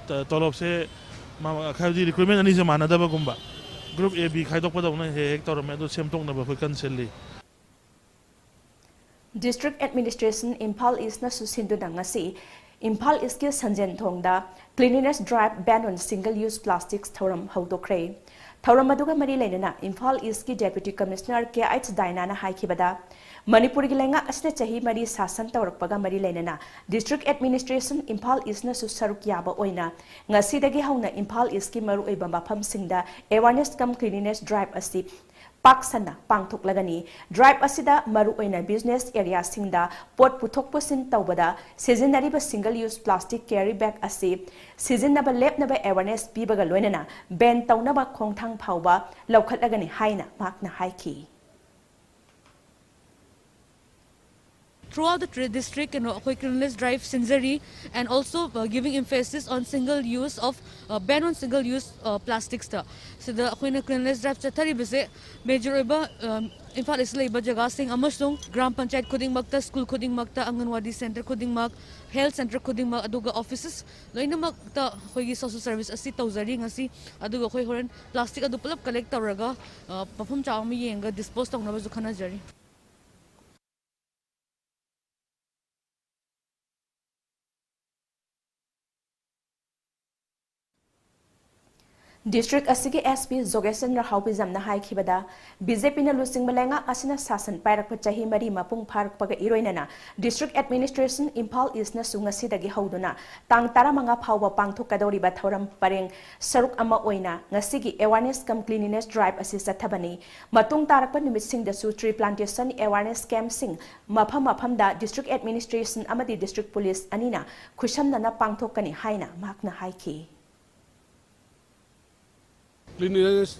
ꯇ-, ꯇꯣꯂꯣꯞꯁꯦ ꯃꯥ-, ꯍꯥꯏꯕꯗꯤ recruitment ꯑꯅꯤꯁꯦ ꯃꯥꯟꯅꯗꯕꯒꯨꯝꯕ, group A, B ꯈꯥꯏꯗꯣꯛꯄꯗꯧꯅ ꯍꯦꯛ ꯍꯦꯛ ꯇꯧꯔꯝꯃꯦ, ꯑꯗꯨ ꯁꯦꯝꯗꯣꯛꯅꯕ ꯑꯩꯈꯣꯏ ꯀꯟꯅ ꯁꯤꯜꯂꯤ꯫ District Administration ꯏꯝꯐꯥꯜ ꯏꯁꯅꯁꯨ ꯁꯤꯟꯗꯨꯅ ꯉꯁꯤ ꯏꯝꯐꯥꯜ ꯏꯁꯀꯤ ꯁꯟꯖꯦꯟꯊꯣꯡꯗ Cleanliness Drive Ban on Single Use Plastics ꯊꯧꯔꯝ ꯍꯧꯗꯣꯛꯈ꯭ꯔꯦ꯫ ꯊꯧꯔꯝ ꯑꯗꯨꯒ ꯃꯔꯤ ꯂꯩꯅꯅ ꯏꯝꯐꯥꯜ ꯏꯁꯀꯤ Deputy Commissioner ꯀꯦ ꯑꯩꯆ ꯗꯥꯏꯅꯥꯅ ꯍꯥꯏꯈꯤꯕꯗ, ꯃꯅꯤꯄꯨꯔꯒꯤ ꯂꯩꯉꯥꯛ ꯑꯁꯤꯅ ꯆꯍꯤ ꯃꯔꯤ ꯁꯥꯁꯟ ꯇꯧꯔꯛꯄꯒ ꯃꯔꯤ ꯂꯩꯅꯅ District Administration ꯏꯝꯐꯥꯜ ꯏꯁꯅꯁꯨ ꯁꯔꯨꯛ ꯌꯥꯕ ꯑꯣꯏꯅ ꯉꯁꯤꯗꯒꯤ ꯍꯧꯅ ꯏꯝꯐꯥꯜ ꯏꯁꯀꯤ ꯃꯔꯨꯑꯣꯏꯕ ꯃꯐꯝꯁꯤꯡꯗ awareness cum cleanliness drive ꯑꯁꯤ ꯄꯥꯛ ꯁꯟꯅ ꯄꯥꯡꯊꯣꯛꯂꯒꯅꯤ꯫ Drive ꯑꯁꯤꯗ ꯃꯔꯨꯑꯣꯏꯅ business area ꯁꯤꯡꯗ ꯄꯣꯠ ꯄꯨꯊꯣꯛ ꯄꯨꯁꯤꯟ ꯇꯧꯕꯗ ꯁꯤꯖꯤꯟꯅꯔꯤꯕ single use plastic carry bag ꯑꯁꯤ ꯁꯤꯖꯤꯟꯅꯕ ꯂꯦꯞꯅꯕ awareness ꯄꯤꯕꯒ ꯂꯣꯏꯅꯅ ban ꯇꯧꯅꯕ ꯈꯣꯡꯊꯥꯡ ꯐꯥꯎꯕ ꯂꯧꯈꯠꯂꯒꯅꯤ ꯍꯥꯏꯅ ꯃꯍꯥꯛꯅ ꯍꯥꯏꯈꯤ꯫ Throughout the tri- district, you know, ꯑꯩꯈꯣꯏ cleanliness drive ꯁꯤꯟꯖꯔꯤ, and also, uh, giving emphasis on single use of, uh, ban on single use, uh, plastics ꯇ꯫ ꯁꯤꯗ ꯑꯩꯈꯣꯏꯅ cleanliness drive ꯆꯠꯊꯔꯤꯕꯁꯦ major ꯑꯣꯏꯕ, um, ꯏꯝꯐꯥꯜ ꯏꯁ ꯂꯩꯕ ꯖꯒꯥꯁꯤꯡ ꯑꯃꯁꯨꯡ ꯒ꯭ꯔꯥꯝ ꯄꯟꯆꯥꯌꯠ ꯈꯨꯗꯤꯡꯃꯛꯇ, ꯁ꯭ꯀꯨꯜ ꯈꯨꯗꯤꯡꯃꯛꯇ, ꯑꯪꯒꯟꯋꯥꯗꯤ center ꯈꯨꯗꯤꯡꯃꯛ, health center ꯈꯨꯗꯤꯡꯃꯛ, ꯑꯗꯨꯒ offices ꯂꯣꯏꯅꯃꯛꯇ ꯑꯩꯈꯣꯏꯒꯤ social service ꯑꯁꯤ ꯇꯧꯖꯔꯤ ꯉꯁꯤ꯫ ꯑꯗꯨꯒ ꯑꯩꯈꯣꯏ ꯍꯣꯔꯦꯟ plastic ꯑꯗꯨ ꯄꯨꯂꯞ collect ꯇꯧꯔꯒ, ꯑ, ꯃꯐꯝ ꯆꯥꯕ ꯑꯃ ꯌꯦꯡꯉꯒ dispose ꯇꯧꯅꯕꯁꯨ ꯈꯟꯅꯖꯔꯤ꯫ District ꯑꯁꯤꯒꯤ S P ꯖꯣꯒꯦꯁꯟꯗ꯭ꯔ ꯍꯥꯎꯕꯤꯖꯝꯅ ꯍꯥꯏꯈꯤꯕꯗ, B J P ꯅ ꯂꯨꯆꯤꯡꯕ ꯂꯩꯉꯥꯛ ꯑꯁꯤꯅ ꯁꯥꯁꯟ ꯄꯥꯏꯔꯛꯄ ꯆꯍꯤ ꯃꯔꯤ ꯃꯄꯨꯡ ꯐꯥꯔꯛꯄꯒ ꯏꯔꯣꯏꯅꯅ District Administration ꯏꯝꯐꯥꯜ ꯏꯁꯅꯁꯨ ꯉꯁꯤꯗꯒꯤ ꯍꯧꯗꯨꯅ ꯇꯥꯡ ꯇꯔꯥꯃꯉꯥ ꯐꯥꯎꯕ ꯄꯥꯡꯊꯣꯛꯀꯗꯧꯔꯤꯕ ꯊꯧꯔꯝ ꯄꯔꯦꯡ ꯁꯔꯨꯛ ꯑꯃ ꯑꯣꯏꯅ ꯉꯁꯤꯒꯤ awareness cum cleanliness drive ꯑꯁꯤ ꯆꯠꯊꯕꯅꯤ꯫ ꯃꯇꯨꯡ ꯇꯥꯔꯛꯄ ꯅꯨꯃꯤꯠꯁꯤꯡꯗꯁꯨ tree plantation awareness camp ꯁꯤꯡ ꯃꯐꯝ ꯃꯐꯝꯗ District Administration ꯑꯃꯗꯤ District Police ꯑꯅꯤꯅ ꯈꯨꯠꯁꯝꯅꯅ ꯄꯥꯡꯊꯣꯛꯀꯅꯤ ꯍꯥꯏꯅ ꯃꯍꯥꯛꯅ ꯍꯥꯏꯈꯤ꯫ Cleanliness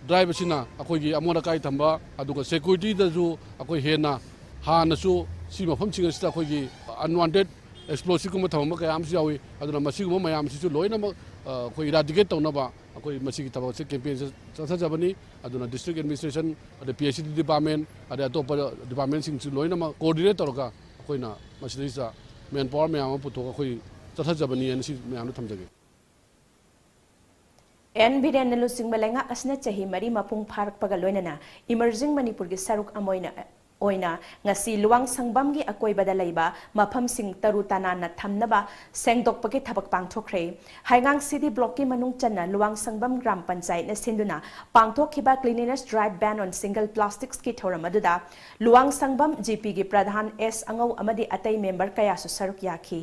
drive ꯑꯁꯤꯅ ꯑꯩꯈꯣꯏꯒꯤ ꯑꯃꯣꯠ ꯑꯀꯥꯏ ꯊꯝꯕ, ꯑꯗꯨꯒ security ꯗꯁꯨ ꯑꯩꯈꯣꯏ ꯍꯦꯟꯅ, ꯍꯥꯟꯅꯁꯨ ꯁꯤ ꯃꯐꯝꯁꯤꯡ ꯑꯁꯤꯗ ꯑꯩꯈꯣꯏꯒꯤ unwanted explosive ꯀꯨꯝꯕ ꯊꯝꯃꯝꯕ ꯀꯌꯥ ꯑꯃꯁꯨ ꯌꯥꯎꯏ꯫ ꯑꯗꯨꯅ ꯃꯁꯤꯒꯨꯝꯕ ꯃꯌꯥꯝꯁꯤꯁꯨ ꯂꯣꯏꯅꯃꯛ, ꯑ, ꯑꯩꯈꯣꯏ eradicate ꯇꯧꯅꯕ ꯑꯩꯈꯣꯏ ꯃꯁꯤꯒꯤ ꯊꯕꯛꯁꯦ campaign ꯁꯦ ꯆꯠꯊꯖꯕꯅꯤ꯫ ꯑꯗꯨꯅ District Administration, ꯑꯗꯩ P H E D department, ꯑꯗꯩ ꯑꯇꯣꯞꯄ department ꯁꯤꯡꯁꯨ ꯂꯣꯏꯅꯃꯛ coordinate ꯇꯧꯔꯒ ꯑꯩꯈꯣꯏꯅ ꯃꯁꯤꯗꯩꯁꯤꯗ man power ꯃꯌꯥꯝ ꯑꯃ ꯄꯨꯊꯣꯛꯑꯒ ꯑꯩꯈꯣꯏ ꯆꯠꯊꯖꯕꯅꯤ ꯍꯥꯏꯅ ꯁꯤ ꯃꯌꯥꯝꯗ ꯊꯝꯖꯒꯦ꯫ ꯑꯦꯟ ꯕꯤꯔꯦꯟꯅ ꯂꯨꯆꯤꯡꯕ ꯂꯩꯉꯥꯛ ꯑꯁꯤꯅ ꯆꯍꯤ ꯃꯔꯤ ꯃꯄꯨꯡ ꯐꯥꯔꯛꯄꯒ ꯂꯣꯏꯅꯅ Emerging ꯃꯅꯤꯄꯨꯔꯒꯤ ꯁꯔꯨꯛ ꯑꯃ ꯑꯣꯏꯅ, ꯑꯣꯏꯅ ꯉꯁꯤ ꯂꯨꯋꯥꯡꯁꯪꯕꯝꯒꯤ ꯑꯀꯣꯏꯕꯗ ꯂꯩꯕ ꯃꯐꯝꯁꯤꯡ ꯇꯔꯨ ꯇꯅꯥꯟꯅ ꯊꯝꯅꯕ ꯁꯦꯡꯗꯣꯛꯄꯒꯤ ꯊꯕꯛ ꯄꯥꯡꯊꯣꯛꯈ꯭ꯔꯦ꯫ ꯍꯩꯉꯥꯡ ꯁꯤꯇꯤ ꯕ꯭ꯂꯣꯛꯀꯤ ꯃꯅꯨꯡ ꯆꯟꯅ ꯂꯨꯋꯥꯡꯁꯪꯕꯝ ꯒ꯭ꯔꯥꯝ ꯄꯟꯆꯥꯌꯠꯅ ꯁꯤꯟꯗꯨꯅ ꯄꯥꯡꯊꯣꯛꯈꯤꯕ Cleanliness Drive Ban on Single Plastics ꯀꯤ ꯊꯧꯔꯝ ꯑꯗꯨꯗ ꯂꯨꯋꯥꯡꯁꯪꯕꯝ G P ꯒꯤ ꯄ꯭ꯔꯙꯥꯟ ꯑꯦꯁ ꯑꯉꯧ ꯑꯃꯗꯤ ꯑꯇꯩ member ꯀꯌꯥꯁꯨ ꯁꯔꯨꯛ ꯌꯥꯈꯤ꯫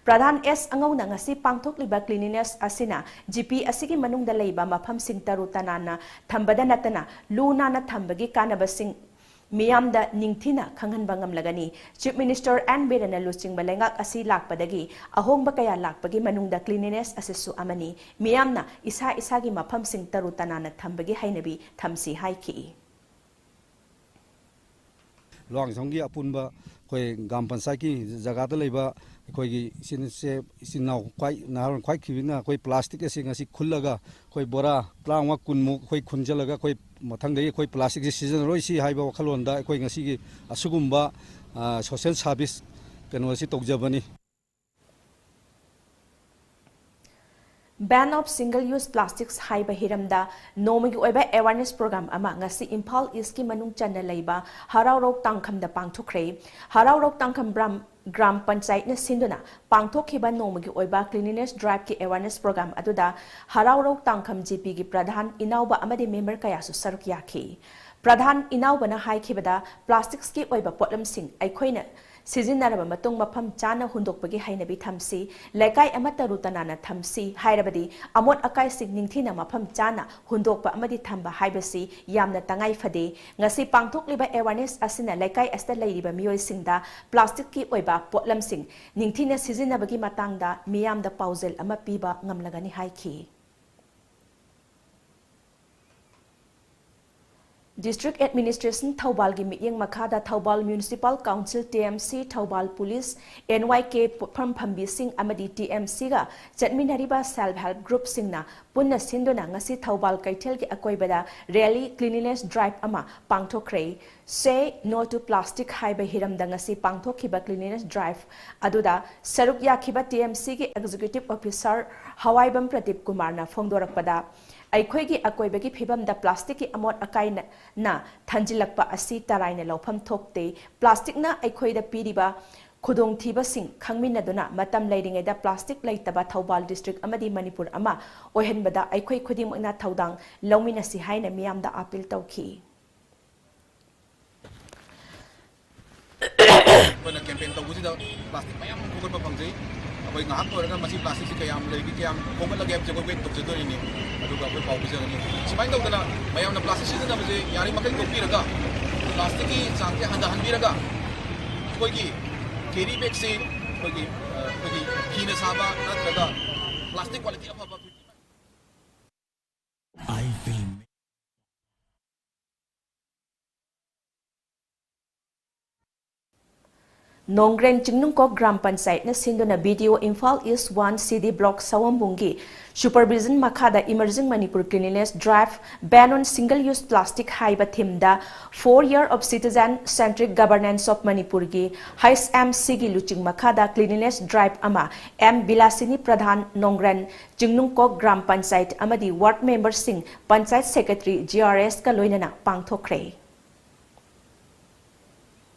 ꯄ꯭ꯔꯙꯥꯟ ꯑꯦꯁ ꯑꯉꯧꯅ ꯉꯁꯤ ꯄꯥꯡꯊꯣꯛꯂꯤꯕ cleanliness ꯑꯁꯤꯅ G P ꯑꯁꯤꯒꯤ ꯃꯅꯨꯡꯗ ꯂꯩꯕ ꯃꯐꯝꯁꯤꯡ ꯇꯔꯨ ꯇꯅꯥꯟꯅ ꯊꯝꯕꯗ ꯅꯠꯇꯅ ꯂꯨ ꯅꯥꯟꯅ ꯊꯝꯕꯒꯤ ꯀꯥꯟꯅꯕꯁꯤꯡ ꯃꯤꯌꯥꯝꯗ ꯅꯤꯡꯊꯤꯅ ꯈꯪꯍꯟꯕ ꯉꯝꯂꯒꯅꯤ꯫ Chief Minister ꯑꯦꯟ ꯕꯤꯔꯦꯟꯅ ꯂꯨꯆꯤꯡꯕ ꯂꯩꯉꯥꯛ ꯑꯁꯤ ꯂꯥꯛꯄꯗꯒꯤ ꯑꯍꯣꯡꯕ ꯀꯌꯥ ꯂꯥꯛꯄꯒꯤ ꯃꯅꯨꯡꯗ cleanliness ꯑꯁꯤꯁꯨ ꯑꯃꯅꯤ꯫ ꯃꯤꯌꯥꯝꯅ ꯏꯁꯥ ꯏꯁꯥꯒꯤ ꯃꯐꯝꯁꯤꯡ ꯇꯔꯨ ꯇꯅꯥꯟꯅ ꯊꯝꯕꯒꯤ ꯍꯩꯅꯕꯤ ꯊꯝꯁꯤ ꯍꯥꯏꯈꯤ꯫ ꯂꯨꯋꯥꯡꯁꯪꯒꯤ ꯑꯄꯨꯟꯕ ꯑꯩꯈꯣꯏ ꯒ꯭ꯔꯥꯝ ꯄꯟꯆꯥꯌꯠꯀꯤ ꯖꯒꯥꯗ ꯂꯩꯕ ꯑꯩꯈꯣꯏꯒꯤ ꯏꯆꯤꯟ, ꯏꯆꯦ, ꯏꯆꯤꯟ ꯏꯅꯥꯎ ꯈ꯭ꯋꯥꯏ ꯅꯍꯥꯔꯣꯜ ꯈ꯭ꯋꯥꯏ ꯈꯤꯕꯤꯅ ꯑꯩꯈꯣꯏ ꯄ꯭ꯂꯥꯁꯇꯤꯛ ꯑꯁꯤ ꯉꯁꯤ ꯈꯨꯜꯂꯒ ꯑꯩꯈꯣꯏ ꯕꯣꯔꯥ ꯇꯔꯥꯃꯉꯥ ꯀꯨꯟꯃꯨꯛ ꯑꯩꯈꯣꯏ ꯈꯨꯟꯖꯤꯜꯂꯒ ꯑꯩꯈꯣꯏ ꯃꯊꯪꯗꯒꯤ ꯑꯩꯈꯣꯏ ꯄ꯭ꯂꯥꯁꯇꯤꯛꯁꯤ ꯁꯤꯖꯤꯟꯅꯔꯣꯏꯁꯤ ꯍꯥꯏꯕ ꯋꯥꯈꯜꯂꯣꯟꯗ ꯑꯩꯈꯣꯏ ꯉꯁꯤꯒꯤ ꯑꯁꯤꯒꯨꯝꯕ, ꯑ, social service ꯀꯩꯅꯣ ꯑꯁꯤ ꯇꯧꯖꯕꯅꯤ꯫ Ban of single use plastics ꯍꯥꯏꯕ ꯍꯤꯔꯝꯗ ꯅꯣꯡꯃꯒꯤ ꯑꯣꯏꯕ awareness program ꯑꯃ ꯉꯁꯤ ꯏꯝꯐꯥꯜ ꯏꯁꯀꯤ ꯃꯅꯨꯡ ꯆꯟꯅ ꯂꯩꯕ ꯍꯔꯥꯎꯔꯧ ꯇꯥꯡꯈꯝꯗ ꯄꯥꯡꯊꯣꯛꯈ꯭ꯔꯦ꯫ ꯍꯔꯥꯎꯔꯧ ꯇꯥꯡꯈꯝ ꯕ꯭ꯔꯥꯝ-, ꯒ꯭ꯔꯥꯝ ꯄꯟꯆꯥꯌꯠꯅ ꯁꯤꯟꯗꯨꯅ ꯄꯥꯡꯊꯣꯛꯈꯤꯕ ꯅꯣꯡꯃꯒꯤ ꯑꯣꯏꯕ cleanliness driveꯀꯤ awareness program ꯑꯗꯨꯗ ꯍꯔꯥꯎꯔꯧ ꯇꯥꯡꯈꯝ ꯖꯤꯄꯤꯒꯤ ꯄ꯭ꯔꯙꯥꯟ ꯏꯅꯥꯎꯕ ꯑꯃꯗꯤ member ꯀꯌꯥꯁꯨ ꯁꯔꯨꯛ ꯌꯥꯈꯤ꯫ ꯄ꯭ꯔꯙꯥꯟ ꯏꯅꯥꯎꯕꯅ ꯍꯥꯏꯈꯤꯕꯗ, plasticsꯀꯤ ꯑꯣꯏꯕ ꯄꯣꯠꯂꯝꯁꯤꯡ ꯑꯩꯈꯣꯏꯅ ꯁꯤꯖꯤꯟꯅꯔꯕ ꯃꯇꯨꯡ ꯃꯐꯝ ꯆꯥꯅ ꯍꯨꯟꯗꯣꯛꯄꯒꯤ ꯍꯩꯅꯕꯤ ꯊꯝꯁꯤ, ꯂꯩꯀꯥꯏ ꯑꯃ ꯇꯔꯨ ꯇꯅꯥꯟꯅ ꯊꯝꯁꯤ ꯍꯥꯏꯔꯕꯗꯤ ꯑꯃꯣꯠ ꯑꯀꯥꯏꯁꯤꯡ ꯅꯤꯡꯊꯤꯅ ꯃꯐꯝ ꯆꯥꯅ ꯍꯨꯟꯗꯣꯛꯄ ꯑꯃꯗꯤ ꯊꯝꯕ ꯍꯥꯏꯕꯁꯤ ꯌꯥꯝꯅ ꯇꯉꯥꯏ ꯐꯗꯦ꯫ ꯉꯁꯤ ꯄꯥꯡꯊꯣꯛꯂꯤꯕ awareness ꯑꯁꯤꯅ ꯂꯩꯀꯥꯏ ꯑꯁꯤꯗ ꯂꯩꯔꯤꯕ ꯃꯤꯑꯣꯏꯁꯤꯡꯗ plasticsꯀꯤ ꯑꯣꯏꯕ ꯄꯣꯠꯂꯝꯁꯤꯡ ꯅꯤꯡꯊꯤꯅ ꯁꯤꯖꯤꯟꯅꯕꯒꯤ ꯃꯇꯥꯡꯗ ꯃꯤꯌꯥꯝꯗ ꯄꯥꯎꯖꯦꯜ ꯑꯃ ꯄꯤꯕ ꯉꯝꯂꯒꯅꯤ ꯍꯥꯏꯈꯤ꯫ District Administration ꯊꯧꯕꯥꯜꯒꯤ ꯃꯤꯠꯌꯦꯡ ꯃꯈꯥꯗ Thoubal Municipal Council, TMC, Thoubal Police, NYK ꯄꯣꯠꯐꯝ ꯐꯝꯕꯤꯁꯤꯡ ꯑꯃꯗꯤ TMCꯒ ꯆꯠꯃꯤꯟꯅꯔꯤꯕ self help groupꯁꯤꯡꯅ ꯄꯨꯟꯅ ꯁꯤꯟꯗꯨꯅ ꯉꯁꯤ ꯊꯧꯕꯥꯜ ꯀꯩꯊꯦꯜꯒꯤ ꯑꯀꯣꯏꯕꯗ rally cleanliness drive ꯑꯃ ꯄꯥꯡꯊꯣꯛꯈ꯭ꯔꯦ꯫ Say No to Plastic ꯍꯥꯏꯕ ꯍꯤꯔꯝꯗ ꯉꯁꯤ ꯄꯥꯡꯊꯣꯛꯈꯤꯕ cleanliness drive ꯑꯗꯨꯗ ꯁꯔꯨꯛ ꯌꯥꯈꯤꯕ TMCꯒꯤ Executive Officer ꯍꯋꯥꯏꯕꯝ ꯄ꯭ꯔꯗꯤꯞ ꯀꯨꯃꯥꯔꯅ ꯐꯣꯡꯗꯣꯔꯛꯄꯗ, ꯑꯩꯈꯣꯏꯒꯤ ꯑꯀꯣꯏꯕꯒꯤ ꯐꯤꯕꯝꯗ plasticꯀꯤ ꯑꯃꯣꯠ ꯑꯀꯥꯏꯅ ꯊꯟꯖꯤꯜꯂꯛꯄ ꯑꯁꯤ ꯇꯔꯥꯏꯅ ꯂꯧꯐꯝ ꯊꯣꯛꯇꯦ꯫ Plasticꯅ ꯑꯩꯈꯣꯏꯗ ꯄꯤꯔꯤꯕ ꯈꯨꯗꯣꯡꯊꯤꯕꯁꯤꯡ ꯈꯪꯃꯤꯟꯅꯗꯨꯅ ꯃꯇꯝ ꯂꯩꯔꯤꯉꯩꯗ plastic ꯂꯩꯇꯕ ꯊꯧꯕꯥꯜ district ꯑꯃꯗꯤ ꯃꯅꯤꯄꯨꯔ ꯑꯃ ꯑꯣꯏꯍꯟꯕꯗ ꯑꯩꯈꯣꯏ ꯈꯨꯗꯤꯡꯃꯛꯅ ꯊꯧꯗꯥꯡ ꯂꯧꯃꯤꯟꯅꯁꯤ ꯍꯥꯏꯅ ꯃꯤꯌꯥꯝꯗ appeal ꯇꯧꯈꯤ꯫ ꯑꯩꯈꯣꯏꯅ campaign ꯇꯧꯕꯁꯤꯗ plastic ꯃꯌꯥꯝ ꯑꯃ ꯈꯣꯝꯒꯠꯄ ꯐꯪꯖꯩ꯫ ꯑꯩꯈꯣꯏ ꯉꯥꯏꯍꯥꯛ ꯂꯣꯏꯔꯒ ꯃꯁꯤ plasticꯁꯤ ꯀꯌꯥꯝ ꯂꯩꯒꯦ, ꯀꯌꯥꯝ ꯈꯣꯝꯒꯠꯂꯒꯦ ꯍꯥꯏꯕꯁꯦ ꯑꯩꯈꯣꯏ weight ꯇꯧꯖꯗꯣꯔꯤꯅꯤ꯫ ꯑꯗꯨꯒ ꯑꯩꯈꯣꯏ ꯄꯥꯎ ꯄꯤꯖꯒꯅꯤ꯫ ꯁꯨꯃꯥꯏꯅ ꯇꯧꯗꯅ ꯃꯌꯥꯝꯅ plastic ꯁꯤꯖꯤꯟꯅꯕꯁꯦ ꯌꯥꯔꯤꯃꯈꯩ ꯇꯣꯛꯄꯤꯔꯒ, plasticꯀꯤ ꯆꯥꯡꯁꯦ ꯍꯟꯊꯍꯟꯕꯤꯔꯒ, ꯑꯩꯈꯣꯏꯒꯤ carry bagꯁꯤ ꯑꯩꯈꯣꯏꯒꯤ, ꯑ, ꯑꯩꯈꯣꯏꯒꯤ ꯐꯤꯅ ꯁꯥꯕ ꯅꯠꯇ꯭ꯔꯒ plastic quality ꯑꯐꯕ I will ꯅꯣꯡꯒ꯭ꯔꯦꯟ ꯆꯤꯡꯅꯨꯡꯀꯣꯛ ꯒ꯭ꯔꯥꯝ ꯄꯟꯆꯥꯌꯠꯅ ꯁꯤꯟꯗꯨꯅ B D O Imphal East one C D Block ꯁꯋꯣꯝꯕꯨꯡꯒꯤ supervision ꯃꯈꯥꯗ Emerging Manipur Cleanliness Drive, Ban on Single-Use Plastic ꯍꯥꯏꯕ themeꯗ Four Year of Citizen Centric Governance of Manipurꯒꯤ H M C ꯒꯤ ꯂꯨꯆꯤꯡ ꯃꯈꯥꯗ cleanliness drive ꯑꯃ M ꯕꯤꯂꯥꯁꯤꯅꯤ ꯄ꯭ꯔꯙꯥꯟ, ꯅꯣꯡꯒ꯭ꯔꯦꯟ ꯆꯤꯡꯅꯨꯡꯀꯣꯛ gram panchayat ꯑꯃꯗꯤ ward memberꯁꯤꯡ, panchayat secretary, G R S ꯀ ꯂꯣꯏꯅꯅ ꯄꯥꯡꯊꯣꯛꯈ꯭ꯔꯦ꯫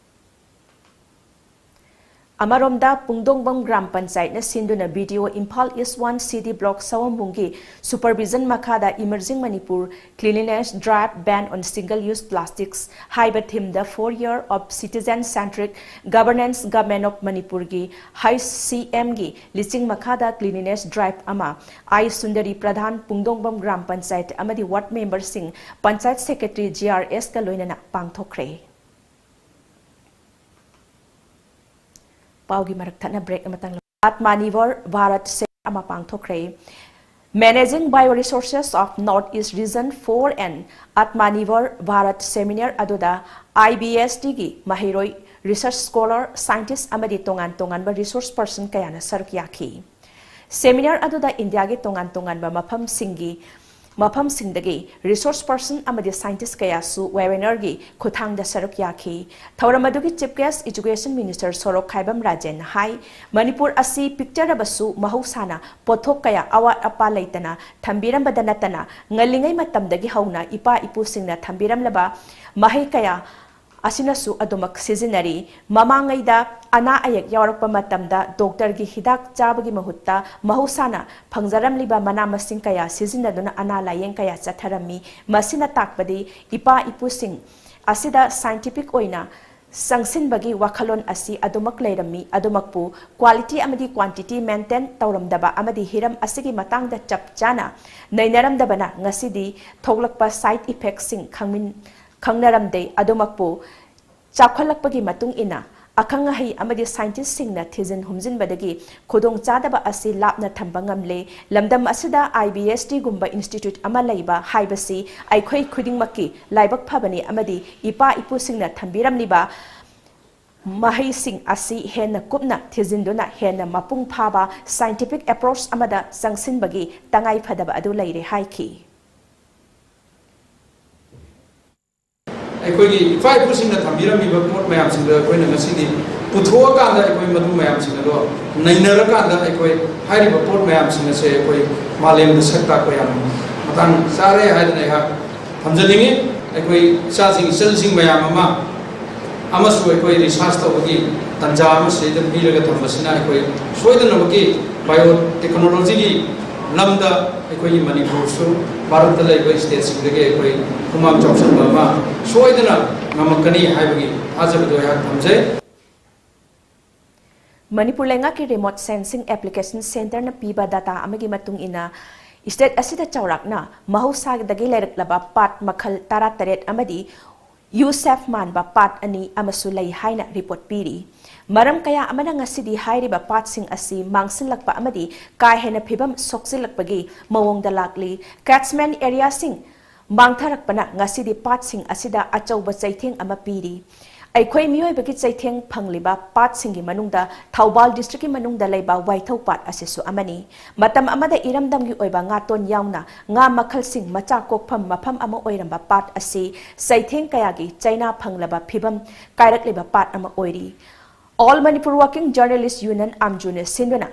ꯑꯃꯔꯣꯝꯗ, ꯄꯨꯡꯗꯣꯡꯕꯝ gram ꯄꯟꯆꯥꯌꯠꯅ ꯁꯤꯟꯗꯨꯅ B D O Imphal East one C D Block ꯁꯋꯣꯝꯕꯨꯡꯒꯤ supervision ꯃꯈꯥꯗ Emerging Manipur Cleanliness Drive, Ban on Single-Use Plastics ꯍꯥꯏꯕ themeꯗ Four Year of Citizen Centric Governance, Government of Manipurꯒꯤ H C M ꯒꯤ ꯂꯨꯆꯤꯡ ꯃꯈꯥꯗ cleanliness drive ꯑꯃ I Sundari Pradhan, ꯄꯨꯡꯗꯣꯡꯕꯝ gram panchayat ꯑꯃꯗꯤ ward memberꯁꯤꯡ, panchayat secretary, G R S ꯀ ꯂꯣꯏꯅꯅ ꯄꯥꯡꯊꯣꯛꯈ꯭ꯔꯦ꯫ ꯄꯥꯎꯒꯤ ꯃꯔꯛ ꯊꯠꯅ break ꯑꯃꯇꯪ ꯂꯧ-, Atmanirbhar Bharat Seminar ꯑꯃ ꯄꯥꯡꯊꯣꯛꯈ꯭ꯔꯦ꯫ Managing Bioresources of North East Region four and Atmanirbhar Bharat Seminar ꯑꯗꯨꯗ I B S T ꯒꯤ ꯃꯍꯩꯔꯣꯏ, research scholar, scientist ꯑꯃꯗꯤ ꯇꯣꯉꯥꯟ ꯇꯣꯉꯥꯟꯕ resource person ꯀꯌꯥꯅ ꯁꯔꯨꯛ ꯌꯥꯈꯤ꯫ Seminar ꯑꯗꯨꯗ ꯏꯟꯗꯤꯌꯥꯒꯤ ꯇꯣꯉꯥꯟ ꯇꯣꯉꯥꯟꯕ ꯃꯐꯝꯁꯤꯡꯒꯤ, ꯃꯐꯝꯁꯤꯡꯗꯒꯤ resource person ꯑꯃꯗꯤ scientist ꯀꯌꯥꯁꯨ webinar ꯒꯤ ꯈꯨꯠꯊꯥꯡꯗ ꯁꯔꯨꯛ ꯌꯥꯈꯤ꯫ ꯊꯧꯔꯝ ꯑꯗꯨꯒꯤ chief guest Education Minister ꯁꯣꯔꯣꯛ ꯈꯥꯏꯕꯝ ꯔꯥꯖꯦꯟꯅ ꯍꯥꯏ, ꯃꯅꯤꯄꯨꯔ ꯑꯁꯤ ꯄꯤꯛꯆꯔꯕꯁꯨ ꯃꯍꯧꯁꯥꯅ ꯄꯣꯠꯊꯣꯛ ꯀꯌꯥ ꯑꯋꯥꯠ ꯑꯄꯥ ꯂꯩꯇꯅ ꯊꯝꯕꯤꯔꯝꯕꯗ ꯅꯠꯇꯅ, ꯉꯜꯂꯤꯉꯩ ꯃꯇꯝꯗꯒꯤ ꯍꯧꯅ ꯏꯄꯥ ꯏꯄꯨꯁꯤꯡꯅ ꯊꯝꯕꯤꯔꯝꯂꯕ ꯃꯍꯩ ꯀꯌꯥ ꯑꯁꯤꯅꯁꯨ ꯑꯗꯨꯃꯛ ꯁꯤꯖꯤꯟꯅꯔꯤ꯫ ꯃꯃꯥꯡꯉꯩꯗ ꯑꯅꯥ ꯑꯌꯦꯛ ꯌꯥꯎꯔꯛꯄ ꯃꯇꯝꯗ doctor ꯒꯤ ꯍꯤꯗꯥꯛ ꯆꯥꯕꯒꯤ ꯃꯍꯨꯠꯇ ꯃꯍꯧꯁꯥꯅ ꯐꯪꯖꯔꯝꯂꯤꯕ ꯃꯅꯥ ꯃꯁꯤꯡ ꯀꯌꯥ ꯁꯤꯖꯤꯟꯅꯗꯨꯅ ꯑꯅꯥ ꯂꯥꯌꯦꯡ ꯀꯌꯥ ꯆꯠꯊꯔꯝꯃꯤ꯫ ꯃꯁꯤꯅ ꯇꯥꯛꯄꯗꯤ ꯏꯄꯥ ꯏꯄꯨꯁꯤꯡ ꯑꯁꯤꯗ scientific ꯑꯣꯏꯅ ꯆꯪꯁꯤꯟꯕꯒꯤ ꯋꯥꯈꯜꯂꯣꯟ ꯑꯁꯤ ꯑꯗꯨꯃꯛ ꯂꯩꯔꯝꯃꯤ꯫ ꯑꯗꯨꯃꯛꯄꯨ quality ꯑꯃꯗꯤ quantity maintain ꯇꯧꯔꯝꯗꯕ ꯑꯃꯗꯤ ꯍꯤꯔꯝ ꯑꯁꯤꯒꯤ ꯃꯇꯥꯡꯗ ꯆꯞ ꯆꯥꯅ ꯅꯩꯅꯔꯝꯗꯕꯅ ꯉꯁꯤꯗꯤ ꯊꯣꯛꯂꯛꯄ side effect ꯁꯤꯡ ꯈꯪꯃꯤꯟ-, ꯈꯪꯅꯔꯝꯗꯦ꯫ ꯑꯗꯨꯃꯛꯄꯨ ꯆꯥꯎꯈꯠꯂꯛꯄꯒꯤ ꯃꯇꯨꯡ ꯏꯟꯅ ꯑꯈꯪ ꯑꯍꯩ ꯑꯃꯗꯤ scientist ꯁꯤꯡꯅ ꯊꯤꯖꯤꯟ ꯍꯨꯝꯖꯤꯟꯕꯗꯒꯤ ꯈꯨꯗꯣꯡꯆꯥꯗꯕ ꯑꯁꯤ ꯂꯥꯞꯅ ꯊꯝꯕ ꯉꯝꯂꯦ꯫ ꯂꯝꯗꯝ ꯑꯁꯤꯗ I B S T ꯒꯨꯝꯕ institute ꯑꯃ ꯂꯩꯕ ꯍꯥꯏꯕꯁꯤ ꯑꯩꯈꯣꯏ ꯈꯨꯗꯤꯡꯃꯛꯀꯤ ꯂꯥꯏꯕꯛ ꯐꯕꯅꯤ ꯑꯃꯗꯤ ꯏꯄꯥ ꯏꯄꯨꯁꯤꯡꯅ ꯊꯝꯕꯤꯔꯝꯂꯤꯕ ꯃꯍꯩꯁꯤꯡ ꯑꯁꯤ ꯍꯦꯟꯅ ꯀꯨꯞꯅ ꯊꯤꯖꯤꯟꯗꯨꯅ ꯍꯦꯟꯅ ꯃꯄꯨꯡ ꯐꯥꯕ scientific approach ꯑꯃꯗ ꯆꯪꯁꯤꯟꯕꯒꯤ ꯇꯉꯥꯏ ꯐꯗꯕ ꯑꯗꯨ ꯂꯩꯔꯦ ꯍꯥꯏꯈꯤ꯫ ꯑꯩꯈꯣꯏꯒꯤ ꯏꯄꯥ ꯏꯄꯨꯁꯤꯡꯅ ꯊꯝꯕꯤꯔꯝꯃꯤꯕ ꯄꯣꯠ ꯃꯌꯥꯝꯁꯤꯡꯗꯣ ꯑꯩꯈꯣꯏꯅ ꯉꯁꯤꯗꯤ ꯄꯨꯊꯣꯛꯑꯀꯥꯟꯗ ꯑꯩꯈꯣꯏ ꯃꯗꯨ ꯃꯌꯥꯝꯁꯤꯡ ꯑꯗꯣ ꯅꯩꯅꯔꯀꯥꯟꯗ ꯑꯩꯈꯣꯏ ꯍꯥꯏꯔꯤꯕ ꯄꯣꯠ ꯃꯌꯥꯝꯁꯤꯡ ꯑꯁꯦ ꯑꯩꯈꯣꯏ ꯃꯥꯂꯦꯝꯗ ꯁꯛ ꯇꯥꯛꯄ ꯌꯥꯝ ꯃꯇꯥꯡ ꯆꯥꯔꯦ ꯍꯥꯏꯗꯅ ꯑꯩꯍꯥꯛ ꯊꯝꯖꯅꯤꯡꯉꯤ꯫ ꯑꯩꯈꯣꯏ ꯏꯆꯥꯁꯤꯡ ꯏꯆꯜꯁꯤꯡ ꯃꯌꯥꯝ ꯑꯃ ꯑꯃꯁꯨ ꯑꯩꯈꯣꯏ research ꯇꯧꯕꯒꯤ ꯇꯥꯟꯖꯥ ꯑꯃ ꯁꯤꯗꯩꯗ ꯄꯤꯔꯒ ꯊꯝꯕꯁꯤꯅ ꯑꯩꯈꯣꯏ ꯁꯣꯏꯗꯅꯃꯛꯀꯤ biotechnologyꯒꯤ ꯂꯝꯗ ꯑꯩꯈꯣꯏꯒꯤ ꯃꯅꯤꯄꯨꯔꯁꯨ ꯚꯥꯔꯠꯇ ꯂꯩꯕ stateꯁꯤꯡꯗꯒꯤ ꯑꯩꯈꯣꯏ ꯈꯨꯃꯥꯡ ꯆꯥꯎꯁꯤꯟꯕ ꯑꯃ ꯁꯣꯏꯗꯅ ꯉꯝꯃꯛꯀꯅꯤ ꯍꯥꯏꯕꯒꯤ ꯊꯥꯖꯕꯗꯨ ꯑꯩꯍꯥꯛ ꯊꯝꯖꯩ꯫ ꯃꯅꯤꯄꯨꯔ ꯂꯩꯉꯥꯛꯀꯤ Remote Sensing Application Centreꯅ ꯄꯤꯕ data ꯑꯃꯒꯤ ꯃꯇꯨꯡ ꯏꯟꯅ, state ꯑꯁꯤꯗ ꯆꯥꯎꯔꯥꯛꯅ ꯃꯍꯧꯁꯥꯗꯒꯤ ꯂꯩꯔꯛꯂꯕ ꯄꯥꯠ ꯃꯈꯜ ꯇꯔꯥꯇꯔꯦꯠ ꯑꯃꯗꯤ ꯌꯨꯁꯦꯐ ꯃꯥꯟꯕ ꯄꯥꯠ ꯑꯅꯤ ꯑꯃꯁꯨ ꯂꯩ ꯍꯥꯏꯅ report ꯄꯤꯔꯤ꯫ ꯃꯔꯝ ꯀꯌꯥ ꯑꯃꯅ ꯉꯁꯤꯗꯤ ꯍꯥꯏꯔꯤꯕ ꯄꯥꯠꯁꯤꯡ ꯑꯁꯤ ꯃꯥꯡꯁꯤꯜꯂꯛꯄ ꯑꯃꯗꯤ ꯀꯥ ꯍꯦꯟꯅ ꯐꯤꯕꯝ ꯁꯣꯛꯆꯤꯜꯂꯛꯄꯒꯤ ꯃꯑꯣꯡꯗ ꯂꯥꯛꯂꯤ꯫ Catchment areaꯁꯤꯡ ꯃꯥꯡꯊꯔꯛꯄꯅ ꯉꯁꯤꯗꯤ ꯄꯥꯠꯁꯤꯡ ꯑꯁꯤꯗ ꯑꯆꯧꯕ ꯆꯩꯊꯦꯡ ꯑꯃ ꯄꯤꯔꯤ꯫ ꯑꯩꯈꯣꯏ ꯃꯤꯑꯣꯏꯕꯒꯤ ꯆꯩꯊꯦꯡ ꯐꯪꯂꯤꯕ ꯄꯥꯠꯁꯤꯡꯒꯤ ꯃꯅꯨꯡꯗ ꯊꯧꯕꯥꯜ districtꯀꯤ ꯃꯅꯨꯡꯗ ꯂꯩꯕ ꯋꯥꯏꯊꯧ ꯄꯥꯠ ꯑꯁꯤꯁꯨ ꯑꯃꯅꯤ꯫ ꯃꯇꯝ ꯑꯃꯗ ꯏꯔꯝꯗꯝꯒꯤ ꯑꯣꯏꯕ ꯉꯥꯇꯣꯟ ꯌꯥꯎꯅ ꯉꯥ ꯃꯈꯜꯁꯤꯡ ꯃꯆꯥ ꯀꯣꯛꯐꯝ ꯃꯐꯝ ꯑꯃ ꯑꯣꯏꯔꯝꯕ ꯄꯥꯠ ꯑꯁꯤ ꯆꯩꯊꯦꯡ ꯀꯌꯥꯒꯤ ꯆꯩꯅꯥ ꯐꯪꯂꯕ ꯐꯤꯕꯝ ꯀꯥꯏꯔꯛꯂꯤꯕ ꯄꯥꯠ ꯑꯃ ꯑꯣꯏꯔꯤ꯫ All Manipur Working Journalist Union, ꯑꯥꯝꯖꯨꯅ ꯁꯤꯟꯗꯨꯅ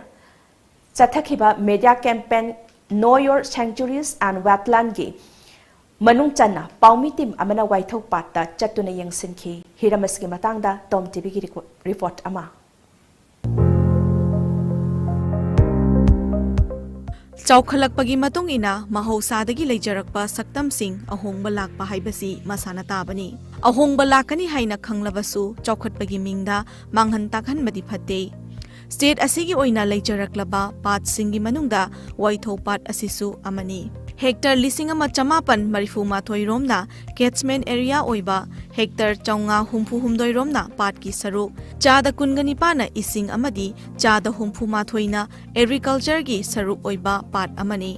ꯆꯠꯊꯈꯤꯕ media campaign Know Your Sanctuaries and Wetlandꯒꯤ ꯃꯅꯨꯡ ꯆꯟꯅ ꯄꯥꯎꯃꯤ team ꯑꯃꯅ ꯋꯥꯏꯊꯧ ꯄꯥꯠꯇ ꯆꯠꯇꯨꯅ ꯌꯦꯡꯁꯤꯟꯈꯤ꯫ ꯍꯤꯔꯝ ꯑꯁꯤꯒꯤ ꯃꯇꯥꯡꯗ ꯇꯣꯝ ꯇꯤꯚꯤꯒꯤ ꯔꯤꯀꯣ-, report ꯑꯃ꯫ ꯆꯥꯎꯈꯠꯂꯛꯄꯒꯤ ꯃꯇꯨꯡ ꯏꯟꯅ ꯃꯍꯧꯁꯥꯗꯒꯤ ꯂꯩꯖꯔꯛꯄ ꯁꯛꯇꯝꯁꯤꯡ ꯑꯍꯣꯡꯕ ꯂꯥꯛꯄ ꯍꯥꯏꯕꯁꯤ ꯃꯁꯥꯅ ꯇꯥꯕꯅꯤ꯫ ꯑꯍꯣꯡꯕ ꯂꯥꯛꯀꯅꯤ ꯍꯥꯏꯅ ꯈꯪꯂꯕꯁꯨ ꯆꯥꯎꯈꯠꯄꯒꯤ ꯃꯤꯡꯗ ꯃꯥꯡꯍꯟ ꯇꯥꯛꯍꯟꯕꯗꯤ ꯐꯠꯇꯦ꯫ State ꯑꯁꯤꯒꯤ ꯑꯣꯏꯅ ꯂꯩꯖꯔꯛꯂꯕ ꯄꯥꯠꯁꯤꯡꯒꯤ ꯃꯅꯨꯡꯗ ꯋꯥꯏꯊꯧ ꯄꯥꯠ ꯑꯁꯤꯁꯨ ꯑꯃꯅꯤ꯫ Hectare ꯂꯤꯁꯤꯡ ꯑꯃ ꯆꯃꯥꯄꯟ ꯃꯔꯤꯐꯨ ꯃꯥꯊꯣꯏ ꯔꯣꯝꯅ catchment area ꯑꯣꯏꯕ, hectare ꯆꯥꯝꯃꯉꯥ ꯍꯨꯝꯐꯨ ꯍꯨꯝꯗꯣꯏ ꯔꯣꯝꯅ ꯄꯥꯠꯀꯤ ꯁꯔꯨꯛ, ꯆꯥꯗ ꯀꯨꯟꯒ ꯅꯤꯄꯥꯟꯅ ꯏꯁꯤꯡ ꯑꯃꯗꯤ ꯆꯥꯗ ꯍꯨꯝꯐꯨ ꯃꯥꯊꯣꯏꯅ agricultureꯒꯤ ꯁꯔꯨꯛ ꯑꯣꯏꯕ ꯄꯥꯠ ꯑꯃꯅꯤ꯫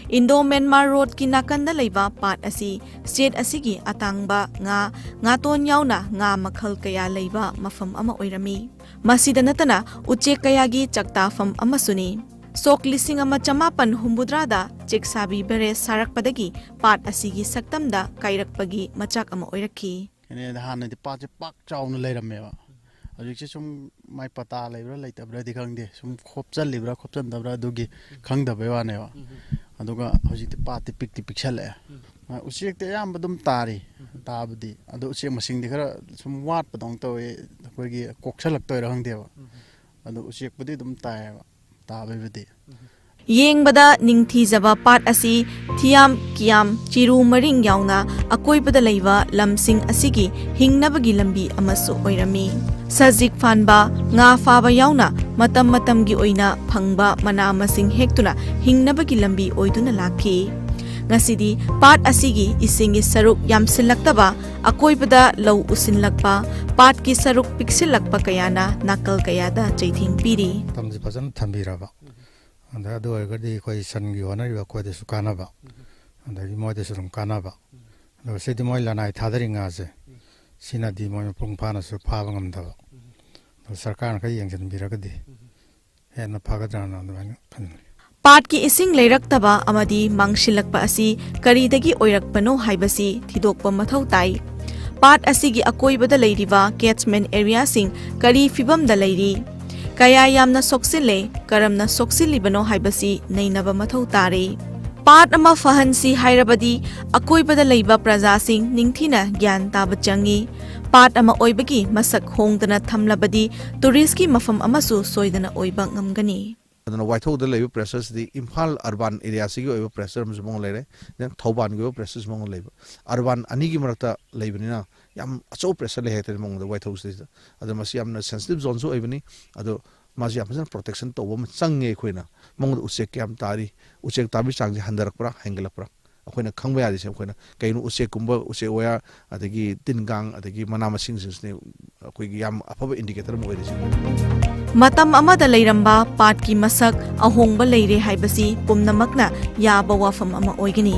ꯏꯟꯗꯣ ꯃ꯭ꯌꯥꯟꯃꯥꯔ ꯔꯣꯗꯀꯤ ꯅꯥꯀꯟꯗ ꯂꯩꯕ ꯄꯥꯠ ꯑꯁꯤ ꯁ꯭ꯇꯦꯠ ꯑꯁꯤꯒꯤ ꯑꯇꯥꯡꯕ ꯉꯥ, ꯉꯥꯇꯣꯟ ꯌꯥꯎꯅ ꯉꯥ ꯃꯈꯜ ꯀꯌꯥ ꯂꯩꯕ ꯃꯐꯝ ꯑꯃ ꯑꯣꯏꯔꯝꯃꯤ꯫ ꯃꯁꯤꯗ ꯅꯠꯇꯅ ꯎꯆꯦꯛ ꯀꯌꯥꯒꯤ ꯆꯥꯛꯇꯥꯐꯝ ꯑꯃꯁꯨꯅꯤ꯫ ꯁꯣꯛ ꯂꯤꯁꯤꯡ ꯑꯃ ꯆꯃꯥꯄꯟ ꯍꯨꯝꯐꯨꯇꯔꯥꯗ ꯆꯦꯛꯁꯥꯕꯤ ꯕꯦꯔꯦꯖ ꯁꯥꯔꯛꯄꯗꯒꯤ ꯄꯥꯠ ꯑꯁꯤꯒꯤ ꯁꯛꯇꯝꯗ ꯀꯥꯏꯔꯛꯄꯒꯤ ꯃꯆꯥꯛ ꯑꯃ ꯑꯣꯏꯔꯛꯈꯤ꯫ ꯀꯩꯅꯣꯗ ꯍꯥꯟꯅꯗꯤ ꯄꯥꯠꯁꯦ ꯄꯥꯛ ꯆꯥꯎꯅ ꯂꯩꯔꯝꯃꯦꯕ꯫ ꯍꯧꯖꯤꯛꯁꯦ ꯁꯨꯝ ꯃꯥꯏ ꯄꯇꯥ ꯂꯩꯕ꯭ꯔꯥ ꯂꯩꯇꯕ꯭ꯔꯥꯗꯤ ꯈꯪꯗꯦ, ꯁꯨꯝ ꯈꯣꯞꯆꯜꯂꯤꯕ꯭ꯔꯥ ꯈꯣꯞꯆꯟꯗꯕ꯭ꯔꯥ ꯑꯗꯨꯒꯤ ꯈꯪꯗꯕꯩ ꯋꯥꯅꯦꯕ꯫ ꯑꯗꯨꯒ ꯍꯧꯖꯤꯛꯇꯤ ꯄꯥꯠꯇꯤ ꯄꯤꯛꯇꯤ ꯄꯤꯛꯁꯜꯂꯛꯑꯦ꯫ ꯎꯆꯦꯛꯇꯤ ꯑꯌꯥꯝꯕ ꯑꯗꯨꯝ ꯇꯥꯔꯤ, ꯇꯥꯕꯗꯤ꯫ ꯑꯗꯣ ꯎꯆꯦꯛ ꯃꯁꯤꯡꯗꯤ ꯈꯔ ꯁꯨꯝ ꯋꯥꯠꯄꯗꯧꯅ ꯇꯧꯋꯦ, ꯑꯩꯈꯣꯏꯒꯤ ꯀꯣꯛꯁꯜꯂꯛꯇꯣꯏꯔꯥ ꯈꯪꯗꯦꯕ꯫ ꯑꯗꯣ ꯎꯆꯦꯛꯄꯨꯗꯤ ꯑꯗꯨꯝ ꯇꯥꯏꯌꯦꯕ, ꯇꯥꯕꯩꯕꯨꯗꯤ꯫ ꯌꯦꯡꯕꯗ ꯅꯤꯡꯊꯤꯖꯕ ꯄꯥꯠ ꯑꯁꯤ ꯊꯤꯌꯥꯝ, ꯀꯤꯌꯥꯝ, ꯆꯤꯔꯨ ꯃꯔꯤꯡ ꯌꯥꯎꯅ ꯑꯀꯣꯏꯕꯗ ꯂꯩꯕ ꯂꯝꯁꯤꯡ ꯑꯁꯤꯒꯤ ꯍꯤꯡꯅꯕꯒꯤ ꯂꯝꯕꯤ ꯑꯃꯁꯨ ꯑꯣꯏꯔꯝꯃꯤ꯫ ꯁꯖꯤꯛ ꯐꯥꯟꯕ, ꯉꯥ ꯐꯥꯕ ꯌꯥꯎꯅ ꯃꯇꯝ ꯃꯇꯝꯒꯤ ꯑꯣꯏꯅ ꯐꯪꯕ ꯃꯅꯥ ꯃꯁꯤꯡ ꯍꯦꯛꯇꯨꯅ ꯍꯤꯡꯅꯕꯒꯤ ꯂꯝꯕꯤ ꯑꯣꯏꯗꯨꯅ ꯂꯥꯛꯈꯤ꯫ ꯉꯁꯤꯗꯤ ꯄꯥꯠ ꯑꯁꯤꯒꯤ ꯏꯁꯤꯡꯒꯤ ꯁꯔꯨꯛ ꯌꯥꯝꯁꯤꯜꯂꯛꯇꯕ, ꯑꯀꯣꯏꯕꯗ ꯂꯧ ꯎꯁꯤꯜꯂꯛꯄ, ꯄꯥꯠꯀꯤ ꯁꯔꯨꯛ ꯄꯤꯛꯁꯤꯜꯂꯛꯄ ꯀꯌꯥꯅ ꯅꯥꯀꯜ ꯀꯌꯥꯗ ꯆꯩꯊꯦꯡ ꯄꯤꯔꯤ꯫ ꯃꯇꯝꯁꯦ ꯐꯖꯅ ꯊꯝꯕꯤꯔꯕ, ꯑꯗ ꯑꯗꯨ ꯑꯣꯏꯔꯒꯗꯤ ꯑꯩꯈꯣꯏ ꯁꯟꯒꯤ ꯍꯣꯠꯅꯔꯤꯕ ꯑꯩꯈꯣꯏꯗꯁꯨ ꯀꯥꯟꯅꯕ, ꯑꯗꯒꯤ ꯃꯣꯏꯗꯁꯨ ꯑꯗꯨꯝ ꯀꯥꯟꯅꯕ꯫ ꯑꯗꯨꯒ ꯁꯤꯗꯤ ꯃꯣꯏ ꯂꯅꯥꯏ ꯊꯥꯗꯔꯤ ꯉꯥꯁꯦ, ꯁꯤꯅꯗꯤ ꯃꯣꯏ ꯃꯄꯨꯡ ꯐꯥꯅꯁꯨ ꯐꯥꯕ ꯉꯝꯗꯕ꯫ ꯑꯗꯨ ꯁꯔꯀꯥꯔꯅ ꯈꯔ ꯌꯦꯡꯁꯤꯟꯕꯤꯔꯒꯗꯤ ꯍꯦꯟꯅ ꯐꯒꯗ꯭ꯔꯥꯅ ꯑꯗꯨꯃꯥꯏꯅ ꯈꯟꯖꯩ꯫ ꯄꯥꯠꯀꯤ ꯏꯁꯤꯡ ꯂꯩꯔꯛꯇꯕ ꯑꯃꯗꯤ ꯃꯥꯡꯁꯤꯜꯂꯛꯄ ꯑꯁꯤ ꯀꯔꯤꯗꯒꯤ ꯑꯣꯏꯔꯛꯄꯅꯣ ꯍꯥꯏꯕꯁꯤ ꯊꯤꯗꯣꯛꯄ ꯃꯊꯧ ꯇꯥꯏ꯫ ꯄꯥꯠ ꯑꯁꯤꯒꯤ ꯑꯀꯣꯏꯕꯗ ꯂꯩꯔꯤꯕ ꯀꯦꯠꯆꯃꯦꯟ ꯑꯦꯔꯤꯌꯥꯁꯤꯡ ꯀꯔꯤ ꯐꯤꯚꯝꯗ ꯂꯩꯔꯤ? ꯀꯌꯥ ꯌꯥꯝꯅ ꯁꯣꯛꯆꯤꯜꯂꯦ, ꯀꯔꯝꯅ ꯁꯣꯛꯆꯤꯜꯂꯤꯕꯅꯣ ꯍꯥꯏꯕꯁꯤ ꯅꯩꯅꯕ ꯃꯊꯧ ꯇꯥꯔꯦ꯫ ꯄꯥꯠ ꯑꯃ ꯐꯍꯟꯁꯤ ꯍꯥꯏꯔꯕꯗꯤ ꯑꯀꯣꯏꯕꯗ ꯂꯩꯕ ꯄ꯭ꯔꯖꯥꯁꯤꯡ ꯅꯤꯡꯊꯤꯅ ꯒ꯭ꯌꯥꯟ ꯇꯥꯕ ꯆꯪꯏ꯫ ꯄꯥꯠ ꯑꯃ ꯑꯣꯏꯕꯒꯤ ꯃꯁꯛ ꯍꯣꯡꯗꯅ ꯊꯝꯂꯕꯗꯤ ꯇꯨꯔꯤꯁꯀꯤ ꯃꯐꯝ ꯑꯃꯁꯨ ꯁꯣꯏꯗꯅ ꯑꯣꯏꯕ ꯉꯝꯒꯅꯤ꯫ ꯑꯗꯨꯅ ꯋꯥꯏꯊꯧꯗ ꯂꯩꯕ ꯄ꯭ꯔꯦꯁꯔꯁꯤꯗꯤ ꯏꯝꯐꯥꯜ ꯑꯔꯕꯥꯟ ꯑꯦꯔꯤꯌꯥꯁꯤꯒꯤ ꯑꯣꯏꯕ ꯄ꯭ꯔꯦꯁꯔ ꯑꯃꯁꯨ ꯃꯉꯣꯟꯗ ꯂꯩꯔꯦ, then ꯊꯧꯕꯥꯜꯒꯤ ꯑꯣꯏꯕ ꯄ꯭ꯔꯦꯁꯔꯁꯨ ꯃꯉꯣꯟꯗ ꯂꯩꯕ꯫ ꯑꯔꯕꯥꯟ ꯑꯅꯤꯒꯤ ꯃꯔꯛꯇ ꯂꯩꯕꯅꯤꯅ ꯌꯥꯝ ꯑꯆꯧꯕ ꯄ꯭ꯔꯦꯁꯔ ꯂꯩ ꯍꯥꯏꯇꯥꯔꯦ ꯃꯉꯣꯟꯗ, ꯋꯥꯏꯊꯧꯁꯤꯗꯩꯁꯤꯗ꯫ ꯑꯗꯣ ꯃꯁꯤ ꯌꯥꯝꯅ ꯁꯦꯟꯁꯤꯇꯤꯞ ꯖꯣꯟꯁꯨ ꯑꯣꯏꯕꯅꯤ꯫ ꯑꯗꯣ ꯃꯥꯁꯤ ꯌꯥꯝ ꯐꯖꯅ ꯄ꯭ꯔꯣꯇꯦꯛꯁꯟ ꯇꯧꯕ ꯑꯃ ꯆꯪꯉꯦ ꯑꯩꯈꯣꯏꯅ꯫ ꯃꯉꯣꯟꯗ ꯎꯆꯦꯛ ꯀꯌꯥꯝ ꯇꯥꯔꯤ, ꯎꯆꯦꯛ ꯇꯥꯕꯒꯤ ꯆꯥꯡꯁꯦ ꯍꯟꯊꯔꯛꯄ꯭ꯔꯥ ꯍꯦꯟꯒꯠꯂꯛꯄ꯭ꯔꯥ, ꯑꯩꯈꯣꯏꯅ ꯈꯪꯕ ꯌꯥꯔꯤꯁꯦ ꯑꯩꯈꯣꯏꯅ ꯀꯩꯅꯣ, ꯎꯆꯦꯛꯀꯨꯝꯕ, ꯎꯆꯦꯛ ꯋꯥꯌꯥ, ꯑꯗꯒꯤ ꯇꯤꯟ ꯀꯥꯡ, ꯑꯗꯒꯤ ꯃꯅꯥ ꯃꯁꯤꯡꯁꯤꯡꯁꯤꯅꯦ ꯑꯩꯈꯣꯏꯒꯤ ꯌꯥꯝ ꯑꯐꯕ indicator ꯑꯃ ꯑꯣꯏꯔꯤꯁꯦ꯫ ꯃꯇꯝ ꯑꯃꯗ ꯂꯩꯔꯝꯕ ꯄꯥꯠꯀꯤ ꯃꯁꯛ ꯑꯍꯣꯡꯕ ꯂꯩꯔꯦ ꯍꯥꯏꯕꯁꯤ ꯄꯨꯝꯅꯃꯛꯅ ꯌꯥꯕ ꯋꯥꯐꯝ ꯑꯃ ꯑꯣꯏꯒꯅꯤ꯫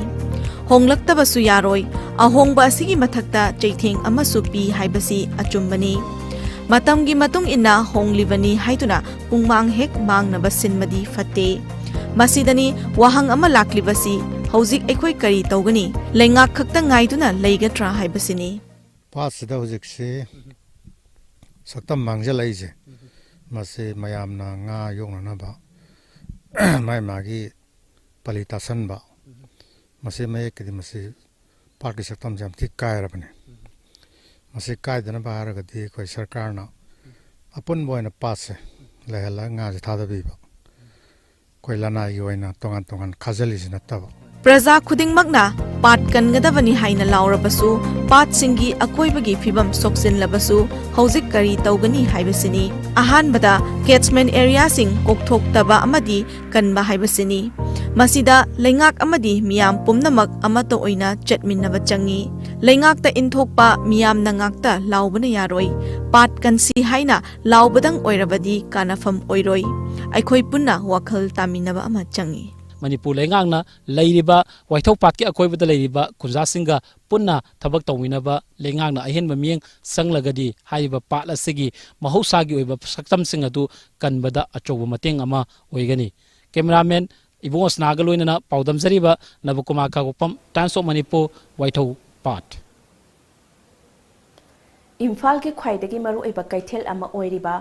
ꯍꯣꯡꯂꯛꯇꯕꯁꯨ ꯌꯥꯔꯣꯏ꯫ ꯑꯍꯣꯡꯕ ꯑꯁꯤꯒꯤ ꯃꯊꯛꯇ ꯆꯩꯊꯦꯡ ꯑꯃꯁꯨ ꯄꯤ ꯍꯥꯏꯕꯁꯤ ꯑꯆꯨꯝꯕꯅꯤ꯫ ꯃꯇꯝꯒꯤ ꯃꯇꯨꯡ ꯏꯟꯅ ꯍꯣꯡꯂꯤꯕꯅꯤ ꯍꯥꯏꯗꯨꯅ ꯄꯨꯡꯃꯥꯡ ꯍꯦꯛ ꯃꯥꯡꯅꯕ ꯁꯤꯟꯕꯗꯤ ꯐꯠꯇꯦ꯫ ꯃꯁꯤꯗꯅꯤ ꯋꯥꯍꯪ ꯑꯃ ꯂꯥꯛꯂꯤꯕꯁꯤ, ꯍꯧꯖꯤꯛ ꯑꯩꯈꯣꯏ ꯀꯔꯤ ꯇꯧꯒꯅꯤ? ꯂꯩꯉꯥꯛ ꯈꯛꯇ ꯉꯥꯏꯗꯨꯅ ꯂꯩꯒꯗ꯭ꯔꯥ ꯍꯥꯏꯕꯁꯤꯅꯤ꯫ ꯄꯥꯠꯁꯤꯗ ꯍꯧꯖꯤꯛꯁꯤ ꯁꯛꯇꯝ ꯃꯥꯡꯁꯤꯜꯂꯛꯏꯁꯦ, ꯃꯁꯤ ꯃꯌꯥꯝꯅ ꯉꯥ ꯌꯣꯛꯅꯅꯕ ꯃꯥꯏ ꯃꯥꯒꯤ ꯄꯂꯤ ꯇꯥꯁꯟꯕ, ꯃꯁꯤ ꯃꯌꯦꯛꯀꯤꯗꯤ ꯃꯁꯤ ꯄꯥꯠꯀꯤ ꯁꯛꯇꯝꯁꯦ ꯌꯥꯝ ꯊꯤ ꯀꯥꯏꯔꯕꯅꯤ꯫ ꯃꯁꯤ ꯀꯥꯏꯗꯅꯕ ꯍꯥꯏꯔꯒꯗꯤ ꯑꯩꯈꯣꯏ ꯁꯔꯀꯥꯔꯅ ꯑꯄꯨꯟꯕ ꯑꯣꯏꯅ ꯄꯥꯠꯁꯦ ꯂꯩꯍꯜꯂꯒ ꯉꯥꯁꯦ ꯊꯥꯗꯕꯤꯕ, ꯑꯩꯈꯣꯏ ꯂꯅꯥꯏꯒꯤ ꯑꯣꯏꯅ ꯇꯣꯉꯥꯟ ꯇꯣꯉꯥꯟ ꯈꯥꯖꯤꯜꯂꯤꯁꯤ ꯅꯠꯇꯕ꯫ ꯄ꯭ꯔꯖꯥ ꯈꯨꯗꯤꯡꯃꯛꯅ ꯄꯥꯠ ꯀꯟꯒꯗꯕꯅꯤ ꯍꯥꯏꯅ ꯂꯥꯎꯔꯕꯁꯨ, ꯄꯥꯠꯁꯤꯡꯒꯤ ꯑꯀꯣꯏꯕꯒꯤ ꯐꯤꯕꯝ ꯁꯣꯛꯆꯤꯜꯂꯕꯁꯨ ꯍꯧꯖꯤꯛ ꯀꯔꯤ ꯇꯧꯒꯅꯤ ꯍꯥꯏꯕꯁꯤꯅꯤ꯫ ꯑꯍꯥꯟꯕꯗ catchment areaꯁꯤꯡ ꯀꯣꯛꯊꯣꯛꯇꯕ ꯑꯃꯗꯤ ꯀꯟꯕ ꯍꯥꯏꯕꯁꯤꯅꯤ꯫ ꯃꯁꯤꯗ ꯂꯩꯉꯥꯛ ꯑꯃꯗꯤ ꯃꯤꯌꯥꯝ ꯄꯨꯝꯅꯃꯛ ꯑꯃꯠꯇ ꯑꯣꯏꯅ ꯆꯠꯃꯤꯟꯅꯕ ꯆꯪꯏ꯫ ꯂꯩꯉꯥꯛꯇ ꯏꯟꯊꯣꯛꯄ ꯃꯤꯌꯥꯝꯅ ꯉꯥꯛꯇ ꯂꯥꯎꯕꯅ ꯌꯥꯔꯣꯏ꯫ ꯄꯥꯠ ꯀꯟꯁꯤ ꯍꯥꯏꯅ ꯂꯥꯎꯕꯗꯪ ꯑꯣꯏꯔꯕꯗꯤ ꯀꯥꯟꯅꯐꯝ ꯑꯣꯏꯔꯣꯏ꯫ ꯑꯩꯈꯣꯏ ꯄꯨꯟꯅ ꯋꯥꯈꯜ ꯇꯥꯃꯤꯟꯅꯕ ꯑꯃ ꯆꯪꯏ꯫ ꯃꯅꯤꯄꯨꯔ ꯂꯩꯉꯥꯛꯅ ꯂꯩꯔꯤꯕ ꯋꯥꯏꯊꯧ ꯄꯥꯠꯀꯤ ꯑꯀꯣꯏꯕꯗ ꯂꯩꯔꯤꯕ ꯈꯨꯟꯖꯥꯁꯤꯡꯒ ꯄꯨꯟꯅ ꯊꯕꯛ ꯇꯧꯃꯤꯟꯅꯕ, ꯂꯩꯉꯥꯛꯅ ꯑꯍꯦꯟꯕ ꯃꯤꯠꯌꯦꯡ ꯆꯪꯂꯒꯗꯤ ꯍꯥꯏꯔꯤꯕ ꯄꯥꯠ ꯑꯁꯤꯒꯤ ꯃꯍꯧꯁꯥꯒꯤ ꯑꯣꯏꯕ ꯁꯛꯇꯝꯁꯤꯡ ꯑꯗꯨ ꯀꯟꯕꯗ ꯑꯆꯧꯕ ꯃꯇꯦꯡ ꯑꯃ ꯑꯣꯏꯒꯅꯤ꯫ Cameraman ꯏꯕꯨꯡꯉꯣ ꯁꯅꯥꯒ ꯂꯣꯏꯅꯅ ꯄꯥꯎꯗꯝꯖꯔꯤꯕ ꯅꯕꯀꯨꯃꯥꯔ ꯈꯥꯉꯕꯣꯛꯐꯝ, Times of Manipur, ꯋꯥꯏꯊꯧ ꯄꯥꯠ꯫ ꯏꯝꯐꯥꯜꯒꯤ ꯈ꯭ꯋꯥꯏꯗꯒꯤ ꯃꯔꯨꯑꯣꯏꯕ ꯀꯩꯊꯦꯜ ꯑꯃ ꯑꯣꯏꯔꯤꯕ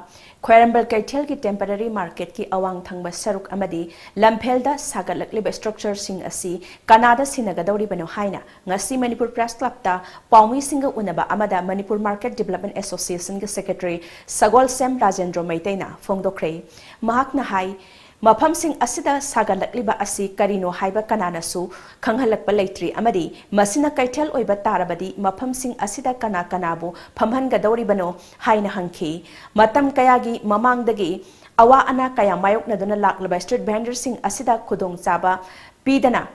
ꯈ꯭ꯋꯥꯏꯔꯝꯕꯟ ꯀꯩꯊꯦꯜꯒꯤ temporary marketꯀꯤ ꯑꯋꯥꯡ ꯊꯪꯕ ꯁꯔꯨꯛ ꯑꯃꯗꯤ ꯂꯝꯐꯦꯜꯗ ꯁꯥꯒꯠꯂꯛꯂꯤꯕ structureꯁꯤꯡ ꯑꯁꯤ ꯀꯅꯥꯗ ꯁꯤꯟꯅꯒꯗꯧꯔꯤꯕꯅꯣ ꯍꯥꯏꯅ ꯉꯁꯤ ꯃꯅꯤꯄꯨꯔ Press Clubꯇ ꯄꯥꯎꯃꯤꯁꯤꯡꯒ ꯎꯅꯕ ꯑꯃꯗ Manipur Market Development Associationꯒꯤ secretary ꯁꯒꯣꯜꯁꯦꯝ ꯔꯥꯖꯦꯟꯗ꯭ꯔꯣ ꯃꯩꯇꯩꯅ ꯐꯣꯡꯗꯣꯛꯈ꯭ꯔꯦ꯫ ꯃꯍꯥꯛꯅ ꯍꯥꯏ, ꯃꯐꯝꯁꯤꯡ ꯑꯁꯤꯗ ꯁꯥꯒꯠꯂꯛꯂꯤꯕ ꯑꯁꯤ ꯀꯔꯤꯅꯣ ꯍꯥꯏꯕ ꯀꯅꯥꯅꯁꯨ ꯈꯪꯍꯜꯂꯛꯄ ꯂꯩꯇ꯭ꯔꯤ ꯑꯃꯗꯤ ꯃꯁꯤꯅ ꯀꯩꯊꯦꯜ ꯑꯣꯏꯕ ꯇꯥꯔꯕꯗꯤ ꯃꯐꯝꯁꯤꯡ ꯑꯁꯤꯗ ꯀꯅꯥ ꯀꯅꯥꯕꯨ ꯐꯝꯍꯟꯒꯗꯧꯔꯤꯕꯅꯣ ꯍꯥꯏꯅ ꯍꯪꯈꯤ꯫ ꯃꯇꯝ ꯀꯌꯥꯒꯤ ꯃꯃꯥꯡꯗꯒꯤ ꯑꯋꯥ ꯑꯅꯥ ꯀꯌꯥ ꯃꯥꯌꯣꯛꯅꯗꯨꯅ ꯂꯥꯛꯂꯕ street vendorꯁꯤꯡ ꯑꯁꯤꯗ ꯈꯨꯗꯣꯡꯆꯥꯕ ꯄꯤꯗꯅ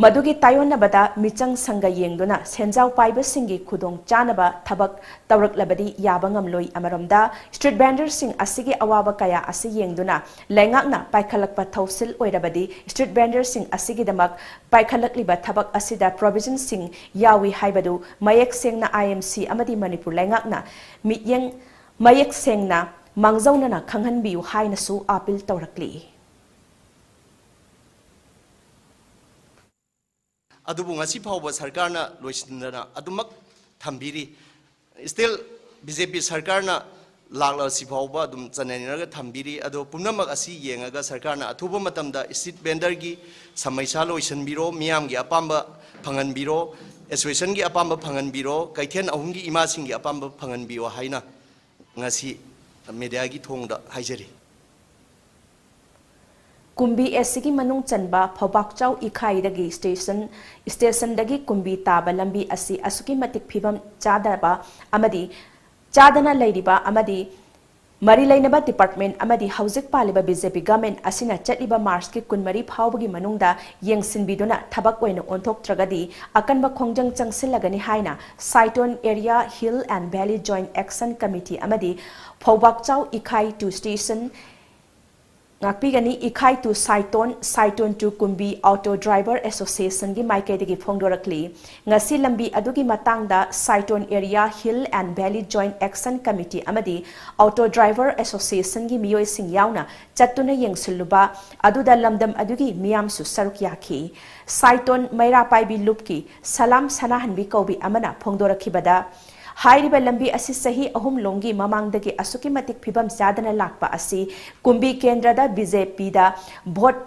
ꯃꯗꯨꯒꯤ ꯇꯥꯏꯑꯣꯟꯅꯕꯗ ꯃꯤꯆꯪ ꯁꯪꯒ ꯌꯦꯡꯗꯨꯅ ꯁꯦꯟꯖꯥꯎ ꯄꯥꯏꯕꯁꯤꯡꯒꯤ ꯈꯨꯗꯣꯡ ꯆꯥꯅꯕ ꯊꯕꯛ ꯇꯧꯔꯛꯂꯕꯗꯤ ꯌꯥꯕ ꯉꯝꯂꯣꯏ꯫ ꯑꯃꯔꯣꯝꯗ, street vendorꯁꯤꯡ ꯑꯁꯤꯒꯤ ꯑꯋꯥꯕ ꯀꯌꯥ ꯑꯁꯤ ꯌꯦꯡꯗꯨꯅ ꯂꯩꯉꯥꯛꯅ ꯄꯥꯏꯈꯠꯂꯛꯄ ꯊꯧꯁꯤꯜ ꯑꯣꯏꯔꯕꯗꯤ street vendorꯁꯤꯡ ꯑꯁꯤꯒꯤꯗꯃꯛ ꯄꯥꯏꯈꯠꯂꯛꯂꯤꯕ ꯊꯕꯛ ꯑꯁꯤꯗ provisionꯁꯤꯡ ꯌꯥꯎꯏ ꯍꯥꯏꯕꯗꯨ ꯃꯌꯦꯛ ꯁꯦꯡꯅ I M C ꯑꯃꯗꯤ ꯃꯅꯤꯄꯨꯔ ꯂꯩꯉꯥꯛꯅ ꯃꯤꯠꯌꯦꯡ ꯃꯌꯦꯛ ꯁꯦꯡꯅ ꯃꯥꯡꯖꯧꯅꯅ ꯈꯪꯍꯟꯕꯤꯌꯨ ꯍꯥꯏꯅꯁꯨ appeal ꯇꯧꯔꯛꯂꯤ꯫ ꯑꯗꯨꯕꯨ ꯉꯁꯤ ꯐꯥꯎꯕ ꯁꯔꯀꯥꯔꯅ ꯂꯣꯏꯁꯤꯟꯗꯅ ꯑꯗꯨꯃꯛ ꯊꯝꯕꯤꯔꯤ꯫ Still B J P ꯁꯔꯀꯥꯔꯅ ꯂꯥꯛꯂꯁꯤ ꯐꯥꯎꯕ ꯑꯗꯨꯝ ꯆꯅꯥꯏꯅꯔꯒ ꯊꯝꯕꯤꯔꯤ꯫ ꯑꯗꯣ ꯄꯨꯝꯅꯃꯛ ꯑꯁꯤ ꯌꯦꯡꯉꯒ ꯁꯔꯀꯥꯔꯅ ꯑꯊꯨꯕ ꯃꯇꯝꯗ street vendorꯒꯤ ꯁꯃꯩꯁꯥ ꯂꯣꯏꯁꯤꯟꯕꯤꯔꯣ, ꯃꯤꯌꯥꯝꯒꯤ ꯑꯄꯥꯝꯕ ꯐꯪꯍꯟꯕꯤꯔꯣ, associationꯒꯤ ꯑꯄꯥꯝꯕ ꯐꯪꯍꯟꯕꯤꯔꯣ, ꯀꯩꯊꯦꯜ ꯑꯍꯨꯝꯒꯤ ꯏꯃꯥꯁꯤꯡꯒꯤ ꯑꯄꯥꯝꯕ ꯐꯪꯍꯟꯕꯤꯌꯣ ꯍꯥꯏꯅ ꯉꯁꯤ mediaꯒꯤ ꯊꯣꯡꯗ ꯍꯥꯏꯖꯔꯤ꯫ ꯀꯨꯝꯕꯤ ꯑꯁꯤꯒꯤ ꯃꯅꯨꯡ ꯆꯟꯕ ꯐꯧꯕꯥꯛꯆꯥꯎ ꯏꯈꯥꯏꯗꯒꯤ station, stationꯗꯒꯤ ꯀꯨꯝꯕꯤ ꯇꯥꯕ ꯂꯝꯕꯤ ꯑꯁꯤ ꯑꯁꯨꯛꯀꯤ ꯃꯇꯤꯛ ꯐꯤꯕꯝ ꯆꯥꯗꯕ ꯑꯃꯗꯤ ꯆꯥꯗꯅ ꯂꯩꯔꯤꯕ ꯑꯃꯗꯤ ꯃꯔꯤ ꯂꯩꯅꯕ department ꯑꯃꯗꯤ ꯍꯧꯖꯤꯛ ꯄꯥꯜꯂꯤꯕ B J P government ꯑꯁꯤꯅ ꯆꯠꯂꯤꯕ Marchꯀꯤ ꯀꯨꯟꯃꯔꯤ ꯐꯥꯎꯕꯒꯤ ꯃꯅꯨꯡꯗ ꯌꯦꯡꯁꯤꯟꯕꯤꯗꯨꯅ ꯊꯕꯛ ꯑꯣꯏꯅ ꯑꯣꯟꯊꯣꯛꯇ꯭ꯔꯒꯗꯤ ꯑꯀꯟꯕ ꯈꯣꯡꯖꯪ ꯆꯪꯁꯤꯜꯂꯒꯅꯤ ꯍꯥꯏꯅ Saiton Area Hill and Valley Joint Action Committee ꯑꯃꯗꯤ ꯐꯧꯕꯥꯛꯆꯥꯎ ꯏꯈꯥꯏ to station ꯉꯥꯛꯄꯤꯒꯅꯤ꯫ ꯏꯈꯥꯏ to Saiton, Saiton to ꯀꯨꯝꯕꯤ Auto Driver Associationꯒꯤ ꯃꯥꯏꯀꯩꯗꯒꯤ ꯐꯣꯡꯗꯣꯔꯛꯂꯤ꯫ ꯉꯁꯤ ꯂꯝꯕꯤ ꯑꯗꯨꯒꯤ ꯃꯇꯥꯡꯗ Saiton Area Hill and Valley Joint Action Committee ꯑꯃꯗꯤ Auto Driver Associationꯒꯤ ꯃꯤꯑꯣꯏꯁꯤꯡ ꯌꯥꯎꯅ ꯆꯠꯇꯨꯅ ꯌꯦꯡꯁꯤꯜꯂꯨꯕ ꯑꯗꯨꯗ ꯂꯝꯗꯝ ꯑꯗꯨꯒꯤ ꯃꯤꯌꯥꯝꯁꯨ ꯁꯔꯨꯛ ꯌꯥꯈꯤ꯫ Saiton ꯃꯩꯔꯥ ꯄꯥꯏꯕꯤ ꯂꯨꯞꯀꯤ ꯁꯂꯥꯝ ꯁꯅꯥꯍꯟꯕꯤ ꯀꯧꯕꯤ ꯑꯃꯅ ꯐꯣꯡꯗꯣꯔꯛꯈꯤꯕꯗ, ꯍꯥꯏꯔꯤꯕ ꯂꯝꯕꯤ ꯑꯁꯤ ꯆꯍꯤ ꯑꯍꯨꯝ ꯂꯣꯝꯒꯤ ꯃꯃꯥꯡꯗꯒꯤ ꯑꯁꯨꯛꯀꯤ ꯃꯇꯤꯛ ꯐꯤꯕꯝ ꯆꯥꯗꯅ ꯂꯥꯛꯄ ꯑꯁꯤ ꯀꯨꯝꯕꯤ ꯀꯦꯟꯗ꯭ꯔꯗ B J Pꯗ vote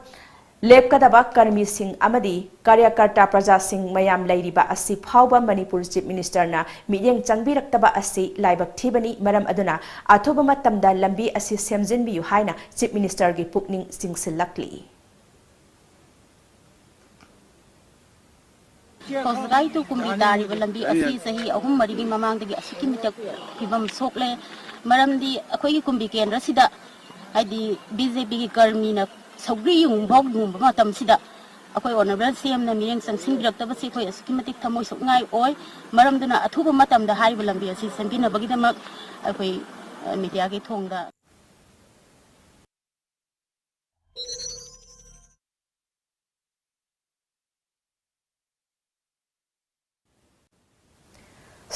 ꯂꯦꯞꯀꯗꯕ ꯀꯔꯃꯤꯁꯤꯡ ꯑꯃꯗꯤ ꯀꯥꯔꯌꯀꯔꯇꯥ ꯄ꯭ꯔꯖꯥꯁꯤꯡ ꯃꯌꯥꯝ ꯂꯩꯔꯤꯕ ꯑꯁꯤ ꯐꯥꯎꯕ ꯃꯅꯤꯄꯨꯔ Chief Ministerꯅ ꯃꯤꯠꯌꯦꯡ ꯆꯪꯕꯤꯔꯛꯇꯕ ꯑꯁꯤ ꯂꯥꯏꯕꯛ ꯊꯤꯕꯅꯤ꯫ ꯃꯔꯝ ꯑꯗꯨꯅ ꯑꯊꯨꯕ ꯃꯇꯝꯗ ꯂꯝꯕꯤ ꯑꯁꯤ ꯁꯦꯝꯖꯤꯟꯕꯤꯌꯨ ꯍꯥꯏꯅ Chief Ministerꯒꯤ ꯄꯨꯛꯅꯤꯡ ꯆꯤꯡꯁꯤꯜꯂꯛꯂꯤ꯫ ꯍꯧꯖꯤꯛꯀꯥꯟ ꯇꯨ ꯀꯨꯝꯕꯤ ꯇꯥꯔꯤꯕ ꯂꯝꯕꯤ ꯑꯁꯤ ꯆꯍꯤ ꯑꯍꯨꯝ ꯃꯔꯤꯒꯤ ꯃꯃꯥꯡꯗꯒꯤ ꯑꯁꯨꯛꯀꯤ ꯃꯇꯤꯛ ꯐꯤꯕꯝ ꯁꯣꯛꯂꯦ꯫ ꯃꯔꯝꯗꯤ ꯑꯩꯈꯣꯏꯒꯤ ꯀꯨꯝꯕꯤ ꯀꯦꯟꯗ꯭ꯔꯁꯤꯗ, ꯍꯥꯏꯗꯤ, B J Pꯒꯤ ꯀꯔꯃꯤꯅ ꯁꯧꯒ꯭ꯔꯤ ꯌꯨꯡꯐꯥꯎ ꯌꯨꯡꯕ ꯃꯇꯝꯁꯤꯗ, ꯑꯩꯈꯣꯏ ꯑꯣꯅꯔꯦꯕꯜ ꯁꯤ ꯑꯦꯝꯅ ꯃꯤꯠꯌꯦꯡ ꯆꯪꯁꯤꯟꯕꯤꯔꯛꯇꯕꯁꯤ ꯑꯩꯈꯣꯏ ꯑꯁꯨꯛꯀꯤ ꯃꯇꯤꯛ ꯊꯃꯣꯏ ꯁꯣꯛꯅꯤꯡꯉꯥꯏ ꯑꯣꯏ꯫ ꯃꯔꯝꯗꯨꯅ ꯑꯊꯨꯕ ꯃꯇꯝꯗ ꯍꯥꯏꯔꯤꯕ ꯂꯝꯕꯤ ꯑꯁꯤ ꯁꯦꯝꯕꯤꯅꯕꯒꯤꯗꯃꯛ ꯑꯩꯈꯣꯏ, ꯑ, ꯃꯤꯗꯤꯌꯥꯒꯤ ꯊꯣꯡꯗ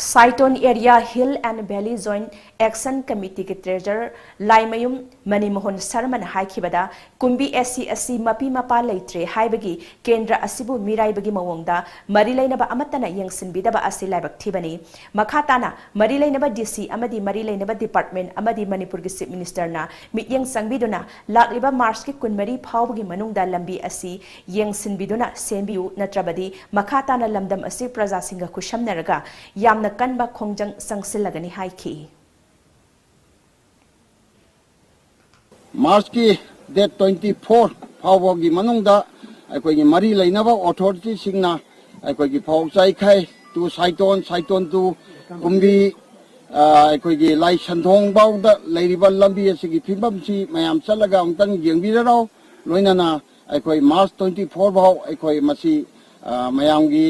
Saiton Area Hill and Valley Joint Action Committeeꯒꯤ treasurer Laimayum ꯃꯅꯤꯃꯣꯍꯟ ꯁꯔꯃꯅ ꯍꯥꯏꯈꯤꯕꯗ, ꯀꯨꯝꯕꯤ S C ꯑꯁꯤ ꯃꯄꯤ ꯃꯄꯥ ꯂꯩꯇ꯭ꯔꯦ ꯍꯥꯏꯕꯒꯤ ꯀꯦꯟꯗ꯭ꯔ ꯑꯁꯤꯕꯨ ꯃꯤꯔꯥꯏꯕꯒꯤ ꯃꯑꯣꯡꯗ ꯃꯔꯤ ꯂꯩꯅꯕ ꯑꯃꯠꯇꯅ ꯌꯦꯡꯁꯤꯟꯕꯤꯗꯕ ꯑꯁꯤ ꯂꯥꯏꯕꯛ ꯊꯤꯕꯅꯤ꯫ ꯃꯈꯥ ꯇꯥꯅ ꯃꯔꯤ ꯂꯩꯅꯕ ꯗꯤ ꯁꯤ ꯑꯃꯗꯤ ꯃꯔꯤ ꯂꯩꯅꯕ department ꯑꯃꯗꯤ ꯃꯅꯤꯄꯨꯔꯒꯤ Chief Ministerꯅ ꯃꯤꯠꯌꯦꯡ ꯆꯪꯕꯤꯗꯨꯅ ꯂꯥꯛꯂꯤꯕ ꯃꯥꯔꯆꯀꯤ ꯀꯨꯟꯃꯔꯤ ꯐꯥꯎꯕꯒꯤ ꯃꯅꯨꯡꯗ ꯂꯝꯕꯤ ꯑꯁꯤ ꯌꯦꯡꯁꯤꯟꯕꯤꯗꯨꯅ ꯁꯦꯝꯕꯤꯌꯨ, ꯅꯠꯇ꯭ꯔꯕꯗꯤ ꯃꯈꯥ ꯇꯥꯅ ꯂꯝꯗꯝ ꯑꯁꯤ ꯄ꯭ꯔꯖꯥꯁꯤꯡꯒ ꯈꯨꯠꯁꯝꯅꯔꯒ ꯌꯥꯝꯅ ꯀꯟꯕ ꯈꯣꯡꯖꯪ ꯆꯪꯁꯤꯜꯂꯒꯅꯤ ꯍꯥꯏꯈꯤ꯫ ꯃꯥꯔꯆꯀꯤ date twenty four ꯐꯥꯎꯕꯒꯤ ꯃꯅꯨꯡꯗ ꯑꯩꯈꯣꯏꯒꯤ ꯃꯔꯤ ꯂꯩꯅꯕ ꯑꯣꯊꯣꯔꯤꯇꯤꯁꯤꯡꯅ ꯑꯩꯈꯣꯏꯒꯤ ꯐꯥꯎ ꯆꯥꯏꯈꯥꯏ to ꯁꯥꯏꯇꯣꯟ, ꯁꯥꯏꯇꯣꯟ to ꯀꯨꯝꯕꯤ, ꯑ, ꯑꯩꯈꯣꯏꯒꯤ ꯂꯥꯏ ꯁꯟꯊꯣꯡ ꯐꯥꯎꯗ ꯂꯩꯔꯤꯕ ꯂꯝꯕꯤ ꯑꯁꯤꯒꯤ ꯐꯤꯕꯝꯁꯤ ꯃꯌꯥꯝ ꯆꯠꯂꯒ ꯑꯃꯨꯛꯇꯪ ꯌꯦꯡꯕꯤꯔꯔꯥꯎ꯫ ꯂꯣꯏꯅꯅ ꯑꯩꯈꯣꯏ ꯃꯥꯔꯆ twenty four ꯐꯥꯎ ꯑꯩꯈꯣꯏ ꯃꯁꯤ, ꯑ, ꯃꯌꯥꯝꯒꯤ,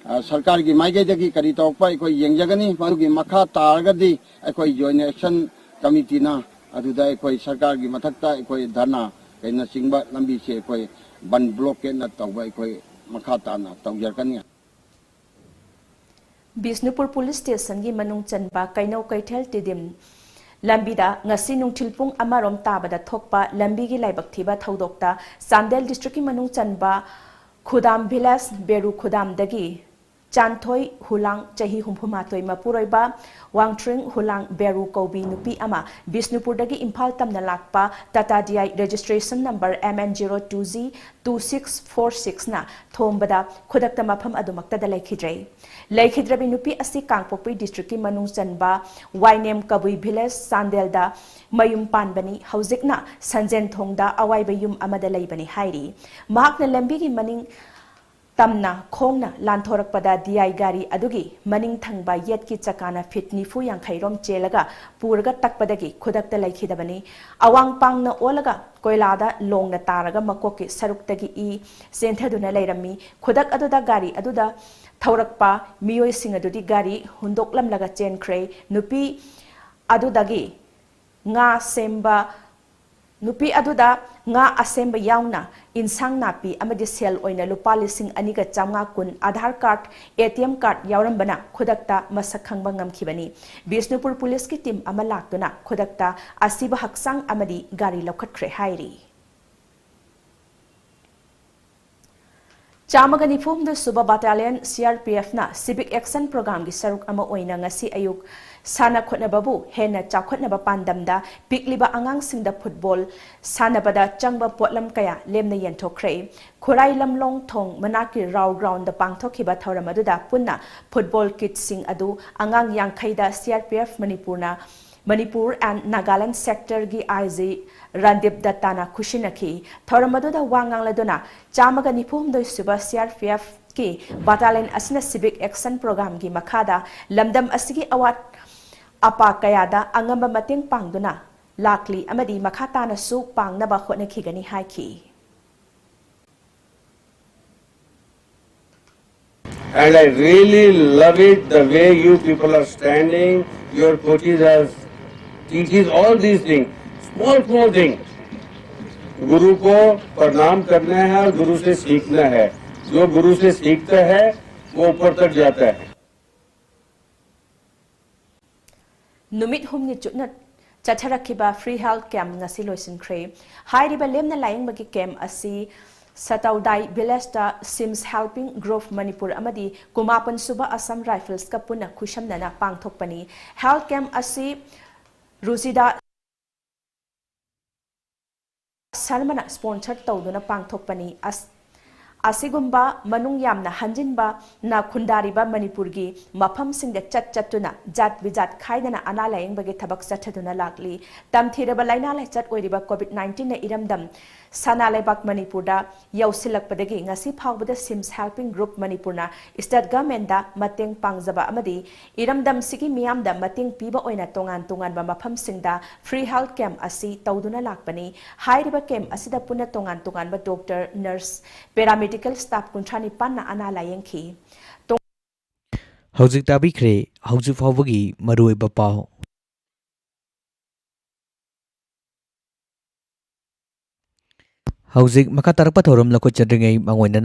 ꯑ, ꯁꯔꯀꯥꯔꯒꯤ ꯃꯥꯏꯀꯩꯗꯒꯤ ꯀꯔꯤ ꯇꯧꯔꯛꯄ ꯑꯩꯈꯣꯏ ꯌꯦꯡꯖꯒꯅꯤ꯫ ꯃꯗꯨꯒꯤ ꯃꯈꯥ ꯇꯥꯔꯒꯗꯤ ꯑꯩꯈꯣꯏ Joint Action Committeeꯅ ꯑꯗꯨꯗ ꯑꯩꯈꯣꯏ ꯁꯔꯀꯥꯔꯒꯤ ꯃꯊꯛꯇ ꯑꯩꯈꯣꯏ ꯙꯔꯅꯥ ꯀꯩꯅꯆꯤꯡꯕ ꯂꯝꯕꯤꯁꯦ ꯑꯩꯈꯣꯏ ꯕꯟ blockade ꯇꯧꯕ ꯑꯩꯈꯣꯏ ꯃꯈꯥ ꯇꯥꯅ ꯇꯧꯖꯔꯛꯀꯅꯤ꯫ ꯕꯤꯁꯅꯨꯄꯨꯔ police stationꯒꯤ ꯃꯅꯨꯡ ꯆꯟꯕ ꯀꯩꯅꯧ ꯀꯩꯊꯦꯜ ꯇꯤꯗꯤꯝ ꯂꯝꯕꯤꯗ ꯉꯁꯤ ꯅꯨꯡꯊꯤꯜ ꯄꯨꯡ ꯑꯃꯔꯣꯝ ꯇꯥꯕꯗ ꯊꯣꯛꯄ ꯂꯝꯕꯤꯒꯤ ꯂꯥꯏꯕꯛ ꯊꯤꯕ ꯊꯧꯗꯣꯛꯇ ꯆꯥꯟꯗꯦꯜ districtꯀꯤ ꯃꯅꯨꯡ ꯆꯟꯕ ꯈꯨꯗꯥꯝ village ꯕꯦꯔꯨ ꯈꯨꯗꯥꯝꯗꯒꯤ ꯆꯥꯟꯊꯣꯏ ꯍꯨꯂꯥꯡ, ꯆꯍꯤ ꯍꯨꯝꯐꯨ ꯃꯥꯊꯣꯏ, ꯃꯄꯨꯔꯣꯏꯕ ꯋꯥꯡꯊ꯭ꯔꯤꯡ ꯍꯨꯂꯥꯡ ꯕꯦꯔꯨ ꯀꯧꯕꯤ ꯅꯨꯄꯤ ꯑꯃ ꯕꯤꯁꯅꯨꯄꯨꯔꯗꯒꯤ ꯏꯝꯐꯥꯜ ꯇꯝꯅ ꯂꯥꯛꯄ Tata D I registration number M N zero two G two six four sixꯅ ꯊꯣꯝꯕꯗ ꯈꯨꯗꯛꯇ ꯃꯐꯝ ꯑꯗꯨꯃꯛꯇꯗ ꯂꯩꯈꯤꯗ꯭ꯔꯦ꯫ ꯂꯩꯈꯤꯗ꯭ꯔꯕꯤ ꯅꯨꯄꯤ ꯑꯁꯤ ꯀꯥꯡꯄꯣꯛꯄꯤ districtꯀꯤ ꯃꯅꯨꯡ ꯆꯟꯕ ꯋꯥꯏꯅꯦꯝ ꯀꯕꯨꯏ village ꯆꯥꯟꯗꯦꯜꯗ ꯃꯌꯨꯝ ꯄꯥꯟꯕꯅꯤ꯫ ꯍꯧꯖꯤꯛꯅ ꯁꯟꯖꯦꯟꯊꯣꯡꯗ ꯑꯋꯥꯏꯕ ꯌꯨꯝ ꯑꯃꯗ ꯂꯩꯕꯅꯤ ꯍꯥꯏꯔꯤ꯫ ꯃꯍꯥꯛꯅ ꯂꯝꯕꯤꯒꯤ ꯃꯅꯤꯡ ꯇꯝꯅ ꯈꯣꯡꯅ ꯂꯥꯟꯊꯣꯔꯛꯄꯗ ꯗꯤꯑꯥꯏ ꯒꯥꯔꯤ ꯑꯗꯨꯒꯤ ꯃꯅꯤꯡ ꯊꯪꯕ ꯌꯦꯠꯀꯤ ꯆꯀꯥꯅ ꯐꯤꯠ ꯅꯤꯐꯨ ꯌꯥꯡꯈꯩ ꯔꯣꯝ ꯆꯦꯜꯂꯒ ꯄꯨꯔꯒ ꯇꯛꯄꯗꯒꯤ ꯈꯨꯗꯛꯇ ꯂꯩꯈꯤꯗꯕꯅꯤ꯫ ꯑꯋꯥꯡ ꯄꯥꯡꯅ ꯑꯣꯜꯂꯒ ꯀꯣꯏꯂꯥꯗ ꯂꯣꯡꯅ ꯇꯥꯔꯒ ꯃꯀꯣꯛꯀꯤ ꯁꯔꯨꯛꯇꯒꯤ ꯏ ꯆꯦꯟꯊꯗꯨꯅ ꯂꯩꯔꯝꯃꯤ꯫ ꯈꯨꯗꯛ ꯑꯗꯨꯗ ꯒꯥꯔꯤ ꯑꯗꯨꯗ ꯊꯧꯔꯛꯄ ꯃꯤꯑꯣꯏꯁꯤꯡ ꯑꯗꯨꯗꯤ ꯒꯥꯔꯤ ꯍꯨꯟꯗꯣꯛꯂꯝꯂꯒ ꯆꯦꯟꯈ꯭ꯔꯦ꯫ ꯅꯨꯄꯤ ꯑꯗꯨꯗꯒꯤ ꯉꯥ ꯁꯦꯝꯕ ꯅꯨꯄꯤ ꯑꯗꯨꯗ ꯉꯥ ꯑꯁꯦꯝꯕ ꯌꯥꯎꯅ ꯏꯟꯁꯥꯡ ꯅꯥꯄꯤ ꯑꯃꯗꯤ ꯁꯦꯜ ꯑꯣꯏꯅ ꯂꯨꯄꯥ ꯂꯤꯁꯤꯡ ꯑꯅꯤꯒ ꯆꯥꯝꯃꯉꯥ ꯀꯨꯟ, Aadhaar card, A T M card ꯌꯥꯎꯔꯝꯕꯅ ꯈꯨꯗꯛꯇ ꯃꯁꯛ ꯈꯪꯕ ꯉꯝꯈꯤꯕꯅꯤ꯫ ꯕꯤꯁꯅꯨꯄꯨꯔ ꯄꯨꯂꯤꯁꯀꯤ ꯇꯤꯝ ꯑꯃ ꯂꯥꯛꯇꯨꯅ ꯈꯨꯗꯛꯇ ꯑꯁꯤꯕ ꯍꯛꯆꯥꯡ ꯑꯃꯗꯤ ꯒꯥꯔꯤ ꯂꯧꯈꯠꯈ꯭ꯔꯦ ꯍꯥꯏꯔꯤ꯫ ꯆꯥꯝꯃꯒ ꯅꯤꯐꯨ ꯍꯨꯝꯗꯣꯏ ꯁꯨꯕ ꯕꯥꯇꯥꯂꯤꯌꯟ ꯁꯤ ꯑꯥꯔ ꯄꯤ ꯑꯦꯐꯅ ꯁꯤꯚꯤꯛ ꯑꯦꯛꯁꯟ ꯄ꯭ꯔꯣꯒ꯭ꯔꯥꯝꯒꯤ ꯁꯔꯨꯛ ꯑꯃ ꯑꯣꯏꯅ ꯉꯁꯤ ꯑꯌꯨꯛ ꯁꯥꯟꯅ ꯈꯣꯠꯅꯕꯕꯨ ꯍꯦꯟꯅ ꯆꯥꯎꯈꯠꯅꯕ ꯄꯥꯟꯗꯝꯗ ꯄꯤꯛꯂꯤꯕ ꯑꯉꯥꯡꯁꯤꯡꯗ ꯐꯨꯠꯕꯣꯜ ꯁꯥꯟꯅꯕꯗ ꯆꯪꯕ ꯄꯣꯠꯂꯝ ꯀꯌꯥ ꯂꯦꯝꯅ ꯌꯦꯟꯊꯣꯛꯈ꯭ꯔꯦ꯫ ꯈꯨꯔꯥꯏ ꯂꯝꯂꯣꯡ ꯊꯣꯡ ꯃꯅꯥꯛꯀꯤ ꯔꯥꯎ ꯒ꯭ꯔꯥꯎꯟꯗ ꯄꯥꯡꯊꯣꯛꯈꯤꯕ ꯊꯧꯔꯝ ꯑꯗꯨꯗ ꯄꯨꯟꯅ ꯐꯨꯠꯕꯣꯜ ꯀꯤꯠꯁꯤꯡ ꯑꯗꯨ ꯑꯉꯥꯡ ꯌꯥꯡꯈꯩꯗ ꯁꯤ ꯑꯥꯔ ꯄꯤ ꯑꯦꯐ ꯃꯅꯤꯄꯨꯔꯅ ꯃꯅꯤꯄꯨꯔ and Nagaland sectorꯒꯤ ꯑꯥꯏ ꯖꯤ ꯔꯟꯗꯤꯞ ꯗꯠꯇꯥꯅ ꯈꯨꯠꯁꯤꯟꯅꯈꯤ꯫ ꯊꯧꯔꯝ ꯑꯗꯨꯗ ꯋꯥ ꯉꯥꯡꯂꯗꯨꯅ ꯆꯥꯝꯃꯒ ꯅꯤꯐꯨ ꯍꯨꯝꯗꯣꯏ ꯁꯨꯕ ꯁꯤ ꯑꯥꯔ ꯄꯤ ꯑꯦꯐꯀꯤ ꯕꯥꯇꯥꯂꯤꯌꯟ ꯑꯁꯤꯅ ꯁꯤꯚꯤꯛ ꯑꯦꯛꯁꯟ ꯄ꯭ꯔꯣꯒ꯭ꯔꯥꯝꯒꯤ ꯃꯈꯥꯗ ꯂꯝꯗꯝ ꯑꯁꯤꯒꯤ ꯑꯋꯥꯠ ꯑꯄꯥ ꯀꯌꯥꯗ ꯑꯉꯝꯕ ꯃꯇꯦꯡ ꯄꯥꯡꯗꯨꯅ ꯂꯥꯛꯂꯤ ꯑꯃꯗꯤ ꯃꯈꯥ ꯇꯥꯅꯁꯨ ꯄꯥꯡꯅꯕ ꯍꯣꯠꯅꯈꯤꯒꯅꯤ ꯍꯥꯏꯈꯤ꯫ And I really love it, the way you people are standing, your coaches are teaches all these things, small small things. गुरु को प्रणाम करना है और गुरु से सीखना है। जो गुरु से सीखता है, वो ऊपर तक जाता है। ꯅꯨꯃꯤꯠ ꯍꯨꯝꯅꯤ ꯆꯨꯞꯅ ꯆꯠꯊꯔꯛꯈꯤꯕ free health camp ꯉꯁꯤ ꯂꯣꯏꯁꯤꯟꯈ꯭ꯔꯦ꯫ ꯍꯥꯏꯔꯤꯕ ꯂꯦꯝꯅ ꯂꯥꯌꯦꯡꯕꯒꯤ camp ꯑꯁꯤ ꯁꯇꯧꯗꯥꯏ ꯚꯤꯂꯦꯖꯇ ꯁꯤꯝꯁ ꯍꯦꯜꯄꯤꯡ ꯒ꯭ꯔꯨꯞ ꯃꯅꯤꯄꯨꯔ ꯑꯃꯗꯤ ꯀꯨꯟꯃꯥꯄꯟ ꯁꯨꯕ ꯑꯁꯥꯝ ꯔꯥꯏꯐꯜꯁꯀ ꯄꯨꯟꯅ ꯈꯨꯠꯁꯝꯅꯅ ꯄꯥꯡꯊꯣꯛꯄꯅꯤ꯫ Health camp ꯑꯁꯤ ꯔꯨꯆꯤꯗꯥ ꯁꯔꯃꯅ sponsor ꯇꯧꯗꯨꯅ ꯄꯥꯡꯊꯣꯛꯄꯅꯤ꯫ ꯑꯁ-, ꯑꯁꯤꯒꯨꯝꯕ ꯃꯅꯨꯡ ꯌꯥꯝꯅ ꯍꯟꯖꯤꯟꯕꯅ ꯈꯨꯟꯗꯥꯔꯤꯕ ꯃꯅꯤꯄꯨꯔꯒꯤ ꯃꯐꯝꯁꯤꯡꯗ ꯆꯠ ꯆꯠꯇꯨꯅ ꯖꯥꯠ ꯕꯤꯖꯥꯠ ꯈꯥꯏꯗꯅ ꯑꯅꯥ ꯂꯥꯌꯦꯡꯕꯒꯤ ꯊꯕꯛ ꯆꯠꯊꯗꯨꯅ ꯂꯥꯛꯂꯤ꯫ ꯇꯝꯊꯤꯔꯕ ꯂꯥꯏꯅꯥ ꯂꯥꯏꯆꯠ ꯑꯣꯏꯔꯤꯕ COVID nineteenꯅ ꯏꯔꯝꯗꯝ ꯁꯅꯥ ꯂꯩꯕꯥꯛ ꯃꯅꯤꯄꯨꯔꯗ ꯌꯧꯁꯤꯜꯂꯛꯄꯗꯒꯤ ꯉꯁꯤ ꯐꯥꯎꯕꯗ ꯁꯤꯝꯁ ꯍꯦꯜꯄꯤꯡ ꯒ꯭ꯔꯨꯞ ꯃꯅꯤꯄꯨꯔꯅ ꯁ꯭ꯇꯦꯠ ꯒꯚꯔꯟꯃꯦꯟꯠꯗ ꯃꯇꯦꯡ ꯄꯥꯡꯖꯕ ꯑꯃꯗꯤ ꯏꯔꯝꯗꯝꯁꯤꯒꯤ ꯃꯤꯌꯥꯝꯗ ꯃꯇꯦꯡ ꯄꯤꯕ ꯑꯣꯏꯅ ꯇꯣꯉꯥꯟ ꯇꯣꯉꯥꯟꯕ ꯃꯐꯝꯁꯤꯡꯗ ꯐ꯭ꯔꯤ ꯍꯦꯜꯊ ꯀꯦꯝꯞ ꯑꯁꯤ ꯇꯧꯗꯨꯅ ꯂꯥꯛꯄꯅꯤ꯫ ꯍꯥꯏꯔꯤꯕ ꯀꯦꯝꯞ ꯑꯁꯤꯗ ꯄꯨꯟꯅ ꯇꯣꯉꯥꯟ ꯇꯣꯉꯥꯟꯕ ꯗꯣꯛꯇꯔ, ꯅꯔꯁ, ꯄꯦꯔꯥꯃꯦꯗꯤꯀꯦꯜ ꯁ꯭ꯇꯥꯐ ꯀꯨꯟꯊ꯭ꯔꯥ ꯅꯤꯄꯥꯟꯅ ꯑꯅꯥ ꯂꯥꯌꯦꯡꯈꯤ꯫ ꯍꯧꯖꯤꯛ ꯇꯥꯕꯤꯈ꯭ꯔꯦ ꯍꯧꯖꯤꯛ ꯐꯥꯎꯕꯒꯤ ꯃꯔꯨꯑꯣꯏꯕ ꯄꯥꯎ꯫ ꯍꯧꯖꯤꯛ ꯃꯈꯥ ꯇꯥꯔꯛꯄ ꯊꯧꯔꯝ ꯂꯧꯈꯠꯆꯗ꯭ꯔꯤꯉꯩ ꯃꯥꯡꯑꯣꯏꯅꯅ